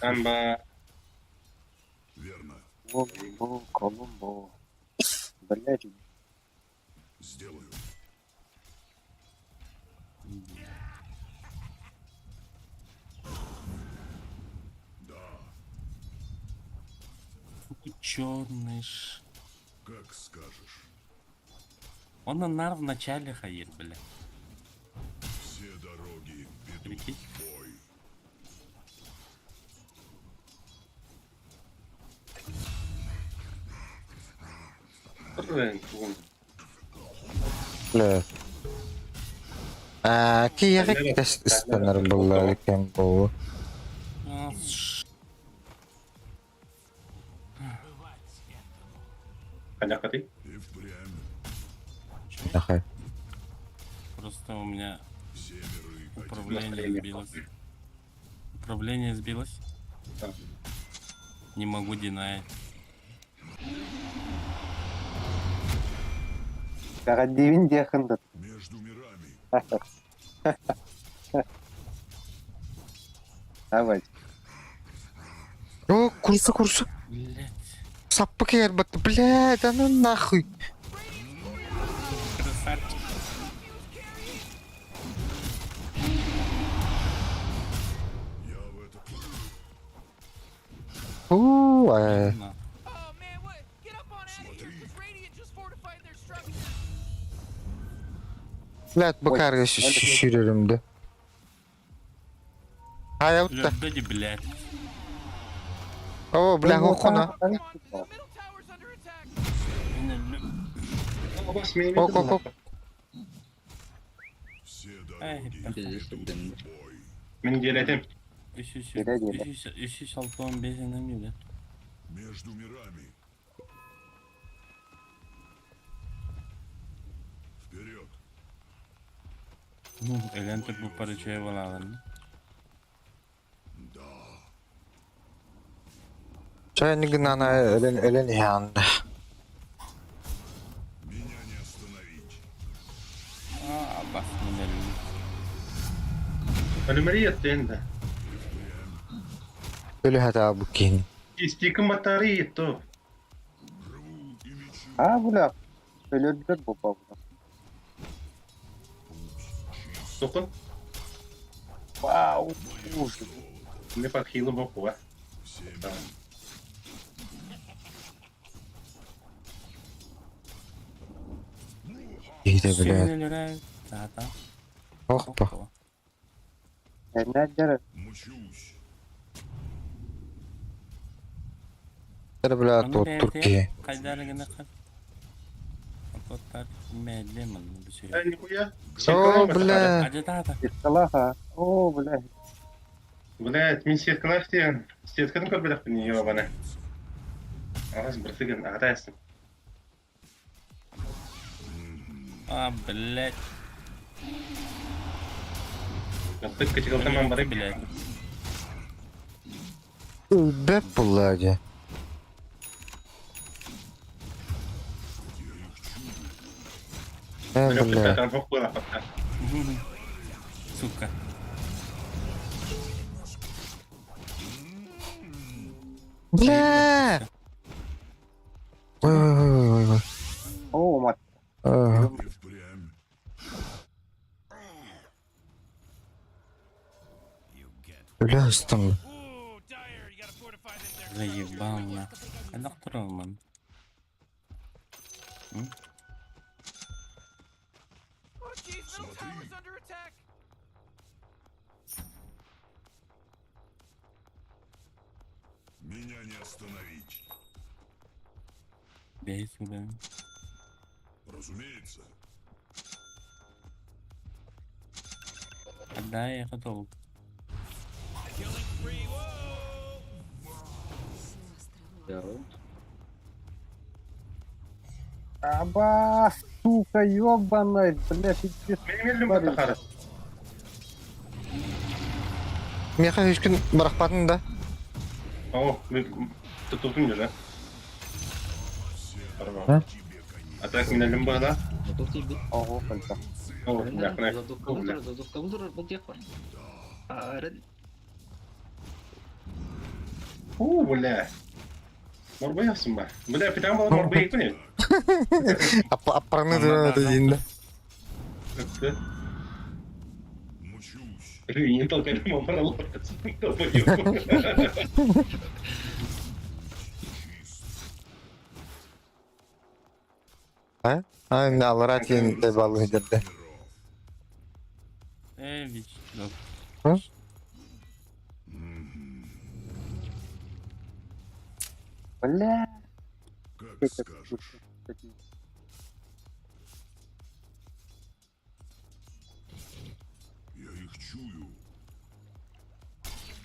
Амба. Колумбо, Колумбо. Блядь. Сделаю. Черныш. Как скажешь. Он нар в начале хайыр, бля. Все дороги ведут Прикинь. в бой. Бля. А, киэҕэ тест ыстанар буолла кэм буолуо. Ханякаты? Нахай. Просто у меня управление сбилось. Управление сбилось. Не могу динать. Бэҕэддиибин диэххин да. Давай. О, курса курса. Саппы киэрбэт, бля, да ну нахуй. Красавчик. Уу, э. Блядь, бакарга сүүрэрим да. Хайа утта. Өлөрдө дии, блядь. О, бля, хохуна. Ок, ок, ок. Мин диэлэтим. Үс үс үс үс үс алта он бес энем бля. Между мирами. Вперед! Ну, өлөн турбут парычай буолаҕын. Чайны гынана өлөн өлөн иһэҕин. Аа, бас мин өллүм. Ölümeri yattı да. Өлө хата бу киһини. Истикин батарея ятты. А, бля. Өлөрдүлэр бу бабына. Токун. Вау, ужас. Не подхилым бокуа. Киһитэ блядь. Өлөрө. Тата. Охпа. Эннер Бля, бля, туттур киһи. Кайдары гына кат. Ототтар мэлле манны бүсү. Нихуя. О, бля. Ажа тата. Сеткалаха. О, бля. Блядь, мин сеткалар тиэн. Сеткатын көрбөтөхпүн ёбана. Ағас быртыгын ағатайсың. А, блядь. Тык кычыгылтаман бары блядь. Өлбөт буолла дии. Э, бля. Там хок була патта. Сука. Бля! Ой, ой, ой, ой, ой. О, мать. Ага. Бля, ыстым. Заебал на. Хайдах туралман. Меня не остановить. Бей сюда. Разумеется. Когда я готов. Аба, сука, ёбаная, блядь, иди. Меха үскүн барахпатын да. О, tutultum же. А? А так меня люмба, да? Ого, кальта. О, бля, О, бля. Морбай ясың ба? Бля, питан бала морбай екпін Аппарны да дейін да. Не толкай мамарал. А? А, аллара тиэн балыһы дерде. Э, вич. Бля. Как скажешь. Я их чую.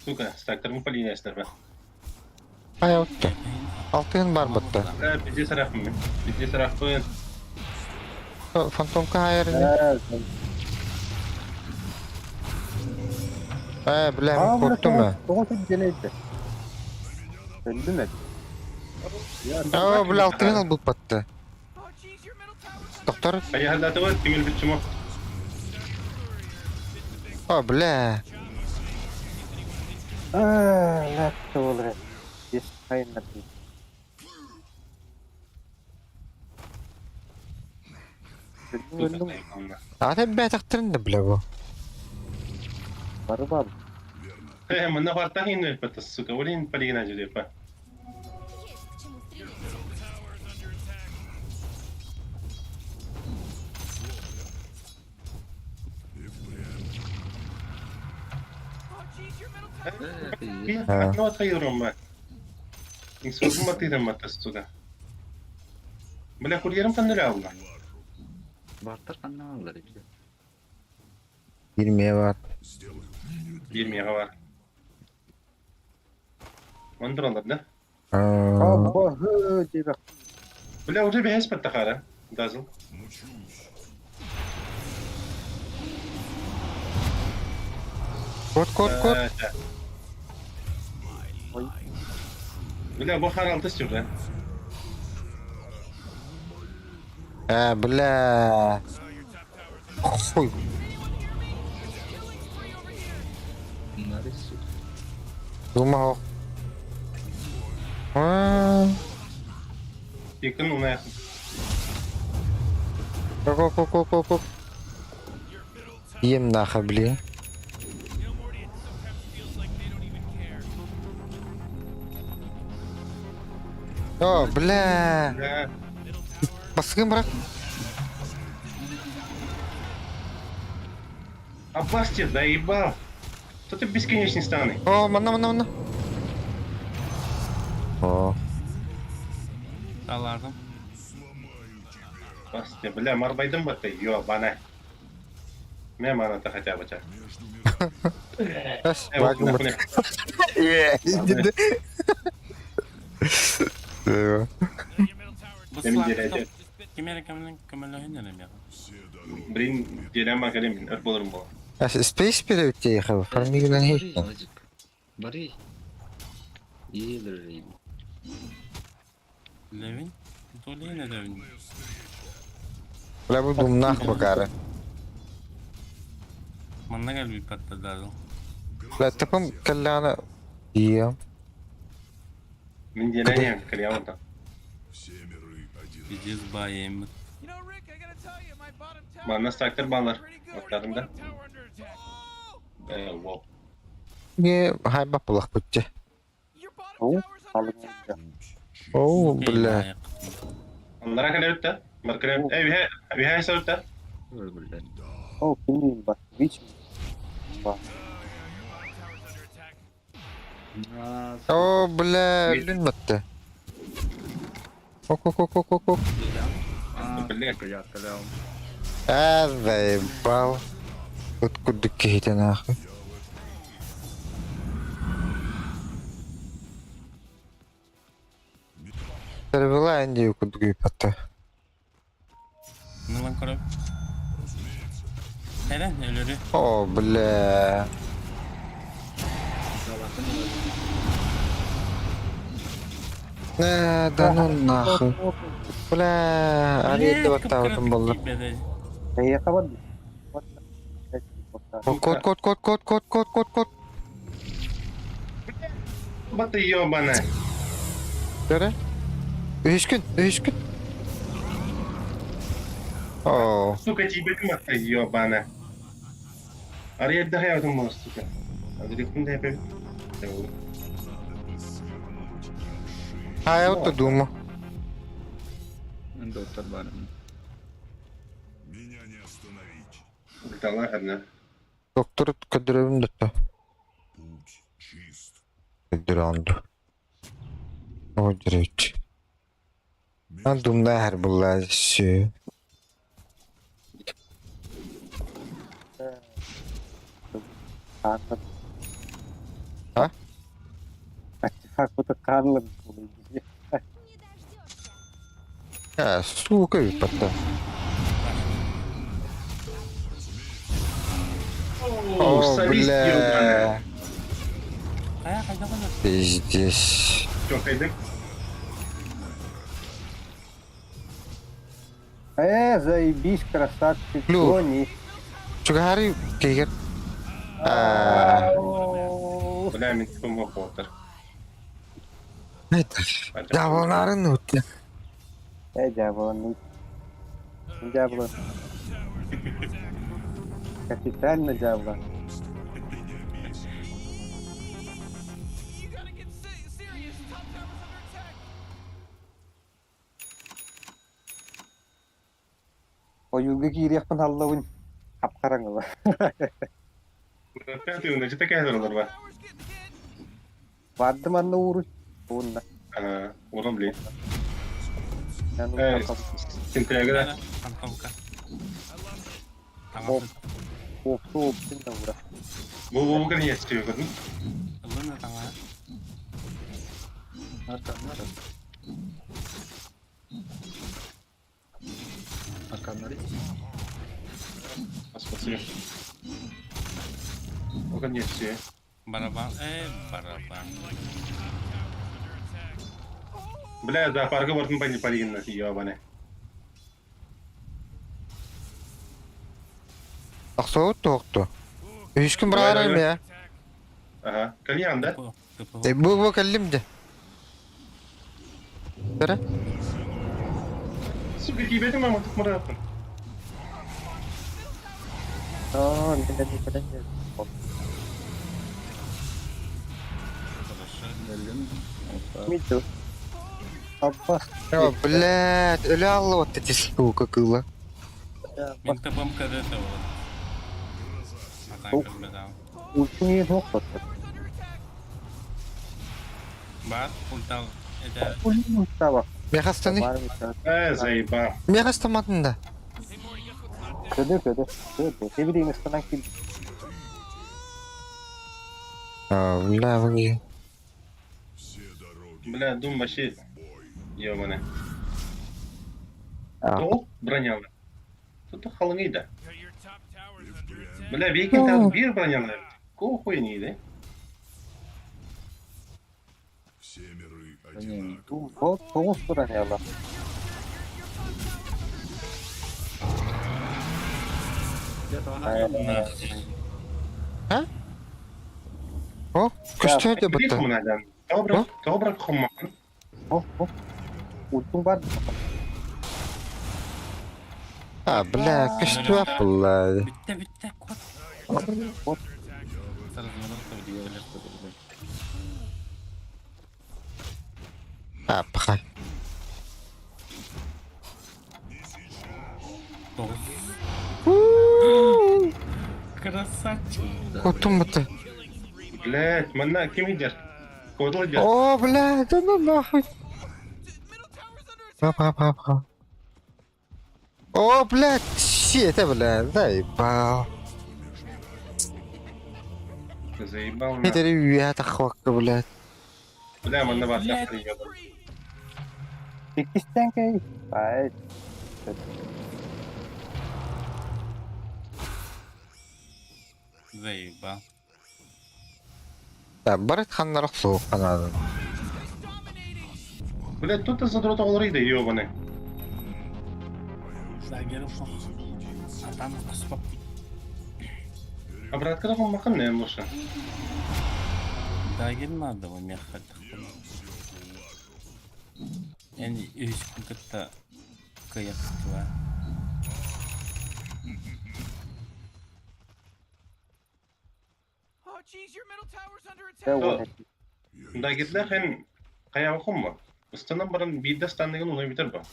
Сука, стактарым полиниясынар ба. Ай, отты. Алтын бар бытты. Э, пиздец арахпын мен. Пиздец арахпын. Фантомка хайырын. Э, бля, мен корктум мен. Тоҕо син Öldü mü? О, бля, алтын албыт батты. Доктор. Хайахалдатыбыт, түңүл бүтчүмө. О, бля. Ләтті olur. Yes, hayırlı. Öldüm öldüm. А ты бля тахтырын да, бля, бу. Барı бар. Э, мына бартан инде бата, сука, олин полигина жүреп. Ну, отхайырым ба. Инсургум батырым бата, сука. Бля, курьерым канды алла. Бартар канна аллар бile. 20 бар. 20 бар. Мандыралар, да? Абба hı diye bak. Бля, уже бехес баттахара. Дазыл. Кот, кот, кот. Бля, бу харалты сюда. Э, бля. Хуй. Думал. А. Якын уна якын. Ко, ко, ко, ко, ко. Ем нахуй, блин. О, бля. Бля. Баскын брат. Аббас тебе заебал. Что ты бесконечный станы? О, мана, мана, мана. О. Алардым. Бас тебе, бля, марбайдым батты, ёбана. Мен маната хотя бы ча. Ас, Э, вот, багым нахуй. Э, Emin деле. Кимere көмөлөн көмөлөһүн элем я. Блин, делем макалем, өр болорум бо. Ас, Space переведте ехал. Фармигнан хей. Бары. Елер. Левин? Толейн Левин. Бля, буду нах бакара. Манна кэлби паттададыл. Бля, тапым калляна. Ия. Мин деление кальямата. Пиздец баем. Манна стактер баллар. Оттарында. Э, воу. Не, хайба пулах бутте. О, алын. О, бля. Аллара калебетте. Маркалеб. Э, бихе, бихе сәүтте. О, кинин бар. Вич. Бар. О, бля, лүн батты. Ок, ок, ок, ок, ок, ок. Бля. А, заебал. Вот куда кихите нахуй. Сервела инди кудгуй патта. Ну лан көрөп. Нeden ölürü? О, бля. Э, да ну нахуй. Бля, али баттабытым болду. Neye kapadı? Кот, кот, кот, кот, кот, кот, кот, кот. Баты ёбана. Göre. Үш күн, үш күн. О, Сука, тебе баты ёбана. Ария дахаятым бол, сука. Адырыктын да хепе. а я вот думаю. Доктор барым. Ульталаах эрнэ. Доктор көрдөрөбүн да Көрдөрөҕүн дуу. Оҕо Думна иһэр буолла сү. А? Артефакт Карлов А, сука, потом. О, бля. Пиздец. Чокайдык. Э, заебись, красавчик, Лю. Тони. Чугаһары кигер. А, Бля, мин кум хотор. это. Дьаабыланарын утты. Э, дьаабыланыы. Дьаабылан. Капитально дьаабылан. Ойууга киириэхпин аллабын хап-хараҥала. Пятый жите кэһэр олор ба. Бардым анна ууруй. Уунна. Урон блин. Э, синтега да. Фантомка. Опту оптун да ура. Бу бу бу кырньы естиө көрдүм. Ылын атаҥа. Арканнары. Спасибо. Бу кырньы естиө. Барабан. Э, барабан. Бля, зоопарка бардым пали полигинна ебаный. Тохсоот туохту. Үһүскүн быраарым я. Ага, кальян, да? Э, бу бу кэллим де. Бere. Сука, кибетим мама тут мураттым. Аа, мен никогда не Митю. Аппа. О, блядь, өлө алла вот эти сука кыла. Мин тапам кадета вот. Атаң кырбедау. Ультуни хохот. Бар, ультал. Это Ультава. Мехастаны. Э, заеба. Мехастаматын да. Көдө көдө. Көдө. Не билeyim ıstanan kim. А, бля, вы. Бля, дум вообще ебаный. А. Тоқ броняны. Тут халыңый да. Бля, бейкин там бир броняны. Кого хуй не да? Ол тоғыз броняла. А? О, көстө Бир бытты. хумнадан. Добра, добра хумман. О, о. Ультун бар. А, бля, көстө бля. Битте, битте, кот. Кот. А, пха. Красавчик. Котум бытты. Блять, манна ким идет? Кодл идет. О, бля, да ну нахуй. Па па па па. О, блядь, это, бля, заебал. Заебал. Это ребята хватка, блядь. Бля, манна бар ебаный. Иккистен кей. Ай. Заебал. Да, барыт ханнар суох канадын. Бля, тут задрот оғлар иді, ебаный. Загеров. Атан аспап. Обратка да хуммакын не лучше. Дагер надо его меха. Yani үс кытта кыяктыла. Дагерлер хен каяғы хумма. Ыстанан баран бирде станныгын уна битер ба.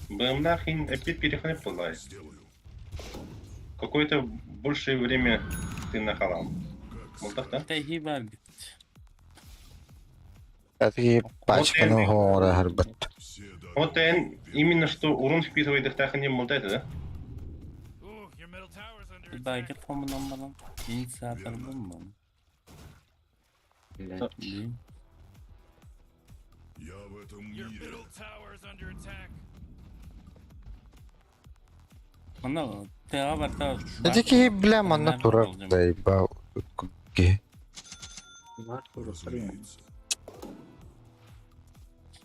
Бымна хин эпит переханеп болай. Какое-то большее время ты нахалал. Мылтах да? Тэһи бар бит. Эти пачканы хоҥоро аһарбыт. Вот эн именно что урон впитывает не молдает, да? Байкер хомунан баран. Инициатор булмам. Блин. Я в этом мире. Манна тыаҕа барта Эти киһи бля манна турар заебал. Киһи.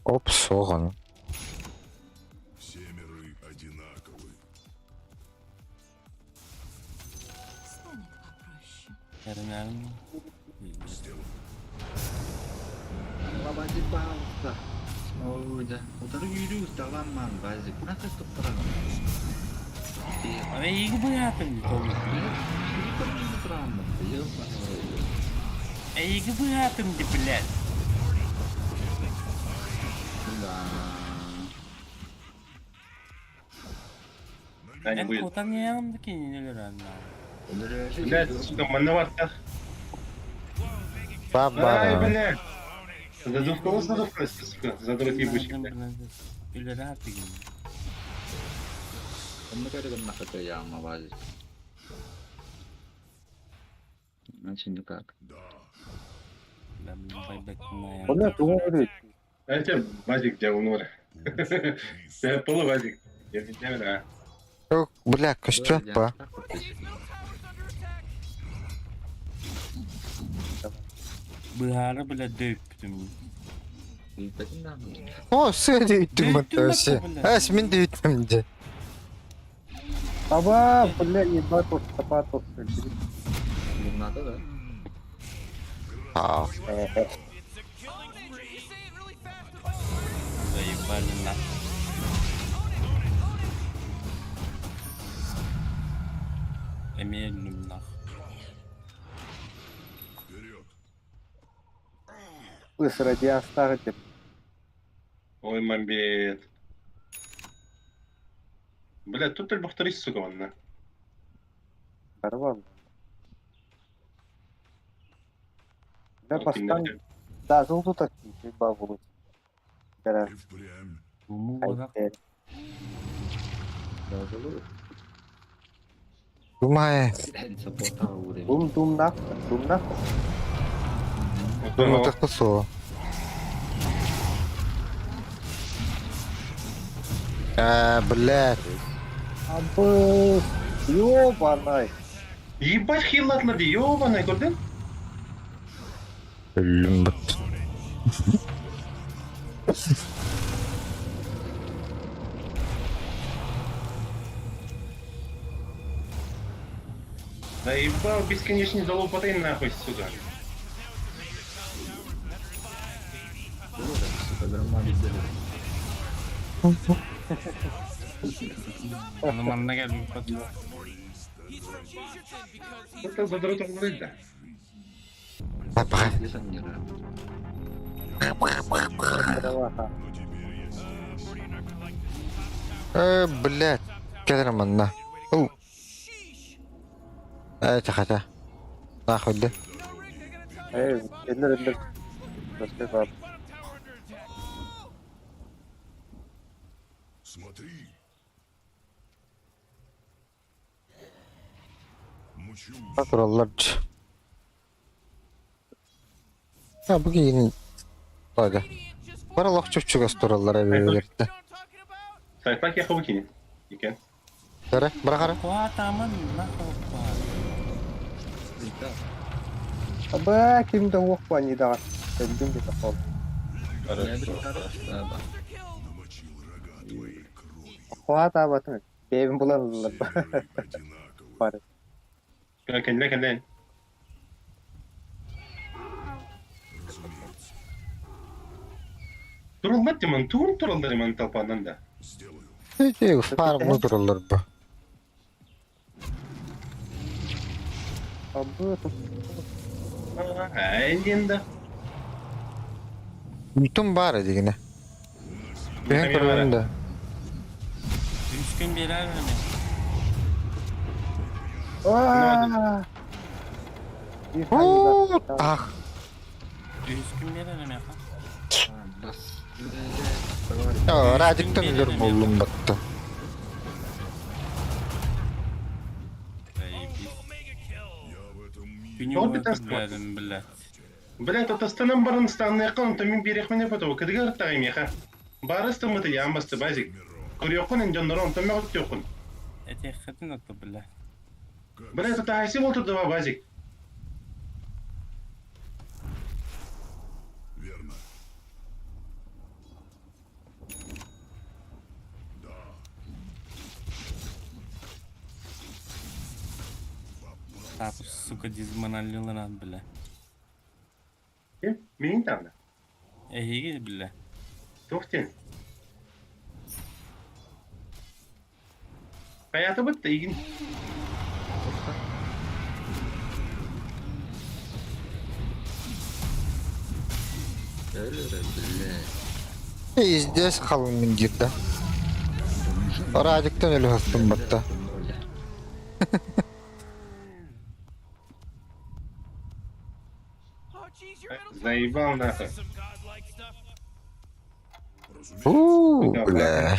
Оп соҕан. Все миры одинаковы. Станет попроще. Эрэнэрин. Лабази пожалуйста. Ой, да. Утары yürü, давай ман, базик. Нахуй туптаран. Эйиги быһаатым Эйиги быһаатым ди блядь. Да, не Эн будет. кутан яҕым да кинини өлөрөн Блядь, сука, мановато. Ай, Баба. блядь. Задувкалась, задувкалась, сука, задрот ебучий, блядь. Өлөрө тигин. Онно көрөгөн нахата яама базик. Иначе никак. Онно тугу көрүт. Знаете, Вазик где он умер? Я полувазик. Я не знаю, да. Бля, көстүөт ба. Быһаары бля дөйпүтүм. О, сыр дүйттүм баттасы. Әс мин дүйттүм де. Аба, бля, ебать, вот тапа тут. Надо, да? Аа. Заебали на. Эмиэ нах. Быстро радиастар деп. Ой, мамбет. Бля, тут только повторись, сука, вон, Барбан. Да, Вот бастан. именно. Да, золото так, бабулу. Да. Думай. Дум дум нах, дум нах. Думай тахтасо. А, блядь. Абы, ёбаный. Ебать, хилатлады, ёбаный, көрдің? Өлүм бат. Заебал бесконечный залупоты нахуй, сука. Аны манна келбит пат. Это задрот говорит, да. Папа. Э, блядь. Кедр манна. Ул. Э, тахата. Нахуй да. Эй, эллер эллер. Баска баб. Смотри. Мучусь. Тураллар. А, бу кийин. Бага. Бара лох чүпчүгөс тураллар эбилерде. Сайфак я выкини. Екен. Кара, бара кара. Куатамын нахуй. Аба, кимде уох не дагы. Кимде тапал. Куат абатын. Бебин булан. Бар. Кәллә, кәллә. Турылмат демон, туын турылды демон толпанан да. Эти фарм тураллар бу. Абы, Әйден да. Бүтүн бар дегене. Мен көрөм да. Үч күн берер мени. Аа! Ах. Үһүс күн биэрэр эмиэхэ. Радиктан өлөр буоллум батта. Күнү блядь. Блядь, татастанан баран станныахха онтон мин биэриэхпин эпэтэ кыдыгар ыртаҕай миэхэ. Бары ыстаммыты яан басты базик. Көрүөххүн эн дьоннору онтон мөҕүттүөххүн. Этиэххитин ото, блядь. Блядь, татахайсы болтурдуба базик. Верно. Да. Так, сука, дизморалилар, бля. Ким? Миин таанда. Эһиги, бля. Туох диэн? Хайаатыбыт да игин. Пиздец халыҥ диир да. Радиктан өлөһөспүн батта. Заебал нахуй. Уу, бля.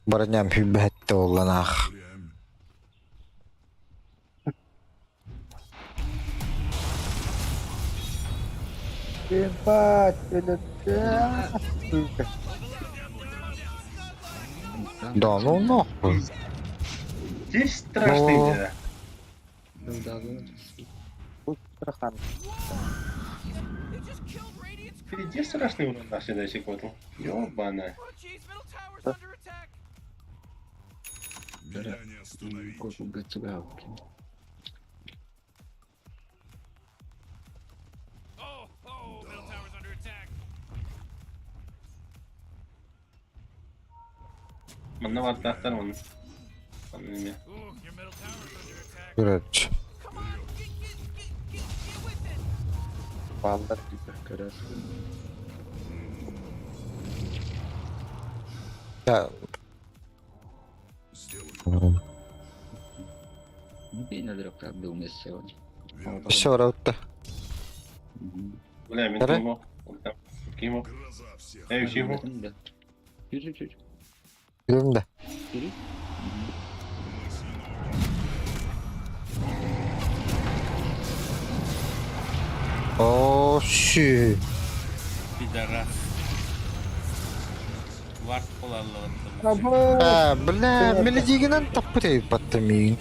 Бараням хүбэһэтте олланаах. Ебать, өлөттө. Сука. Да ну нахуй. Здесь страшные дела. Страхан. Впереди страшный урон наш до сих пор. Ёбана. Меня не остановить. Манна бартаахтар оны. Манна эмиэ. Көрөөччү. Бааллар. Я... Все, равта. Бля, мен Эрэ? кимо. Кимо. Эй, чего? Билим да. О, ши. Пидорас. Вард полаллыбыт. А, бля, мелодигинан таппыт батта миин.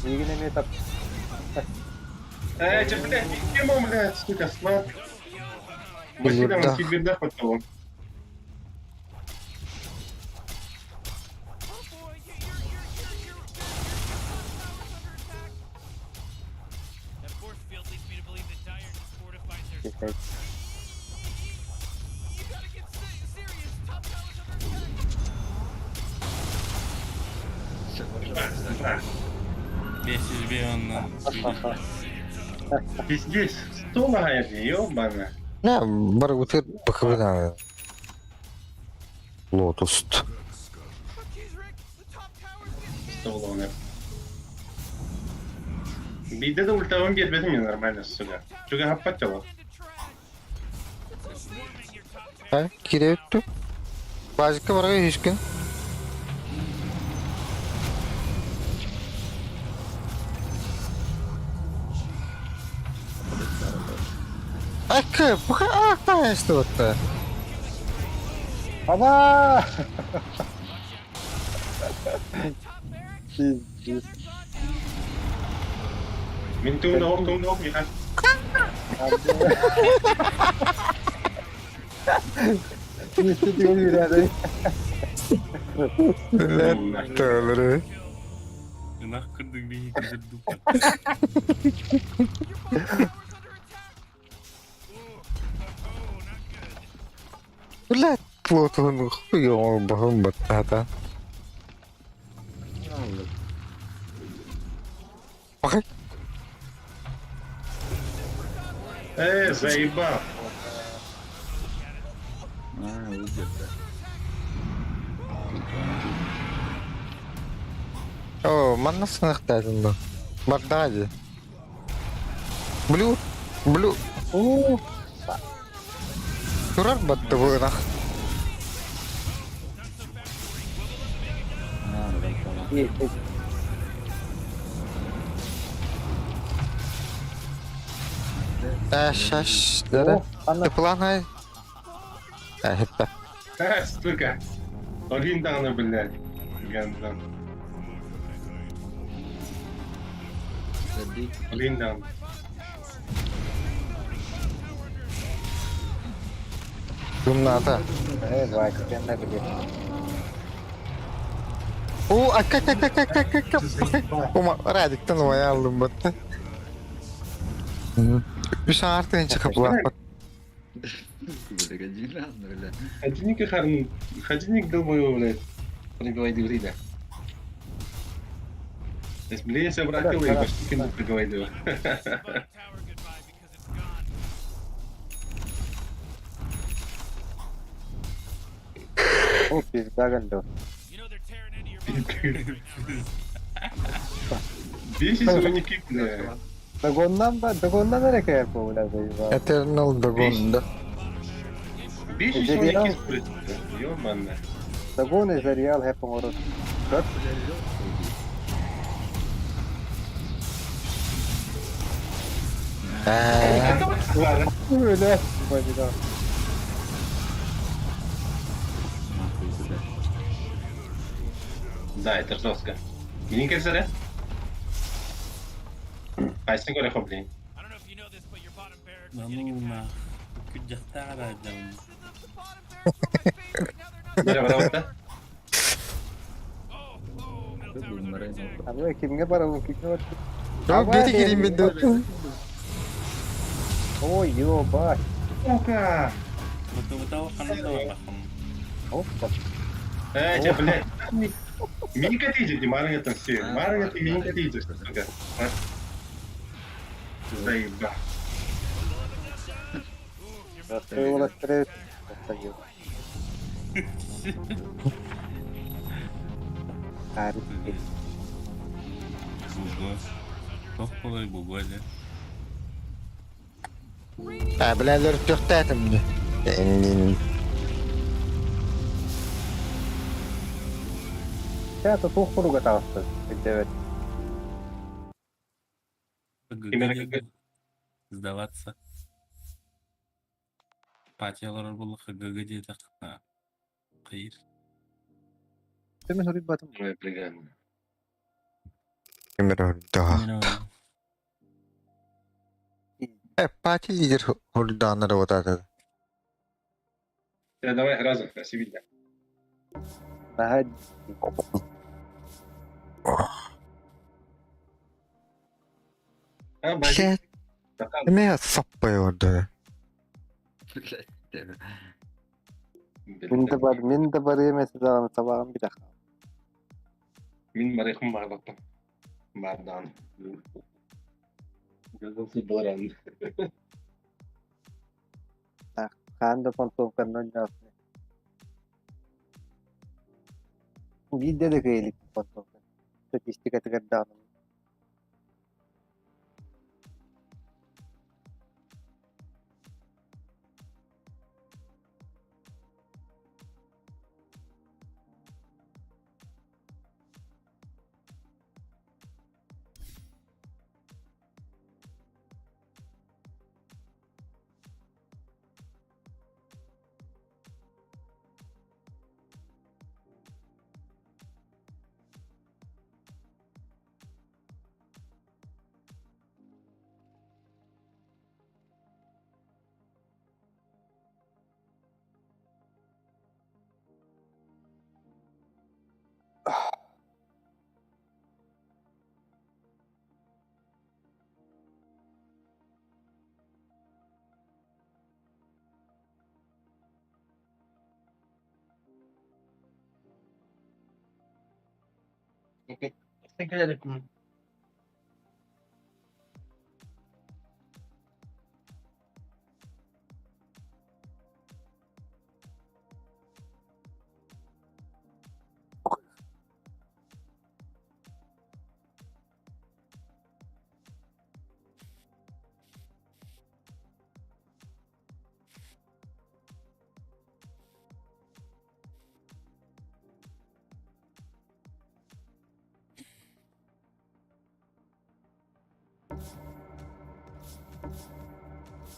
Миигин эмиэ тап. Эй, че, блядь, кимо, блядь, сука, слаб. Василий, он себе доход того. Бесишь бионна. Пиздец, сто лагает, ёбана. Не, бар утыр бакыбына. Лотуст. Сто лагает. Биде да ультавын бербедим мен нормально, сука. Чуга хаппат жолу. А, кире өттү. Базика барга ишкен. Акы, пока а, что это? Ама! Пиздец. Мен туумда ок, туумда ок, Миха. Не істедің Леттелери. Нах кырдың биһи кызыр дупа. Блядь, лотун хуй бахым баттата. Бакай. Э, заебал. О, манна сыныктаатын бу. Бардаҕа дии. Блю, блю. Уу, Турар батты бу ынах. Әш, әш, дәрі. Тыплан ай. Хеппе. Сука. Олин даҕаны биллэр. Гандон. Олин даҕаны. Думната. Э, давай, кэннэ билиэ. О, акка, акка, акка, акка, акка, акка. Ума, Радиктан умая алдым батты. Үс артынчы капылаппыт. Ходильник харн... Ходильник долбоёб, блядь. Прибивай да. То есть, блин, если обратил, и почти кинул приговорил. О, пизда гандон. Бесит уники, бля. Догоннан ба, догоннан эрэ кээр буолар заебал. Eternal Догонда. Бесит уники, блядь. Ёбаная. Догон из Реал хэп оҥорор. Көр. Өлө, бадьыга. Да, это жестко. Миника зря. Айсын көрө блин. Да ну нах. Күдьэхтээҕэр айдам. Бара бара бара. Аны кимге барабын, кимге бар? Yok бети кирейин мен де. Ой, ебать. Сука! Бутыбытау ханна да барбахым. Опа. Э, тебе, блядь. Миника ты иди, Марга там все. Марга ты, Миника ты идешь, сука. А? Заеба. Уолаттары Буго. Тох болой буго дьэ. А, блялер төхтәтім де. Театр туох куруга таҕыста өйдөөбөт. ГГ Сдаваться. Патиялар буллаха ГГ диэтэх кыйыр. Түмүн суруйбатым. Ой, блин. Да. Э, пати лидер хурданыр вот этот. Э, давай разом, спасибо. Наһаа А, базик. Эме саппай орда. Мин да бар, мин да бар эмес даҕаны табаҕым билэх. Мин барыхым бардаттым. Бардан. Gözüm баран. Хаан да понтовканан оонньоотун. Биирдэ да кыайа илик понтовка. Статистикатыгар даҕаны.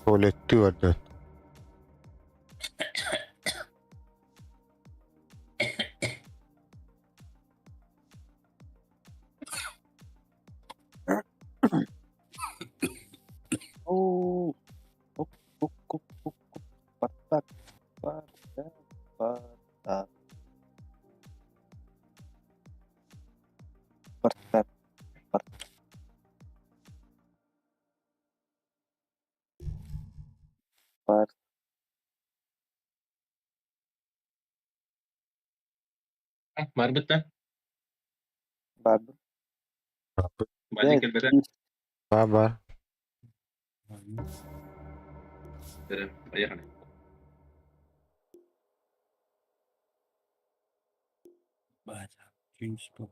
Туалеттыы барда. Оо, оп, оп, оп, оп, оп. Баттак, баттак, баттак. Баттак, баттак. Бар. Барбыт да? Бар. Бадик кэлбэтэ. Бар бар. Эрэ, поехали. Батя, что?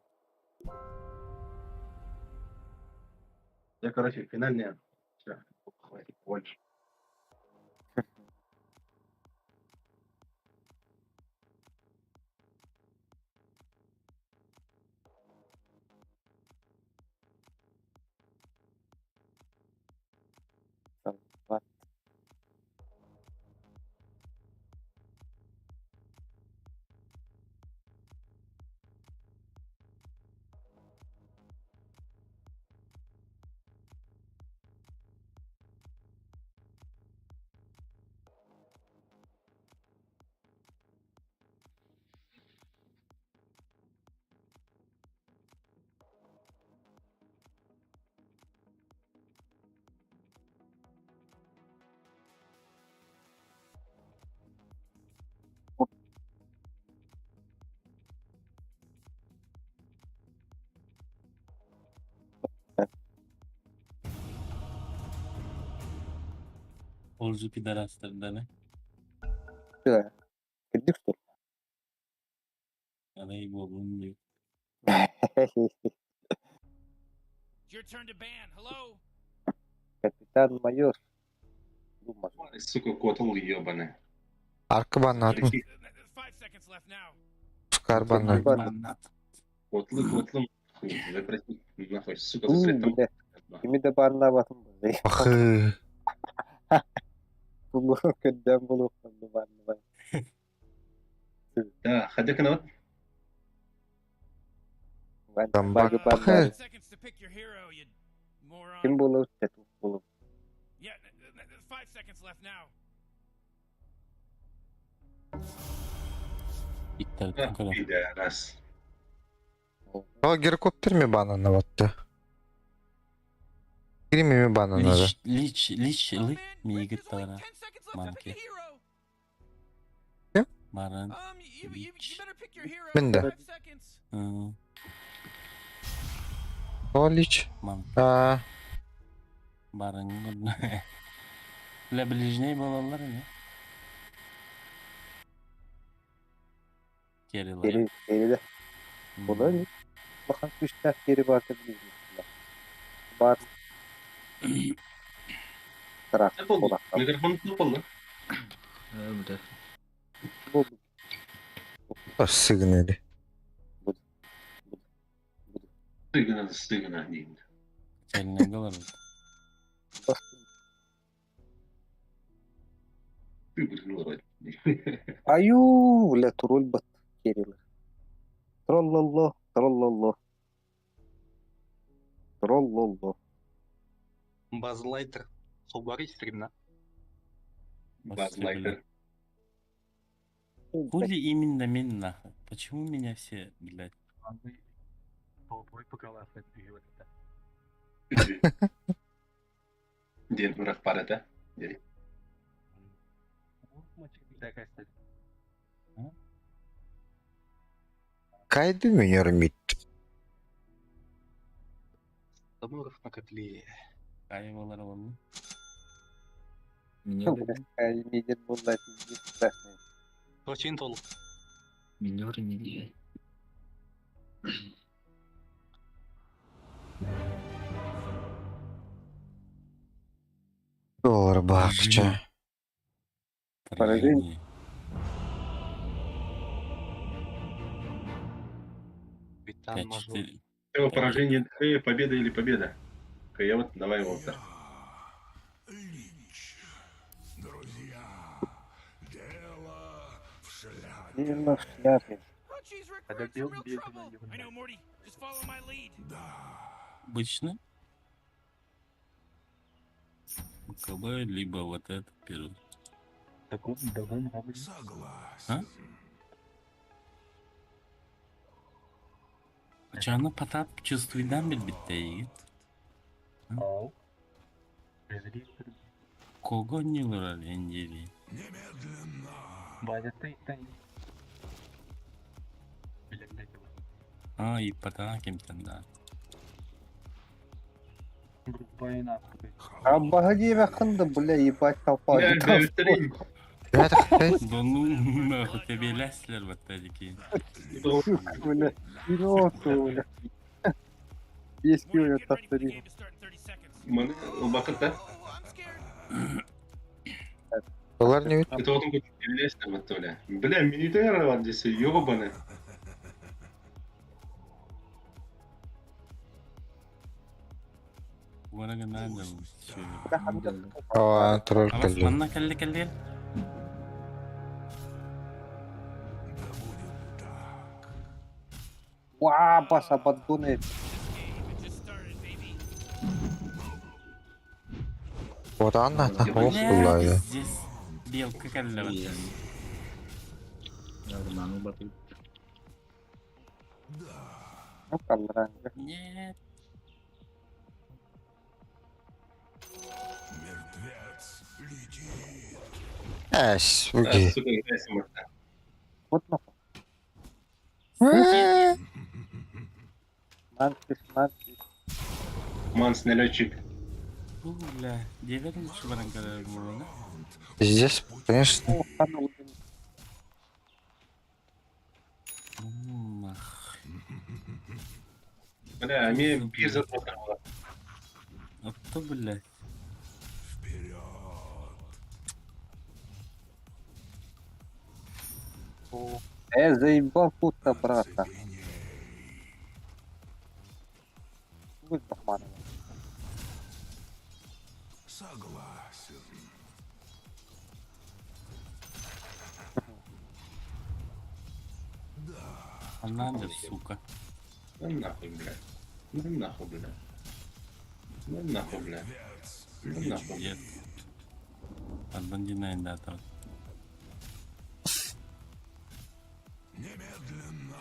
Я, короче, финальная. Все, хватит больше. Бар. Олжу пидорастар, да, не? Да. Кырдьык что ли? Она и буоллун дии. Капитан майор. Думаю. Сука, котл ебаный. Аркы баннатын. Скар баннатын. Котлы, котлы. Хуй, Запроси, нахуй, сука, У, засрать там. бля. Кими да баннаабатым бу. Ахы. Бу көрдөөн булуохтан баннабай. Да, хотя вот. Дамбак. Багы баннаар. Ким болуп тету болуп. Иттер көрө. Пидорас. О, гирокоптер ми банана батты. Кирими ми банана да. Лич, лич, лич, ли, миигиттара. Манки. Ким? Марын. Лич. Мен де. Ы, О, лич. Ман. А, Барын. Бля, ближней болалар не? Керила. Geri, geride. Olabilir. Bakan güçler geri bakabilir. Бар. Тарах. Микрофон тупал, Бля. Бу сыгнали. Сыгна, сыгна, дейм. Челіне голар. Ты блин, Аю, бля, тролль бат керилер. Троллолло, троллолло. Троллолло. Базлайтер. Холбары стримна. Базлайтер. Хули именно мен нахуй? Почему меня все, блядь? Толпой покалафет говорит. Ден урах парата. Дери. Кайды минер мит. Тамуров на котле. Кай болар олу? Бля, меден булла пиздец страшный. Очень тол. Минер не Доллар бакча. Поражение. Капитан мажор. Всё, поражение, победа или победа. Я вот давай его. Дила в шляпе. Это бил бил Обычно. БКБ, либо вот этот первый. А? Чаны Потап чувствуйдан билбитте игит. Кого не лорал эндери? А, и Потап кемтен да. А баги да, бля, ебать толпа. Да ну нахуй тебе ляслер вот такие. Бля, минуту, бля. Есть пиво, повтори. Маны убакыт да. Олар не Это вот он ляслер вот бля. Бля, минуты бар десе, ёбаный. О, тролль кэллэ. Манна кэллэ кэллэ. Уа, баса подгоны. Вот Анна, ох, Бля, була. здесь белка кэллэ вот. Нормально батыл. Ну, калларанга. Нет. Мертвец летит. Эс, А, уги. сука, играйся, морда. Вот нахуй. Мантис, мантис. Манс налетчик. Бля, девять лучше баранка мурона. Здесь, конечно. О, хана убил. Нах. Бля, мне бир за два А то, блядь. Заебал тут брата. Будь похманом. Согласен. А надо, сука. Ну нахуй, бля. Ну нахуй, бля. Ну нахуй, бля. Ну нахуй. Нет. Одна да, там. Немедленно.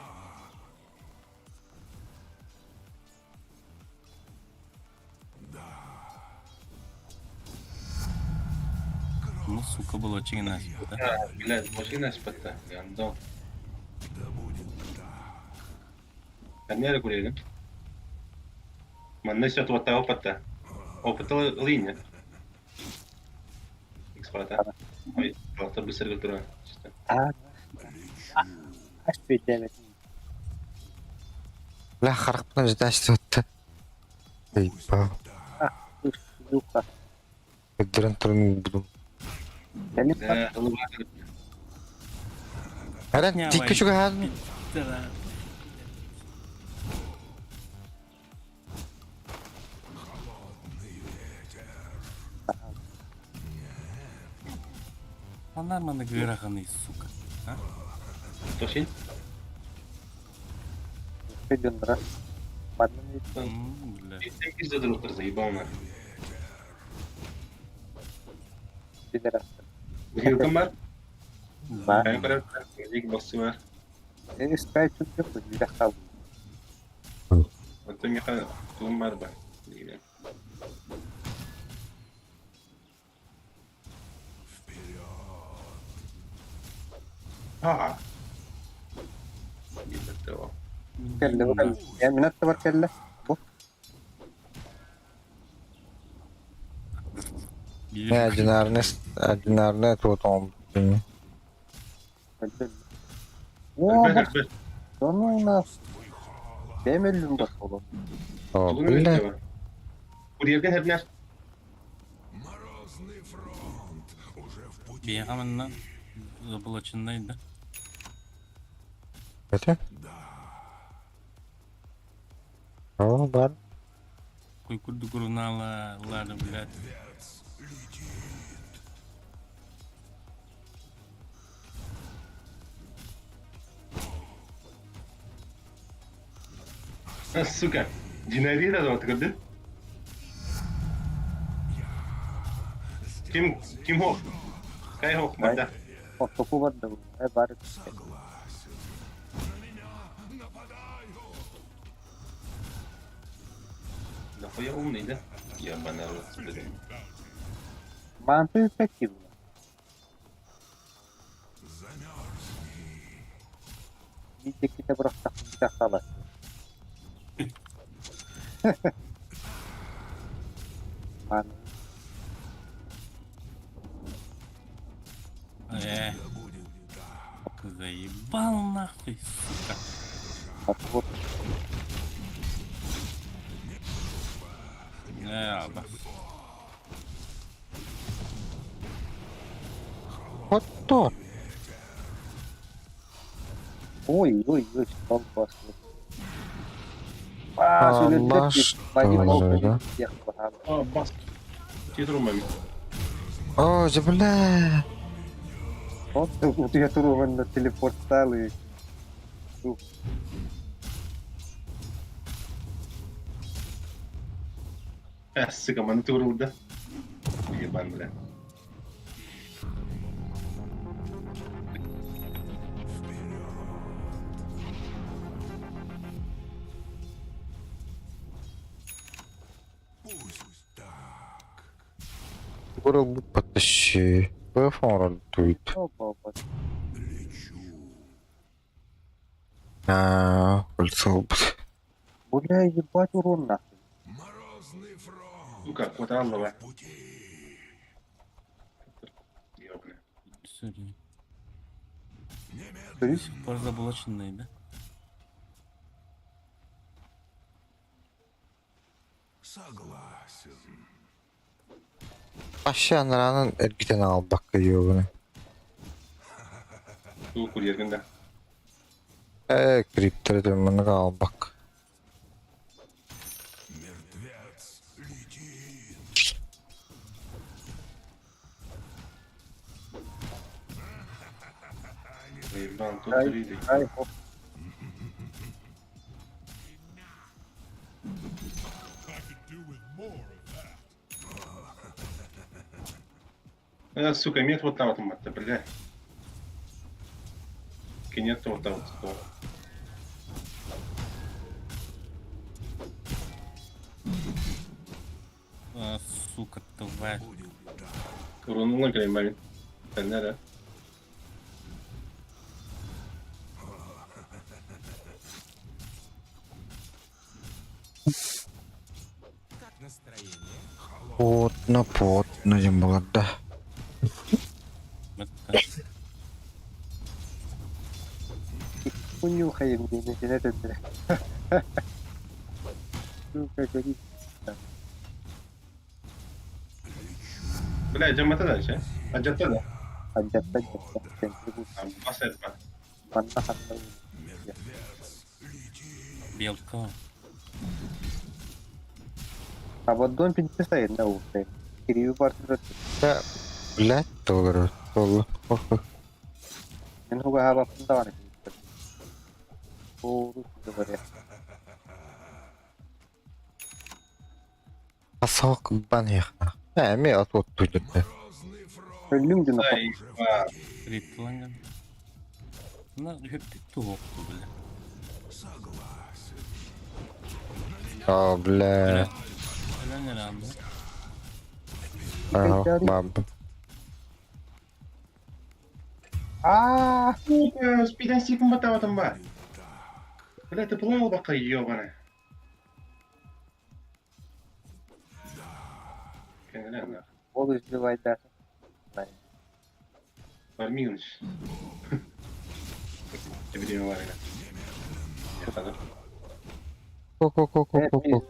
Ну, сука, было очень иначе, да? А, блядь, машина спата. Гандон. Да будет так. Канера курили. Манна счет вот опыта. Опыта линия. Экспата. Ой, просто быстро тура. Чисто. А, аш петелек. Бля, харахпына ждать вот. Ебал. А, ты шлюха. Дрын трын буду. Да, голова. Арен, тикки чугахан. Она мана гыраханы, сука. А? Тошин? Феденра. Бля. Ты пизда друг заебал нахуй. Пидорас. Вилкам бар? Бар. Кайын карап, Зиг басы бар. Э, скай чүнкө бу хал. Вот меха тум бар бар. Деген. А. Ебать Кэллэ бу. Я минат бар кэллэ. Бу. Не, одинарный, одинарный тут он. О, да ну нас. Демелүм бас болот. О, бля. Курьерге хәбнәр. Морозный фронт уже в пути. Бегамыннан заблоченный, да? Это? О, бар. Кой курду курунала, ладно, блядь. Сука, Динарина да көрдүн? Ким, ким хох? Кай хох барда? Ортоку барда. Э бар. Нахуя умный, да? Ебаный рот, блин. Манты эффективно. Видите, просто досталось. Ман. Э. Заебал нахуй, сука. Вот. Э, аба. Вот то. Ой, ой, ой, колбасы. А, Аллах, что да? А, бас. Титру мами. О, же, бля. Вот я туру на телепорт стал и... Э, сука, маны турулда. Ебан, бля. Бурыл потащи. Бэфон дует. Опа, опа. А, кольцо. Бля, ебать урон нахуй. Сука, куда Аллова? Ёбаный. Сори. До сих пор заблоченный, да? Согласен. Aşağı naranın ergiten al bak diyor bunu. Ту курьер да. Э, криптер bunu al bak. Мертвец летит. Заебал, тут Ай, три. ай, оп. I could do with more of that. Э, сука, мет вот там вот, мать, бля. Кинет вот там вот. А, сука, тварь. Урунула греймами. Да, Потно, потно, дем да. Унюхаем, не начинает это. Сука, горит. Бля, идем это дальше. А где да? Адепта, адепта. А, бас это. Манна ханна. Белка. А вот дом 50 на улице. Кирилл Бартер. Да, блядь, доллар, доллар. Мен хуга хаба фундаваны. О, говоря. Асок бан яхна. Э, ми от вот тут. Өлүм ден Ритланган. На, хөптүк туокту, бля. А, бля. Өлөн эранды. А, баб. А, Сука, спидастиком батаватым ба. Бля, ты плавал бака, ёбаная. Кенеле, Ол избивай да. Фармилыч. Тебе время варили. Я тогда. Ко-ко-ко-ко-ко.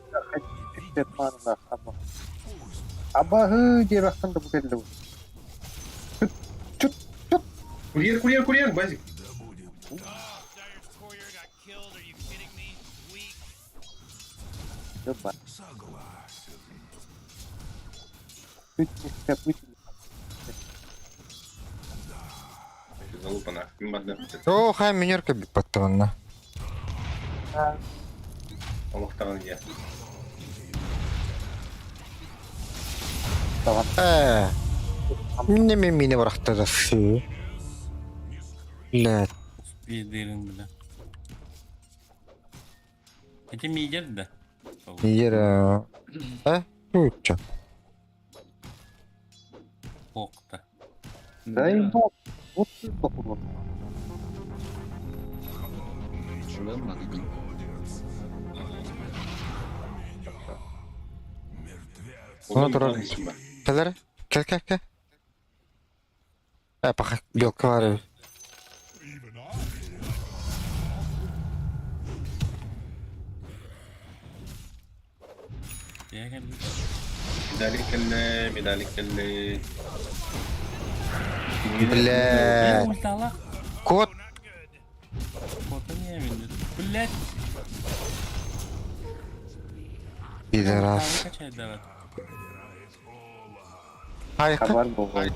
Абаһы диэбэхтэн да бу кэллэ. Курьер, курьер, курьер, базик. Ёба. Согласен. Чуть не скопытили. Залупа нахуй. Мадна. О, хай минерка бипаттаванна. Олохтоҕун диэн. Ээ. Минне мен мини бырахтара сы. Блядь. Успеет бля. Эти мидер да? Ера. А? Чуча. Охта. Да и бог. Вот ты похуй. Она турар. Кэлэр. Кэл кэл кэл. Э, пока белка бар. Медали кэллэ, медали кэллэ. Бля. Кот. Блять. Пидорас. Хабар буолуой.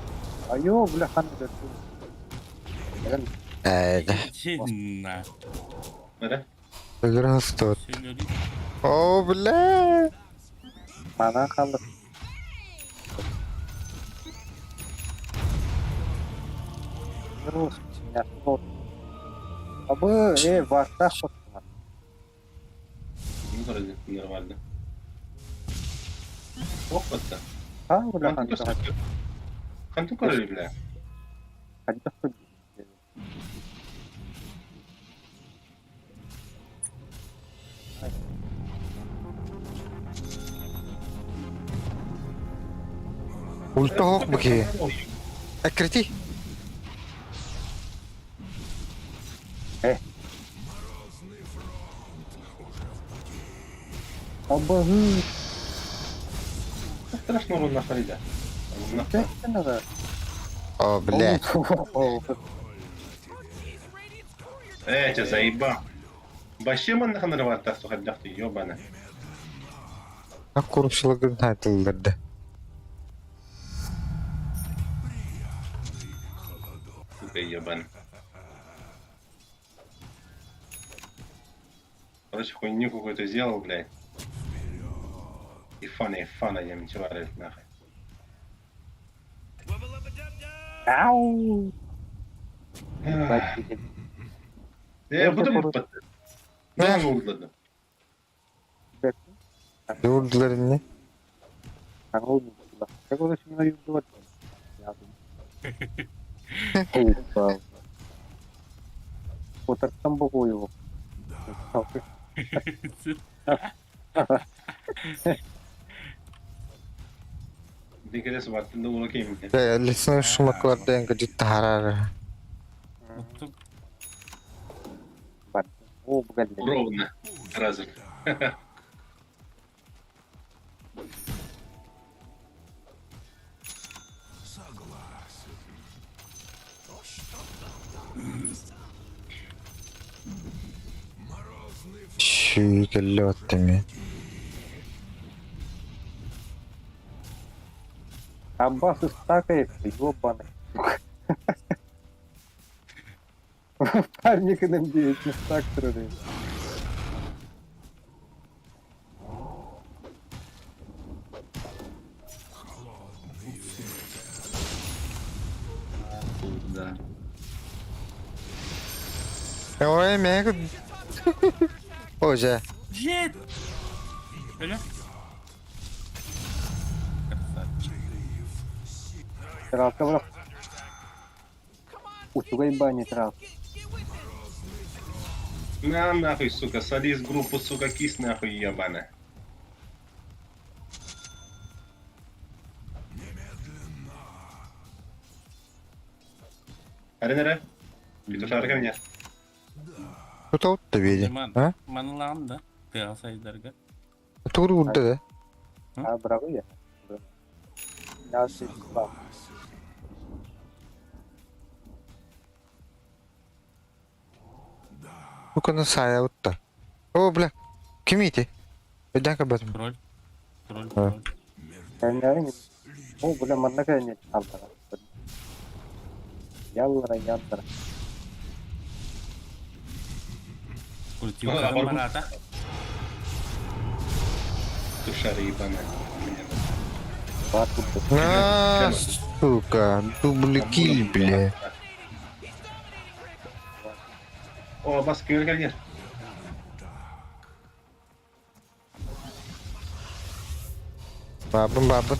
Айоо, бля, хан Э, да. Здравствуй. О, бля. Мана хаалла. Абы, э, бартах Ну, вроде нормально. Ох, вот так. А, бля, хан. Ханту король, бля. Ульта хок бки. Акрити. Э. Абы. Страшно урон нахуй, да. О, блядь. Э, тебя заебал. Вообще man нахуй варта сухадахты, ёбана. А курушылыгын айтылдырды. Сука, ебан. Короче, хуйню какую-то сделал, блядь. И фана, и фана, я ничего нахуй. Ау! Э, буду под... Да, ну ладно. Durdular ne? Утарсан бокую. Дикерес ваттында ула кеймде. Лесной шумакларда энге житті харары. Ровно. Сразу. Шүйгелі оттыми. Аббас стакается, ёбаный. Парник НМ9 не стак трудный. Да. Ой, мег. Оже. Нет! Öyle. Красавчик. Травка брат. Утюгай бани трав. На нахуй, сука, садись в группу, сука, кис нахуй, ебана. Аренера, петушарка меня. Тут да види. А? Манлан да. Ты сайдарга. Тур урда да. А, браво я. Я Уканы сая утта. О, бля. Ким ити? Өйден кабатым. Тролль. Тролль, тролль. О, бля, манна кәне аллара. Яллара, яллара. Крутил барата. Тушара ебаная. На, сука, дубль килл, бля. О, бас кел кел кел. Бабын, бабын.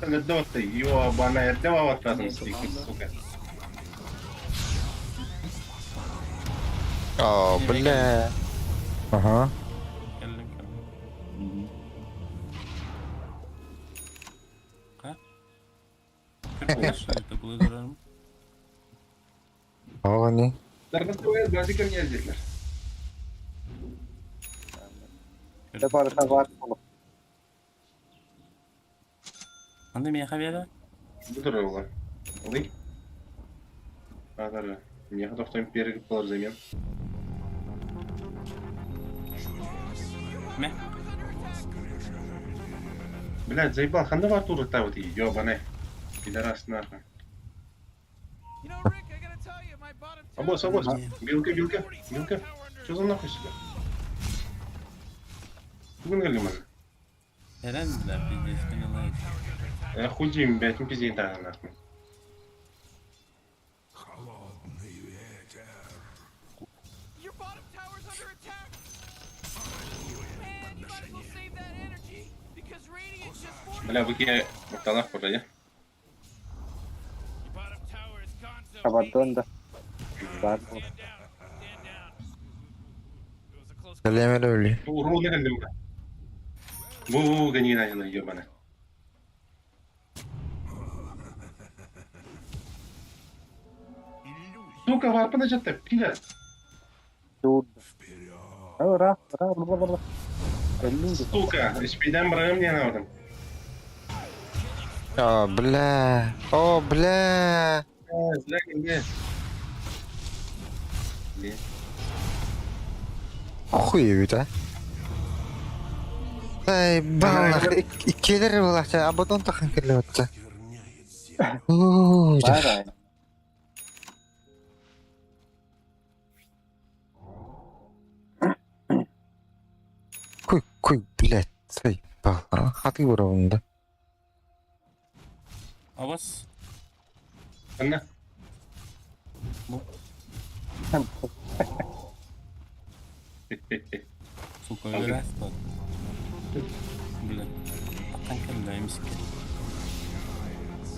Эрдэ ты, ёбаная, эрдэ бабаттаатын сука. О, бля. Ага. Кэллим кэллим. Ха? Это было дурарым. О, не. Базикер не ездилер. Это барыта бар болуп. Анда меха бере? Бу туралы. Олый. Бадары. Меха тохтойм перегип болар взамен. Ме? Блядь, заебал, ханда бар туры та вот ебаный. Пидорас нахуй. Обоз, обоз. Билка, билка, билка. Что за нахуй сюда? Бүгін келді мана. Эрен, бля, пиздец, поняла. Худим, блядь, не пиздень тағы нахуй. Your bottom tower's under attack. Man, you might as well save that energy because Radiant just fortified. Бля, выки орталах вроде. Абадон да. Бар болуп. Кэллиэмэр өлүү. Уруна келдим. Бу бу генина жана ебаный. Сука, варпана жатты, пидор. Ура, ура, ура, ура. Сука, спиден бырагым не алдым. О, бля. О, бля. Зря не. Хуй эбит, а. Ай, баллах, иккилер булахча, абадон тахан кэллэбэтчэ. Уу, Бар. Куй, куй, блядь, заебал. Хаты уровня, Абас. Анна. Сука, өлөрөс тот. Бля. Аттан кэллэ эмиске.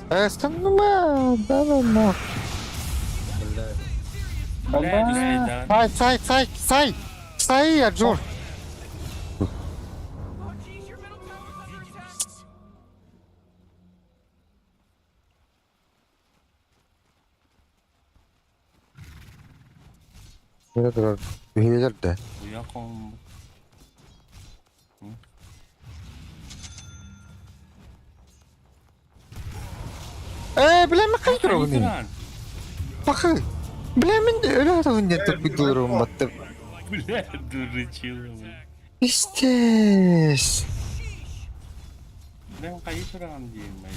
Эстанма, да да да. Бля, түспей да. Сай, сай, сай, сай. Сай, Аджур. Билер да. Уя ком. Э, бля, мы кай турабын. Бахы. Бля, мен өлө атабын деп туруп баттым. Бля, дурачила, бля. Пиздец. Бля, кайы тураган дейм, ай.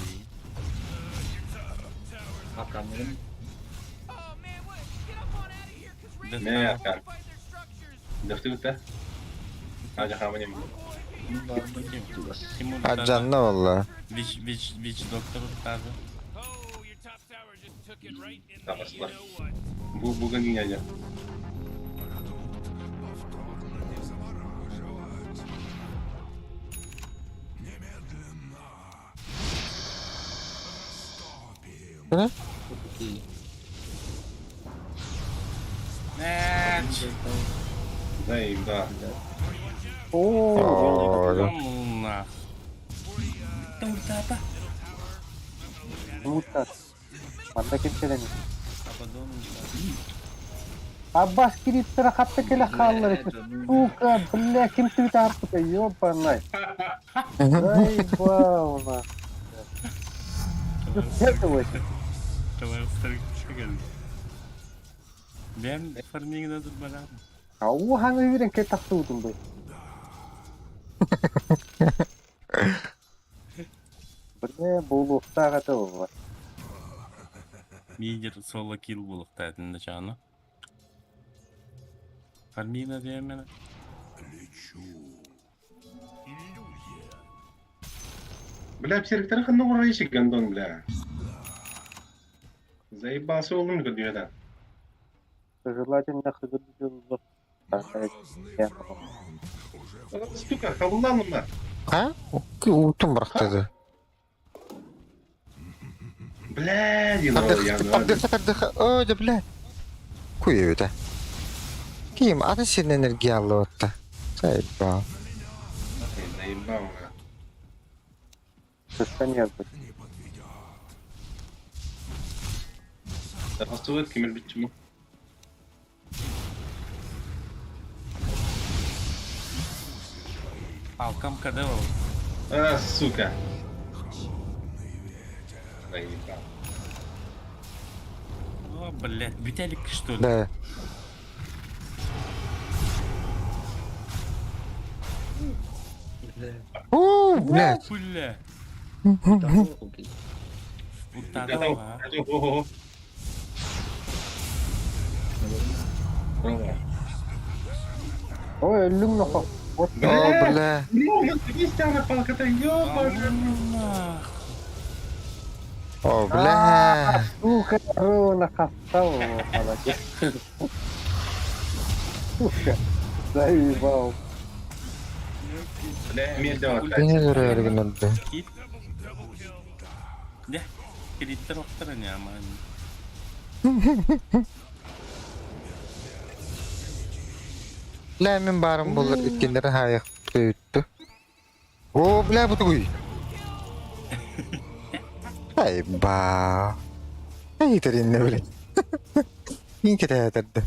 Акамырым. Не, аркан. Дөфтү бітті. Ажа хаманем. Аджанна валла. Вич, вич, вич доктор тазы. Табасылар. Бу бүгін не ажа. Ne? Нэч. Да, да. О, да. Ну нах. Ультата. Мутат. Манда ким келени? Абадон Аббас кириттера хатта келе хааллар. Сука, бля, ким твит арпыта, ёбаный. Заебал, на. Давай устарык Бэм фармигна тут барам. Ау, хаңы бирен ке тахты удум бай. Бля, болуқтаға та бар. Мидер соло килл булуктайдын начаны. Фармигна дейм мен. Бля, псерктері ханна урайшы гандон, бля. Заебался oğlum diyor Желательно хыгырдыллах. Сука, хавланма. А? Утум бырахтады. Бля, Тардыха, тардыха, о, да бля. Куй это. Ким, аты сен энергия алып Заебал. Заебал. Нет. Тархасует кемел битчиму. Алкам КД ол. А, сука. Заебал. О, блядь, Виталик, что ли? Да. О, блядь. Бля. Готов, готов, ого. Ой, өлүм нохо. О, бля. Ну, у нас есть она палка-то, ёбаный. О, бля. Сука, руна хастал, молодец. Сука, заебал. Бля, медленно. Beni duruyor öldü. Де, кредиттер оқтыр не аман. Бля, мен барым болар өткендері хайық өтті. О, бля, бұты күй. Ай, ба. Ай, теренне, бля. Кин кетеді.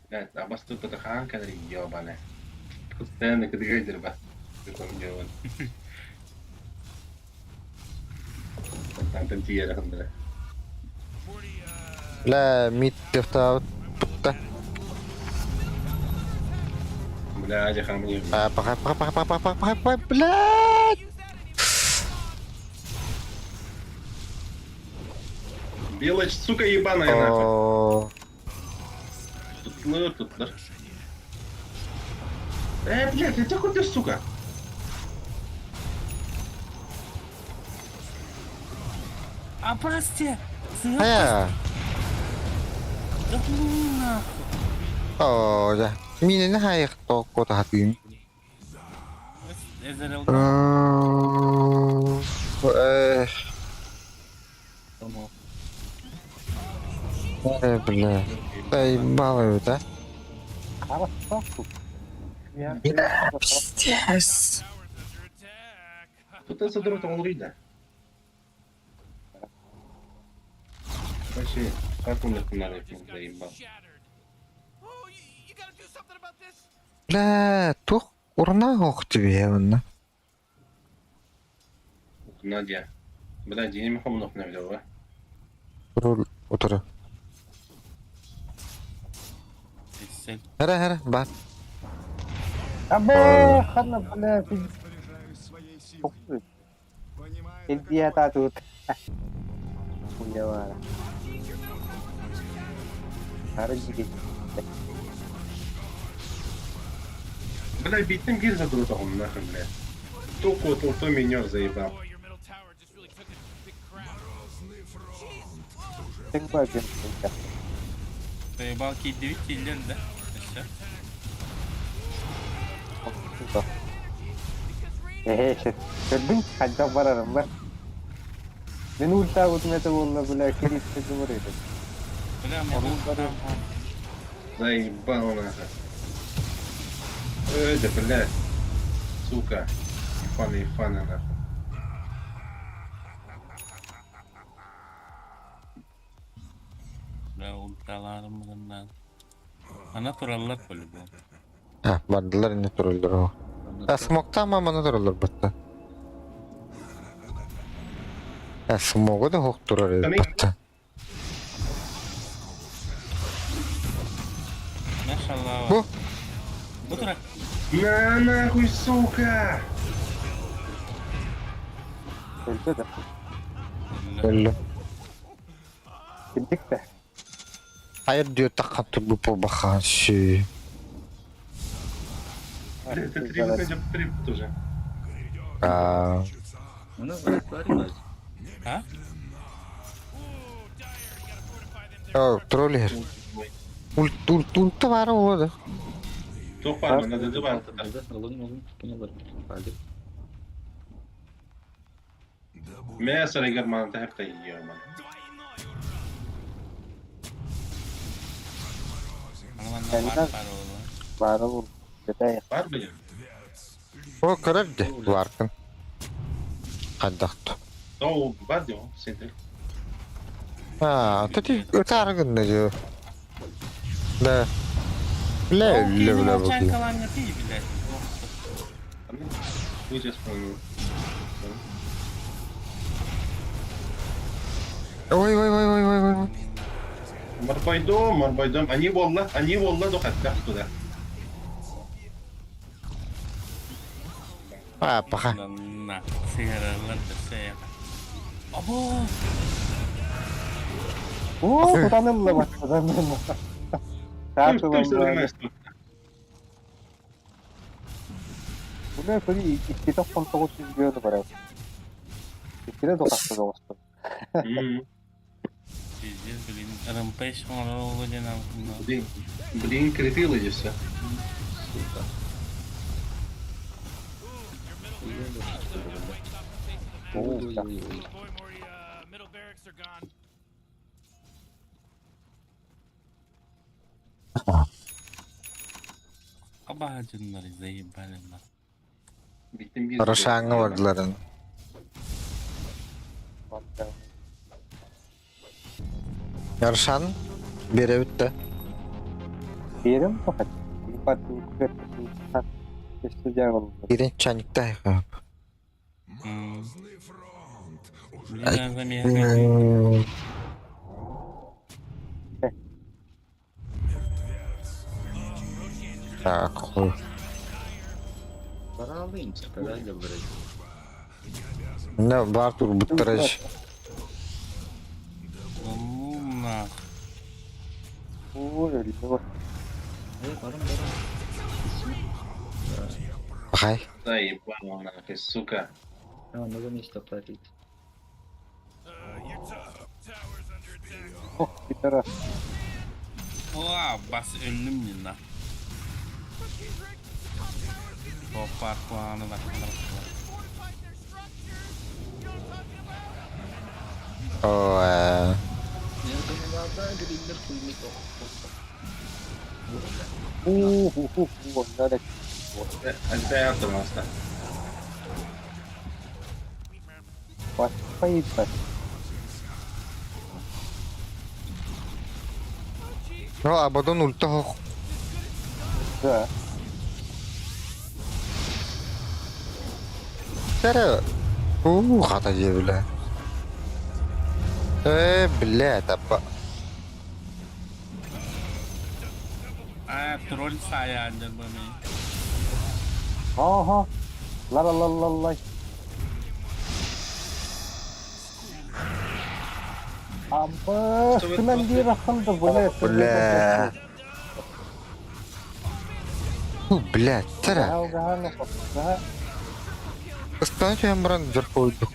Блядь, а бас тут это ханка, ёбаная. Постоянно кадгайдер ба. Там там тиера хандра. Бля, мид дефта путта. Бля, я хамни. А, пока, пока, пока, пока, пока, пока, блядь. Белочь, сука, ебаная нахуй. О, Тутлар, тутлар. Э, блядь, ты хуй сука. А прости! А. Да ну нахуй. О, да. Мине хайық тоқ хатым. Эзерел. Э, э, бля. Заебал да? Хорошо, Бля, пиздец. Тут это задрот он да. Вообще, как он их надо, заебал. Бля, тух урна ох тебе, онна. Надя. Бля, денег хомнов на взяла. Руль отыры. Хара, хара, бар. Абе, хана, бля, Иди тут. Хуя Бля, битым гир задрот он нахуй, бля. То котл, то минер заебал. Заебал кидевить или да? Все. Э, көрдүң, ханча барарым бар. Мен ульта вот это болла, бля, кирит говорит. Бля, могу Заебал нахуй. Эй, да, блядь. Сука. Ифана, Ифана, нахуй. Бля, ульталарым bundan. Ана тураллар по-любому. А, бардылар не турулар. А смокта маманы турулар бітті. А смогу да хоқ турар еді бітті. Машалла. Бу. Бу тура. На нахуй, сука! Өлді да. Өлді. Кирдик да. Хайыр диö таххан турбут буолбаха сүү. Бля, это три выхода три тоже. Аа, Ну, тварь, А? О, троллер. Ульт ульт ульта баар буолуо да. Туох баар манна ДД баар. Алын, алын, понял, Палик. Мэ сарайгар мааны тэһэп таййиэмэн. Аны манна бар бар ола. Баара бул. Бетай. Бар били. О, көрөр де, варкын. Хайдах Оо, бар дио, сентер. Аа, тэти ытаары гынна дьэ. Да. Бля, бля, бля, бля. Молчанкалаҥҥа тиий, блядь. Сейчас помню. Ой, ой, ой, ой, ой, ой. Марбайдом, марбайдом. Они волла, они волла дохаттах туда. А, паха. На, сигаралар да Або! Оо, кутанылла баттадан. Таатылалла. Бля, көри иккитэ хонтоҕу сүргүөнү барар. Иккитэ дохасты доҕостор. Пиздец, блин, РМП оҥорор диэн Блин, блин, критилы все. Сука. Ой-ой-ой. Абаһа дьоннор заебали нахуй. Рошаҥҥа бардыларын. Рошан биэрэбит да. Биэрим пахат. Кирин чайникта Блин, замеха. Так, хуй. Пора алынча, пора говорить. Не, бар тур буттараж. Ну нах. Ой, өлдө. Барым, барым. Хай. Заебал нахуй, сука. А, много места платить. Ох, гитара. О, бас өллүм дин на. Опа, куаны бар. О, э. Я думала, да, гриллер хуйник. У-ху-ху-ху, надо. Альтая автомаста. Поит. Ну, Абадон ульта хох. Да. Тәрі. У, хата же, бля. Э, бля, тапа. А, тролль сая дьон бу. Ага. Ла-ла-ла-ла-ла. Абы, кыман рахымды, бля. Бля. У, бля, тәрі. Ыстан чөйін бұран жүр қойдық.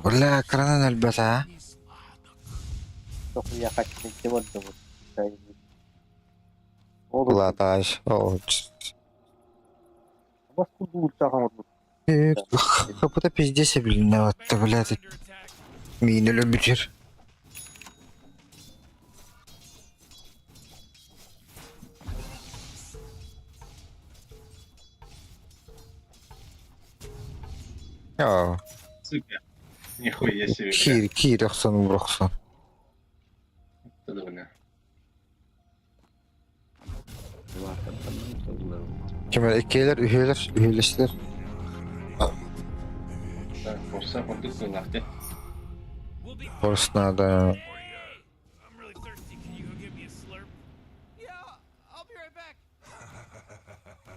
Бля, кранан әлбәт, а? Латаш. О, Хапыта пиздец, блин, вот, блядь. Мини любитель. О, Сука. Нихуя себе. кир, кир, охсон, брохсон. Это бля. Кемер иккелер, үһүөлэр, үһүөлэстер. Так, форса курдук кыллахты. Форс надо.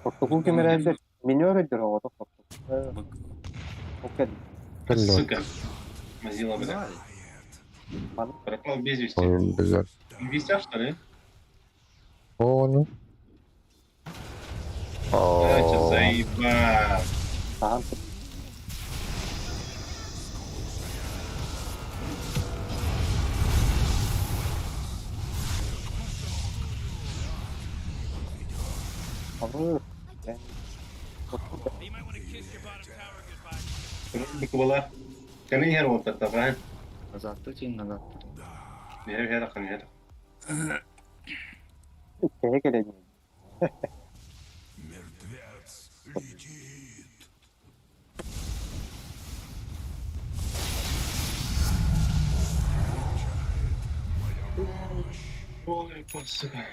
Протокол кемерелер минер эдер оҕото Окей. Сука. Мазила, бля. Пропал без вести. Ой, блядь. В вестях, что ли? О, ну. Короче, О, заебал. Быкыбала. Кani her olta taban. Azalttı için azalttı. Her her akın her. Мертвец летит. Ой, сука.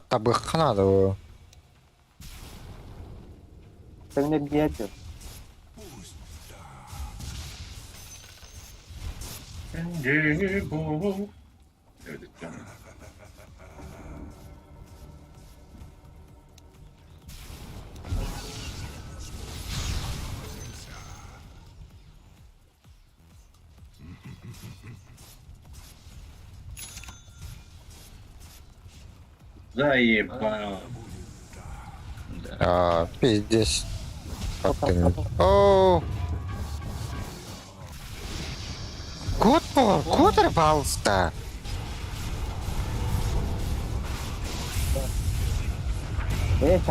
Табыхха надо было. Evet, canım. Заебал. А, пиздец. О. Кот был, кот рвался. Ты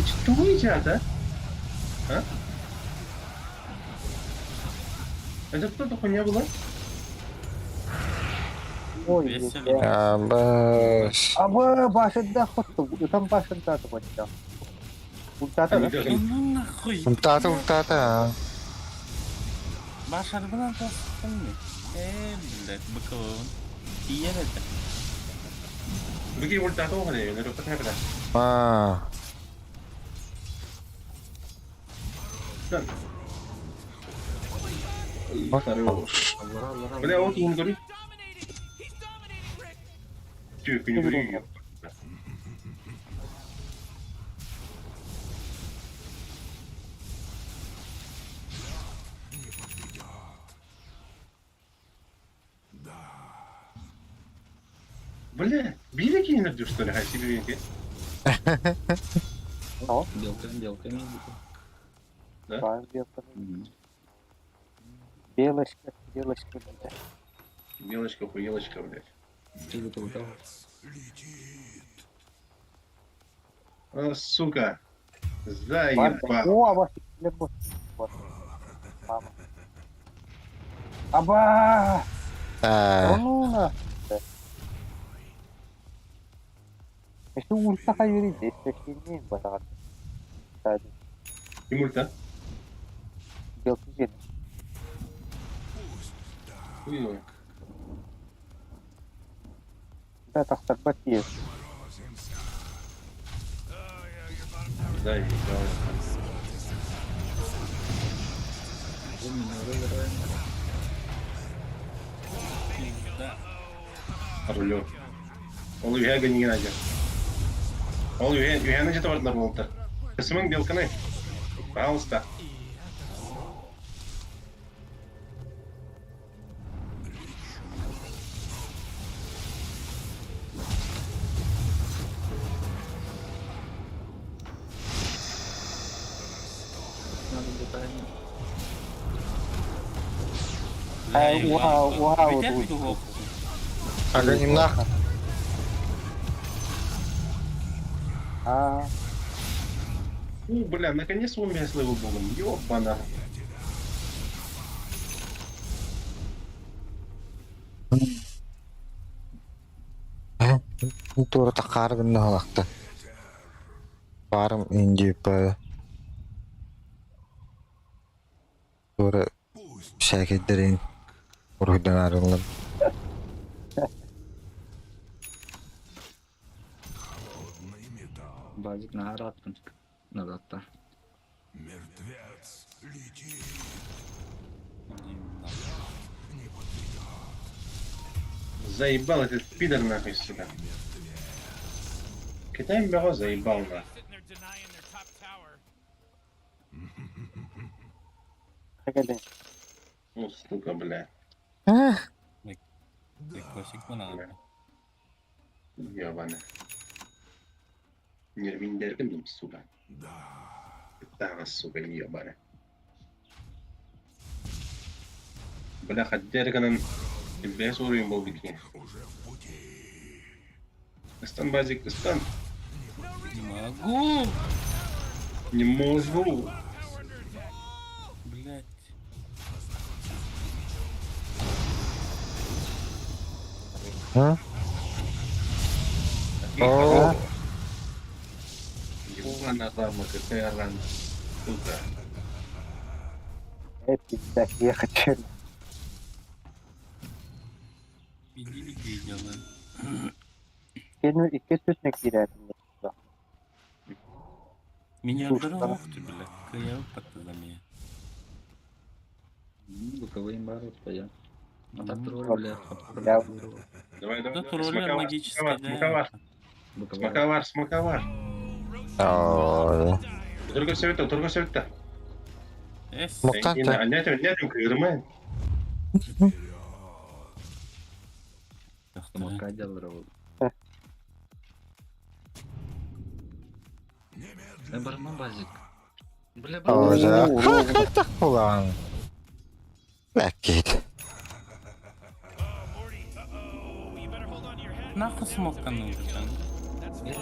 что едят, а? А? Это кто такой не было? Абаш. Аба башында хотtu. Utan башында да Ультата да? Ну нахуй. Ультата, ультата. Başarıdan kastın mı? Eee блядь, быковын. Тиер это. Быки ультата оғады, это рухат не А. Бля, вот он говорит. Тихо, не говори. Бля, били кинуть, что ли, хай себе винки? Белка, белка не Да? Белочка, белочка, блядь. Белочка, хуелочка, блядь. А, сука. Заебал. О, аба, Мама. Аба! А. Ну на. Еще ульта хайвери здесь, не батагат. Ким ульта? Белки жен. Хуй. Да, тахтар бакиев. Заебал. Рулю. Ол үйәгі не надо. Ол үйәні жетіп ардылар болыптыр. Кісімің белкіні. Пожалуйста. Надо детально. Уа, уа, вот. Аганим нах. А. У, бля, наконец у меня с level богом. Ёбана. Тура тақар гынна халақта. Барым инди па. Тура шәкеддерин урухдан арылым. Базик на араттын. Назадта. Мертвец летит. Заебал этот пидор нахуй, сука. Кэтээн бөҕө заебал на. Ну, сука, бля. Косик банан. Ебана. Нервиндердим, сука. Да, сука, ебана. Бля, хотя гынан без уровень был бикини. Стан, базик, стан. Не могу! Не могу. Блять. А? О, Ебана рама, какая рана. Сука. Это пизда, я хочу. Иди, иди, делай. Кені икки түс киирэтин. Меня здорово, ты, блядь. Я за меня. Боковые бары, твоя. А так тролль, бля. Я Давай, давай, Да давай. тролля Смаковар, магическая, да. смаковар, смаковар, смаковар. О, Только все это, только все это. Эс. Муктан-то. Нет, нет, кырмай. Смока делал. Э, барман базик. Бля, О, базик. да. Хайдах булан. Ләккет. Нахуй смоканул,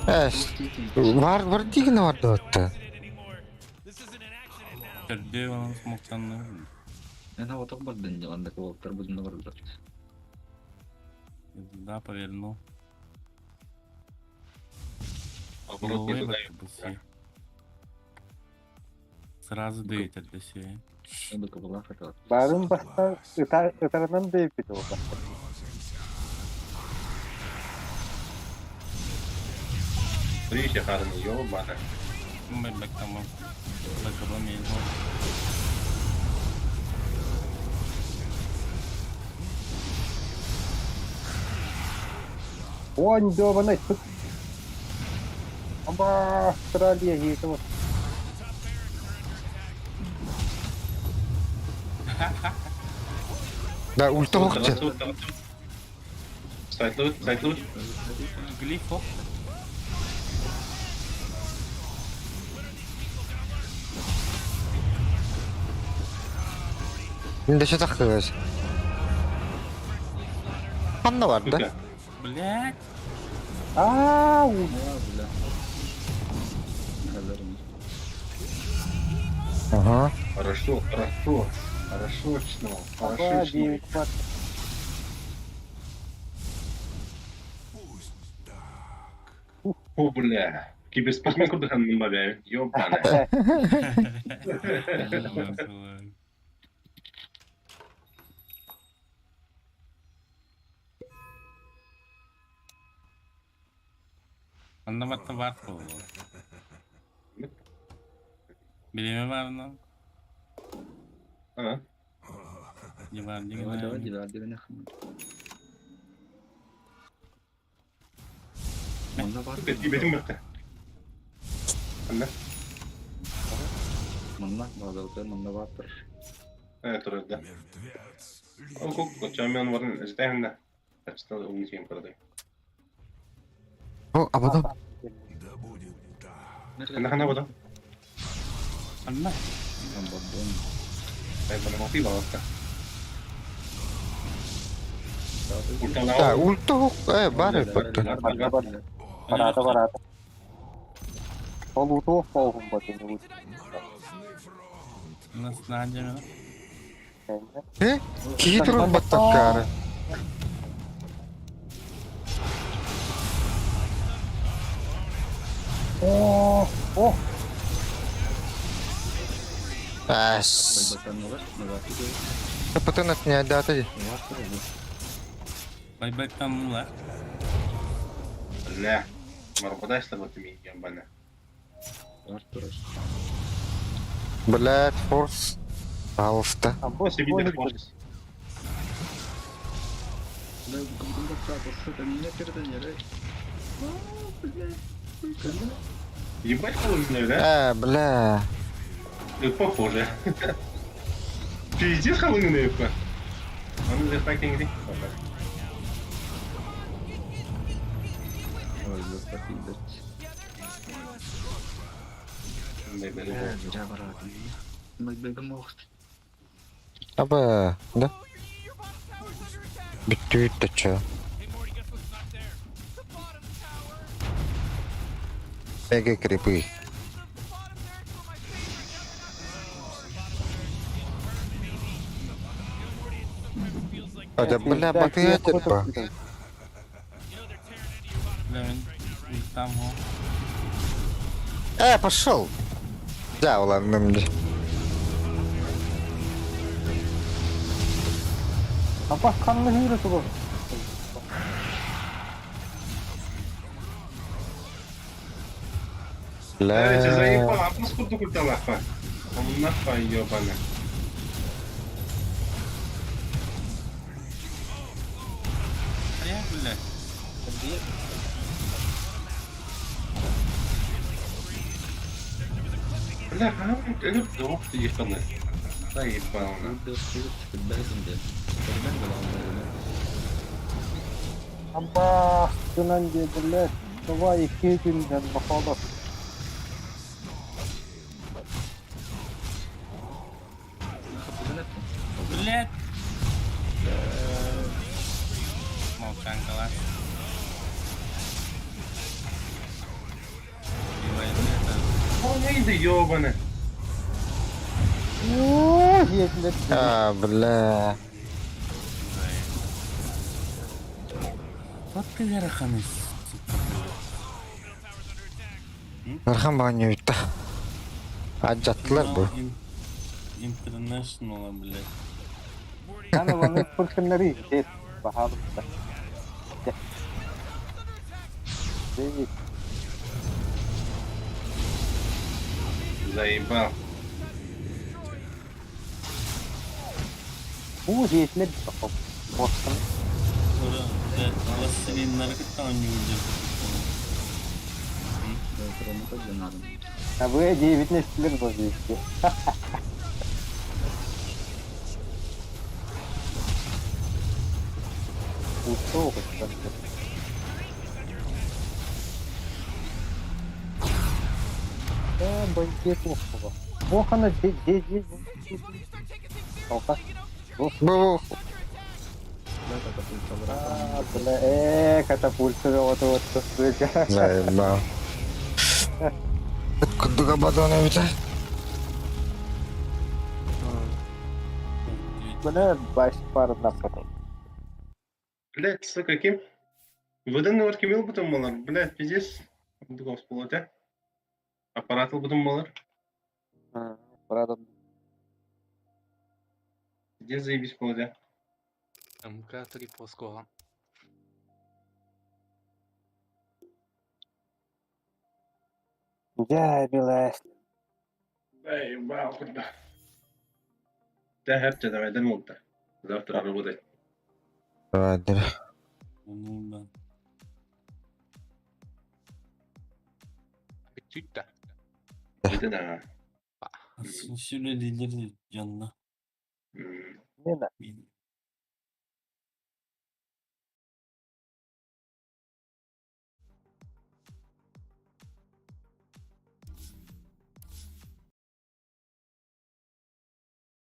Эс. Бар бар дигін бар да. Төрдө он смоктанул. Я на вот бардын делан, так вот, будем на ворота. Да, повернул. Оборот не туда. Сразу дают это все. Барын баста ытарынан дейпит ол. Прища харны, ебана. Мы бэк там. Бэк Он долбаный. Оба, Австралия, это Да, ульта оқты. Сайт лут, сайт лут. Глиф, оп. Енді ше таққыз. Қанна бар да? Блять. Ау! Бля. Ага. Хорошо, хорошо. Хорошо, чно. Оба, Хорошо, чно. девять, два. О, бля. Киберспортсмен курдыхан нымбабя. Ёбана. Анна бар болду. Билеме барына. А? Не бар деген. Давай, давай, давай, давай, нахуй. Манна бар. Бетим бітті. Анна. Манна, базалты, манна бар. Э, да. Ол көк чамион барын житайында. Тачта умничаем карады. О, абадам. Анна хана бада. Анна. Ай, бана мати баласта. Да, ульта оқ. Э, бар бітті. Барата, барата. Ол утуох болғын ба дені Нас надя. Э? Кии тұрын баттаққары. О, о, Әс. Потом от меня даты. Байбек там ла. Бля. Марбадай с тобой ты меня, ебана. Блядь, форс. Пожалуйста. Себе форс. Да, сука, меня передонери. Ебать холодно, да? Э, бля. Ну, похоже. Пиздец холодно, епа. Он же так не Ой, запахи, Аба, да? Бүттүбүт да чё. Мега крипы. А да бля, батыйа типа. Бля, мен там ho. Э, пошел! Да, ладно, мне. Апа канны hüyre tubu. Бля, тебя Бля. заебал, а пусть куда культа нахуй. Он нахуй ебаный. Бля, бля. Бля, а, это двух ебаный. Заебал на. Аба, гынан диэдилэр. Давай икки күнден бахоло. Блядь. Молчанка, Он иди ебаный. Уу, диэдилэр. А, бля. Вот ты яраханы, сука. Нархан бағын өйтті. Аджаттылар бұл. Интернешнл, блядь. Аны ваны пырхыннары дет бахалыпта. Дет. Заебал. Уу, диэдилэр бахол. Бостон. Ура, блядь, Василий наркота не уйдет. А вы девятнадцать бозисти. Ушел, Э, бандит ухова. Ох, она здесь, здесь, здесь. Алка. Бу. А, бля, катапульта, вот, вот, сука. Заебал. Кудуга бадон өйтті. Бля, баш пар на потом. Блядь, сука, ким? Выдан нор ким ыл бутун болар. Блядь, пиздец. Дугас болот, Аппарат ыл бутун болар. Правда. Пиздец заебись болот, МК-3 плоского. Я, милая. Заебал, куда. Да, хепте, давай, дай молта. Завтра работать. Давай, да. Ну да. Бүттүттэ. Это да. Сүрелилер жанна. Не на.